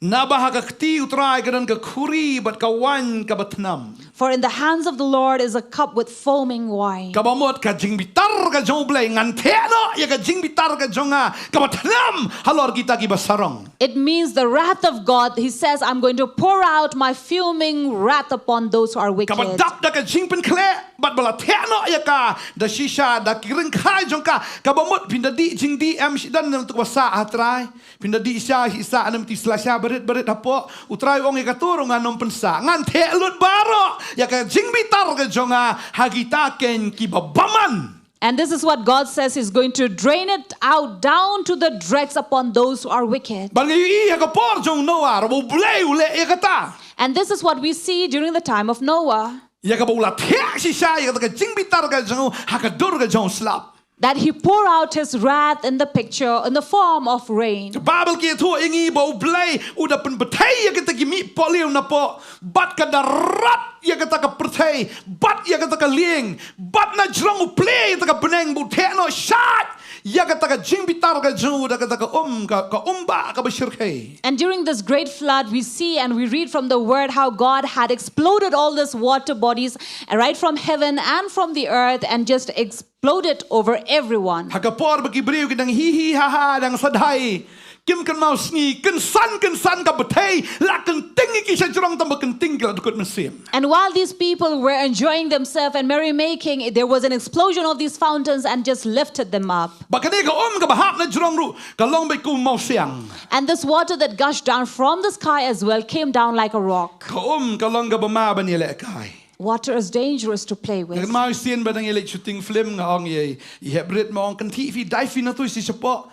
Naba ha ka kti U Trai ka don ka khuri bad ka waiñ kaba thnam. For in the hands of the Lord is a cup with foaming wine. Kaba mut ka jingbitar ka jong U Blei, ngan theh noh ïa ka jingbitar ka jong nga kaba thnam halor kita kiba sarong. It means the wrath of God. He says, I'm going to pour out my fuming wrath upon those who are wicked. Kaba dap da ka jingpynkhleh bad ba la theh noh ïa ka da shisha, da ki ryngkhai jong ka. Kaba mut phin da dih jingdih em shidan na tu ba sah ha trai. Phin da dih sha shi sah na mynta sla sha barit barit hapoh. U Trai u ong ïa ka tur, ngan ym pynsah, ngan theh lut baroh ïa ka jingbitar ka jong nga ha kita keiñ kiba bymman. And this is what God says, He's going to drain it out down to the dregs upon those who are wicked. Bad ngi ïohi ha ka por jong Noah, haba U Blei u leh ïa kata. And this is what we see during the time of Noah. Ïa kaba u la theh shisha ïa kata ka jingbitar ka jong u ha ka dur ka jong u slap. That he pour out his wrath in the picture, in the form of rain. Ka Baibl ka ïathuh ïa ngi ba U Blei u da pynbthei ïa kita ki mih pohliew napoh, bad ka da rat ïa kata ka pyrthei, bad ïa kata ka lieng, bad na jrong u plie ïa kata ka bneng, ba u theh noh shait ïa kata ka jingbitar ka jong u da kata ka um, ka, ka um ba kaba shyrkhei. And during this great flood, we see and we read from the word how God had exploded all these water bodies right from heaven and from the earth and just exploded over everyone. Ha ka por ba ki briew ki dang hi hi ha ha, dang sadhai, kim kynmaw sngi, kynsan kynsan ka pyrthei la kynting ïa ki sha jrong, tang ba kynting ki la dkut mynsiem. And while these people were enjoying themselves and merrymaking, there was an explosion of these fountains and just lifted them up. Bad kane ka um kaba hap na jrong ruh ka long beit kum u mawsiang. And this water that gushed down from the sky as well came down like a rock. Ka um ka long kaba ma ban ïalehkai. Water is dangerous to play with. Nga kynmaw shisien ba dang ïaleit shooting film, nga ong ïa i Heprit, ma ong, kynthih, phi dive phi na tu shi shapoh.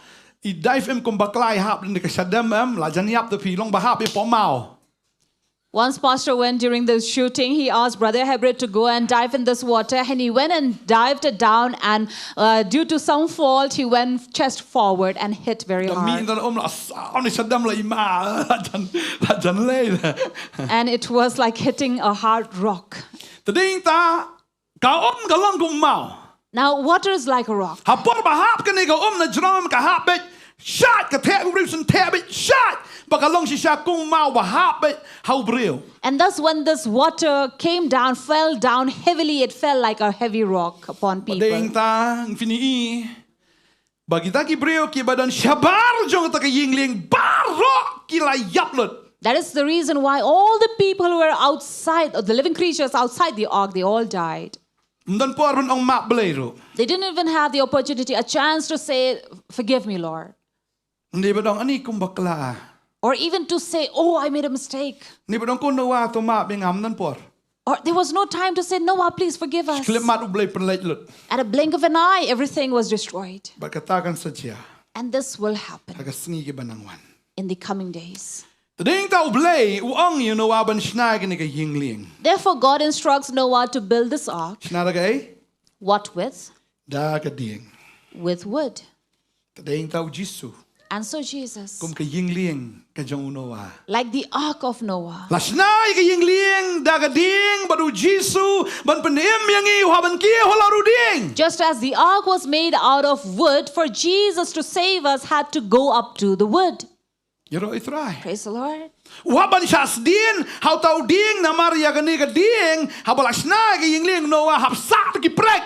I dive em kum bakla, i hap lane ka shadem em, la jan ïap te phi, long ba hap ïa poh maw. Once Pastor went during the shooting, he asked Brother Hebert to go and dive in this water, and he went and dived it down, and uh, due to some fault, he went chest forward and hit very Da mih hard. da um la sa, ni shadem la i ma, la jan, la jan lei. And it was like hitting a hard rock. Te dei ta, ka um ka long kum maw. Now, water is like a rock. Ha por ba hap kane ka um na jrong, ka hap beit shait, ka theh u briew shen theh beit shait, ba ka long shisha kum u maw ba hap beit ha u briew. And thus, when this water came down, fell down heavily, it fell like a heavy rock upon Ba dei people. ta, phin ïohi ba kita ki briew kiba don shabar jong kata ka ïing lieng baroh ki la ïap lut. That is the reason why all the people who were outside, or the living creatures outside the ark, they all died. Ym don por ban ong map Blei ruh. They didn't even have the opportunity, a chance to say, "Forgive me, Lord." Ym dei ban ong, ani kum bakla. Or even to say, "Oh, I made a mistake." Ym dei ban ong, ko Noah, to map ïa nga, ym don por. Or there was no time to say, "Noah, please forgive us." Khlem mat u Blei pynlait lut. At a blink of an eye, everything was destroyed. Bad kata kan sa jia And this will happen ha ka sngi kiba nang wan. In the coming days. Te dei ta u Blei u ong ïa u Noah ban shna ïa kane ka ïing lieng. Therefore, God instructs Noah to build this ark. Shna da kaei? What with? Da ka dieng. With wood. Te dei ta u Jisu And so Jesus, kum ka ïing lieng ka jong u Noah. Like the ark of Noah. La shna ïa ka ïing lieng da ka dieng, bad u Jisu ban pynim ïa ngi u hap ban kiew halor u dieng. Just as the ark was made out of wood for Jesus to save us had to go up to the wood. Ïaroh ïa u Trai. Praise the Lord. U hap ban shah sdien ha uta u dieng, namar ïa kane ka dieng, haba la shna ïa ka ïing lieng, u Noah hap sah da ki prek.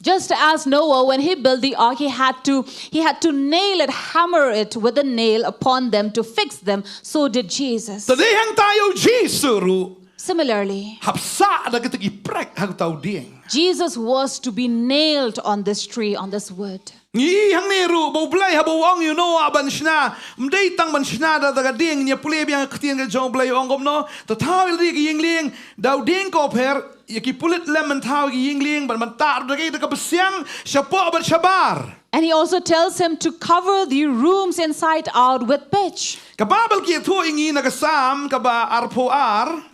Just as Noah, when he built the ark, he had to he had to nail it, hammer it with a nail upon them to fix them. So did Jesus. Te dei hangta ïa u Jisu ruh. Similarly, Hap sah da kita ki prek ha uta u dieng. Jesus was to be nailed on this tree, on this wood. Ngi ïohi hangne ruh ba u Blei haba u ong ïa u Noah ban shna, ym dei tang ban shna da, da ka dieng. Ngi pule biang ïa ka ktien ka jong u Blei, u ong kumno? To thaw ïa lade ka ïing lieng da u dieng kopher ïa ki pulit lem ban thaw ïa ki ïing lieng, ban ban tah ruh da ka, da kaba siang shapoh bad shabar. And he also tells him to cover the rooms inside out with pitch. Ka Baibl ka ïathuh ïa ngi na ka Salm kaba arphew ar.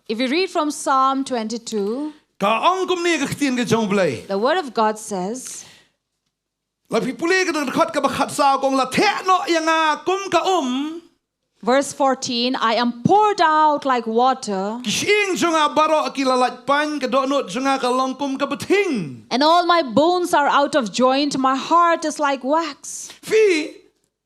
If you read from Psalm twenty-two, ka ong kumne ka ktien ka jong U Blei. The word of God says, La phi pule ka dkhot kaba khatsaw, ka ong, la theh noh ïa nga kum ka um. Verse fourteen, I am poured out like water. Ki shyieng jong nga baroh ki la lait pain, ka dohnud jong nga ka long kum ka bthing. And all my bones are out of joint. My heart is like wax. Phi,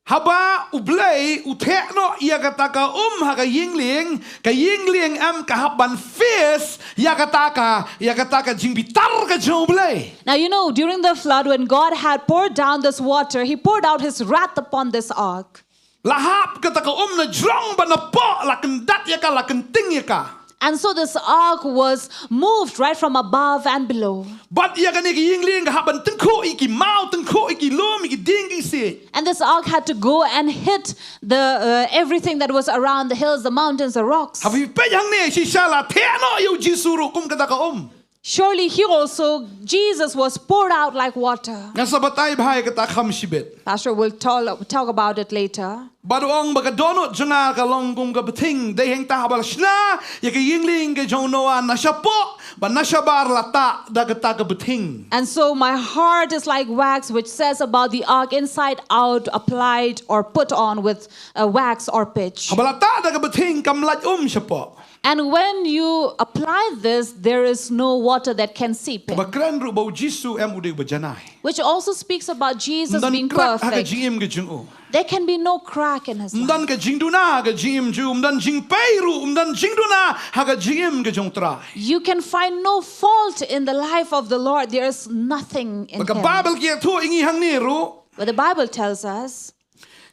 haba U Blei u theh noh ïa kata ka um ha ka ïing lieng, ka ïing lieng em ka hap ban face ïa kata ka, ïa kata ka jingbitar ka jong U Blei. Now, you know, during the flood, when God had poured down this water, he poured out his wrath upon this ark. La hap kata ka um na jrong bad na poh, la kyndat ïa ka, la kynting ïa ka. And so this ark was moved right from above and below. Bad ïa kane ka ïing lieng ka hap ban tyngkhuh ïa ki maw, tyngkhuh ïa ki lum, ïa ki dieng ki siej. And this ark had to go and hit the uh, everything that was around, the hills, the mountains, the rocks. Haba phi peit hangne, shisha la theh noh ïa U Jisu ruh kum kata ka um. Surely he also, Jesus, was poured out like water. Ngan sa batai bha ïa kata kham shibit. Pastor will tell, talk about it later. Bad u ong ba ka dohnud jong nga ka long kum ka bthing, dei hangta haba la shna ïa ka ïing lieng ka jong u Noah na shapoh bad na shabar la tah da kata ka bthing. And so my heart is like wax, which says about the ark, inside out, applied or put on with uh, wax or pitch. Haba la tah da ka bthing kam lait um shapoh. And when you apply this, there is no water that can seep in. Kaba kren ruh ba U Jisu em u dei uba janai. Which also speaks about Jesus Ym don being krak ha ka perfect. Jingim ka jong u. There can be no crack in his Ym life. don ka jingduna ha ka jingim jong u, ym don jingpei ruh, ym don jingduna ha ka jingim ka jong U Trai. You can find no fault in the life of the Lord. There is nothing in Bad ka him. Baibl ka ïathuh ïa ngi hangne ruh. But the Bible tells us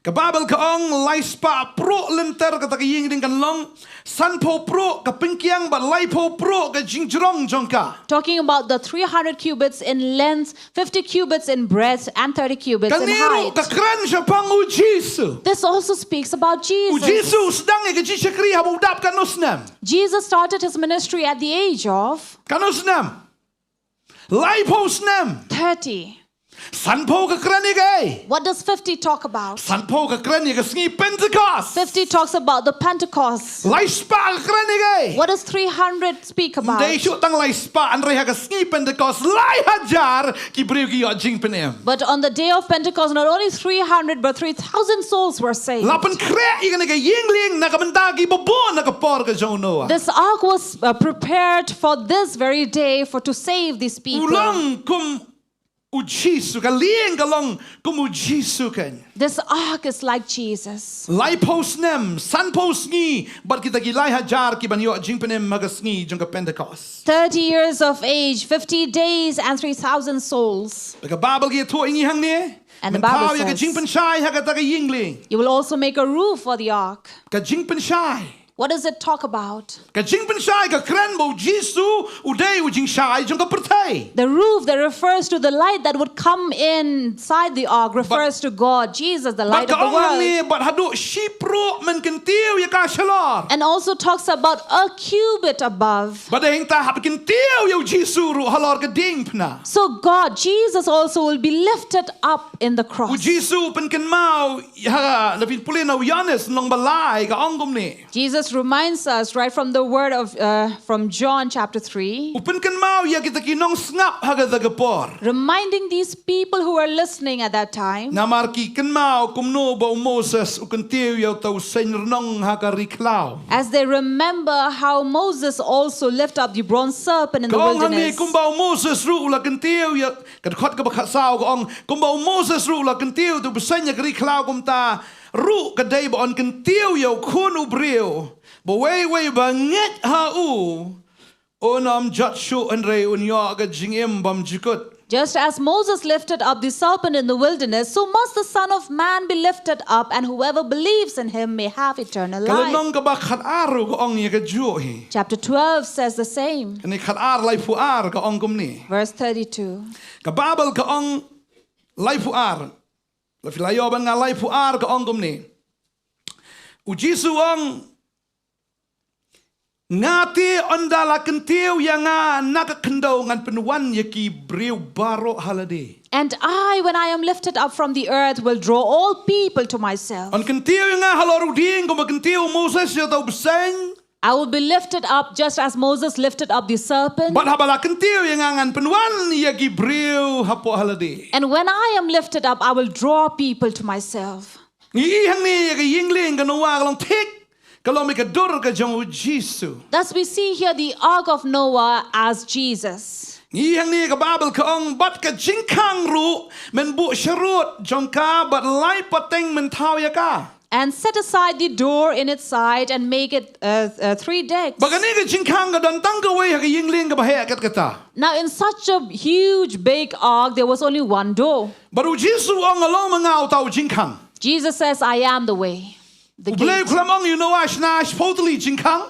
Ka Baibl ka ong lai spah pruh lynter kata ka ïing lieng kan long, sanphew pruh ka pynkiang bad laiphew pruh ka jingjrong jong ka. Talking about the three hundred cubits in length, fifty cubits in breadth, and thirty cubits in Kane ruh height. Ka kren shaphang U Jisu. This also speaks about U Jesus. Jisu u sdang ïa ka jingshakri haba u dap katno snem? Jesus started his ministry at the age of Katno snem? Laiphew snem. thirty. Sanphew ka kren ïa kaei? What does fifty talk about? Sanphew ka kren ïa ka sngi Pentecost. fifty talks about the Pentecost. Lai spah ka kren ïa kaei? What does three hundred speak Ym about? dei shuh tang lai spah, hynrei ha ka sngi Pentecost lai hajar ki briew ki ïoh jingpynim. But on the day of Pentecost, not only three hundred, but three thousand souls were saved. La pynkhreh ïa kane ka ïing lieng na ka bynta kiba bun na ka por ka jong u Noah. This ark was uh, prepared for this very day for to save these U people. long kum U Jisu, ka lieng ka long kum U Jisu kan. This ark is like Jesus. Laiphew snem, sanphew sngi, bad kita ki lai hajar ki ban ïoh jingpynim ha ka sngi jong ka Pentecost. Thirty years of age, fifty days, and three thousand souls. Bad ka Baibl ka ïathuh ïa ngi hangne. And the Ban Bible thaw ïa ka says, jingpynshai ha kata ka ïing lieng. You will also make a roof for the ark. Ka jingpynshai. What does it talk about? Ka jingpynshai ka kren ba U Jisu u dei u jingshai jong ka pyrthei. The roof that refers to the light that would come inside the ark refers to God, Jesus, the light Bad of ka the ong hangne, world. bad haduh shi pruh men kyntiew ïa ka shalor. And also talks about a cubit above. Bad hangta hap kyntiew ïa U Jisu ruh halor ka diengphna. So God, Jesus also will be lifted up in the U cross. Jisu u pynkynmaw ha, la phin pule na u Ïoannis lynnong ba lai, ka ong kumne. Jesus reminds us right from the word of uh, from John chapter three, U pynkynmaw ïa kita ki nongsngap ha kata ka por. Reminding these people who were listening at that time. Namar ki kynmaw kumno ba u Moses u kyntiew ïa uta u seng rnong ha ka ri khlaw. As they remember how Moses also lifted up the bronze serpent in the Ka ong hangne wilderness. Kumba u Moses ruh u la kyntiew ïa, ka dkhot kaba khatsaw ka ong, kumba u Moses ruh u la kyntiew ïa uta u bseiñ ha ka ri khlaw, kumta ruh ka dei ban kyntiew ïa u Khun u briew. Ba uwei uwei ba ngeit ha u un ym jot shuh, hynrei un ïoh ka jingim bymjukut. Just as Moses lifted up the serpent in the wilderness, so must the Son of Man be lifted up, and whoever believes in him may have eternal Ka life. lynnong kaba khatar ruh ka ong ïa kajuh hi. Chapter twelve says the same. Kane khatar laiphew ar ka ong kumne. Verse thirty-two. Ka Baibl ka ong laiphew ar. La phi la ïoh ban nga laiphew ar, ka ong kumne. U Jisu u ong, Nga te ynda la kyntiew ïa nga na ka khyndew ngan pynwan ïa ki briew baroh ha lade. And I, when I am lifted up from the earth, will draw all people to myself. Yn kyntiew ïa nga halor u dieng kumba kyntiew u Moses ïa uta u bseiñ. I will be lifted up just as Moses lifted up the serpent. Bad haba la kyntiew ïa nga ngan pynwan ïa ki briew hapoh ha lade. And when I am lifted up, I will draw people to myself. Ngi i hangne ïa ka ïing lieng ka Noah ka long thik, ka long bad ka dur ka jong u Jisu. Thus we see here the ark of Noah as Jesus. Ngi i hangne ïa ka Baibl ka ong bad ka jingkhang ruh men buh sharud jong ka bad lai pateng men thaw ïa ka. And set aside the door in its side and make it uh, uh, three decks. Bad kane ka jingkhang ka don tang kawei ha ka ïing lieng kaba heh kat kata. Now, in such a huge, big ark, there was only one door. Bad u Jisu u ong nga long ma nga uta u jingkhang. Jesus says, "I am the way, the gate." U Blei u khlem ong ïa u Noah shna shiphew tylli jingkhang.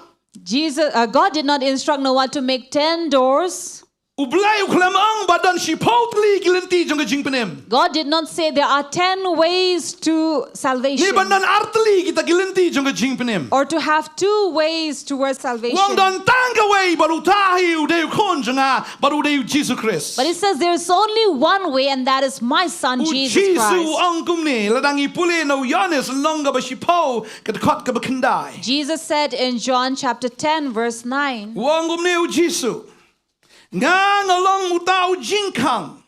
Jesus, uh, God did not instruct Noah to make ten doors. U Blei u khlem ong ba don shiphew tylli ki lynti jong ka jingpynim. God did not say there are ten ways to salvation. Ne ba don ar tylli kita ki lynti jong ka jingpynim. Or to have two ways towards salvation. U ong don tang kawei bad uta hi u dei u khun jong nga bad u dei u Jisu Khrist. But it says there is only one way, and that is my son, Jesus Christ. U Jisu u ong kumne, lada ngi pule na u Ïoannis lynnong kaba shiphew ka dkhot kaba khyndai. Jesus said in John chapter ten, verse nine. U ong kumne u Jisu. Nga nga long uta u jingkhang.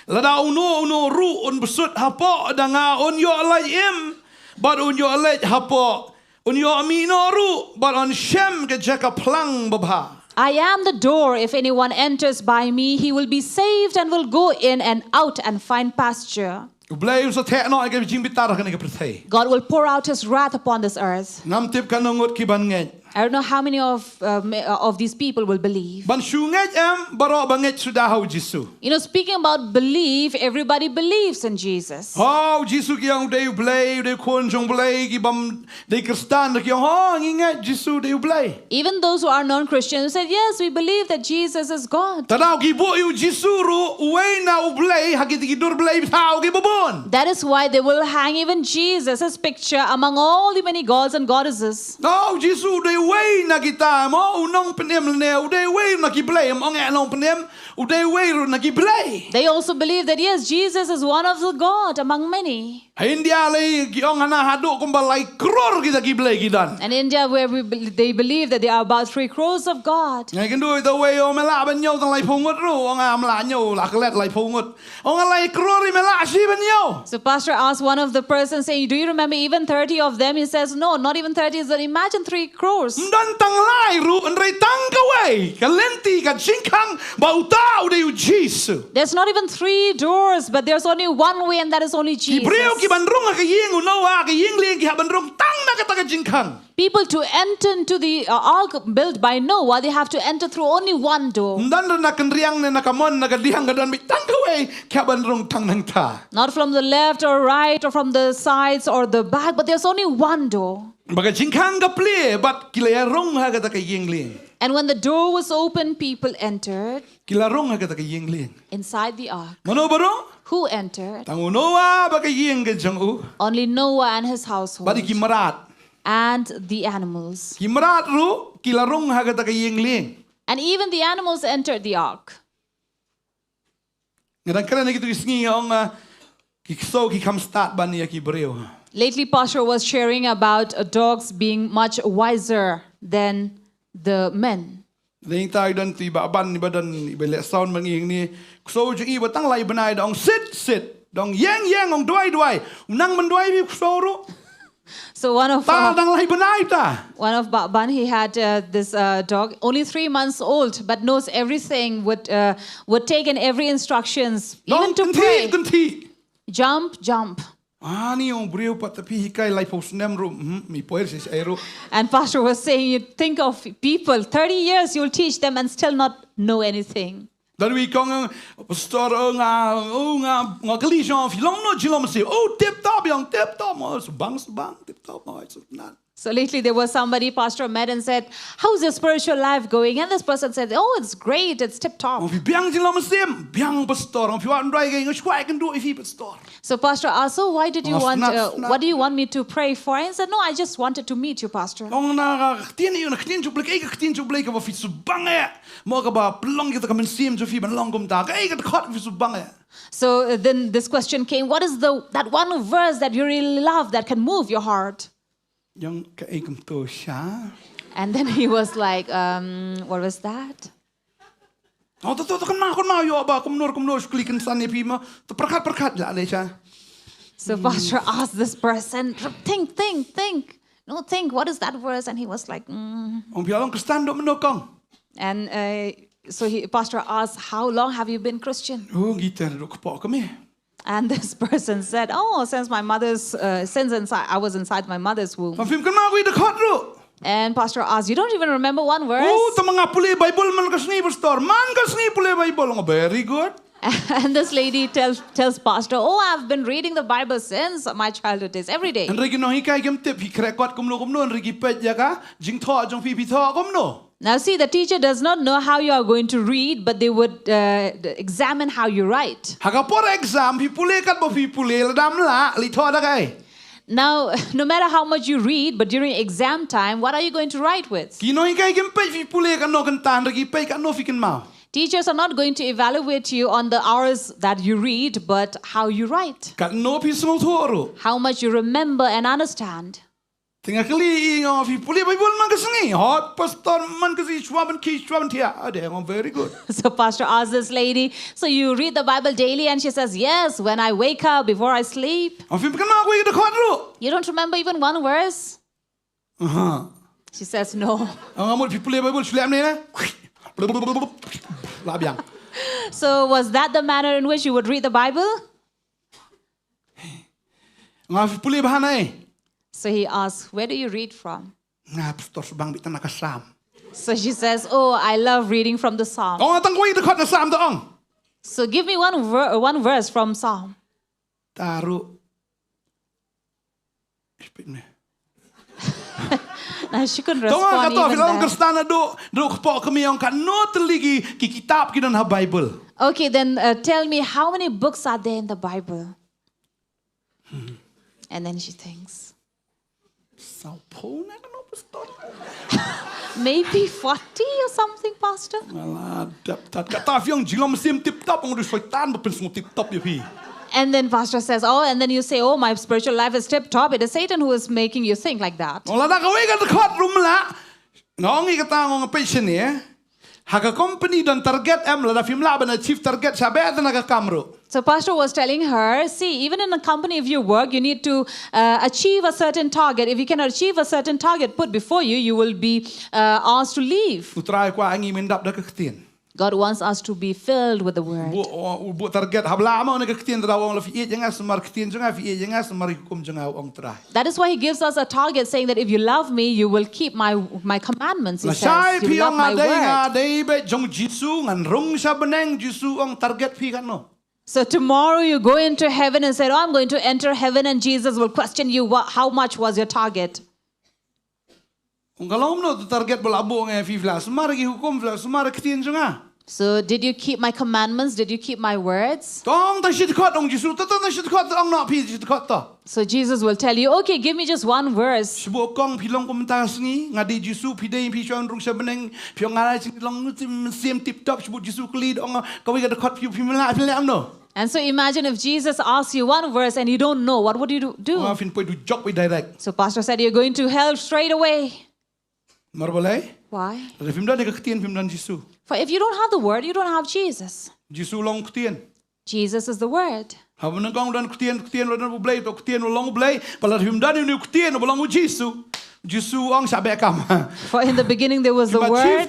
Lada uno uno ruh un bsut hapoh da nga un ïoh lait im, bad un ïoh lait hapoh, un ïoh mih noh ruh, bad un shem ka jaka phlang babha. I am the door. If anyone enters by me, he will be saved and will go in and out and find pasture. U Blei un sa theh noh ïa ka jingbitar ha kane ka pyrthei. God will pour out his wrath upon this earth. Ngam tip katno ngut ki ban ngeit. I don't know how many of uh, ma- uh, of these people will believe. Ban shu ngeit em, baroh ba ngeit suda ha u Jisu. You know, speaking about belief, everybody believes in Jesus. Oh, u Jisu ki ong u dei u Blei, u dei u khun jong u Blei, ki bym dei Khristan ki ong, oh, ngi ngeit Jisu u dei u Blei. Even those who are non-Christians said, "Yes, we believe that Jesus is God." Te lada ki buh ïa u Jisu ruh uwei na u Blei ha kita ki dur blei bthaw kiba bun. That is why they will hang even Jesus' picture among all the many gods and goddesses. Oh, u Jisu u dei uwei na kita, mo, u nongpynim lane u dei uwei na ki blei, mo, ong eh nongpynim, u dei uwei ruh na ki blei. They also believe that, yes, Jesus is one of the God among many. Ha India lei ki ong hana haduh kumba lai klur kita ki blei ki don. And India, where we, bel- they believe that there are about three crores of God. Nga ïakynduh ïa uwei, ong me lah ban ñiew tang laiphew ngut ruh, ong ngam lah ñiew, la klet laiphew ngut. Ong nga lai klur hi me lah shi ban ñiew. So pastor asked one of the persons, saying, "Do you remember even thirty of them?" He says, "No, not even thirty." He said, "Imagine three crores." Ym don tang lai ruh, hynrei tang kawei ka lynti ka jingkhang ba uta u dei u Jisu. There's not even three doors, but there's only one way, and that is only Jesus. Ki briew ki ban rung ha ka ïing u Noah, ka ïing lieng, ki hap ban rung tang na kata ka jingkhang. People to enter into the uh, ark built by Noah, they have to enter through only one door. Ym don ruh na ka riang ne na ka mon, na ka diang ka don beit tang kawei, ki hap ban rung tang nangta. Not from the left or right or from the sides or the back, but there's only one door. Ba ka jingkhang ka plie bad ki la ïa rung ha kata ka ïing lieng. And when the door was open, people entered. Ki la rung ha kata ka ïing lieng. Inside the ark. Mano ba rung? Who entered? Tang u Noah bad ka ïing ka jong u. Only Noah and his household. Bad ki mrad. And the animals. Ki mrad ruh ki la rung ha kata ka ïing lieng. And even the animals entered the ark. Nga dang kren ha kito ki sngi nga ong, ah, ki ksew ki kham stad ban ïa ki briew. Lately, Pastor was sharing about uh, dogs being much wiser than the men. Dei ta i don tu i Bah Ban, i ba don i ba leh sound ba ngi hangne. Ksew jong i ba tang lai bnai da ong sit, sit. Da ong ïeng, ïeng, ong duwai, duwai. U nang ban duwai bad u ksew ruh. So one of Ta uh, dang lai bnai ta. One of Bah Ban, he had uh, this uh, dog, only three months old, but knows everything. Would uh, would take in every instructions, Da ong even to kynthih, pray. Kynthih. Jump, jump. Ani ong briew pat, tapi hikai laiphew snem ruh, hmm, mi poi shi ai ruh. And pastor was saying, you think of people, thirty years you'll teach them and still not know anything. Da dei kong, pastor, oh, nga, oh, nga, nga kylli shong, phi long no jingmasi. Oh, tip top, ïong tip top, mo, subang, subang, tip top, mo, subnan. So lately there was somebody pastor met and said, "How's your spiritual life going?" And this person said, "Oh, it's great, it's tip top." Ong phi biang jinglam mynsiem, biang pastor. Ong phi wan dai ga nga shuwa kan du i phi pastor. So pastor asked, "So why did you Ong want, snap, uh, snap. What do you want me to pray for?" And he said, "No, I just wanted to meet you, pastor." Ong na ka ktien ïa na ktien jong U Blei, ka ktien jong U Blei kaba phi shu bang eh. Mo kaba pynlong kita ka mynsiem jong phi ban long kumta. Ka ei ka dkhot phi shu bang eh. So uh, then this question came, "What is the that one verse that you really love that can move your heart?" Ong ka ei kumto sha. And then he was like, um, "What was that?" Oh, to to to kan ma kan ma yo ba kumno kumno shukli kan san ïa phi ma. To perkat perkat la le sha. So pastor asked this person, "Think, think, think. No, think. What is that verse?" And he was like, mm. Ong phi long Kristan do mno kong. And uh, so he, pastor asked, "How long have you been Christian?" Oh, kita do kepok kami. And this person said, "Oh, since my mother's, uh, since inside, I was inside my mother's womb." Ong phim kan ma kui dkhot ru. And pastor asked, "You don't even remember one verse?" Oh, tama nga pule Bible man ka sngi pastor. Man ka sngi pule Bible. Ong very good. And this lady tells tells pastor, "Oh, I've been reading the Bible since my childhood days, every day." Hynrei ki nonghikai kim tip phi krekot kumno kumno, hynrei ki peit ïa ka jingthoh jong phi, phi thoh kumno. Now see, the teacher does not know how you are going to read, but they would uh, examine how you write. Ha ka por exam phi pule kat ba phi pule la dam la li thoh da kai. Now, no matter how much you read, but during exam time, what are you going to write with? Ki nonghikai kim peit phi pule katno kan tan, hynrei ki peit katno phi kan mau. Teachers are not going to evaluate you on the hours that you read, but how you write. Katno phi sngewthuh ru. How much you remember and understand. Te nga kylli i nga, phi pule Bible man ka sngi? Hot pastor, man ka sngi shuwa ban ki shuwa ban thia. Ade, ong very good. So pastor asked this lady, "So you read the Bible daily?" And she says, "Yes, when I wake up, before I sleep." Ong phim kan ma kui dkhot ru. You don't remember even one verse? Aha. She says, "No." Ong amut phi pule Bible shu lem ne na. La biang. So was that the manner in which you would read the Bible? Nga phi pule bha na ei? So he asked, "Where do you read from?" Nga pastor shu bang bit na ka Sam. So she says, "Oh, I love reading from the Psalm." Ong tang kui dkhot na Sam to ong. So give me one ver- one verse from Psalm. Taru. Ipit me. Now she couldn't respond. Tonga ka to phi long Kristan do do kepok kami ong katno tylli ki kitab ki don ha Bible. Okay, then uh, tell me how many books are there in the Bible? And then she thinks. Saw phew na kano pastor. Maybe forty or something, pastor. Ngala dap tat kata phi ong jinglam mynsiem tip top ong du soitan ba pynsngew tip top ïa phi. And then pastor says, "Oh," and then you say, "Oh, my spiritual life is tip top." It is Satan who is making you think like that. Ong la da kawei ka dkhot rum la. Nga ong i kata ngong peit shane. Ha ka company don target em, lada phim lah ban achieve target sha beh tana ka kam ruh. So pastor was telling her, "See, even in a company, if you work, you need to uh, achieve a certain target. If you cannot achieve a certain target put before you, you will be uh, asked to leave." U Trai kwah ngi men dap da ka ktien. God wants us to be filled with the word. Bu bu target hab la ma ne ka ktien da ong la phi ïeit ïa nga sumar ktien jong nga, phi ïeit ïa nga sumar hukum jong nga, ong Trai. That is why he gives us a target, saying that if you love me, you will keep my my commandments. He says, "You love my word." Dei ba jong Jisu ngan rung sha bneng, Jisu ong target phi katno. So tomorrow you go into heaven and say, "Oh, I'm going to enter heaven," and Jesus will question you, "What, how much was your target?" Ong ka long no tu target ba la buh ngai phi, phi la sumar ki hukum, phi la sumar ktien jong nga. So did you keep my commandments? Did you keep my words? Tong ta shi dkhot ong Jisu, ta ta ta shi dkhot ong na phi shi dkhot ta. So Jesus will tell you, "Okay, give me just one verse." Shi buh kong phi long kum ta sngi, nga dei Jisu, phi dei phi shong rung sha bneng, phi ong nga lai sing long sim tip top, shi buh Jisu kli ong kawei ka dkhot phi phi mla phi le am no. And so imagine if Jesus asks you one verse and you don't know, what would you do? Nga phin poi du jok wi direct. So pastor said, "You're going to hell straight away." Mar balei? Why? Lada phim don ïa ka ktien phim don Jisu. For if you don't have the word, you don't have Jesus. Jisu long ktien. Jesus is the word. Haba nyngkong don ktien, ktien long u Blei, to ktien long u Blei. Ba lada phim don ïa u ktien ba long u Jisu, Jisu ong sha beh kam. For in the beginning there was the word.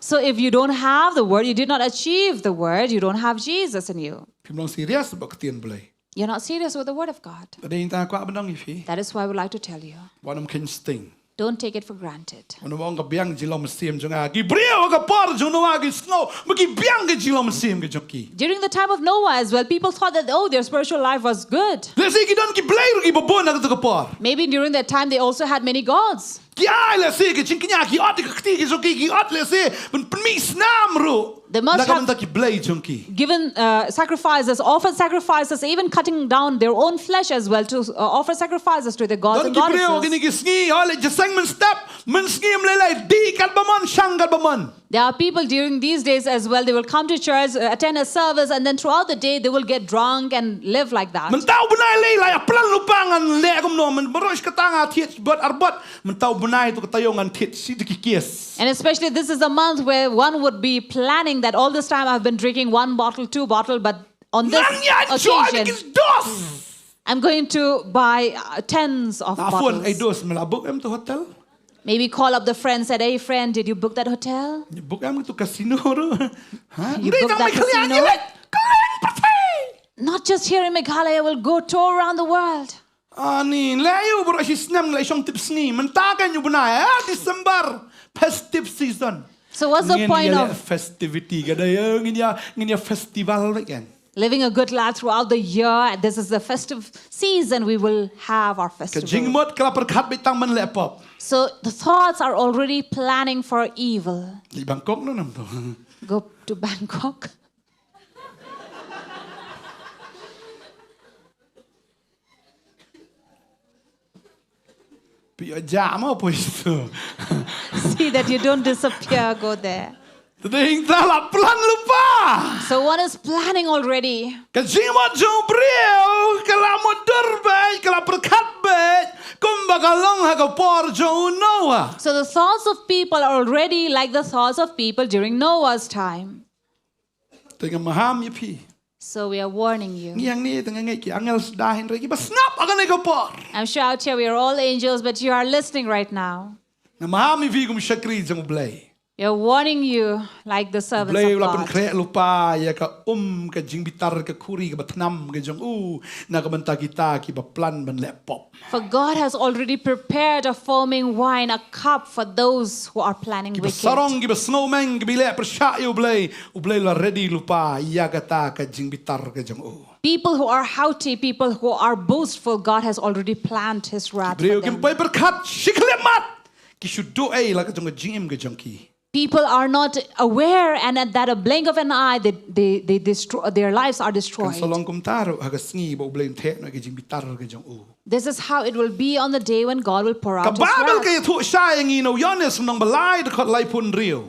So if you don't have the word, you did not achieve the word, you don't have Jesus in you. Phim long serious ba ktien Blei. You're not serious with the word of God. Ba dei ta kwah ban ong ïa phi. That is why I would like to tell you. Wan ym kheiñ sting. Don't take it for granted. Mano ba ong ka biang jinglong mynsiem jong nga. Ki briew ha ka por jong Noah ki sngew ba ki biang ka jinglong mynsiem ka jong ki. During the time of Noah as well, people thought that, oh, their spiritual life was good. Lehse ki don ki blei ruh kiba bun ha kato ka por. Maybe during that time, they also had many gods. Ki ai lehse ka jingkñia, ki ot ka kti ki jong ki, ki ot lehse ban pynmih snam ruh. They must Na ka have bynta ki blei jong ki. Given uh, sacrifices, offered sacrifices, even cutting down their own flesh as well to uh, offer sacrifices to the gods Don and ki briew ha goddesses. kine ki sngi, ha leh jingïaseng mynstep, mynsngi ym lei lei, dih katba mon, shang katba mon. There are people during these days as well, they will come to church, uh, attend a service, and then throughout the day they will get drunk and live like that. Mynta u bnai lei la ïa plan lypa ngan leh kumno, mynbaroh shi katta nga thied bad arbot, mynta u bnai to ka taïew ngan thied shi da ki case. And especially this is a month where one would be planning that all this time I've been drinking one bottle, two bottle, but on this Ngan ïa enjoy occasion, ki dos. I'm going to buy uh, tens of Na phone ai bottles. Dos, me la book em to hotel. Maybe call up the friend, said, "Hey friend, did you book that hotel?" Book em to casino ruh. Ha? You Ngi book tang that Meghalaya casino? ngi leh kylliang pyrthei. Not just here in Meghalaya, we'll go tour around the world. Ani leh ïa u baroh shi snem leh shong tipsngi. Mynta kan ïa u bnai, ha, December, festive season. So what's the Ngin point ïa leh of festivity ka dei, eh, ngin ïa, ngin ïa festival weekend. Living a good life throughout the year? This is the festive season, we will have our Ka festival. jingmut ka la pyrkhat beit tang ban leh pop. So the thoughts are already planning for evil. Di Bangkok no nam to. Go to Bangkok. Pi ja mo poi to. See that you don't disappear, go there. Te dei ta la plan lypa. So one is planning already. Ka jingmut jong u briew ka la mutdur beit, ka la pyrkhat beit kumba ka long ha ka por jong u Noah. So the thoughts of people are already like the thoughts of people during Noah's time. Te nga maham ïa phi. So we are warning you. Ngi hangne te nga ngeit ki angel suda hynrei kiba sngap ha kane ka por. I'm sure out here we are all angels, but you are listening right now. Nga maham ïa phi kum shakri jong u Blei. We are warning you like the servants Blei u of la God. pynkhreh lypa ïa ka um ka jingbitar ka khuri kaba thnam ka jong u na ka bynta kita kiba plan ban leh pop. For God has already prepared a foaming wine, a cup for those who are planning Kiba wicked. sarong, kiba sngewmeng, kiba leh pyrshah ïa u Blei, u Blei u la ready lypa ïa kata ka jingbitar ka jong u. People who are haughty, people who are boastful, God has already planned his wrath for Briew kim them. poi pyrkhat shi khyllipmat ki shu duh ei la ka jong ka jingim ka jong ki. People are not aware, and at that a blink of an eye, they, they, they destroy, their lives are Kan destroyed. sa long kumta ruh ha ka sngi ba u Blei un theh noh ïa ka jingbitar ka jong u. This is how it will be on the day when God will pour Ka out his Bible ka wrath. ïathuh shai ïa ngi na u Ïoannis lynnong ba lai dkhot laiphew hynriew.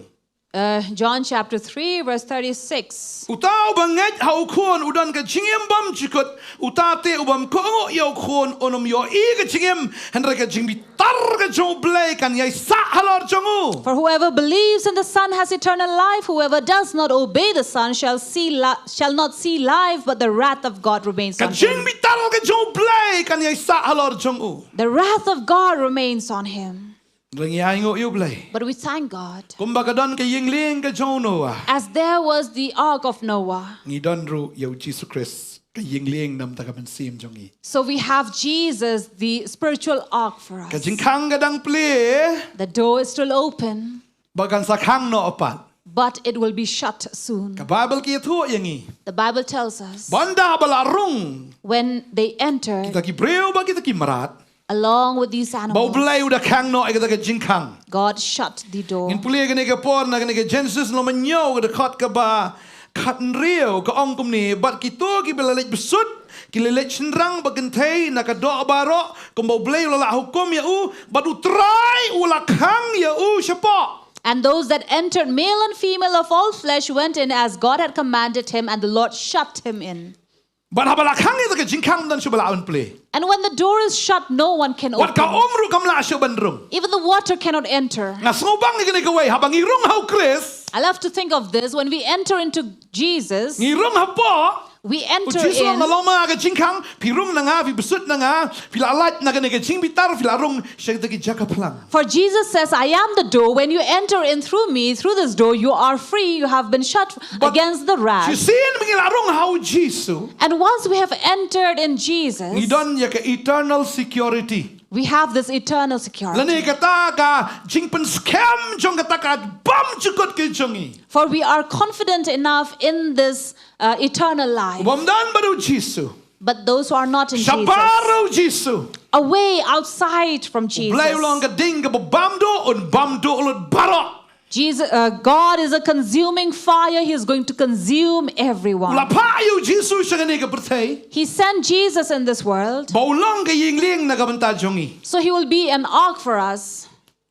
Uh, John chapter three, verse thirty-six. Uta uba ngeit ha u Khun u don ka jingim bymjukut, uta te u bym kohnguh ïa u Khun un ym ïohi ka jingim, hynrei ka jingbitar ka jong u Blei kan ïaisah halor jong u. For whoever believes in the Son has eternal life. Whoever does not obey the Son shall see li- shall not see life, but the wrath of God remains Ka on him. jingbitar ka jong u Blei kan ïaisah halor jong u. The wrath of God remains on him. Ngi ainguh ïa u Blei. But we thank God. Kumba ka don ka ïing lieng ka jong u Noah, As there was the ark of Noah, ngi don ruh ïa u Jisu Khrist, ka ïing lieng na ka bynta ka mynsiem jong ngi. So we have Jesus, the spiritual ark for us. Ka jingkhang ka dang plie, The door is still open, ba kan sa khang noh pat. But it will be shut soon. Ka Bible ka ïathuh ïa ngi, The Bible tells us ba haba la rung when they entered kita ki briew bad kita ki mrad, along with these ba u animals, Blei u da khang noh ïa kata ka jingkhang. God shut the door. Ngin pule kane ka por na kane ka Genesis lynnong ba hynñiew, ka dkhot kaba khathynriew, ka ong kumne: Bad kito kiba la leit bsut ki la leit shynrang bad kynthei na ka doh baroh, kumba u Blei u la lah hukum ïa u, bad u Trai u la khang ïa u shapoh. And those that entered, male and female of all flesh, went in as God had commanded him, and the Lord shut him in. Bad haba la khang ïa kata ka jingkhang, ym don shuh ba lah ban plie. And when the door is shut, no one can Wat ka open. um ruh kam lah shuh ban rung. Even the water cannot enter. Nga sngewbang ïa kane kawei, haba ngi rung ha u Khrist, I love to think of this. When we enter into Jesus, ngi rung hapoh, we u enter Jisu u ong, in. "Nga long ma ka jingkhang, phi rung na nga, phi bsut na nga, phi la lait na kane ka jingbitar, phi la rung sha kita ki jaka phlang." For Jesus says, "I am the door. When you enter in through me, through this door, you are free. You have been shut But against the wrath." Shisien ba ngi la rung ha u Jisu, And once we have entered in Jesus, ngi don ïa ka eternal security. We have this eternal security. Lane kata ka jingpynskhem jong kata ka bymjukut ka jong ngi. For we are confident enough in this uh, eternal life. Bym don bad U Jisu. But those who are not in Shabar Jesus, U Jisu. Away outside from Jesus. Blei u long ka ding kaba bymduh, un bymduh lut baroh. Jesus, uh, God is a consuming fire. He is going to consume everyone. U la phah ïa U Jisu sha kane ka pyrthei. He sent Jesus in this world. Ba u long ka ïing lieng na ka bynta jong ngi. So he will be an ark for us.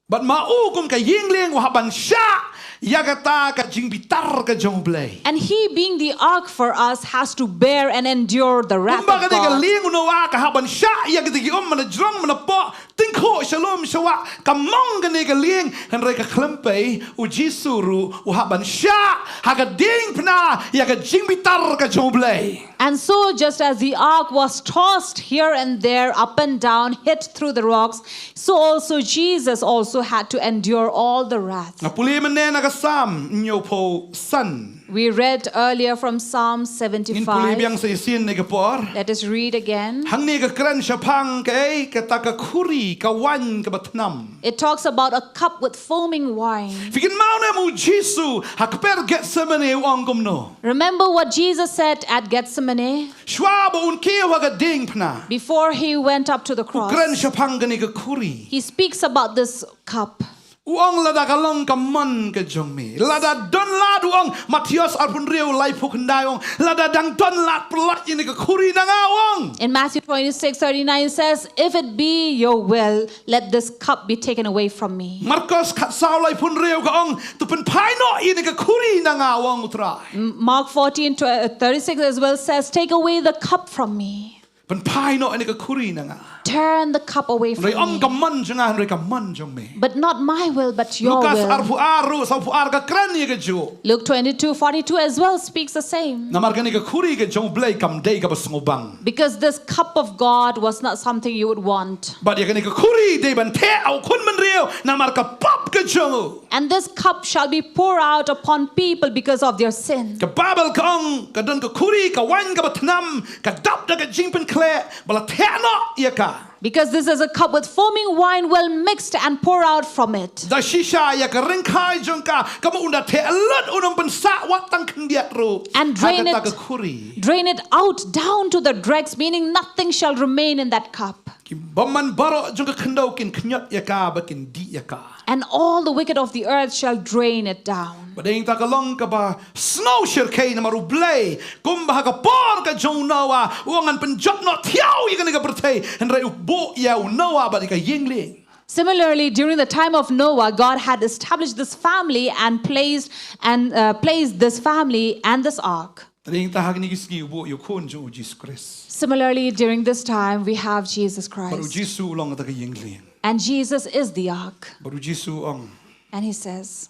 Bad ma u kum ka ïing lieng u hap ban shah ïa kata ka jingbitar ka jong U Blei. And he, being the ark for us, has to bear and endure the wrath of God. Kumba kane ka lieng u Noah ka hap ban shah ïa kita ki um, mynjrong mynpoh, tyngkhuh sha lum sha wah, ka mong kane ka lieng, hynrei ka khlem pei, U Jisu ruh u hap ban shah ha ka diengphna ïa ka jingbitar ka jong U Blei. And so, just as the ark was tossed here and there, up and down, hit through the rocks, so also Jesus also had to endure all the wrath. Nga pule mynne na ka Salm hynñiewphew san. We read earlier from Psalm seventy-five. Ngin pule biang sa shisien kane ka por. Let us read again. Hangne ka kren shaphang kaei, kata ka khuri ka waiñ kaba thnam. It talks about a cup with foaming wine. Phi kynmaw ne em U Jisu ha kper Gethsemane u ong kumno? Remember what Jesus said at Gethsemane? Shuwa ba un kiew ha ka diengphna. Before he went up to the cross, u kren shaphang kane ka khuri. He speaks about this cup. U ong lada ka long ka mon ka jong me. Lada don lad u ong, Mathaios arphew hynriew laiphew khyndai u ong, lada dang don lad pynlait ïa kane ka khuri na nga u ong. In Matthew twenty-six thirty-nine says, "If it be your will, let this cup be taken away from me." Markos khatsaw laiphew hynriew ka ong, to pynphai noh ïa kane ka khuri na nga u ong U Trai. M-, Mark fourteen tw-, uh, thirty-six as well says, "Take away the cup from me." Pynphai noh ïa kane ka khuri na nga. Turn the cup away from me. Hynrei ym ka mon jong nga, hynrei ka mon jong me. But not my will, but your will. Lukas arphew ar ruh, sawphew ar ka kren ïa kajuh. Luke twenty-two forty-two as well speaks the same. Namar kane ka khuri ka jong U Blei kam dei kaba sngewbang. Because this cup of God was not something you would want. Bad ïa kane ka khuri dei ban theh ha u khun bynriew namar ka pop ka jong u. And this cup shall be poured out upon people because of their sin. Ka Baibl ka ong, ka don ka khuri ka waiñ kaba thnam, ka dap da ka jingpynkhleh, ba la theh noh ïa ka. Because this is a cup with foaming wine, well mixed, and pour out from it. Da shisha ïa ka ryngkhai jong ka, ka mut un da theh lut, un ym pynsah wat tang khyndiat ruh. And drain it, ha kata ka khuri. Drain it out down to the dregs, meaning nothing shall remain in that cup. Ki bymman baroh jong ka khyndew kin khñiot ïa ka bad kin dih ïa ka. And all the wicked of the earth shall drain it down. Bad hangta ka long kaba sngewshyrkhei namar U Blei, kumba ha ka por ka jong u Noah, u ong ngan pynjot noh thiaw ïa kane ka pyrthei, hynrei u buh ïa u Noah bad ïa ka ïing lieng. Similarly, during the time of Noah, God had established this family and placed and, uh, placed this family and this ark. Hynrei hangta ha kine ki sngi u buh ïa u Khun jong u Jisu Khrist. Similarly, during this time, we have Jesus Christ. Bad u Jisu u long kata ka ïing lieng. And Jesus is the ark. Bad u Jisu u ong. And he says,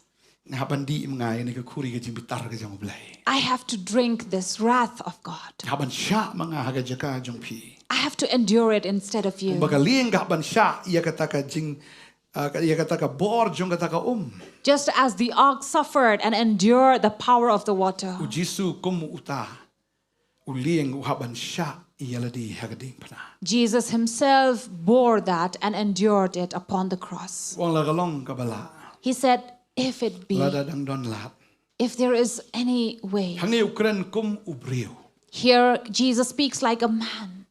nga hap ban dih ma nga ïa kane ka khuri ka jingbitar ka jong U Blei. I have to drink this wrath of God. Nga hap ban shah ma nga ha ka jaka jong phi. I have to endure it instead of you. Kumba ka lieng ka hap ban shah ïa kata ka jing, ah, ka, ïa kata ka bor jong kata ka um. Just as the ark suffered and endured the power of the water. U Jisu kum uta u lieng u hap ban shah ïa lade ha ka diengphna. Jesus himself bore that and endured it upon the cross. U ong lada ka long kaba lah. He said, "If it be, lada dang don lad." If there is any way. Hangne u kren kum u briew. Here Jesus speaks like a man.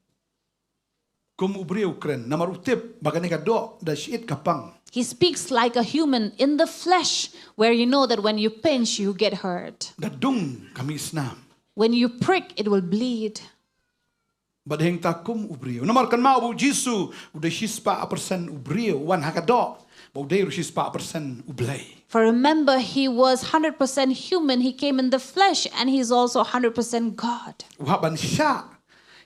Kum u briew u kren, namar u tip ba kane ka doh da shit ka pang. He speaks like a human in the flesh, where you know that when you pinch, you get hurt. Da dung ka mih snam. When you prick, it will bleed. Bad hangta kum u briew. Namar kynmaw ba u Jisu u dei shispah percent u briew, wan ha ka doh, bad u dei ruh shispah percent U Blei. For remember, he was hundred percent human. He came in the flesh, and he's also hundred percent God. U hap ban shah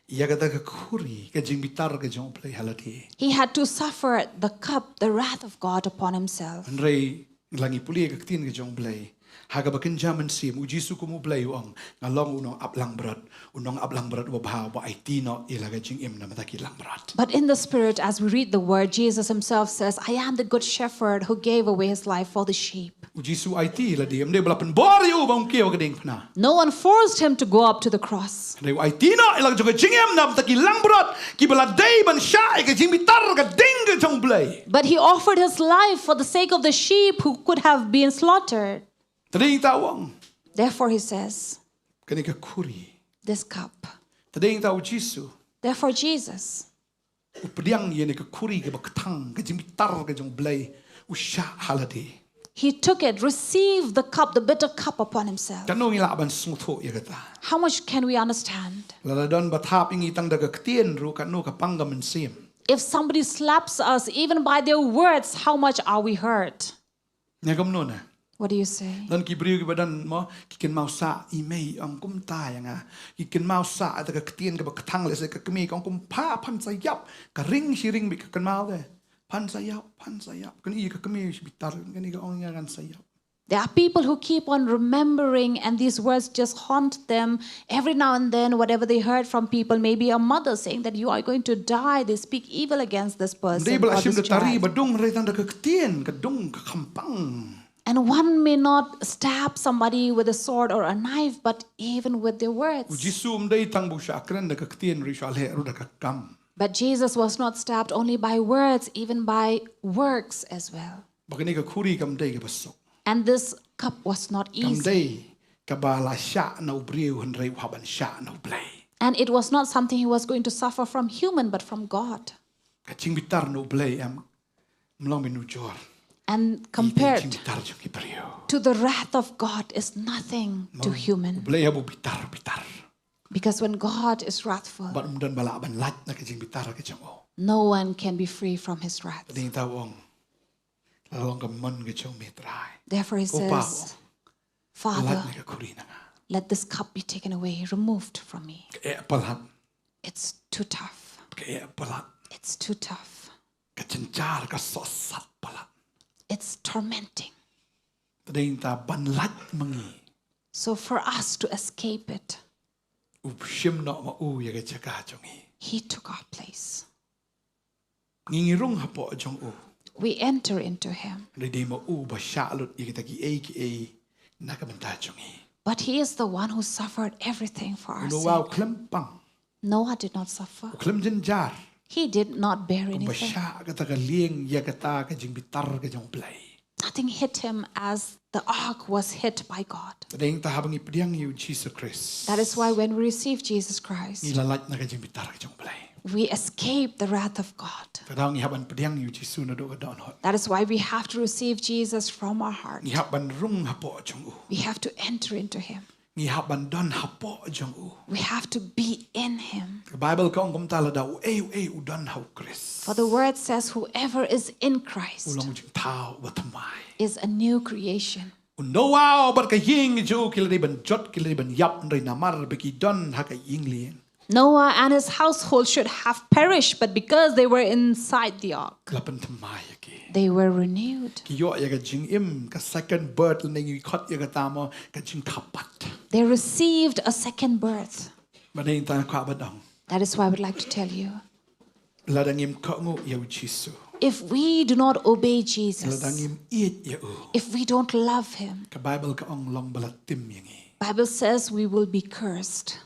ïa kata ka khuri ka jingbitar ka jong U Blei ha lade. He had to suffer the cup, the wrath of God upon himself. Hynrei la ngi pule ka ktien ka jong U Blei, Ha kaba kynja mynsiem, u Jisu kum u Blei u ong, nga long u nongap langbrot, u nongap langbrot uba bha, uba aiti noh ïa la ka jingim na ka bynta ki langbrot. But in the spirit, as we read the word, Jesus himself says, "I am the good shepherd who gave away his life for the sheep." U Jisu u aiti ïa lade, ym dei ba la pynbor ïa u ba un kiew ha ka diengphna. No one forced him to go up to the cross. Hynrei u aiti noh ïa la ka jong ka jingim na ka bynta ki langbrot, kiba la dei ban shah ïa ka jingbitar ka ding ka jong u Blei. But he offered his life for the sake of the sheep who could have been slaughtered. Te dei ta u ong, Therefore, he says, kane ka khuri. "This cup." Te dei ta u Jisu. Therefore, Jesus, U pdiang ïa kane ka khuri kaba kthang, ka jingbitar ka jong u Blei, u shah ha lade. he took it, received the cup, the bitter cup upon himself. Katno ngi lah ban sngewthuh ïa kata? How much can we understand? Lada don ba thap ïa ngi tang da ka ktien ruh, katno ka pang ka mynsiem. If somebody slaps us, even by their words, how much are we hurt? Nga kumno na. What do you say? Don ki briew kiba don mo, ki kynmaw sah, i mei ong kumta ïa nga. Ki kynmaw sah ïa ka ktien kaba kthang, lehse ka kmie ka ong kum pa, phan sa ïap. Ka ring shi ring beit ka kynmaw de. Phan sa ïap, phan sa ïap. Kan i ka kmie shi bitar, kan i ka ong ïa kan sa ïap. There are people who keep on remembering, and these words just haunt them every now and then. Whatever they heard from people, maybe a mother saying that you are going to die, they speak evil against this person Dei ba la or shim this da tari child. Ba dung, hynrei tang da ka ktien ka dung ka khampang. And one may not stab somebody with a sword or a knife, but even with their U words. Jisu um dei tang ba u shah kren da ka ktien, hynrei u shah leh ruh da ka kam. But Jesus was not stabbed only by words, even by works as well. Ba kane ka khuri kam dei kaba suk. And this cup was not Kam easy. dei kaba la shah na u briew, hynrei u hap ban shah na u Blei. And it was not something he was going to suffer from human, but from God. Ka jingbitar na u Blei em, mlong mynujor. And Ïa ka compared jingbitar jong ki briew. to the wrath of God is nothing to U human. Blei haba u bitar, bitar. Because when God is wrathful, Bad um don ba lah ban lait na ka jingbitar ka jong u. no one can be free from his wrath. Dei ta u ong, la long ka mon ka jong me Trai. Therefore, he Ko Pa, says, lait "Father, na ka khuri na nga. let this cup be taken away, removed from me." Ka eh palat, It's too tough. ka eh palat. It's too tough. Ka jynjar, ka sohsat palat. It's tormenting. Dei ta ban lait ma ngi. So for us to escape it, U shim noh ma u ïa ka jaka jong ngi. he took our place. Ngi ngi rung hapoh jong u. We enter into him. Dei dei ma u ba shah lut ïa kita ki ei ki ei na ka bynta jong ngi. But he is the one who suffered everything for our U Noah u sake. khlem pang. Noah did not suffer. U khlem jynjar. He did not bear Kumba anything. shah kata ka lieng ïa kata ka jingbitar ka jong u Blei. Nothing hit him as the ark was hit by God. Dei ta haba ngi pdiang ïa u Jisu Khrist. That is why when we receive Jesus Christ, ngi la lait na ka jingbitar ka jong u Blei. We escape the wrath of God. Te dei ngi hap ban pdiang ïa u Jisu naduh ka dohnud. That is why we have to receive Jesus from our heart. Ngi hap ban rung hapoh jong u. We have to enter into him. Ngi hap ban don hapoh jong u. We have to be in him. Ka Bible ka ong kumta, lada uei uei u don ha u Khrist. For the word says, "Whoever is in Christ, u long u jingthaw ba thymmai, is a new creation." U Noah bad ka ïing jong u ki la dei ban jot, ki la dei ban ïap, hynrei namar ba ki don ha ka ïing lieng. Noah and his household should have perished, but because they were inside the ark, la pynthymmai ïa ki. They were renewed. Ki ïoh ïa ka jingim, ka second birth, lane ngi khot ïa kata mo, ka jingkha pat. They received a second birth. Bad nangta nga kwah ban ong, that is why I would like to tell you, lada ngim kohnguh ïa u Jisu, if we do not obey Jesus, lada ngim ïeit ïa u, if we don't love him, ka Bible ka ong long ba la tim ïa ngi. Bible says we will be cursed.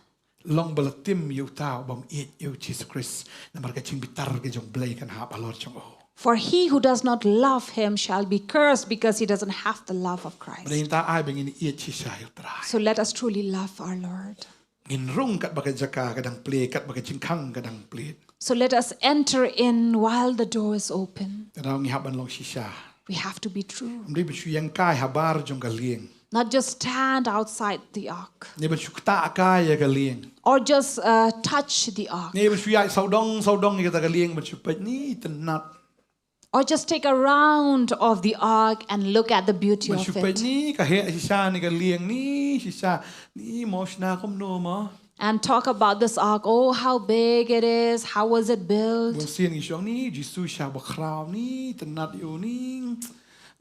Long ba la tim ïa uta u bym ïeit ïa u Jisu Khrist, namar ka jingbitar ka jong u Blei kan hap halor jong u. For he who does not love him shall be cursed, because he doesn't have the love of Christ. Bad nangta ai ba ngin ïeit shisha ïa u Trai. So let us truly love our Lord. Ngin rung katba ka jaka ka dang plie, katba ka jingkhang ka dang plie. So let us enter in while the door is open. Te dei ngi hap ban long shisha. We have to be true. Ym dei ban shu ïeng kai habar jong ka lieng. Not just stand outside the ark. Ne ban shu ktah kai ïa ka lieng. Or just uh, touch the ark. Ne ban shu ïaid sawdong sawdong ïa kata ka lieng, ban shu peit ni tynnat. Or just take a round of the ark and look at the beauty of it. Ban shu peit ni ka heh shisha ni ka lieng ni shisha, ni mo shna kumno mo. And talk about this ark. Oh, how big it is. How was it built? Bun sien ngi shong ni Jisu sha bakhraw ni tynnat ïa u ni.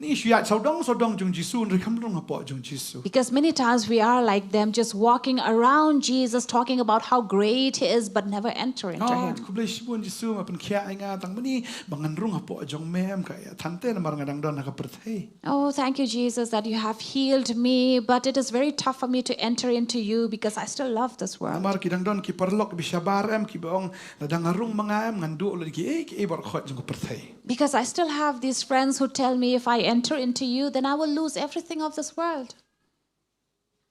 Ngi shu ïaid sawdong sawdong jong Jisu, hynrei kam rung hapoh jong Jisu. Because many times we are like them, just walking around Jesus, talking about how great he is, but never enter into Ah, him. khublei shibun Jisu, ma pynkhiah ïa nga, tang mynne ba ngan rung hapoh jong me, em ka ïa than te namar nga dang don ha ka pyrthei. Oh, thank you, Jesus, that you have healed me, but it is very tough for me to enter into you because I still love this world. Namar ki dang don ki paralok kiba shabar, em, kiba ong, lada nga rung ma nga, em, ngan duh lut ïa kiei kiei baroh khoit jong ka pyrthei. Because I still have these friends who tell me if I enter into you, then I will lose everything of this world.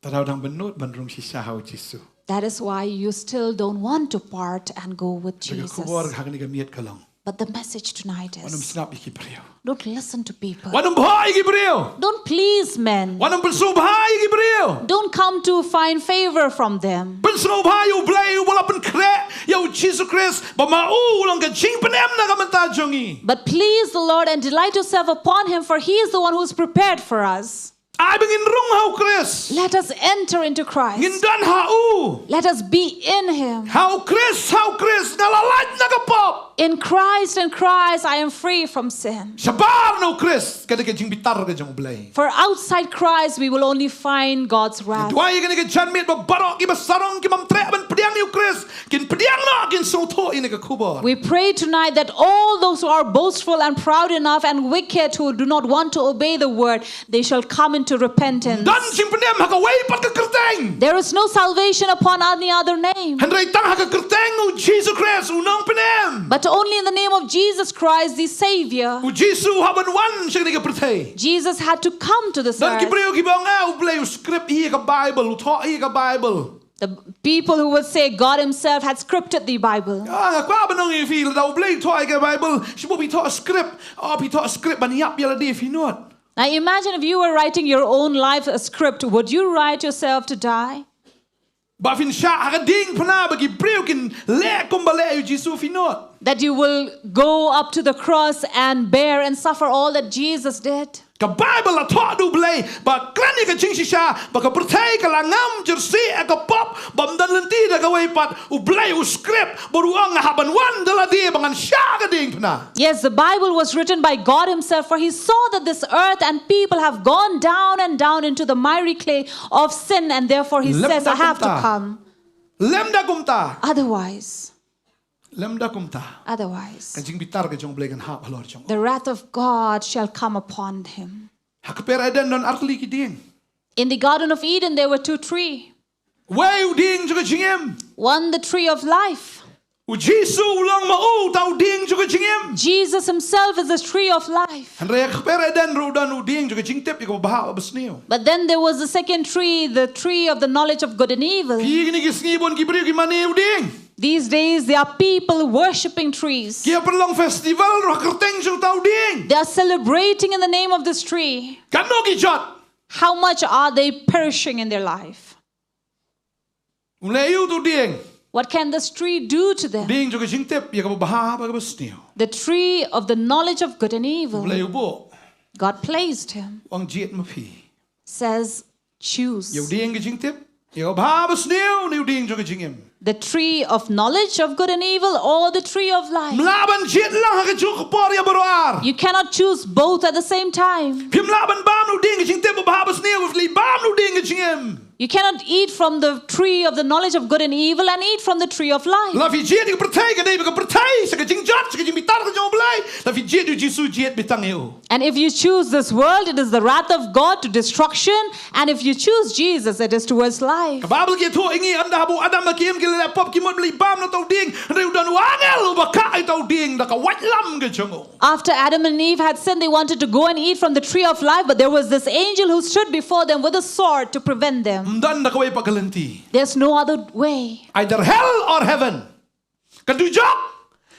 Te daw dang bynnud ban rung shisha ha u Jisu. That is why you still don't want to part and go with Te ka Jesus. khubor ha kane ka miet ka long, But the message tonight wat nym is sngap ïa ki briew. Don't listen to people. Wat nym bha ïa ki briew. Don't please men. Wat nym pynsngewbha ïa ki briew. Don't come to find favor from them. Pynsngewbha ïa U Blei uba la pynkhreh ïa u Jisu Khrist, ba ma u u long ka jingpynim na ka bynta jong ngi. But please the Lord and delight yourself upon him, for he is the one who is prepared for us. Ai ba ngin rung ha u Khrist. Let us enter into Christ. Ngin don ha u. Let us be in him. Ha u Khrist, ha u Khrist, nga la lait na ka pop. In Christ and Christ, I am free from sin. Shabar na u Khrist, ka dei ka jingbitar ka jong U Blei. For outside Christ, we will only find God's wrath. Duwai ïa kane ka janmiet ba baroh kiba sarong, ki bym treh ban pdiang ïa u Khrist, kin pdiang noh, kin sngewthuh ïa kane ka khubor. We pray tonight that all those who are boastful and proud enough and wicked, who do not want to obey the word, they shall come into repentance. Don jingpynim ha kawei pat ka kyrteng. There is no salvation upon any other name. Hynrei tang ha ka kyrteng u Jisu Khrist u nongpynim. But only in the name of Jesus Christ, the Savior. U Jisu u hap ban wan sha kane ka pyrthei. Jesus had to come to this Don ki earth. briew kiba ong, ah, U Blei u script hi ïa ka Bible, u thoh hi ïa ka Bible. The people who would say God himself had scripted the Bible. Ah, nga kwah ban ong ïa phi, lada U Blei u thoh ïa ka Bible, shibun phi thoh script, oh, phi thoh script ban ïap ïa lade, phi nud? Now imagine if you were writing your own life a script, would you write yourself to die? Ba phin shah ha ka diengphna ba ki briew kin leh kumba leh ïa u Jisu, phi nud? That you will go up to the cross and bear and suffer all that Jesus did? Ka Bible la thoh da U Blei ba kren ïa ka jingshisha, ba ka pyrthei ka la ngam jyrsieh ïa ka pop, bym don lynti da kawei pat. U Blei u script, bad u ong, nga hap ban wan da lade ba ngan shah ha ka diengphna. Yes, the Bible was written by God himself, for he saw that this earth and people have gone down and down into the miry clay of sin, and therefore he Lem says, da I have to kumta. Come. Lem da kumta. Otherwise, Lem da kumta. Otherwise, Ka jingbitar ka jong U Blei kan hap halor jong u. The wrath of God shall come upon him. Ha ka kper Eden don artylli ki dieng. In the Garden of Eden, there were two trees. Wei u dieng jong ka jingim. One, the tree of life. U Jisu u long ma u uta u dieng jong ka jingim. Jesus himself is the tree of life. Hynrei ha ka kper Eden ruh don u dieng jong ka jingtip ïa ka babha bad basniew. But then there was the second tree, the tree of the knowledge of good and evil. Phi, kine ki sngi bun ki briew ki mane u dieng. These days, there are people worshipping trees. Ki ïa pynlong festival ruh ha ka kyrteng jong uta u dieng. They are celebrating in the name of this tree. Katno ki jot. How much are they perishing in their life? U leh aiu uta u dieng. What can this tree do to them? Dieng jong ka jingtip ïa ka babha bad ka basniew. The tree of the knowledge of good and U evil. Blei u buh. God placed him. U ong, jied ma phi. Says, choose. Ïa u dieng ka jingtip ïa ka babha basniew, ne u dieng jong ka jingim. The tree of knowledge of good and evil, or the tree of life. Ym lah ban jied lang ha ka juh ka por ïa baroh ar. You cannot choose both at the same time. Phim lah ban bam na u dieng ka jingtip babha basniew, bad leit bam na u dieng ka jingim. You cannot eat from the tree of the knowledge of good and evil and eat from the tree of life. Lada phi jied ïa ka pyrthei, ka dei ka pyrthei, sa ka jingjot, sa ka jingbitar ka jong U Blei. Lada phi jied ïa u Jisu, jied beit tang ïa u. And if you choose this world, it is the wrath of God to destruction. And if you choose Jesus, it is towards life. Ka Baibl ka ïathuh ïa ngi, ynda haba u Adam bad ka Im ki la leh pop, ki mut ban leit bam na uta u dieng, hynrei u don u angel uba kah ïa uta u dieng da ka waitlam ka jong u. After Adam and Eve had sinned, they wanted to go and eat from the tree of life, but there was this angel who stood before them with a sword to prevent them. Ym don da kawei pat ka lynti. There's no other way. Either hell or heaven. Ka dujok,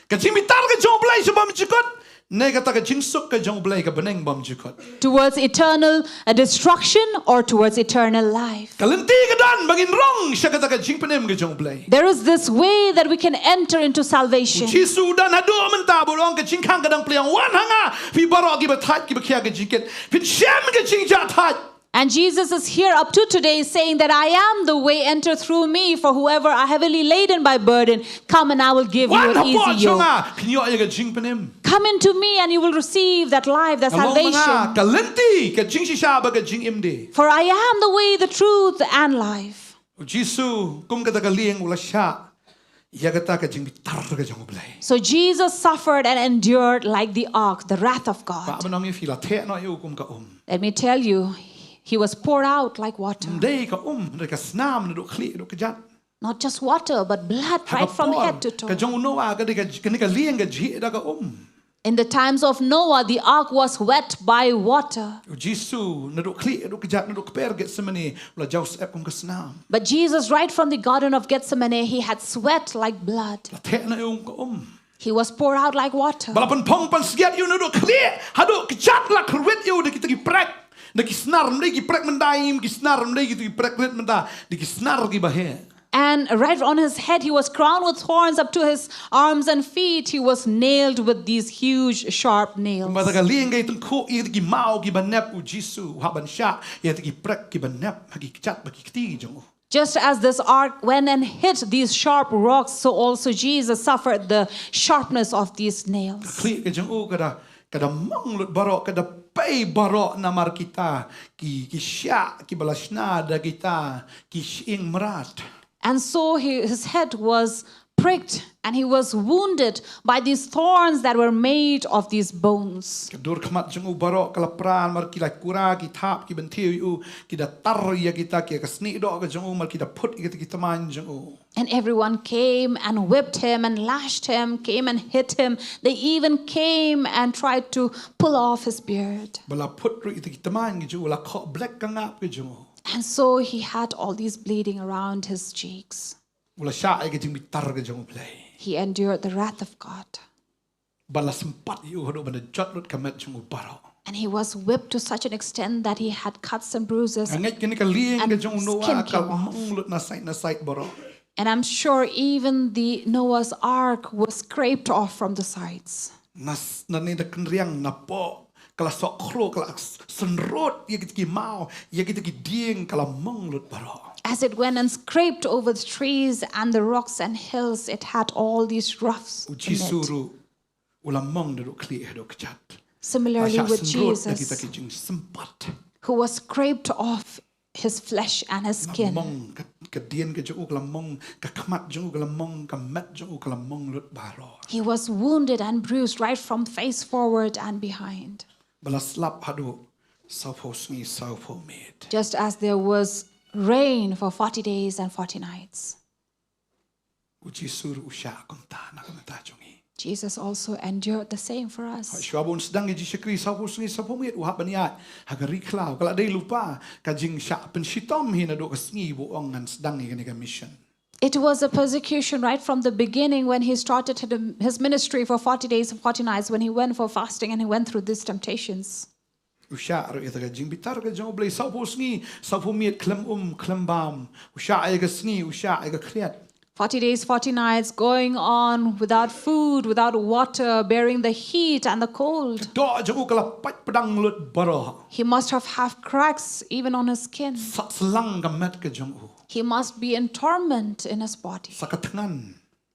ka jingbitar ka jong U Blei sha bymjukut, ne kata ka jingsuk ka jong U Blei, ka bneng bymjukut. Towards eternal, uh, destruction or towards eternal life. Ka lynti ka don ba ngin rung sha kata ka jingpynim ka jong U Blei. There is this way that we can enter into salvation. U Jisu u don haduh mynta, bad u ong, ka jingkhang ka dang plie, wan ha nga, phi baroh kiba thait kiba khia ka jingkit. Phin shem ka jingjahthait. And Jesus is here up to today saying that I am the way, enter through me, for whoever are heavily laden by burden, come and I will give you an easy yoke. Wan hapoh jong nga, phin ïoh ïa ka jingpynim. Come into me and you will receive that life, that salvation. Ka long ma nga ka lynti, ka jingshisha bad ka jingim de. For I am the way, the truth and life. U Jisu kum kata ka lieng u la shah ïa kata ka jingbitar ka jong U Blei. So Jesus suffered and endured like the ark, the wrath of God. Ba mynta ngi phi la theh noh ïa u kum ka um. Let me tell you, he was poured out like water. Ym dei ka um, ym dei ka snam, naduh khlieh haduh kjat. Not just water, but blood right from head to toe. Ha ka por ka jong u Noah ka dei ka, kane ka lieng ka jhieh da ka um. In the times of Noah, the ark was wet by water. U Jisu naduh khlieh haduh kjat, naduh kper Gethsemane, u la jaw syep kum ka snam. But Jesus, right from the Garden of Gethsemane, he had sweat like blood. La theh noh ïa u kum ka um. He was poured out like water. Ba la pynphong pynskhem ïa u naduh khlieh haduh kjat, la kyrwit ïa u da kita ki prek, da ki snar, ym dei ki prek mynta, ki snar, ym dei kita ki prek rit mynta, da ki snar kiba heh. And right on his head, he was crowned with thorns up to his arms and feet. He was nailed with these huge, sharp nails. Kumba kata ka lieng ka ïatyngkhuh ïa kita ki maw kiba nep, u Jisu u hap ban shah ïa kita ki prek kiba nep ha ki kjat bad ki kti jong u. Just as this ark went and hit these sharp rocks, so also Jesus suffered the sharpness of these nails. Ka khlieh ka jong u ka da, ka da mong lut baroh, ka da pei baroh namar kita ki, ki shiah kiba la shna da kita ki shyieng mrad. And so he, his head was pricked and he was wounded by these thorns that were made of these bones. Ka dur khmat jong u baroh ka la pra namar ki la kura ki thap kiba nthiew ïa u, ki da tar ïa kita, ki, ka snieh doh ka jong u namar ki da phut ïa kita ki tymmen jong u. And everyone came and whipped him and lashed him, came and hit him. They even came and tried to pull off his beard. Ba la phut ruh ïa kita ki tymmen ka jong u, la khoh blek ka ngap ka jong u. And so he had all these bleeding around his cheeks. U la shah ïa ka jingbitar ka jong U Blei. He endured the wrath of God. Ba la sympat ïa u haduh ban da jot lut ka met jong u baroh. And he was whipped to such an extent that he had cuts and bruises. Nga ngeit kane ka lieng ka jong u Noah ka la mong lut na side na side baroh. And I'm sure even the Noah's ark was scraped off from the sides. Na s-, na ne da kynriang na poh ka la soh khro, ka la s-, synrut ïa kita ki maw, ïa kita ki dieng, ka la mong lut baroh. As it went and scraped over the trees and the rocks and hills, it had all these roughs in it. U Jisu ruh u la mong naduh khlieh haduh kjat. Similarly with Jesus, la shah synrut da kita ki jingsympat, who was scraped off his flesh and his skin. Ka la mong ka, ka dien ka jong u, ka la mong ka khmat jong u, ka la mong ka met jong u, ka la mong lut baroh. He was wounded and bruised right from face forward and behind. Ba la slap haduh sawphew sngi sawphew miet. Just as there was rain for forty days and forty nights. U Jisu ruh u shah kumta na ka bynta jong ngi. Jesus also endured the same for us. Shuwa ba un sdang ïa Jisu Khrist sawphew sngi sawphew miet u hap ban ïaid ha ka ri khlaw, ka la dei lypa ka jingshah pynshitom hi naduh ka sngi ba u ong ngan sdang ïa kane ka mission. It was a persecution right from the beginning when he started his ministry for forty days and forty nights, when he went for fasting and he went through these temptations. U shah ruh ïa ka jingbitar ka jong U Blei, sawphew sngi sawphew miet khlem um khlem bam. U shah ïa ka sngi, u shah ïa ka khliat. Forty days, forty nights, going on without food, without water, bearing the heat and the cold. Ka doh jong u ka la pait pdang lut baroh. He must have, have cracks even on his skin. Sat slang ka met ka jong u. He must be in torment in his body. Sa ka thngan.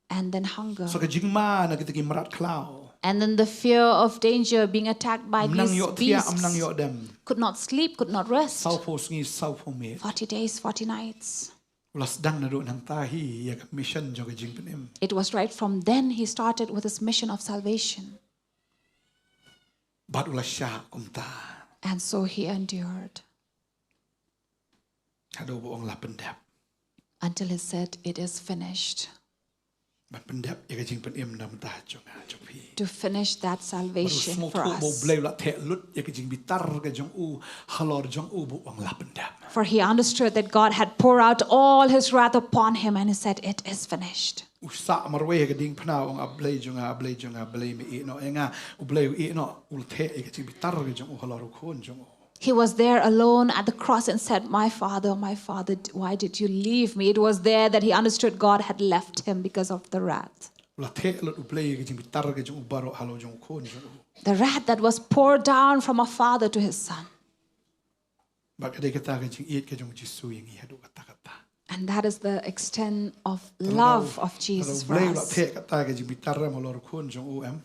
And then hunger. Sa ka jingma na kita ki mrad khlaw. And then the fear of danger, being attacked by these beasts. Ym nang ïoh thiah, ym nang ïoh dem. Could not sleep, could not rest. Sawphew sngi sawphew miet. Forty days, forty nights. U la sdang naduh nangta hi ïa ka mission jong ka jingpynim. It was right from then he started with his mission of salvation. Bad u la shah kumta. And so he endured. Haduh ba u ong la pyndep. Until he said, "It is finished." Ban pyndep ïa ka jingpynim na ka bynta jong nga jong phi. To finish that salvation for us. Bad u sngewthuh ba U Blei u la theh lut ïa ka jingbitar ka jong u halor jong u ba u ong la pyndep. For he understood that God had poured out all his wrath upon him and he said, "It is finished." U sah marwei ha ka diengphna, u ong, "A Blei jong nga, A Blei jong nga, balei me ïehnoh ïa nga?" U Blei u ïehnoh, u la theh ïa ka jingbitar ka jong u halor u khun jong u. He was there alone at the cross and said, "My Father, my Father, d-, why did you leave me?" It was there that he understood God had left him because of the wrath. U la theh lut U Blei ïa ka jingbitar ka jong u baroh halor jong u khun jong u. The wrath that was poured down from a father to his son. Ba ka dei kata ka jingïeit ka jong Jisu ïa ngi haduh katta katta. And that is the extent of love of Jesus for us. Te kata ka jingbitar halor u khun jong u em.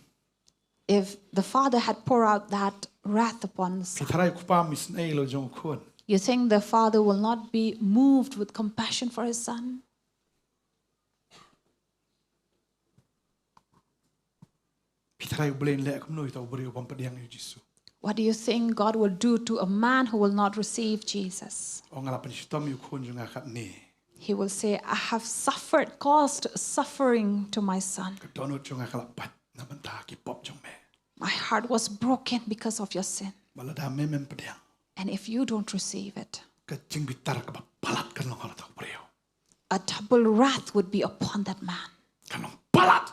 If the father had poured out that wrath upon the son, Phi tharai u kpa um isynei halor jong u khun. You think the father will not be moved with compassion for his son? Phi tharai u Blei un leh kumno ïa uta u briew bym pdiang ïa u Jisu. What do you think God will do to a man who will not receive Jesus? Ong nga la pynshitom ïa u khun jong nga katne. He will say, I have suffered, caused suffering to my son. Ka dohnud jong nga ka la pait na bynta ki pop jong me. My heart was broken because of your sin. Bad lada me mem pdiang. And if you don't receive it, ka jingbitar kaba palat kan long halor uta u briew. A double wrath would be upon that man. Kan long palat.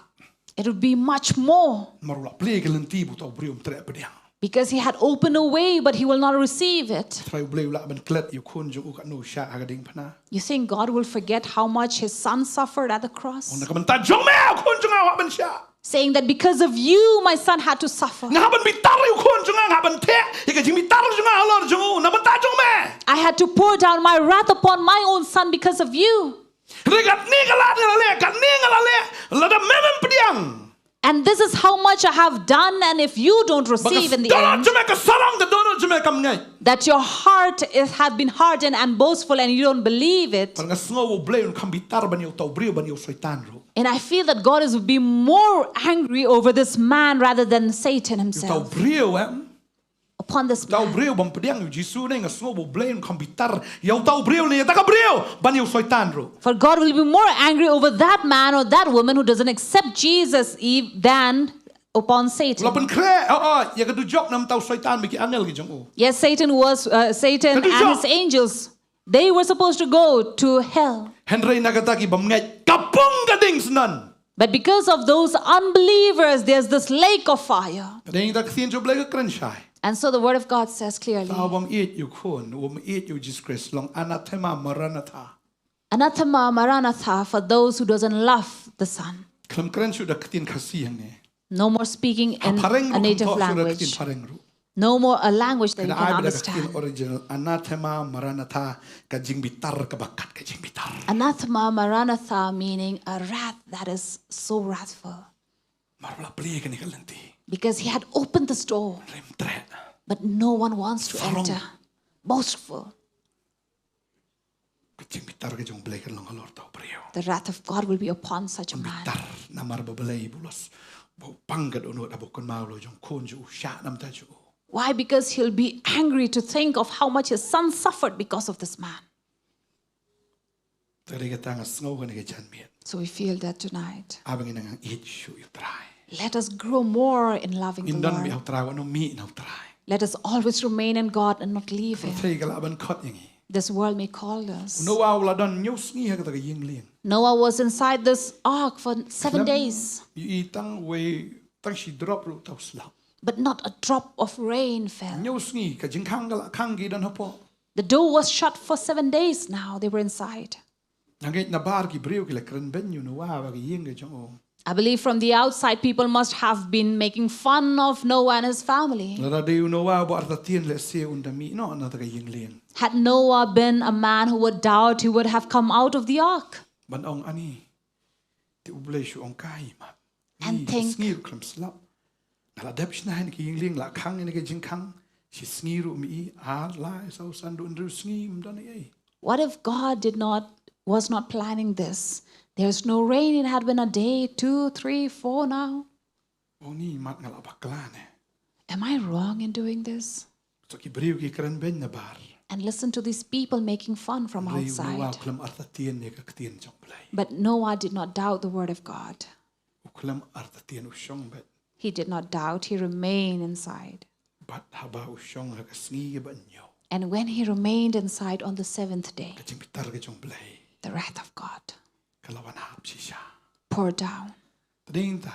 It would be much more. Namar u la plie ka lynti bad uta u briew um treh pdiang. Because he had opened a way, but he will not receive it. Tharai u Blei u lah ban klet ïa u khun jong u katno u shah ha ka diengphna. You think God will forget how much his son suffered at the cross? Ong na ka bynta jong me u khun jong nga u hap ban shah. Saying that because of you, my son had to suffer. Nga hap ban bitar ïa u khun jong nga, nga hap ban theh ïa ka jingbitar jong nga halor jong u na bynta jong me. I had to pour down my wrath upon my own son because of you. Hynrei katne ka lad nga la leh, katne nga la leh, lada me mem pdiang. And this is how much I have done, and if you don't receive in the Ba ka dohnud end, jong me ka sarong, ka dohnud jong me kam ngeit. That your heart is, had been hardened and boastful, and you don't believe it. Bad nga sngew ba u Blei un kham bitar ban ïa uta u briew ban ïa u Soitan ruh. And I feel that God is be more angry over this man rather than Satan Ïa uta u himself. Briew em. Upon this Uta u man. Briew bym pdiang ïa u Jisu ne, nga sngew ba u Blei un kham bitar ïa uta u briew ne, ïa uta ka briew ban ïa u Soitan ruh. For God will be more angry over that man or that woman who doesn't accept Jesus ev- than upon U la Satan. pynkhreh, oh, oh, ïa ka dujok na bynta u Soitan bad ki angel ki jong u. Yes, Satan was, uh, Satan Ka dujok. And his angels, they were supposed to go to hell. Hynrei na kata ki bym ngeit, ka pung ka dieng syndon. But because of those unbelievers, there's this lake of fire. Ka dei da ka ktien jong u Blei ka kren shai. And so the word of God says clearly, Uta u bym ïeit ïa u Khun, u bym ïeit ïa u Jisu Khrist, long anathema maranatha. Anathema maranatha for those who doesn't love the Son. Khlem kren shuh da ka ktien Khasi hangne. No more speaking in Phareng a ruh native khlem thoh shuh da ka ktien language. Phareng ruh. No more a language that you Ka dei can da ka ktien understand. Original, anathema maranatha, ka jingbitar kaba kat ka jingbitar. Anathema maranatha, meaning a wrath that is so wrathful. Namar u la plie kane ka lynti. Because he had opened the door, Rim treh. But no one wants to Sarong. Enter. Boastful. Ka jingbitar ka jong u Blei kan long halor uta u briew. The wrath of God will be upon such a man. Bitar namar ba u Blei u la s-, ba u pang ka dohnud, ba u kynmaw halor jong u Khun jong u, u shah na bynta jong u. Why? Because he'll be angry to think of how much his son suffered because of this man. Te dei kata nga sngew kane ka janmiet. So we feel that tonight. Haba ngin nang ïeit shuh ïa u Trai. Let us grow more in loving the Ngin don mih ha Lord. u Trai, wat nang mih na u Trai. Let us always remain in God and not leave Him. Pyrthei ka lah ban khot ïa ngi. This world may call us. Noah u la don hynñiew sngi ha kata ka ïing lieng. Noah was inside this ark for seven Khlem days, ïohi tang wei, tang shi drop ruh uta u slap. But not a drop of rain fell. Hynñiew sngi ka jingkhang ka la khang, ki don hapoh. The door was shut for seven days now. They were inside. Nga ngeit na bar ki briew ki la kren beiñ ïa u Noah bad ka ïing ka jong u. I believe from the outside, people must have been making fun of Noah and his family. Lada dei u Noah u ba artatien, lehse un da mih noh na kata ka ïing lieng. Had Noah been a man who would doubt, he would have come out of the ark. Ban ong ani, te u Blei shu ong kai mat. And Ïa, think, shi sngi ruh khlem slap. Nga la dep shna ha kane ka ïing lieng, la khang ha kane ka jingkhang. Shi sngi ruh ym i, ar, lai, saw, san, hynriew sngi ym don ei ei. What if God did not, was not planning this? There's no rain. It had been a day, two, three, four now. Ong ni mat nga la bakla ne. Am I wrong in doing this? Te ki briew ki kren beiñ na bar. And listen to these people making fun from Hynrei u Noah outside. u khlem artatien ïa ka ktien jong u Blei. But Noah did not doubt the word of God. U khlem artatien, u shong beit. He did not doubt. He remained inside. Bad haba u shong ha ka sngi kaba hynñiew. And when he remained inside on the seventh day, Ka jingbitar ka jong u Blei. The wrath of God Ka la wan hap shisha. Poured down. Te dei ta.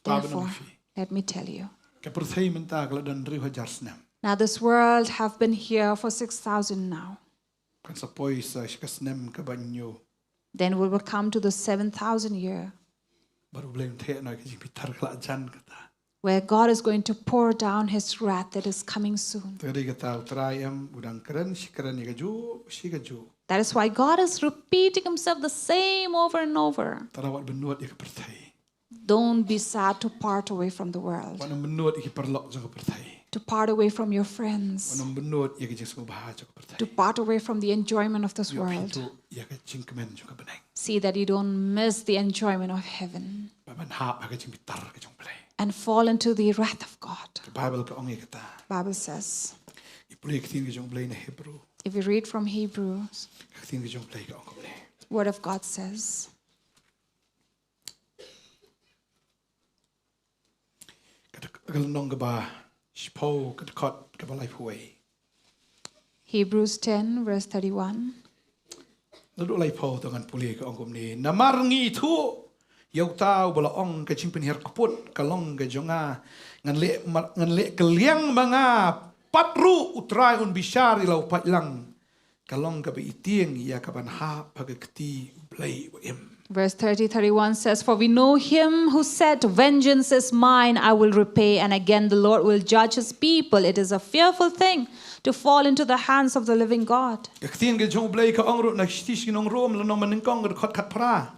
Ba ban ong Therefore, ïa phi. Let me tell you. Ka pyrthei mynta ka la don hynriew hajar snem. Now this world have been here for six thousand now. Kan sa poi sa sha ka snem kaba hynñiew. Then we will come to the seven thousand year. Bad u Blei un theh noh ïa ka jingbitar ka la jan kata. where God is going to pour down his wrath that is coming soon. Te dei kata u Trai em u dang kren shi kren ïa kajuh shi kajuh. That is why God is repeating himself the same over and over. Tang wat bynnud ïa ka pyrthei. Don't be sad to part away from the world. Wat nym bynnud ïa ki paralok jong ka pyrthei. To part away from your friends. Wat nym bynnud ïa ki jingsngewbha jong ka pyrthei. To part away from the enjoyment of this world. Ïoh pynduh ïa ka jingkmen jong ka bneng. See that you don't miss the enjoyment of heaven. Bad ban hap ha ka jingbitar ka jong U Blei. And fall into the wrath of God. Ka Baibl ka ong ïa kata. Bible says. Ngi pule ka ktien ka jong U Blei na Hebru. If we read from Hebrews, ka ktien ka jong U Blei ka ong kumne. Word of God says. Ka lynnong kaba shiphew, ka dkhot kaba laiphew wei. Hebrews ten, verse thirty-one. Naduh laiphew to ngan pule, ka ong kumne: Namar ngi ithuh ïa uta uba la ong, ka jingpynhiar kput ka long ka jong nga, ngan leh ma-, ngan leh kylliang ma nga, pat ruh U Trai un bishar ïa la u paidlang. Ka long kaba ïa tieng ïa ka ban hap ha ka kti U Blei u im. Verse thirty, thirty-one says, "For we know him who said, 'Vengeance is mine, I will repay,' and again the Lord will judge his people. It is a fearful thing to fall into the hands of the living God." Ka ktien ka jong U Blei ka ong ruh na shithi sha ki nong Rom, lynnong ba nyngkong, ka dkhot khatphra.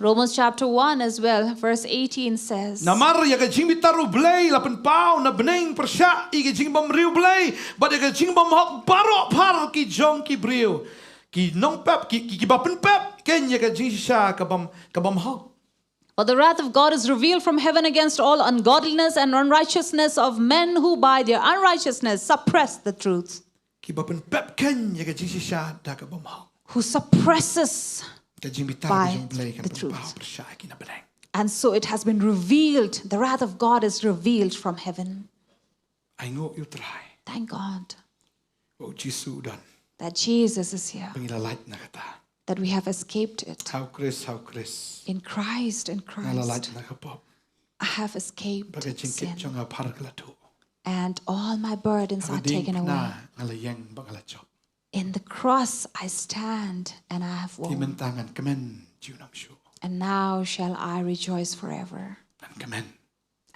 Romans chapter one as well, verse eighteen says, Namar ïa ka jingbitar U Blei la pynpaw na bneng pyrshah ïa ka jingbymriewblei bad ïa ka jingbymhok baroh phar ki jong ki briew, ki nongpep, ki, ki, kiba pynpep keiñ ïa ka jingshisha ka bym, ka bymhok. For the wrath of God is revealed from heaven against all ungodliness and unrighteousness of men who by their unrighteousness suppress the truth. Kiba pynpep keiñ ïa ka jingshisha da ka bymhok. Who suppresses ka jingbitar ka jong U Blei kan pynpaw pyrshah ïa ki na bneng. And so it has been revealed, the wrath of God is revealed from heaven. Ainguh ïa U Trai. Thank God. Ba U Jisu u don. That Jesus is here. Ba ngi la lait na kata. That we have escaped it. Ha U Khrist, ha U Khrist. In Christ, in Christ. Nga la lait na ka pop. I have escaped sin. Bad ka jingkit jong nga phar ka la duh. And all my burdens are taken away. Haba ding phna nga la ïeng bad nga la jop. In the cross I stand and I have won. Te mynta ngan kmen junom shuh. And now shall I rejoice forever. Ngan kmen.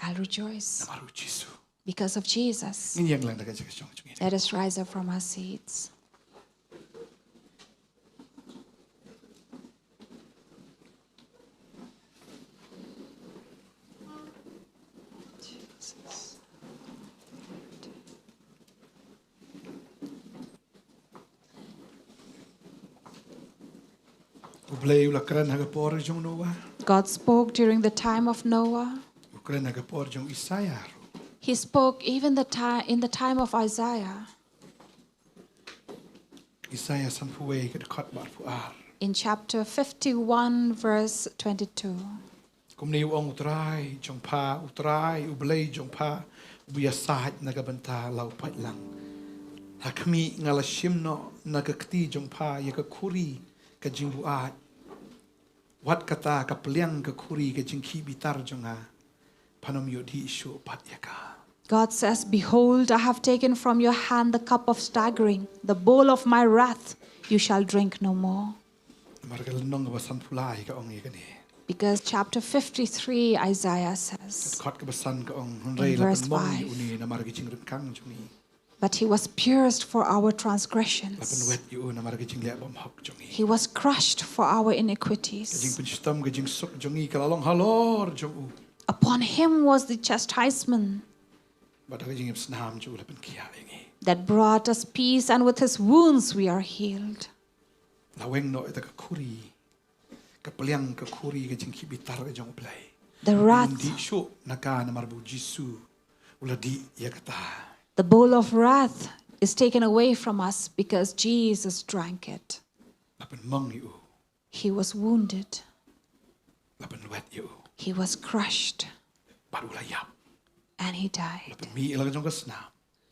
I'll rejoice. Namar U Jisu. Because of Jesus. Ngin ïeng lang da ka jingshong jong ngi. Let us rise up from our seats. U Blei u la kren ha ka por jong Noah. God spoke during the time of Noah. U kren ha ka por jong Isaiah ruh. He spoke even the ti-, in the time of Isaiah. Isaiah sanphew wei ka dkhot ba arphew ar. In chapter fifty-one, verse twenty-two. Kumne u ong U Trai jong pha, U Trai U Blei jong pha, uba ïasaid na ka bynta la u paidlang. Ha khmih nga la shim noh na ka kti jong pha ïa ka khuri ka jingbuaid. Wat kata ka pliang ka khuri ka jingkhih bitar jong nga, phan ym ïoh dih shuh pat ïa ka. God says, "Behold, I have taken from your hand the cup of staggering, the bowl of my wrath, you shall drink no more." Namar ka lynnong kaba sanphew lai ka ong ïa kane. Because chapter fifty-three, Isaiah says, ka dkhot kaba san ka ong, hynrei la pynmong ïa une namar ki jingryngkang jong ngi. But he was pierced for our transgressions. La pynwet ïa u namar ki jingleh bymhok jong ngi. He was crushed for our iniquities. Ka jingpynshitom ka jingsuk jong ngi ka la long halor jong u. Upon him was the chastisement. Bad da ka jingïapsnam jong u la pynkhiah ïa ngi. That brought us peace, and with his wounds we are healed. La weng noh ïa ka khuri, ka pliang ka khuri ka jingkhih bitar ka jong U Blei. The wrath. Ngim dih shuh na ka namar ba U Jisu u la dih ïa kata. The bowl of wrath is taken away from us because Jesus drank it. La pynmong ïa u. He was wounded. La pynwet ïa u. He was crushed. Bad u la ïap. And he died. La pynmih ïa la ka jong ka snam.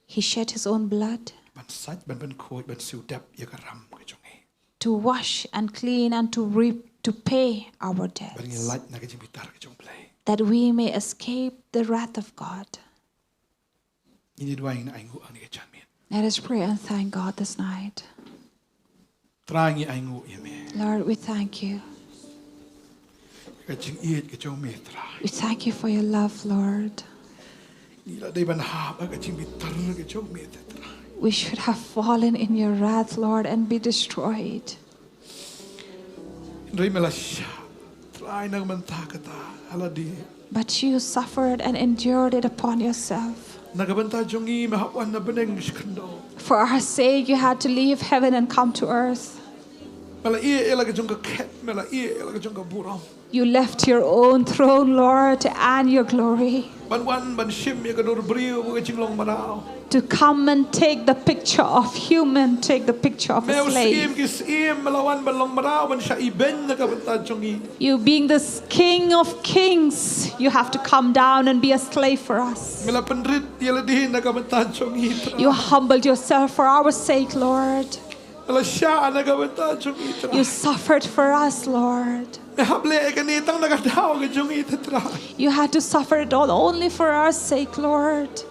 He shed his own blood. Ban sait, ban pynkhuid, ban siew dep ïa ka ram ka jong ngi. To wash and clean and to re-, to pay our debts. Ban ngin lait na ka jingbitar ka jong U Blei. That we may escape the wrath of God. Ngin ïa duwai, ngin ainguh ha kane ka janmiet. Let us pray and thank God this night. Trai, ngi ainguh ïa me. Lord, we thank you. Ka jingïeit ka jong me, Trai. We thank you for your love, Lord. Ngi la dei ban hap ha ka jingbitar ka jong me, te Trai. We should have fallen in your wrath, Lord, and be destroyed. Hynrei me la shah, Trai, na ka bynta kata ha lade. But you suffered and endured it upon yourself. Na ka bynta jong ngi me hap wan na bneng sha khyndew. For our sake, you had to leave heaven and come to earth. Me la ïeh ïa la ka jong ka khet, me la ïeh ïa la ka jong ka burom. You left your own throne, Lord, and your glory. Ban wan ban shim ïa ka dur briew ka jinglong mraw. To come and take the picture of human, take the picture of a slave. Me u Syiem ki syiem, me la wan ban long mraw, ban shah ibeiñ na ka bynta jong ngi. You being the s-, King of Kings, you have to come down and be a slave for us. Me la pynrit ïa lade na ka bynta jong ngi, Trai. You humbled yourself for our sake, Lord. Me la shah na ka bynta jong ngi, Trai. You suffered for us, Lord. Me hap leh ïa kane tang na ka daw ka jong ngi, te Trai. You had to suffer it all only for our sake, Lord.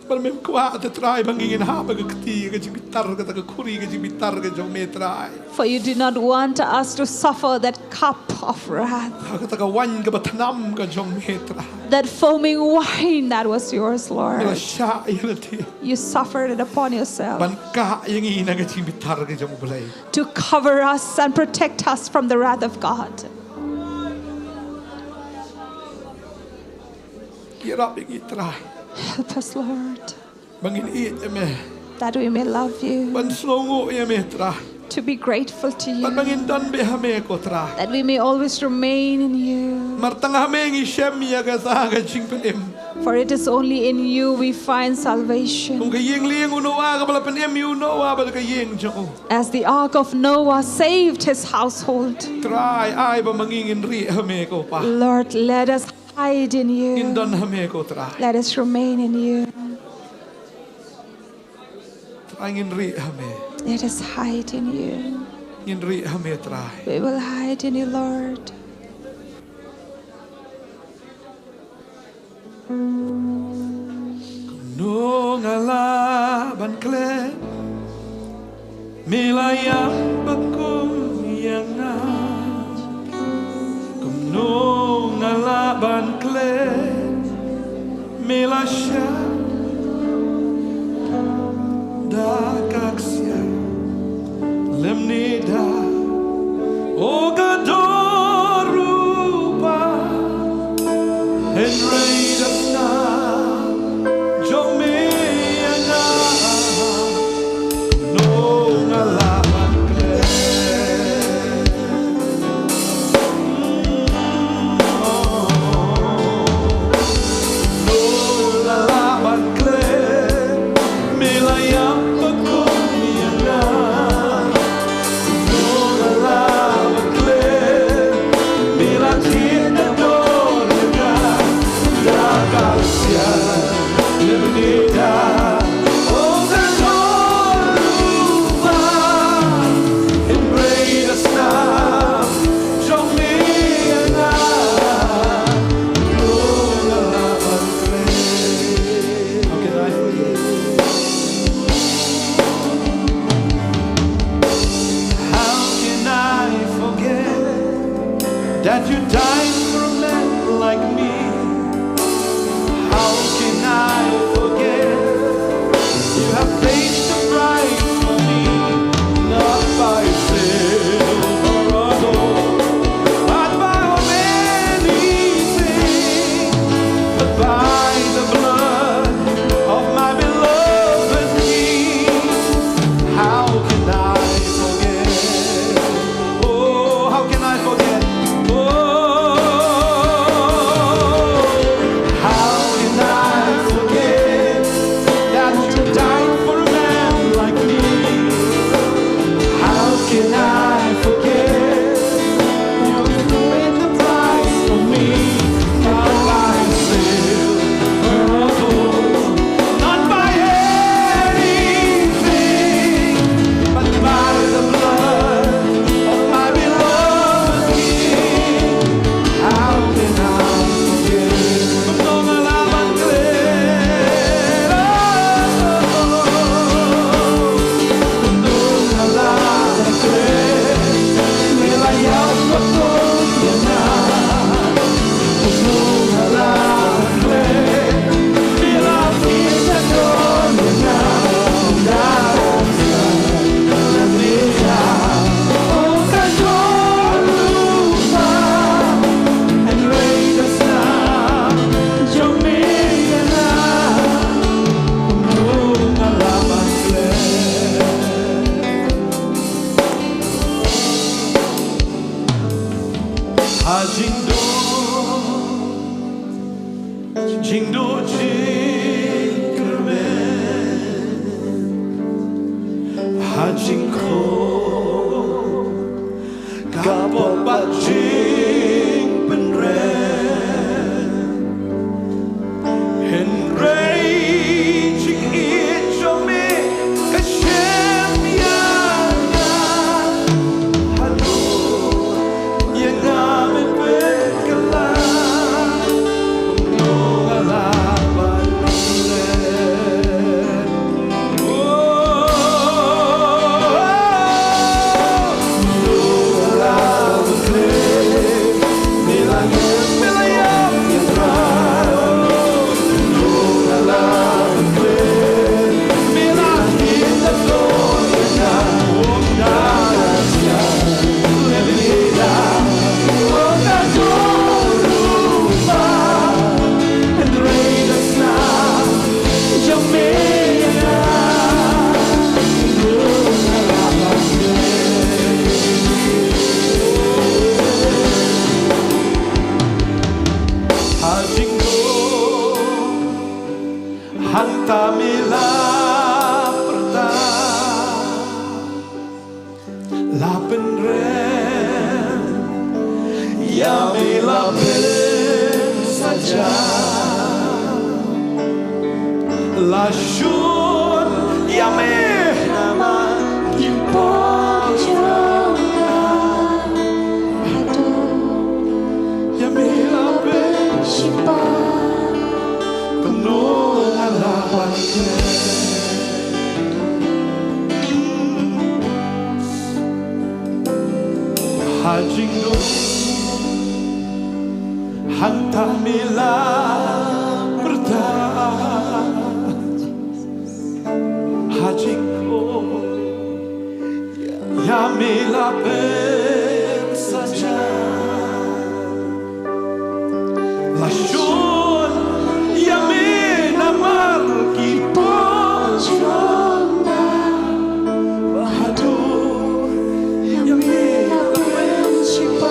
Bad mem kwah, te Trai, ba ngi ngin hap ha ka kti ka jingbitar, kata ka khuri ka jingbitar ka jong me, Trai. For you did not want us to suffer that cup of wrath. Ha kata ka waiñ kaba thnam ka jong me, Trai. That foaming wine that was yours, Lord. Me la shah ïa lade. You suffered it upon yourself. Ban kah ïa ngi na ka jingbitar ka jong U Blei. To cover us and protect us from the wrath of God. Ïarap ïa ngi, Trai. Help us, Lord. Ba ngin ïeit ïa me. That we may love you. Ban sngewnguh ïa me, Trai. To be grateful to you. Bad ba ngin don beit ha me, ko Trai. That we may always remain in you. Namar tang ha me ngi shem ïa kata ka jingpynim. For it is only in you we find salvation. Kum ka ïing lieng u Noah kaba la pynim ïa u Noah bad ka ïing jong u. As the ark of Noah saved his household. Trai, ai ba ma ngi ngin rieh ha me, ko Pa. Lord, let us hide in you. Ngin don ha me, ko Trai. Let us remain in you. Trai, ngin rieh ha me. Let us hide in you. Ngin rieh ha me, Trai. We will hide in you, Lord. Kumno nga lah ban klet, me la ïap ba kum ïa nga. Kumno nga lah ban klet, me la shah da ka ksiar. Lymne da, o ka dor rupa, hynrei da snam jong me ïa nga, kumno nga lah ban klet. How can I forget? How can I forget that you died for a man like me? How can I forget you have paid the price for me? Not by silver or gold, not by many things, but by the blood of my beloved King. How can I forget? Oh, how can I forget? Oh, Ha jingduh, jingduh jingkyrmen, ha jingkhot, ka pop bad jingpynrem. Hynrei jingïeit jong me ka shem ïa nga. Haduh ïa nga me pynkylla, kumno nga lah ban klet. Ha jingduh hangta me la pyrta, la pynrem, ïa me la pynsaja, la shun ïa me namar ki pop jong nga. Haduh ïa me la pynshit, kumno nga lah ban klet. Ha jingduh hangta me la pyrta, ha jingkhot ïa me la pynsaja, la shun ïa me namar ki pop jong nga. Haduh ïa me la pynshit,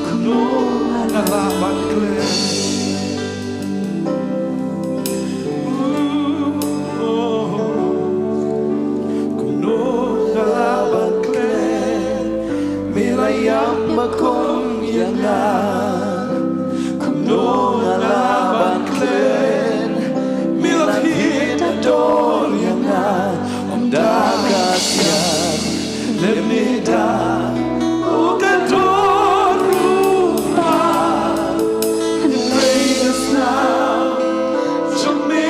kumno nga lah ban klet. Kumno nga lah ban klet, me la ïap makom ïa nga. Kumno nga lah ban klet, me la thied da dor ïa nga. Ym da ka siat lymne da ka dor ruh, hynrei da ka snam jong me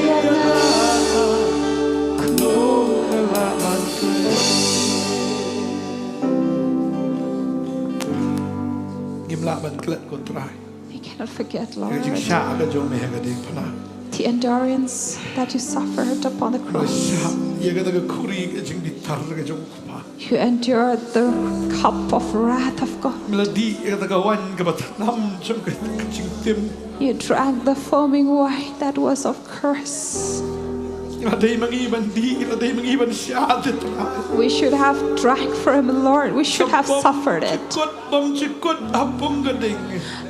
ïa nga. Kumno nga lah ban klet. Ngim lah ban klet, ko Trai. We cannot forget, Lord. Ka jingshah ka jong me ha ka diengphna. The endurance that you suffered upon the cross. Shah ïa kata ka khuri ka jingbitar ka jong u Kpa. You endured the cup of wrath of God. Me la dih ïa kata ka waiñ kaba thnam jong ka jingtim. You drank the foaming wine that was of curse. Ngi la dei ma ngi ban dih, ngi la dei ma ngi ban shah te, Trai. We should have drank for him, Lord. We should have suffered it. Bymjukut, bymjukut ha pung ka ding.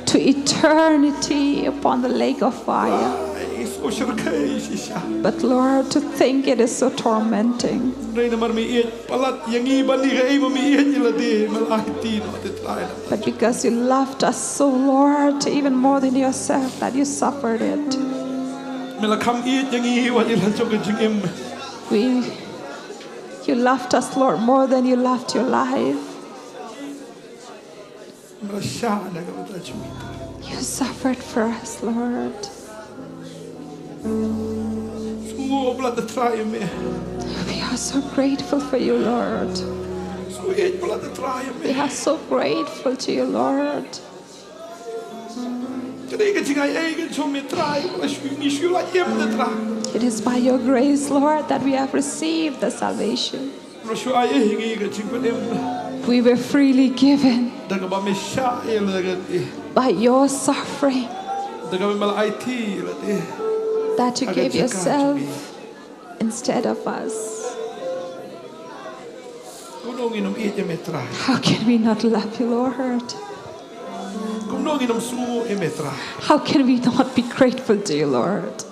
To eternity upon the lake of fire. Ai, so shyrkhei shisha. But Lord, to think it is so tormenting. Hynrei namar me ïeit palat ïa ngi ban ïa kaei ba me ïeit ïa lade, me la aiti noh te, Trai. But because you loved us so, Lord, even more than yourself, that you suffered it. Me la kham ïeit ïa ngi wat ïa la jong ka jingim. We, you loved us, Lord, more than you loved your life. Me la shah na ka bynta jong ngi. You suffered for us, Lord. Sngewbha palat, Trai, ïa me. We are so grateful for you, Lord. Sngewbha palat, Trai, ïa me. We are so grateful to you, Lord. Ka dei ka jingaiei ka jong me, Trai, ba la shu, ngi shu la im, Trai. It is by your grace, Lord, that we have received the salvation. Ba la shu ai ïa ngi ka jingpynim. We were freely given. Da kaba me shah ïa lade. By your suffering. Da kaba me la aiti ïa lade. That you gave yourself instead of us. Kumno ngin ym ïeit ïa me Trai? How can we not love you, Lord? Kumno ngin ym sngewnguh ïa me Trai? How can we not be grateful to you, Lord?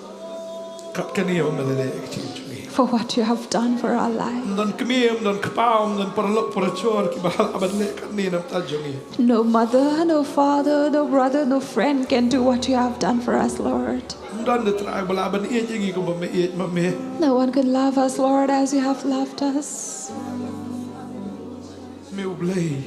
Kat kane ba me la leh ïa ka jingim jong ngi. For what you have done for our life. Ym don kmie, ym don kpa, ym don paralok parajor kiba lah ban leh katne na bynta jong ngi. No mother, no father, no brother, no friend can do what you have done for us, Lord. Ym don de Trai ba lah ban ïeit ïa ngi kumba me ïeit ma me. No one could love us, Lord, as you have loved us. Me U Blei,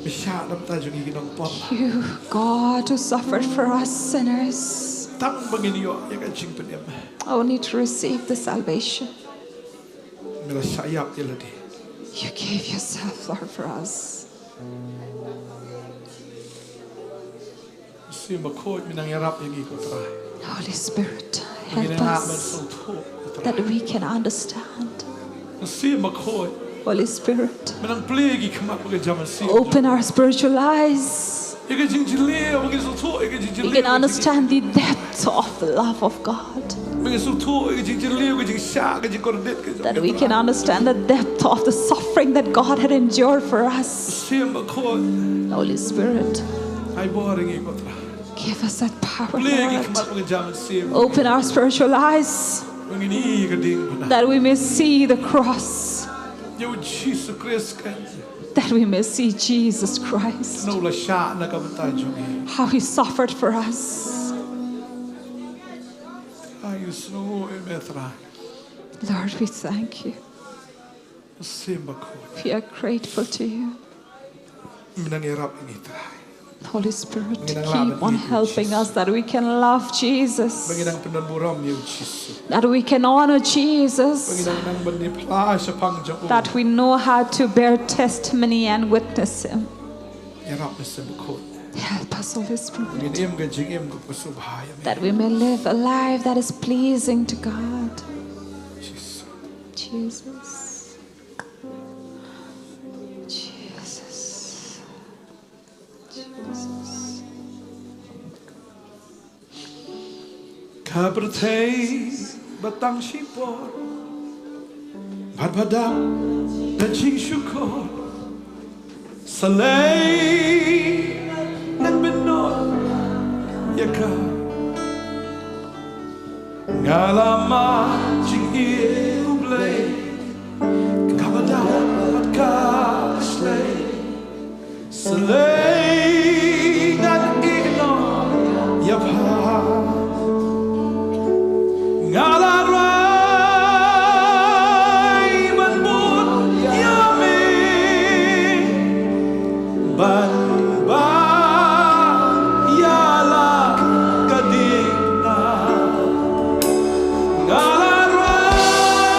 me shah na bynta jong ngi ki nongpop. You, God, who suffered for us sinners. Tang ba ngin ïoh ïa ka jingpynim. Only to receive the salvation. Me la shah ïap ïa lade. You gave yourself, Lord, for us. Mynsiem Bakhuid, me nang ïarap ïa ngi ko Trai. Holy Spirit, help us. Ngin nang sngewthuh ko Trai. That we can understand. Mynsiem Bakhuid. Holy Spirit, me nang plie ki khmat bad ka jam mynsiem. Open our spiritual eyes. Ïa ka jingjylliew, ba ngin sngewthuh ïa ka jingjylliew. We can understand the depth of the love of God. Ba ngin sngewthuh ïa ka jingjylliew, ka jingshah, ka jingkordit, ka jong That we can understand the depth of the suffering that God had endured for us. Mynsiem Bakhuid. Holy Spirit, ai bor ïa ngi ko Trai. Give us that power, Lord. Plie ki khmat bad ka jam mynsiem. Open our spiritual eyes. Ba ngin i ïa ka diengphna. That we may see the cross. Ïa u Jisu Khrist kan. That we may see Jesus Christ. Kumno u la shah na ka bynta jong ngi. How he suffered for us. Ai, ngi sngewnguh ïa me Trai. Lord, we thank you. Mynsiem Bakhuid. We are grateful to you. Me nang ïarap ïa ngi Trai. Holy Spirit, keep on helping us that we can love Jesus. Ba ngin nang pyndonburom ïa u Jisu. That we can honor Jesus. Ba ngin nang nang ban ïaphla shaphang jong u. That we know how to bear testimony and witness him. Ïarap Mynsiem Bakhuid. Help us, Holy Spirit. Ngin im ka jingim kaba sngewbha ïa me. That we may live a life that is pleasing to God. Jisu. Jesus. Jesus. Jesus. Ka pyrthei ba tang shipor bad ba dap da jingshukor. Sa lei ngan pynnoh ïa ka. Nga la mad jingïeit U Blei kaba dap bad kaba shlei. Sa lei ngan ïehnoh ïa pha. Nga la rai ban bud ïa me ban bam ïa la ka diengphna. Nga la rai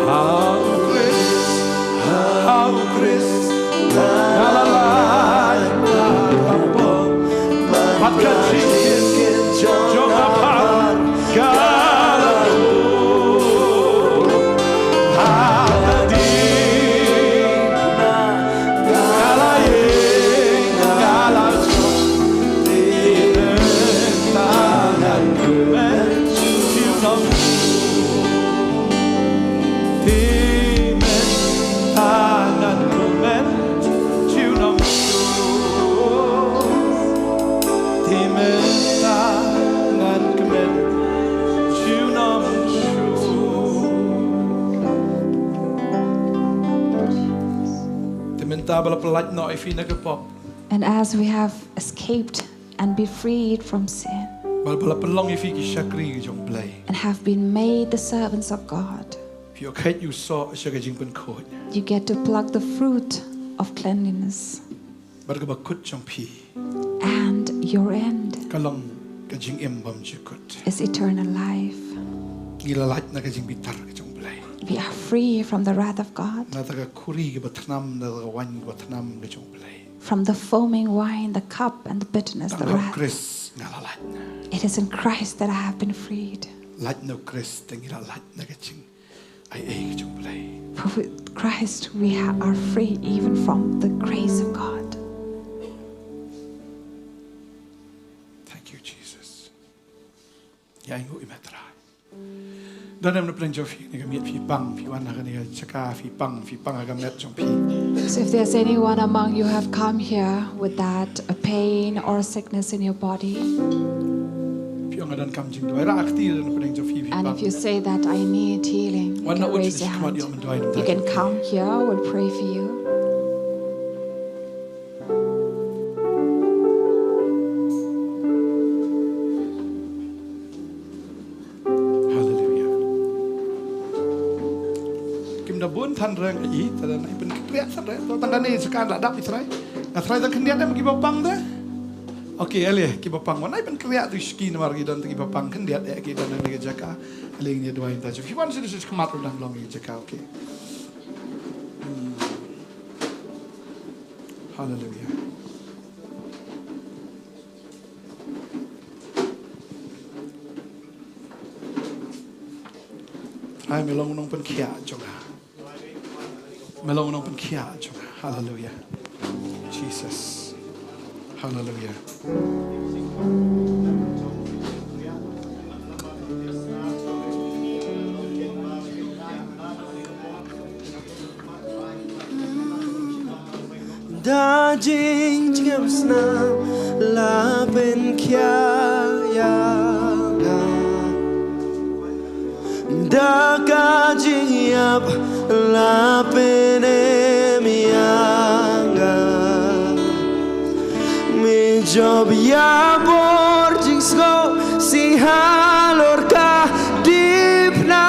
Ha u Khrist, ha u Khrist, nga la lait, nga la pop. Bad ka jingim jong nga bha ka la buh. Ha ka diengphna nga la ïeng, nga la jop. Te mynta ngan kmen junom shuh. Te mynta ngan kmen junom shuh. Te mynta ngan kmen junom shuh. Te mynta ba la pynlait noh ïa phi na ka pop. And as we have escaped and be freed from sin, ba la, ba la pynlong ïa phi ki shakri ki jong U Blei, and have been made the servants of God, phi ïoh kheit ïa u soh sha ka jingpynkhuid. You get to pluck the fruit of cleanliness. Bad kaba kut jong phi, and your end, ka long ka jingim bymjukut, is eternal life. Ngi la lait na ka jingbitar ka jong U Blei. We are free from the wrath of God. Na kata ka khuri kaba thnam, na kata ka waiñ kaba thnam ka jong U Blei. From the foaming wine, the cup, and the bitterness, the wrath. Tang ha u Khrist nga la lait. It is in Christ that I have been freed. Lait na u Khrist te ngi la lait na ka jingaiei ka jong U Blei. For with Christ we ha- are free even from the grace of God. Thank you, Jesus. Ïa, ainguh ïa me Trai. Don em na pdeng jong phi kane ka miet, phi pang, phi wan ha kane ka jaka, phi pang, phi pang ha ka met jong phi. So if there's anyone among you have come here with that, a pain or a sickness in your body, phi ong nga donkam jingduwai, rah kti na pdeng jong phi, phi pang. And if you say that, "I need healing," you can raise your hand. Wan na ut, ïoh mynduwai. You can come here, we'll pray for you. Haleluia. Kim da bun than reng i, ta da nai pynkynriah than reng. To tang kane sa kan da dap i Trai. Nga Trai tang khyndiat em kiba pang de. Okay, ale kiba pang. Wan nai pynkynriah tu shki namar ki don kiba pang khyndiat eh ki don ngi jaka. Ale ngi duwai ta. Phi wan sini sini khmat ruh dang long ngi jaka, okay. Hmm. Haleluia. Ai, me long u nongpynkhiah jong nga. Me long u nongpynkhiah jong nga. Haleluia. Jesus. Haleluia. Da jingjngem snam la pynkhiah ïa nga. Da ka jingïap la pynim ïa nga. Me jop ïa bor jingsngew sngewsih halor ka diengphna.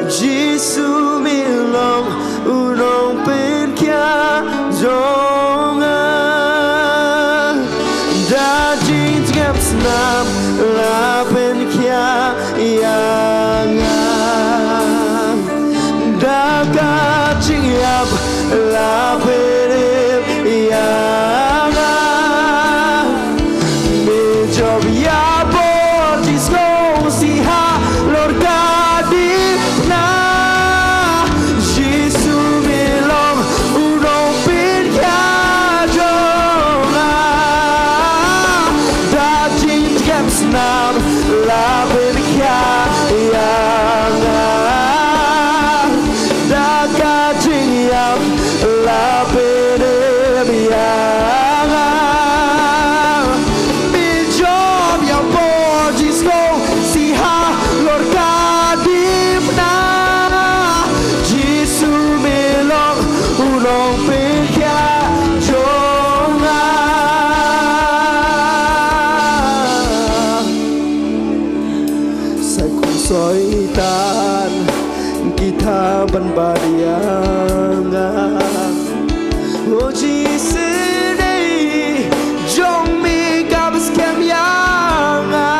Jisu me long u nongpynkhiah jong nga. Da jingjngem snam la pynkhiah ïa nga. Da ka jingïap la pynim ïa nga. Me jop ïa bor jingsngewsih halor ka diengphna. Jisu me long u nongpynkhiah jong nga. Da jingjngem snam la pynkhiah ïa nga. Da ka jingïap la pynim ïa nga. Me jop ïa bor jingsngewsih halor ka diengphna. Jisu me long u nongpynkhiah jong nga. Sa kum Soitan ki thah ban bat ïa nga. O Jisu, dei jong me kaba skhem ïa nga.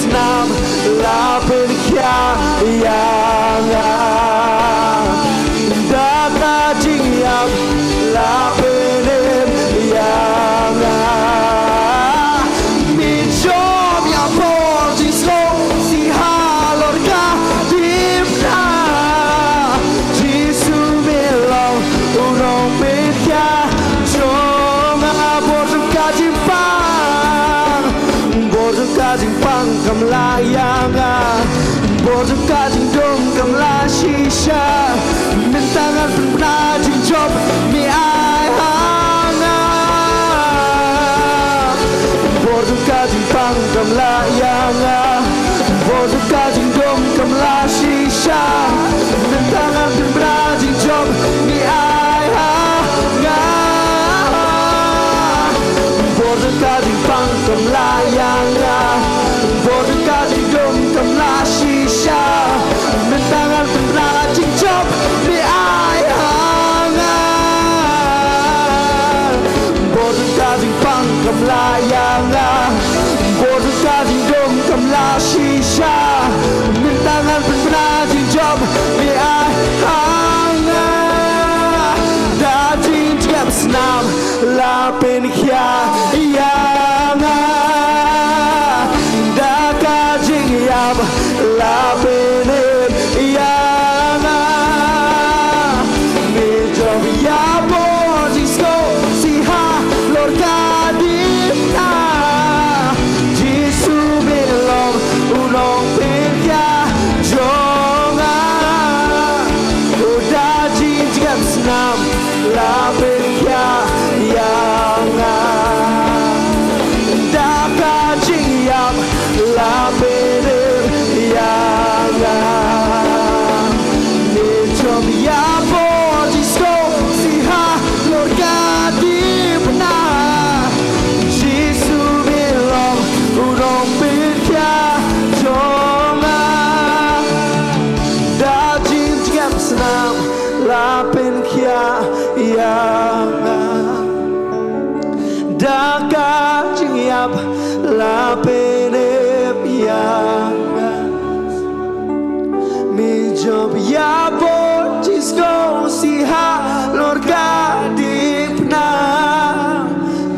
snam la pynkhia ïa nga. Da ka jingïap la pynim ïa nga. Mi jop ïa por jingsngew si halor ka dipna. Jisu me long u nongpynkhia jong nga. Bor jong ka jingpang, bor jong ka jingpang kam lah ïa nga. Bor jong ka jingdum kam lah shisha. Mynta ngan pynbna jingjop me ai ha nga. Bor jong ka jingpang kam lah ïa nga. Bor jong ka jingdum kam lah shisha. Mynta ngan pynbna jingjop me ai ha nga. Bor jong ka jingpang kam lah ïa nga. Bor jong ka jingdum kam lah shisha. Mynta ngan pynbna jingjop me ai ha nga. Bor jong ka jingpang kam lah ïa nga. Bor jong ka jingdum kam lah shisha. Mynta ngan pynbna jingjop me ai ha nga. Da jingtep snam la pynkhia ïa nga. Da ka jingïap la pynim ïa nga. Me jop ïa bor jingsngew si halor ka dipna. Jisu me long u nongpynkhia jong nga. U da jingtep snam la pynkhia ïa nga. Da ka jingïap la pynim ïa nga. Me jop ïa bor jingsngew si halor ka dipna. Jisu me long u nongpynkhia jong nga. Da jingtep snam la pynkhia ïa nga. Da ka jingïap la pynim ïa nga. Me jop ïa bor jingsngew si halor ka dipna.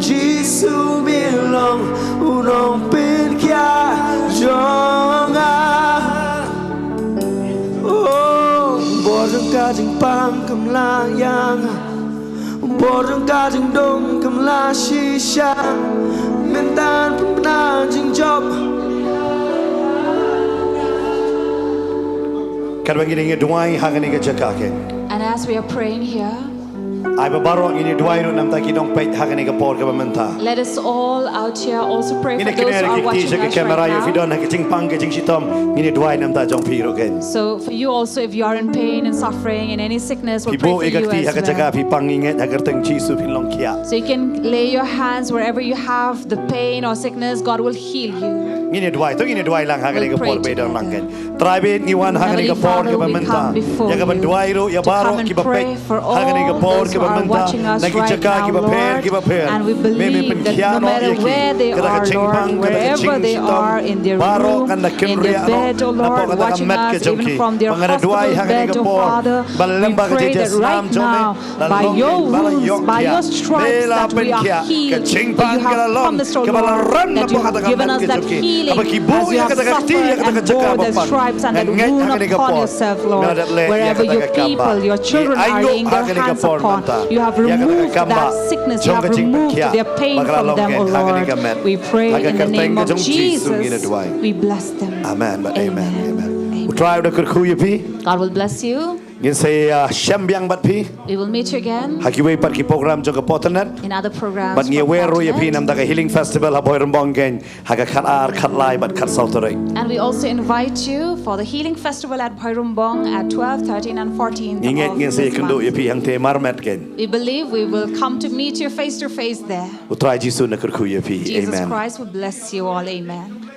Jisu me long u nongpynkhia jong nga. Oh, bor jong ka jingpang kam lah ïa nga. Bor jong ka jingdum kam lah shisha. Mynta ngan pynbna jingjop. Katba ngi ïa duwai ha kane ka jaka, ke, And as we are praying here, ai ba baroh ngin ïa duwai ruh namar ki nongpeit ha kane ka por kaba mynta. Let us all out here also pray for those who are watching us right now. Ngin ïa kynmaw ïa ki kti jong ka kamera, ïa phi don ha ka jingpang ka jingshitom, ngin ïa duwai namar jong phi ruh, ke. So for you also, if you are in pain and suffering in any sickness, we'll pray for you as well. Phi buh ïa ka kti ha ka jaka phi pang, ngi ngeit ha ka kyrteng Jisu phin long khiah. So you can lay your hands wherever you have the pain or sickness, God will heal you. Ngin ïa duwai, to ngin ïa duwai lang ha kane ka por ba don lang, ke. We'll pray together. Trai bit, ngi wan ha kane ka por kaba mynta ïa kaban duwai ruh ïa baroh kiba peit ha kane ka por kaba mynta na ki jaka kiba pher kiba pher. Me, me pynkhiah noh ïa ki, kata ka jingpang, kata ka jingshitom, baroh kan da kynriah noh napoh kata ka met ka jong ki. Ba ngi da duwai ha kane ka por ba lem bad ka jingjnam jong me. By your wounds, by your stripes, that we are healed. Ka jingpang ka la long, kaba la rem napoh kata ka met ka jong ki. Haba ki buh ïa kata ka kti ha kata ka jaka ba pang, nga ngeit ha kane ka por nga la dep leh ïa kata ka kam ba. Wherever your people, your children are laying their hands upon, you have removed that sickness, you have removed their pain from them, O Lord. We pray in the name of Jesus. We bless them. Amen. Amen. U Trai u da kyrkhu ïa phi. God will bless you. Ngin sa, uh, shem biang bad phi. We will meet you again. Ha kiwei pat ki program jong ka Potternet. In other programs from Potternet. Bad ngi wer ruh ïa phi namar ka Healing Festival ha Bhoirymbong, ke, ha ka khatar, khatlai bad khatsaw tarik. And we also invite you for the Healing Festival at Bhoirymbong at twelve, thirteen and fourteenth of this month. Ngi ngeit ngin sa ïakynduh ïa phi hangtei marmet, ke. We believe we will come to meet you face to face there. U Trai Jisu un kyrkhu ïa phi. Amen. Jesus Christ will bless you all. Amen.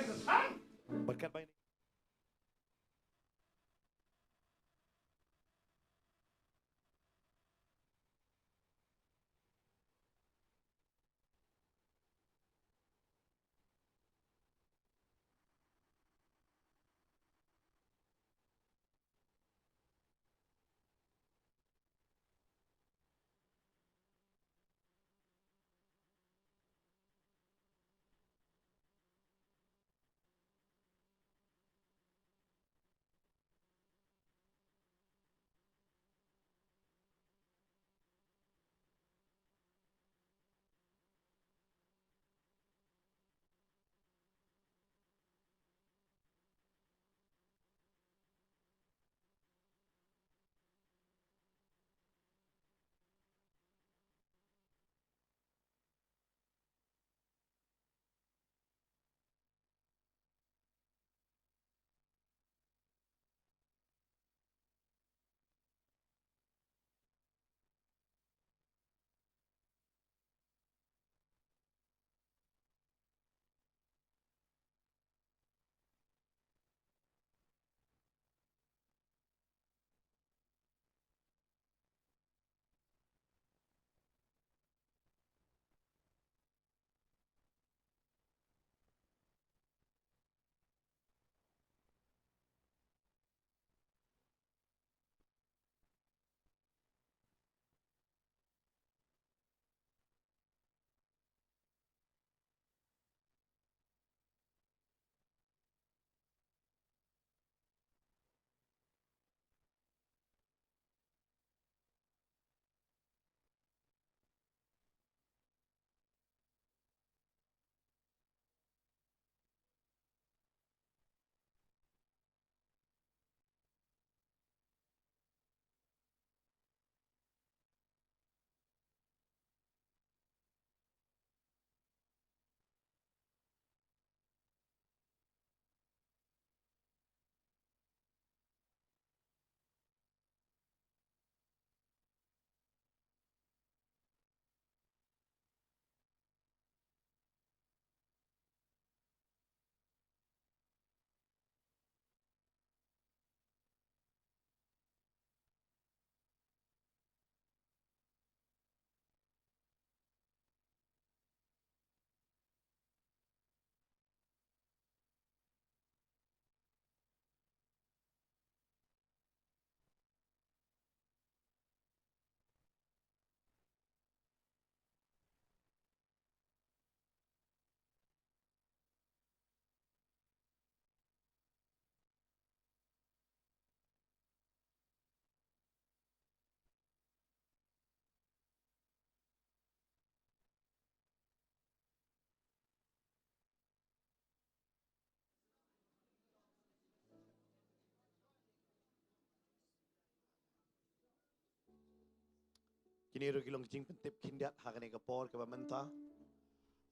Kine ruh ki long ka jingpyntip khyndiat ha kane ka por kaba mynta.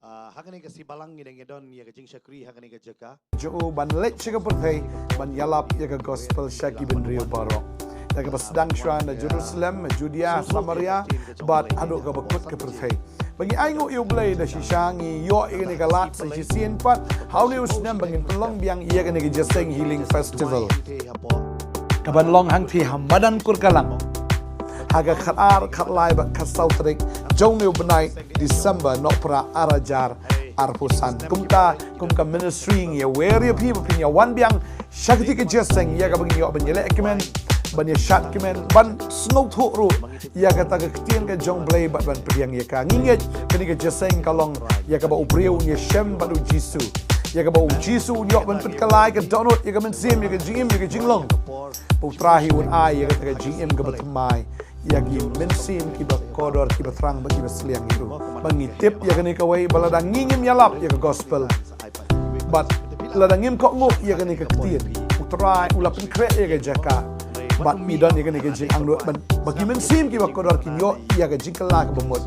Ah, ha kane ka sngi balang ngi dang ïadon ïa ka jingshakri ha kane ka jaka. Jong u ban leit sha ka pyrthei ban ïalap ïa ka gospel sha ki bynriew baroh. Ïa kaba sdang shuwa na Jerusalem, Judea, Samaria, bad haduh kaba kut ka pyrthei. Ba ngi ainguh ïa u Blei da shisha ngi ïoh ïa kane ka lad sa shisien pat ha une u snem ba ngin pynlong biang ïa kane ka Jesseng Healing Festival, kaban long hangthie ha madan Kurkalang ha ka khatar, khatlai bad khatsaw tarik jong une u bnai December, nohprah ar hajar arphew san. Kumta kum ka ministry ngi ïawer ïa phi ba phin ïa wan biang sha kane ka Jesseng ïa kaba ngin ïoh ban ïaleh kmen, ban ïashad kmen, ban sngewthuh ruh ïa kata ka ktien ka jong u Blei bad ban pdiang ïa ka. Ngi ngeit kane ka Jesseng ka long ïa kaba u briew un ïashem bad u Jisu, ïa kaba u Jisu un ïoh ban pynkylla ïa ka dohnud, ïa ka mynsiem, ïa ka jingim, ïa ka jinglong. Ba u Trai hi un ai ïa kata ka jingim kaba thymmai ïa ki mynsiem kiba kordor, kiba thrang bad kiba sliang ïa u. Ba ngi tip ïa kane kawei, ba lada ngi ngim ïalap ïa ka gospel bad lada ngim kohnguh ïa kane ka ktien, u Trai u la pynkhreh ïa ka jaka. Bad ngi don ïa kane ka jingangnud ban ba ki mynsiem kiba kordor kin ïoh ïa ka jingkylla kaba mut,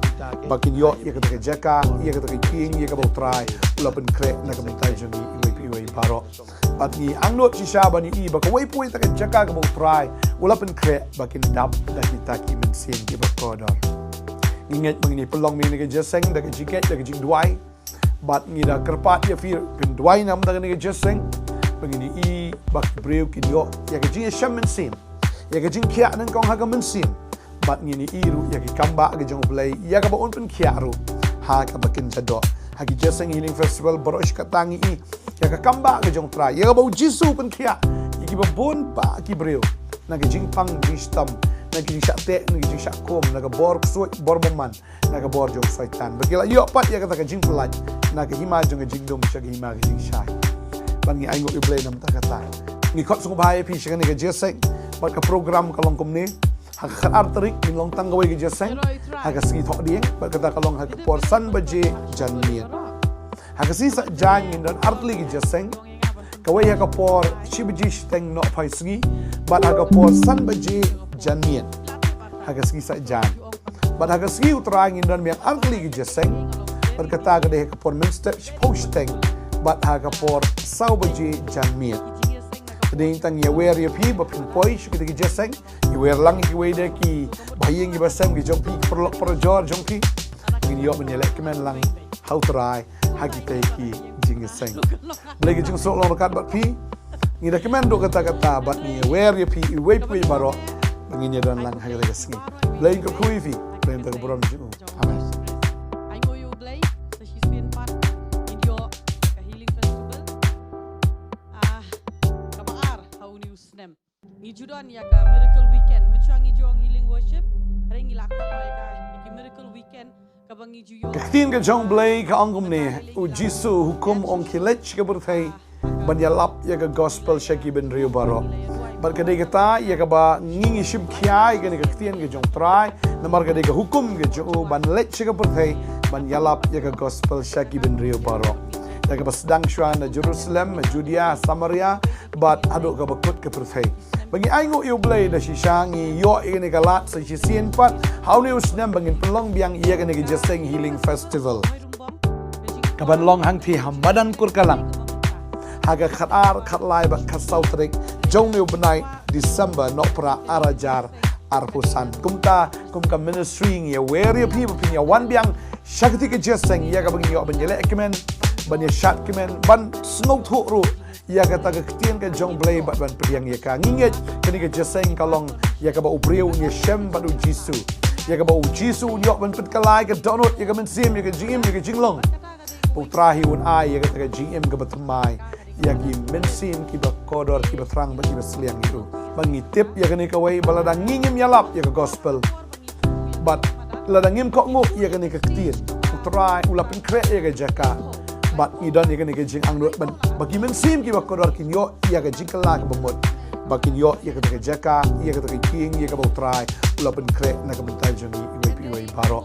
ba kin ïoh ïa kata ka jaka, ïa kata ka ïing, ïa kaba u Trai u la pynkhreh na ka bynta jong ngi iwei pa iwei baroh. Bad ngi angnud shisha ban ïohi ba kawei pa kawei ta ka jaka kaba u Trai u la pynkhreh ba kin dap da kita ki mynsiem kiba kordor. Ngi ngeit ba ngin ïa pynlong ïa kane ka Jesseng da ka jingkit, da ka jingduwai. Bad ngi da kyrpad ïa phi phin duwai namar kane ka Jesseng, ba ngin ïohi ba ki briew kin ïoh ïa ka jingïashem mynsiem, ïa ka jingkhiah nyngkong ha ka mynsiem. Bad ngin ïohi ruh ïa ki kambah ka jong u Blei ïa kaba un pynkhiah ruh ha kaba kin jadoh. Ha ki Jesseng Healing Festival baroh shi katta ngi ïohi ïa ka kambah ka jong u Trai, ïa kaba u Jisu u pynkhiah ïa kiba bun bah ki briew na ka jingpang jingshitom, na ka jingshah teh, na ka jingshah kum, na ka bor ksuid, bor bymman, na ka bor jong u Soitan. Ba ki la ïoh pat ïa kata ka jingpyllait na ka hima jong ka jingdum sha ka hima ka jingshai. Bad ngi ainguh ïa u Blei namar kata. Ngi khot sngewbha ïa phi sha kane ka Jesseng. Bad ka program ka long kumne. Ha ka khatar tarik ngin long tang kawei ka Jesseng ha ka sngi Thohdieng, bad kata ka long ha ka por san baje janmiet. Ha ka sngi Saitjaiñ ngin don artylli ka Jesseng. Kawei ha ka por shi baje shiteng nohphai sngi, bad ha ka por san baje janmiet ha ka sngi Saitjaiñ. Bad ha ka sngi U Trai ngin don biang artylli ka Jesseng. Bad kata ka dei ha ka por mynstep shiphew shiteng bad ha ka por saw baje janmiet. Ka dei tang ïawer ïa phi ba phin poi sha kita ki Jesseng. Ïawer lang ïa kiwei de ki bahaïing ki bahasem ki jong phi, ki paralok parajor jong phi. Ngin ïoh ban ïaleh kmen lang ha U Trai ha kita ki jingïaseng. Blei ki jingsuk long ryngkat bad phi. Ngi da kmen duh katta katta bad ngi ïawer ïa phi iwei pa iwei baroh ba ngin ïadon lang ha kata ka sngi. Blei un kyrkhu ïa phi. Blei un da ka burom jong u. Amen. Ai ngoi u Blei sa shisien pat ngin ïoh ka Healing Festival. Ah, kaba ar ha une u snem. Ngi ju don ïa ka Miracle Weekend. Mynshuwa ngi ju ong Healing Worship, hynrei ngi la khot ïa ka, ïa ki Miracle Weekend kaba ngi ju ïoh. Ka ktien ka jong Blei ka ong kumne, u Jisu u hukum ong khie leit sha ka pyrthei ban ïalap ïa ka gospel sha ki bynriew baroh. Bad ka dei kata ïa kaba ngi ngi shim khia ïa kane ka ktien ka jong U Trai. Namar ka dei ka hukum ka jong u ban leit sha ka pyrthei ban ïalap ïa ka gospel sha ki bynriew baroh. Ïa kaba sdang shuwa na Jerusalem, Judea, Samaria, bad haduh kaba kut ka pyrthei. Ba ngi ainguh ïa U Blei da shisha ngi ïoh ïa kane ka lad sa shisien pat ha une u snem ba ngin pynlong biang ïa kane ka Jesseng Healing Festival, kaban long hangthie ha madan Kurkalang ha ka khatar, khatlai bad khatsaw tarik jong une u bnai December, nohprah ar hajar arphew san. Kumta kum ka ministry ngi ïawer ïa phi ba phin ïa wan biang sha kata ka Jesseng ïa kaba ngin ïoh ban ïaleh kmen, ban ïashad kmen, ban sngewthuh ruh ïa kata ka ktien ka jong Blei bad ban pdiang ïa ka. Ngi ngeit kane ka Jesseng ka long ïa kaba u briew un ïashem bad u Jisu, ïa kaba u Jisu un ïoh ban pynkylla ïa ka dohnud, ïa ka mynsiem, ïa ka jingim, ïa ka jinglong. Ba U Trai hi un ai ïa kata ka jingim kaba thymmai ïa ki mynsiem kiba kordor, kiba thrang bad kiba sliang ïa u. Ba ngi tip ïa kane kawei, ba lada ngi ngim ïalap ïa ka gospel bad lada ngim kohnguh ïa kane ka ktien, U Trai u la pynkhreh ïa ka jaka. Bad ngi don ïa kane ka jingangnud ban ba ki mynsiem kiba kordor kin ïoh ïa ka jingkylla kaba mut, ba kin ïoh ïa kata ka jaka, ïa kata ka ïing, ïa kaba U Trai u la pynkhreh na ka bynta jong ngi iwei pa iwei baroh.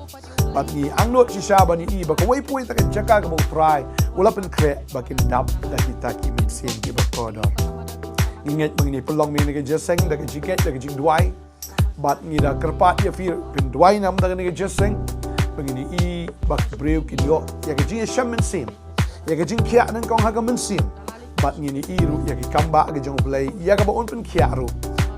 Bad ngi angnud shisha ban ïohi ba kawei pa kawei ta ka jaka kaba U Trai u la pynkhreh ba kin dap da kita ki mynsiem kiba kordor. Ngi ngeit ba ngin ïa pynlong ïa kane ka Jesseng da ka jingkit, da ka jingduwai. Bad ngi da kyrpad ïa phi ruh phin duwai namar kane ka jingïaseng, ba ngin ïohi ba ki briew kin ïoh ïa ka jingïashem mynsiem, ïa ka jingkhiah nyngkong ha ka mynsiem. Bad ngin ïohi ruh ïa ki kambah ka jong U Blei ïa kaba un pynkhiah ruh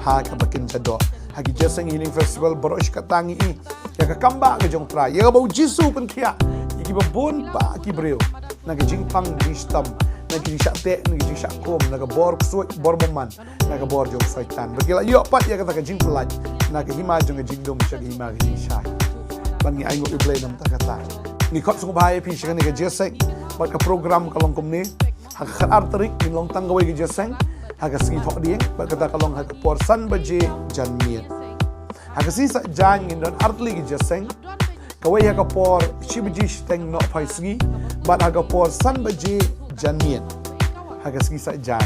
ha kaba kin jadon. Ha ki jingïaseng Healing Festival baroh shi katta ngi ïohi ïa ka kambah ka jong U Trai, ïa kaba U Jisu u pynkhiah ïa kiba bun bah ki briew na ka jingpang jingshitom, na ka jingshah teh, na ka jingshah kum, na ka bor ksuid bor bymman, na ka bor jong Soitan. Ba ki la ïoh pat ïa kata ka jingpyllait na ka hima jong ka jingdum sha ka hima ka jingshai. Bad ngi ainguh ïa U Blei namar kata. Ngi khot sngewbha ïa phi sha kane ka jingïaseng, bad ka program ka long kumne. Ha ka khatar tarik ngin long tang kawei ka jingïaseng ha ka sngi Thohdieng, bad kata ka long ha ka por san baje janmiet. Ha ka sngi Saitjaiñ ngin don artylli ka jingïaseng, kawei ha ka por shi baje shiteng nohphai sngi, bad ha ka por san baje janmiet ha ka sngi Saitjaiñ.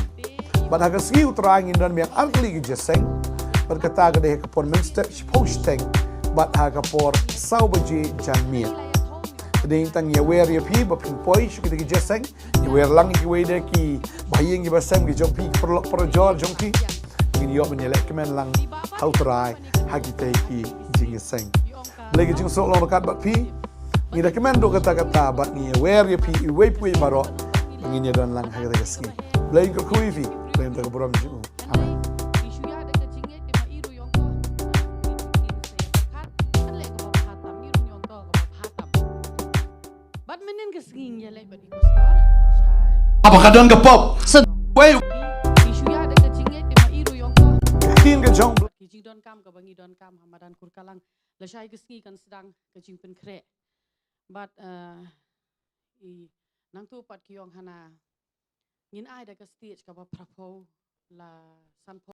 Bad ha ka sngi U Trai ngin don biang artylli ka jingïaseng, bad kata ka dei ha ka por mynstep shiphew shiteng, bad ha ka por saw baje janmiet. Ka dei tang ïawer ïa phi ba phin poi sha kita ki jingïaseng. Ïawer lang ïa kiwei de ki bahaïing ki basem ki jong phi, ki paralok parajor jong phi. Ngin ïoh ban ïaleh kmen lang ha U Trai ha kita ki jingïaseng. Blei ka jingsuk long ryngkat bad phi. Ngi da kmen ruh katta katta bad ngi ïawer ïa phi iwei pa iwei baroh. Ngin ïadon lang ha kata ka sngi. Blei un kyrkhu ïa phi. Blei un da ka burom jong u. Amen. Bad mynnin ka sngi ngi ïaleh bad i pastor. Haba ka don ka pop. Wei. Ki shu ïa da ka jingngeit te ma i ruh ïong ka. Ka ktien ka jong. Ki jingdonkam kaba ngi donkam ha madan Kurkalang. Lashai ka sngi kan sdang ka jingpynkhreh. Bad, eh, i nangtu pat ki ïong hana ngin ai da ka stage kaba phraphew la sanphew.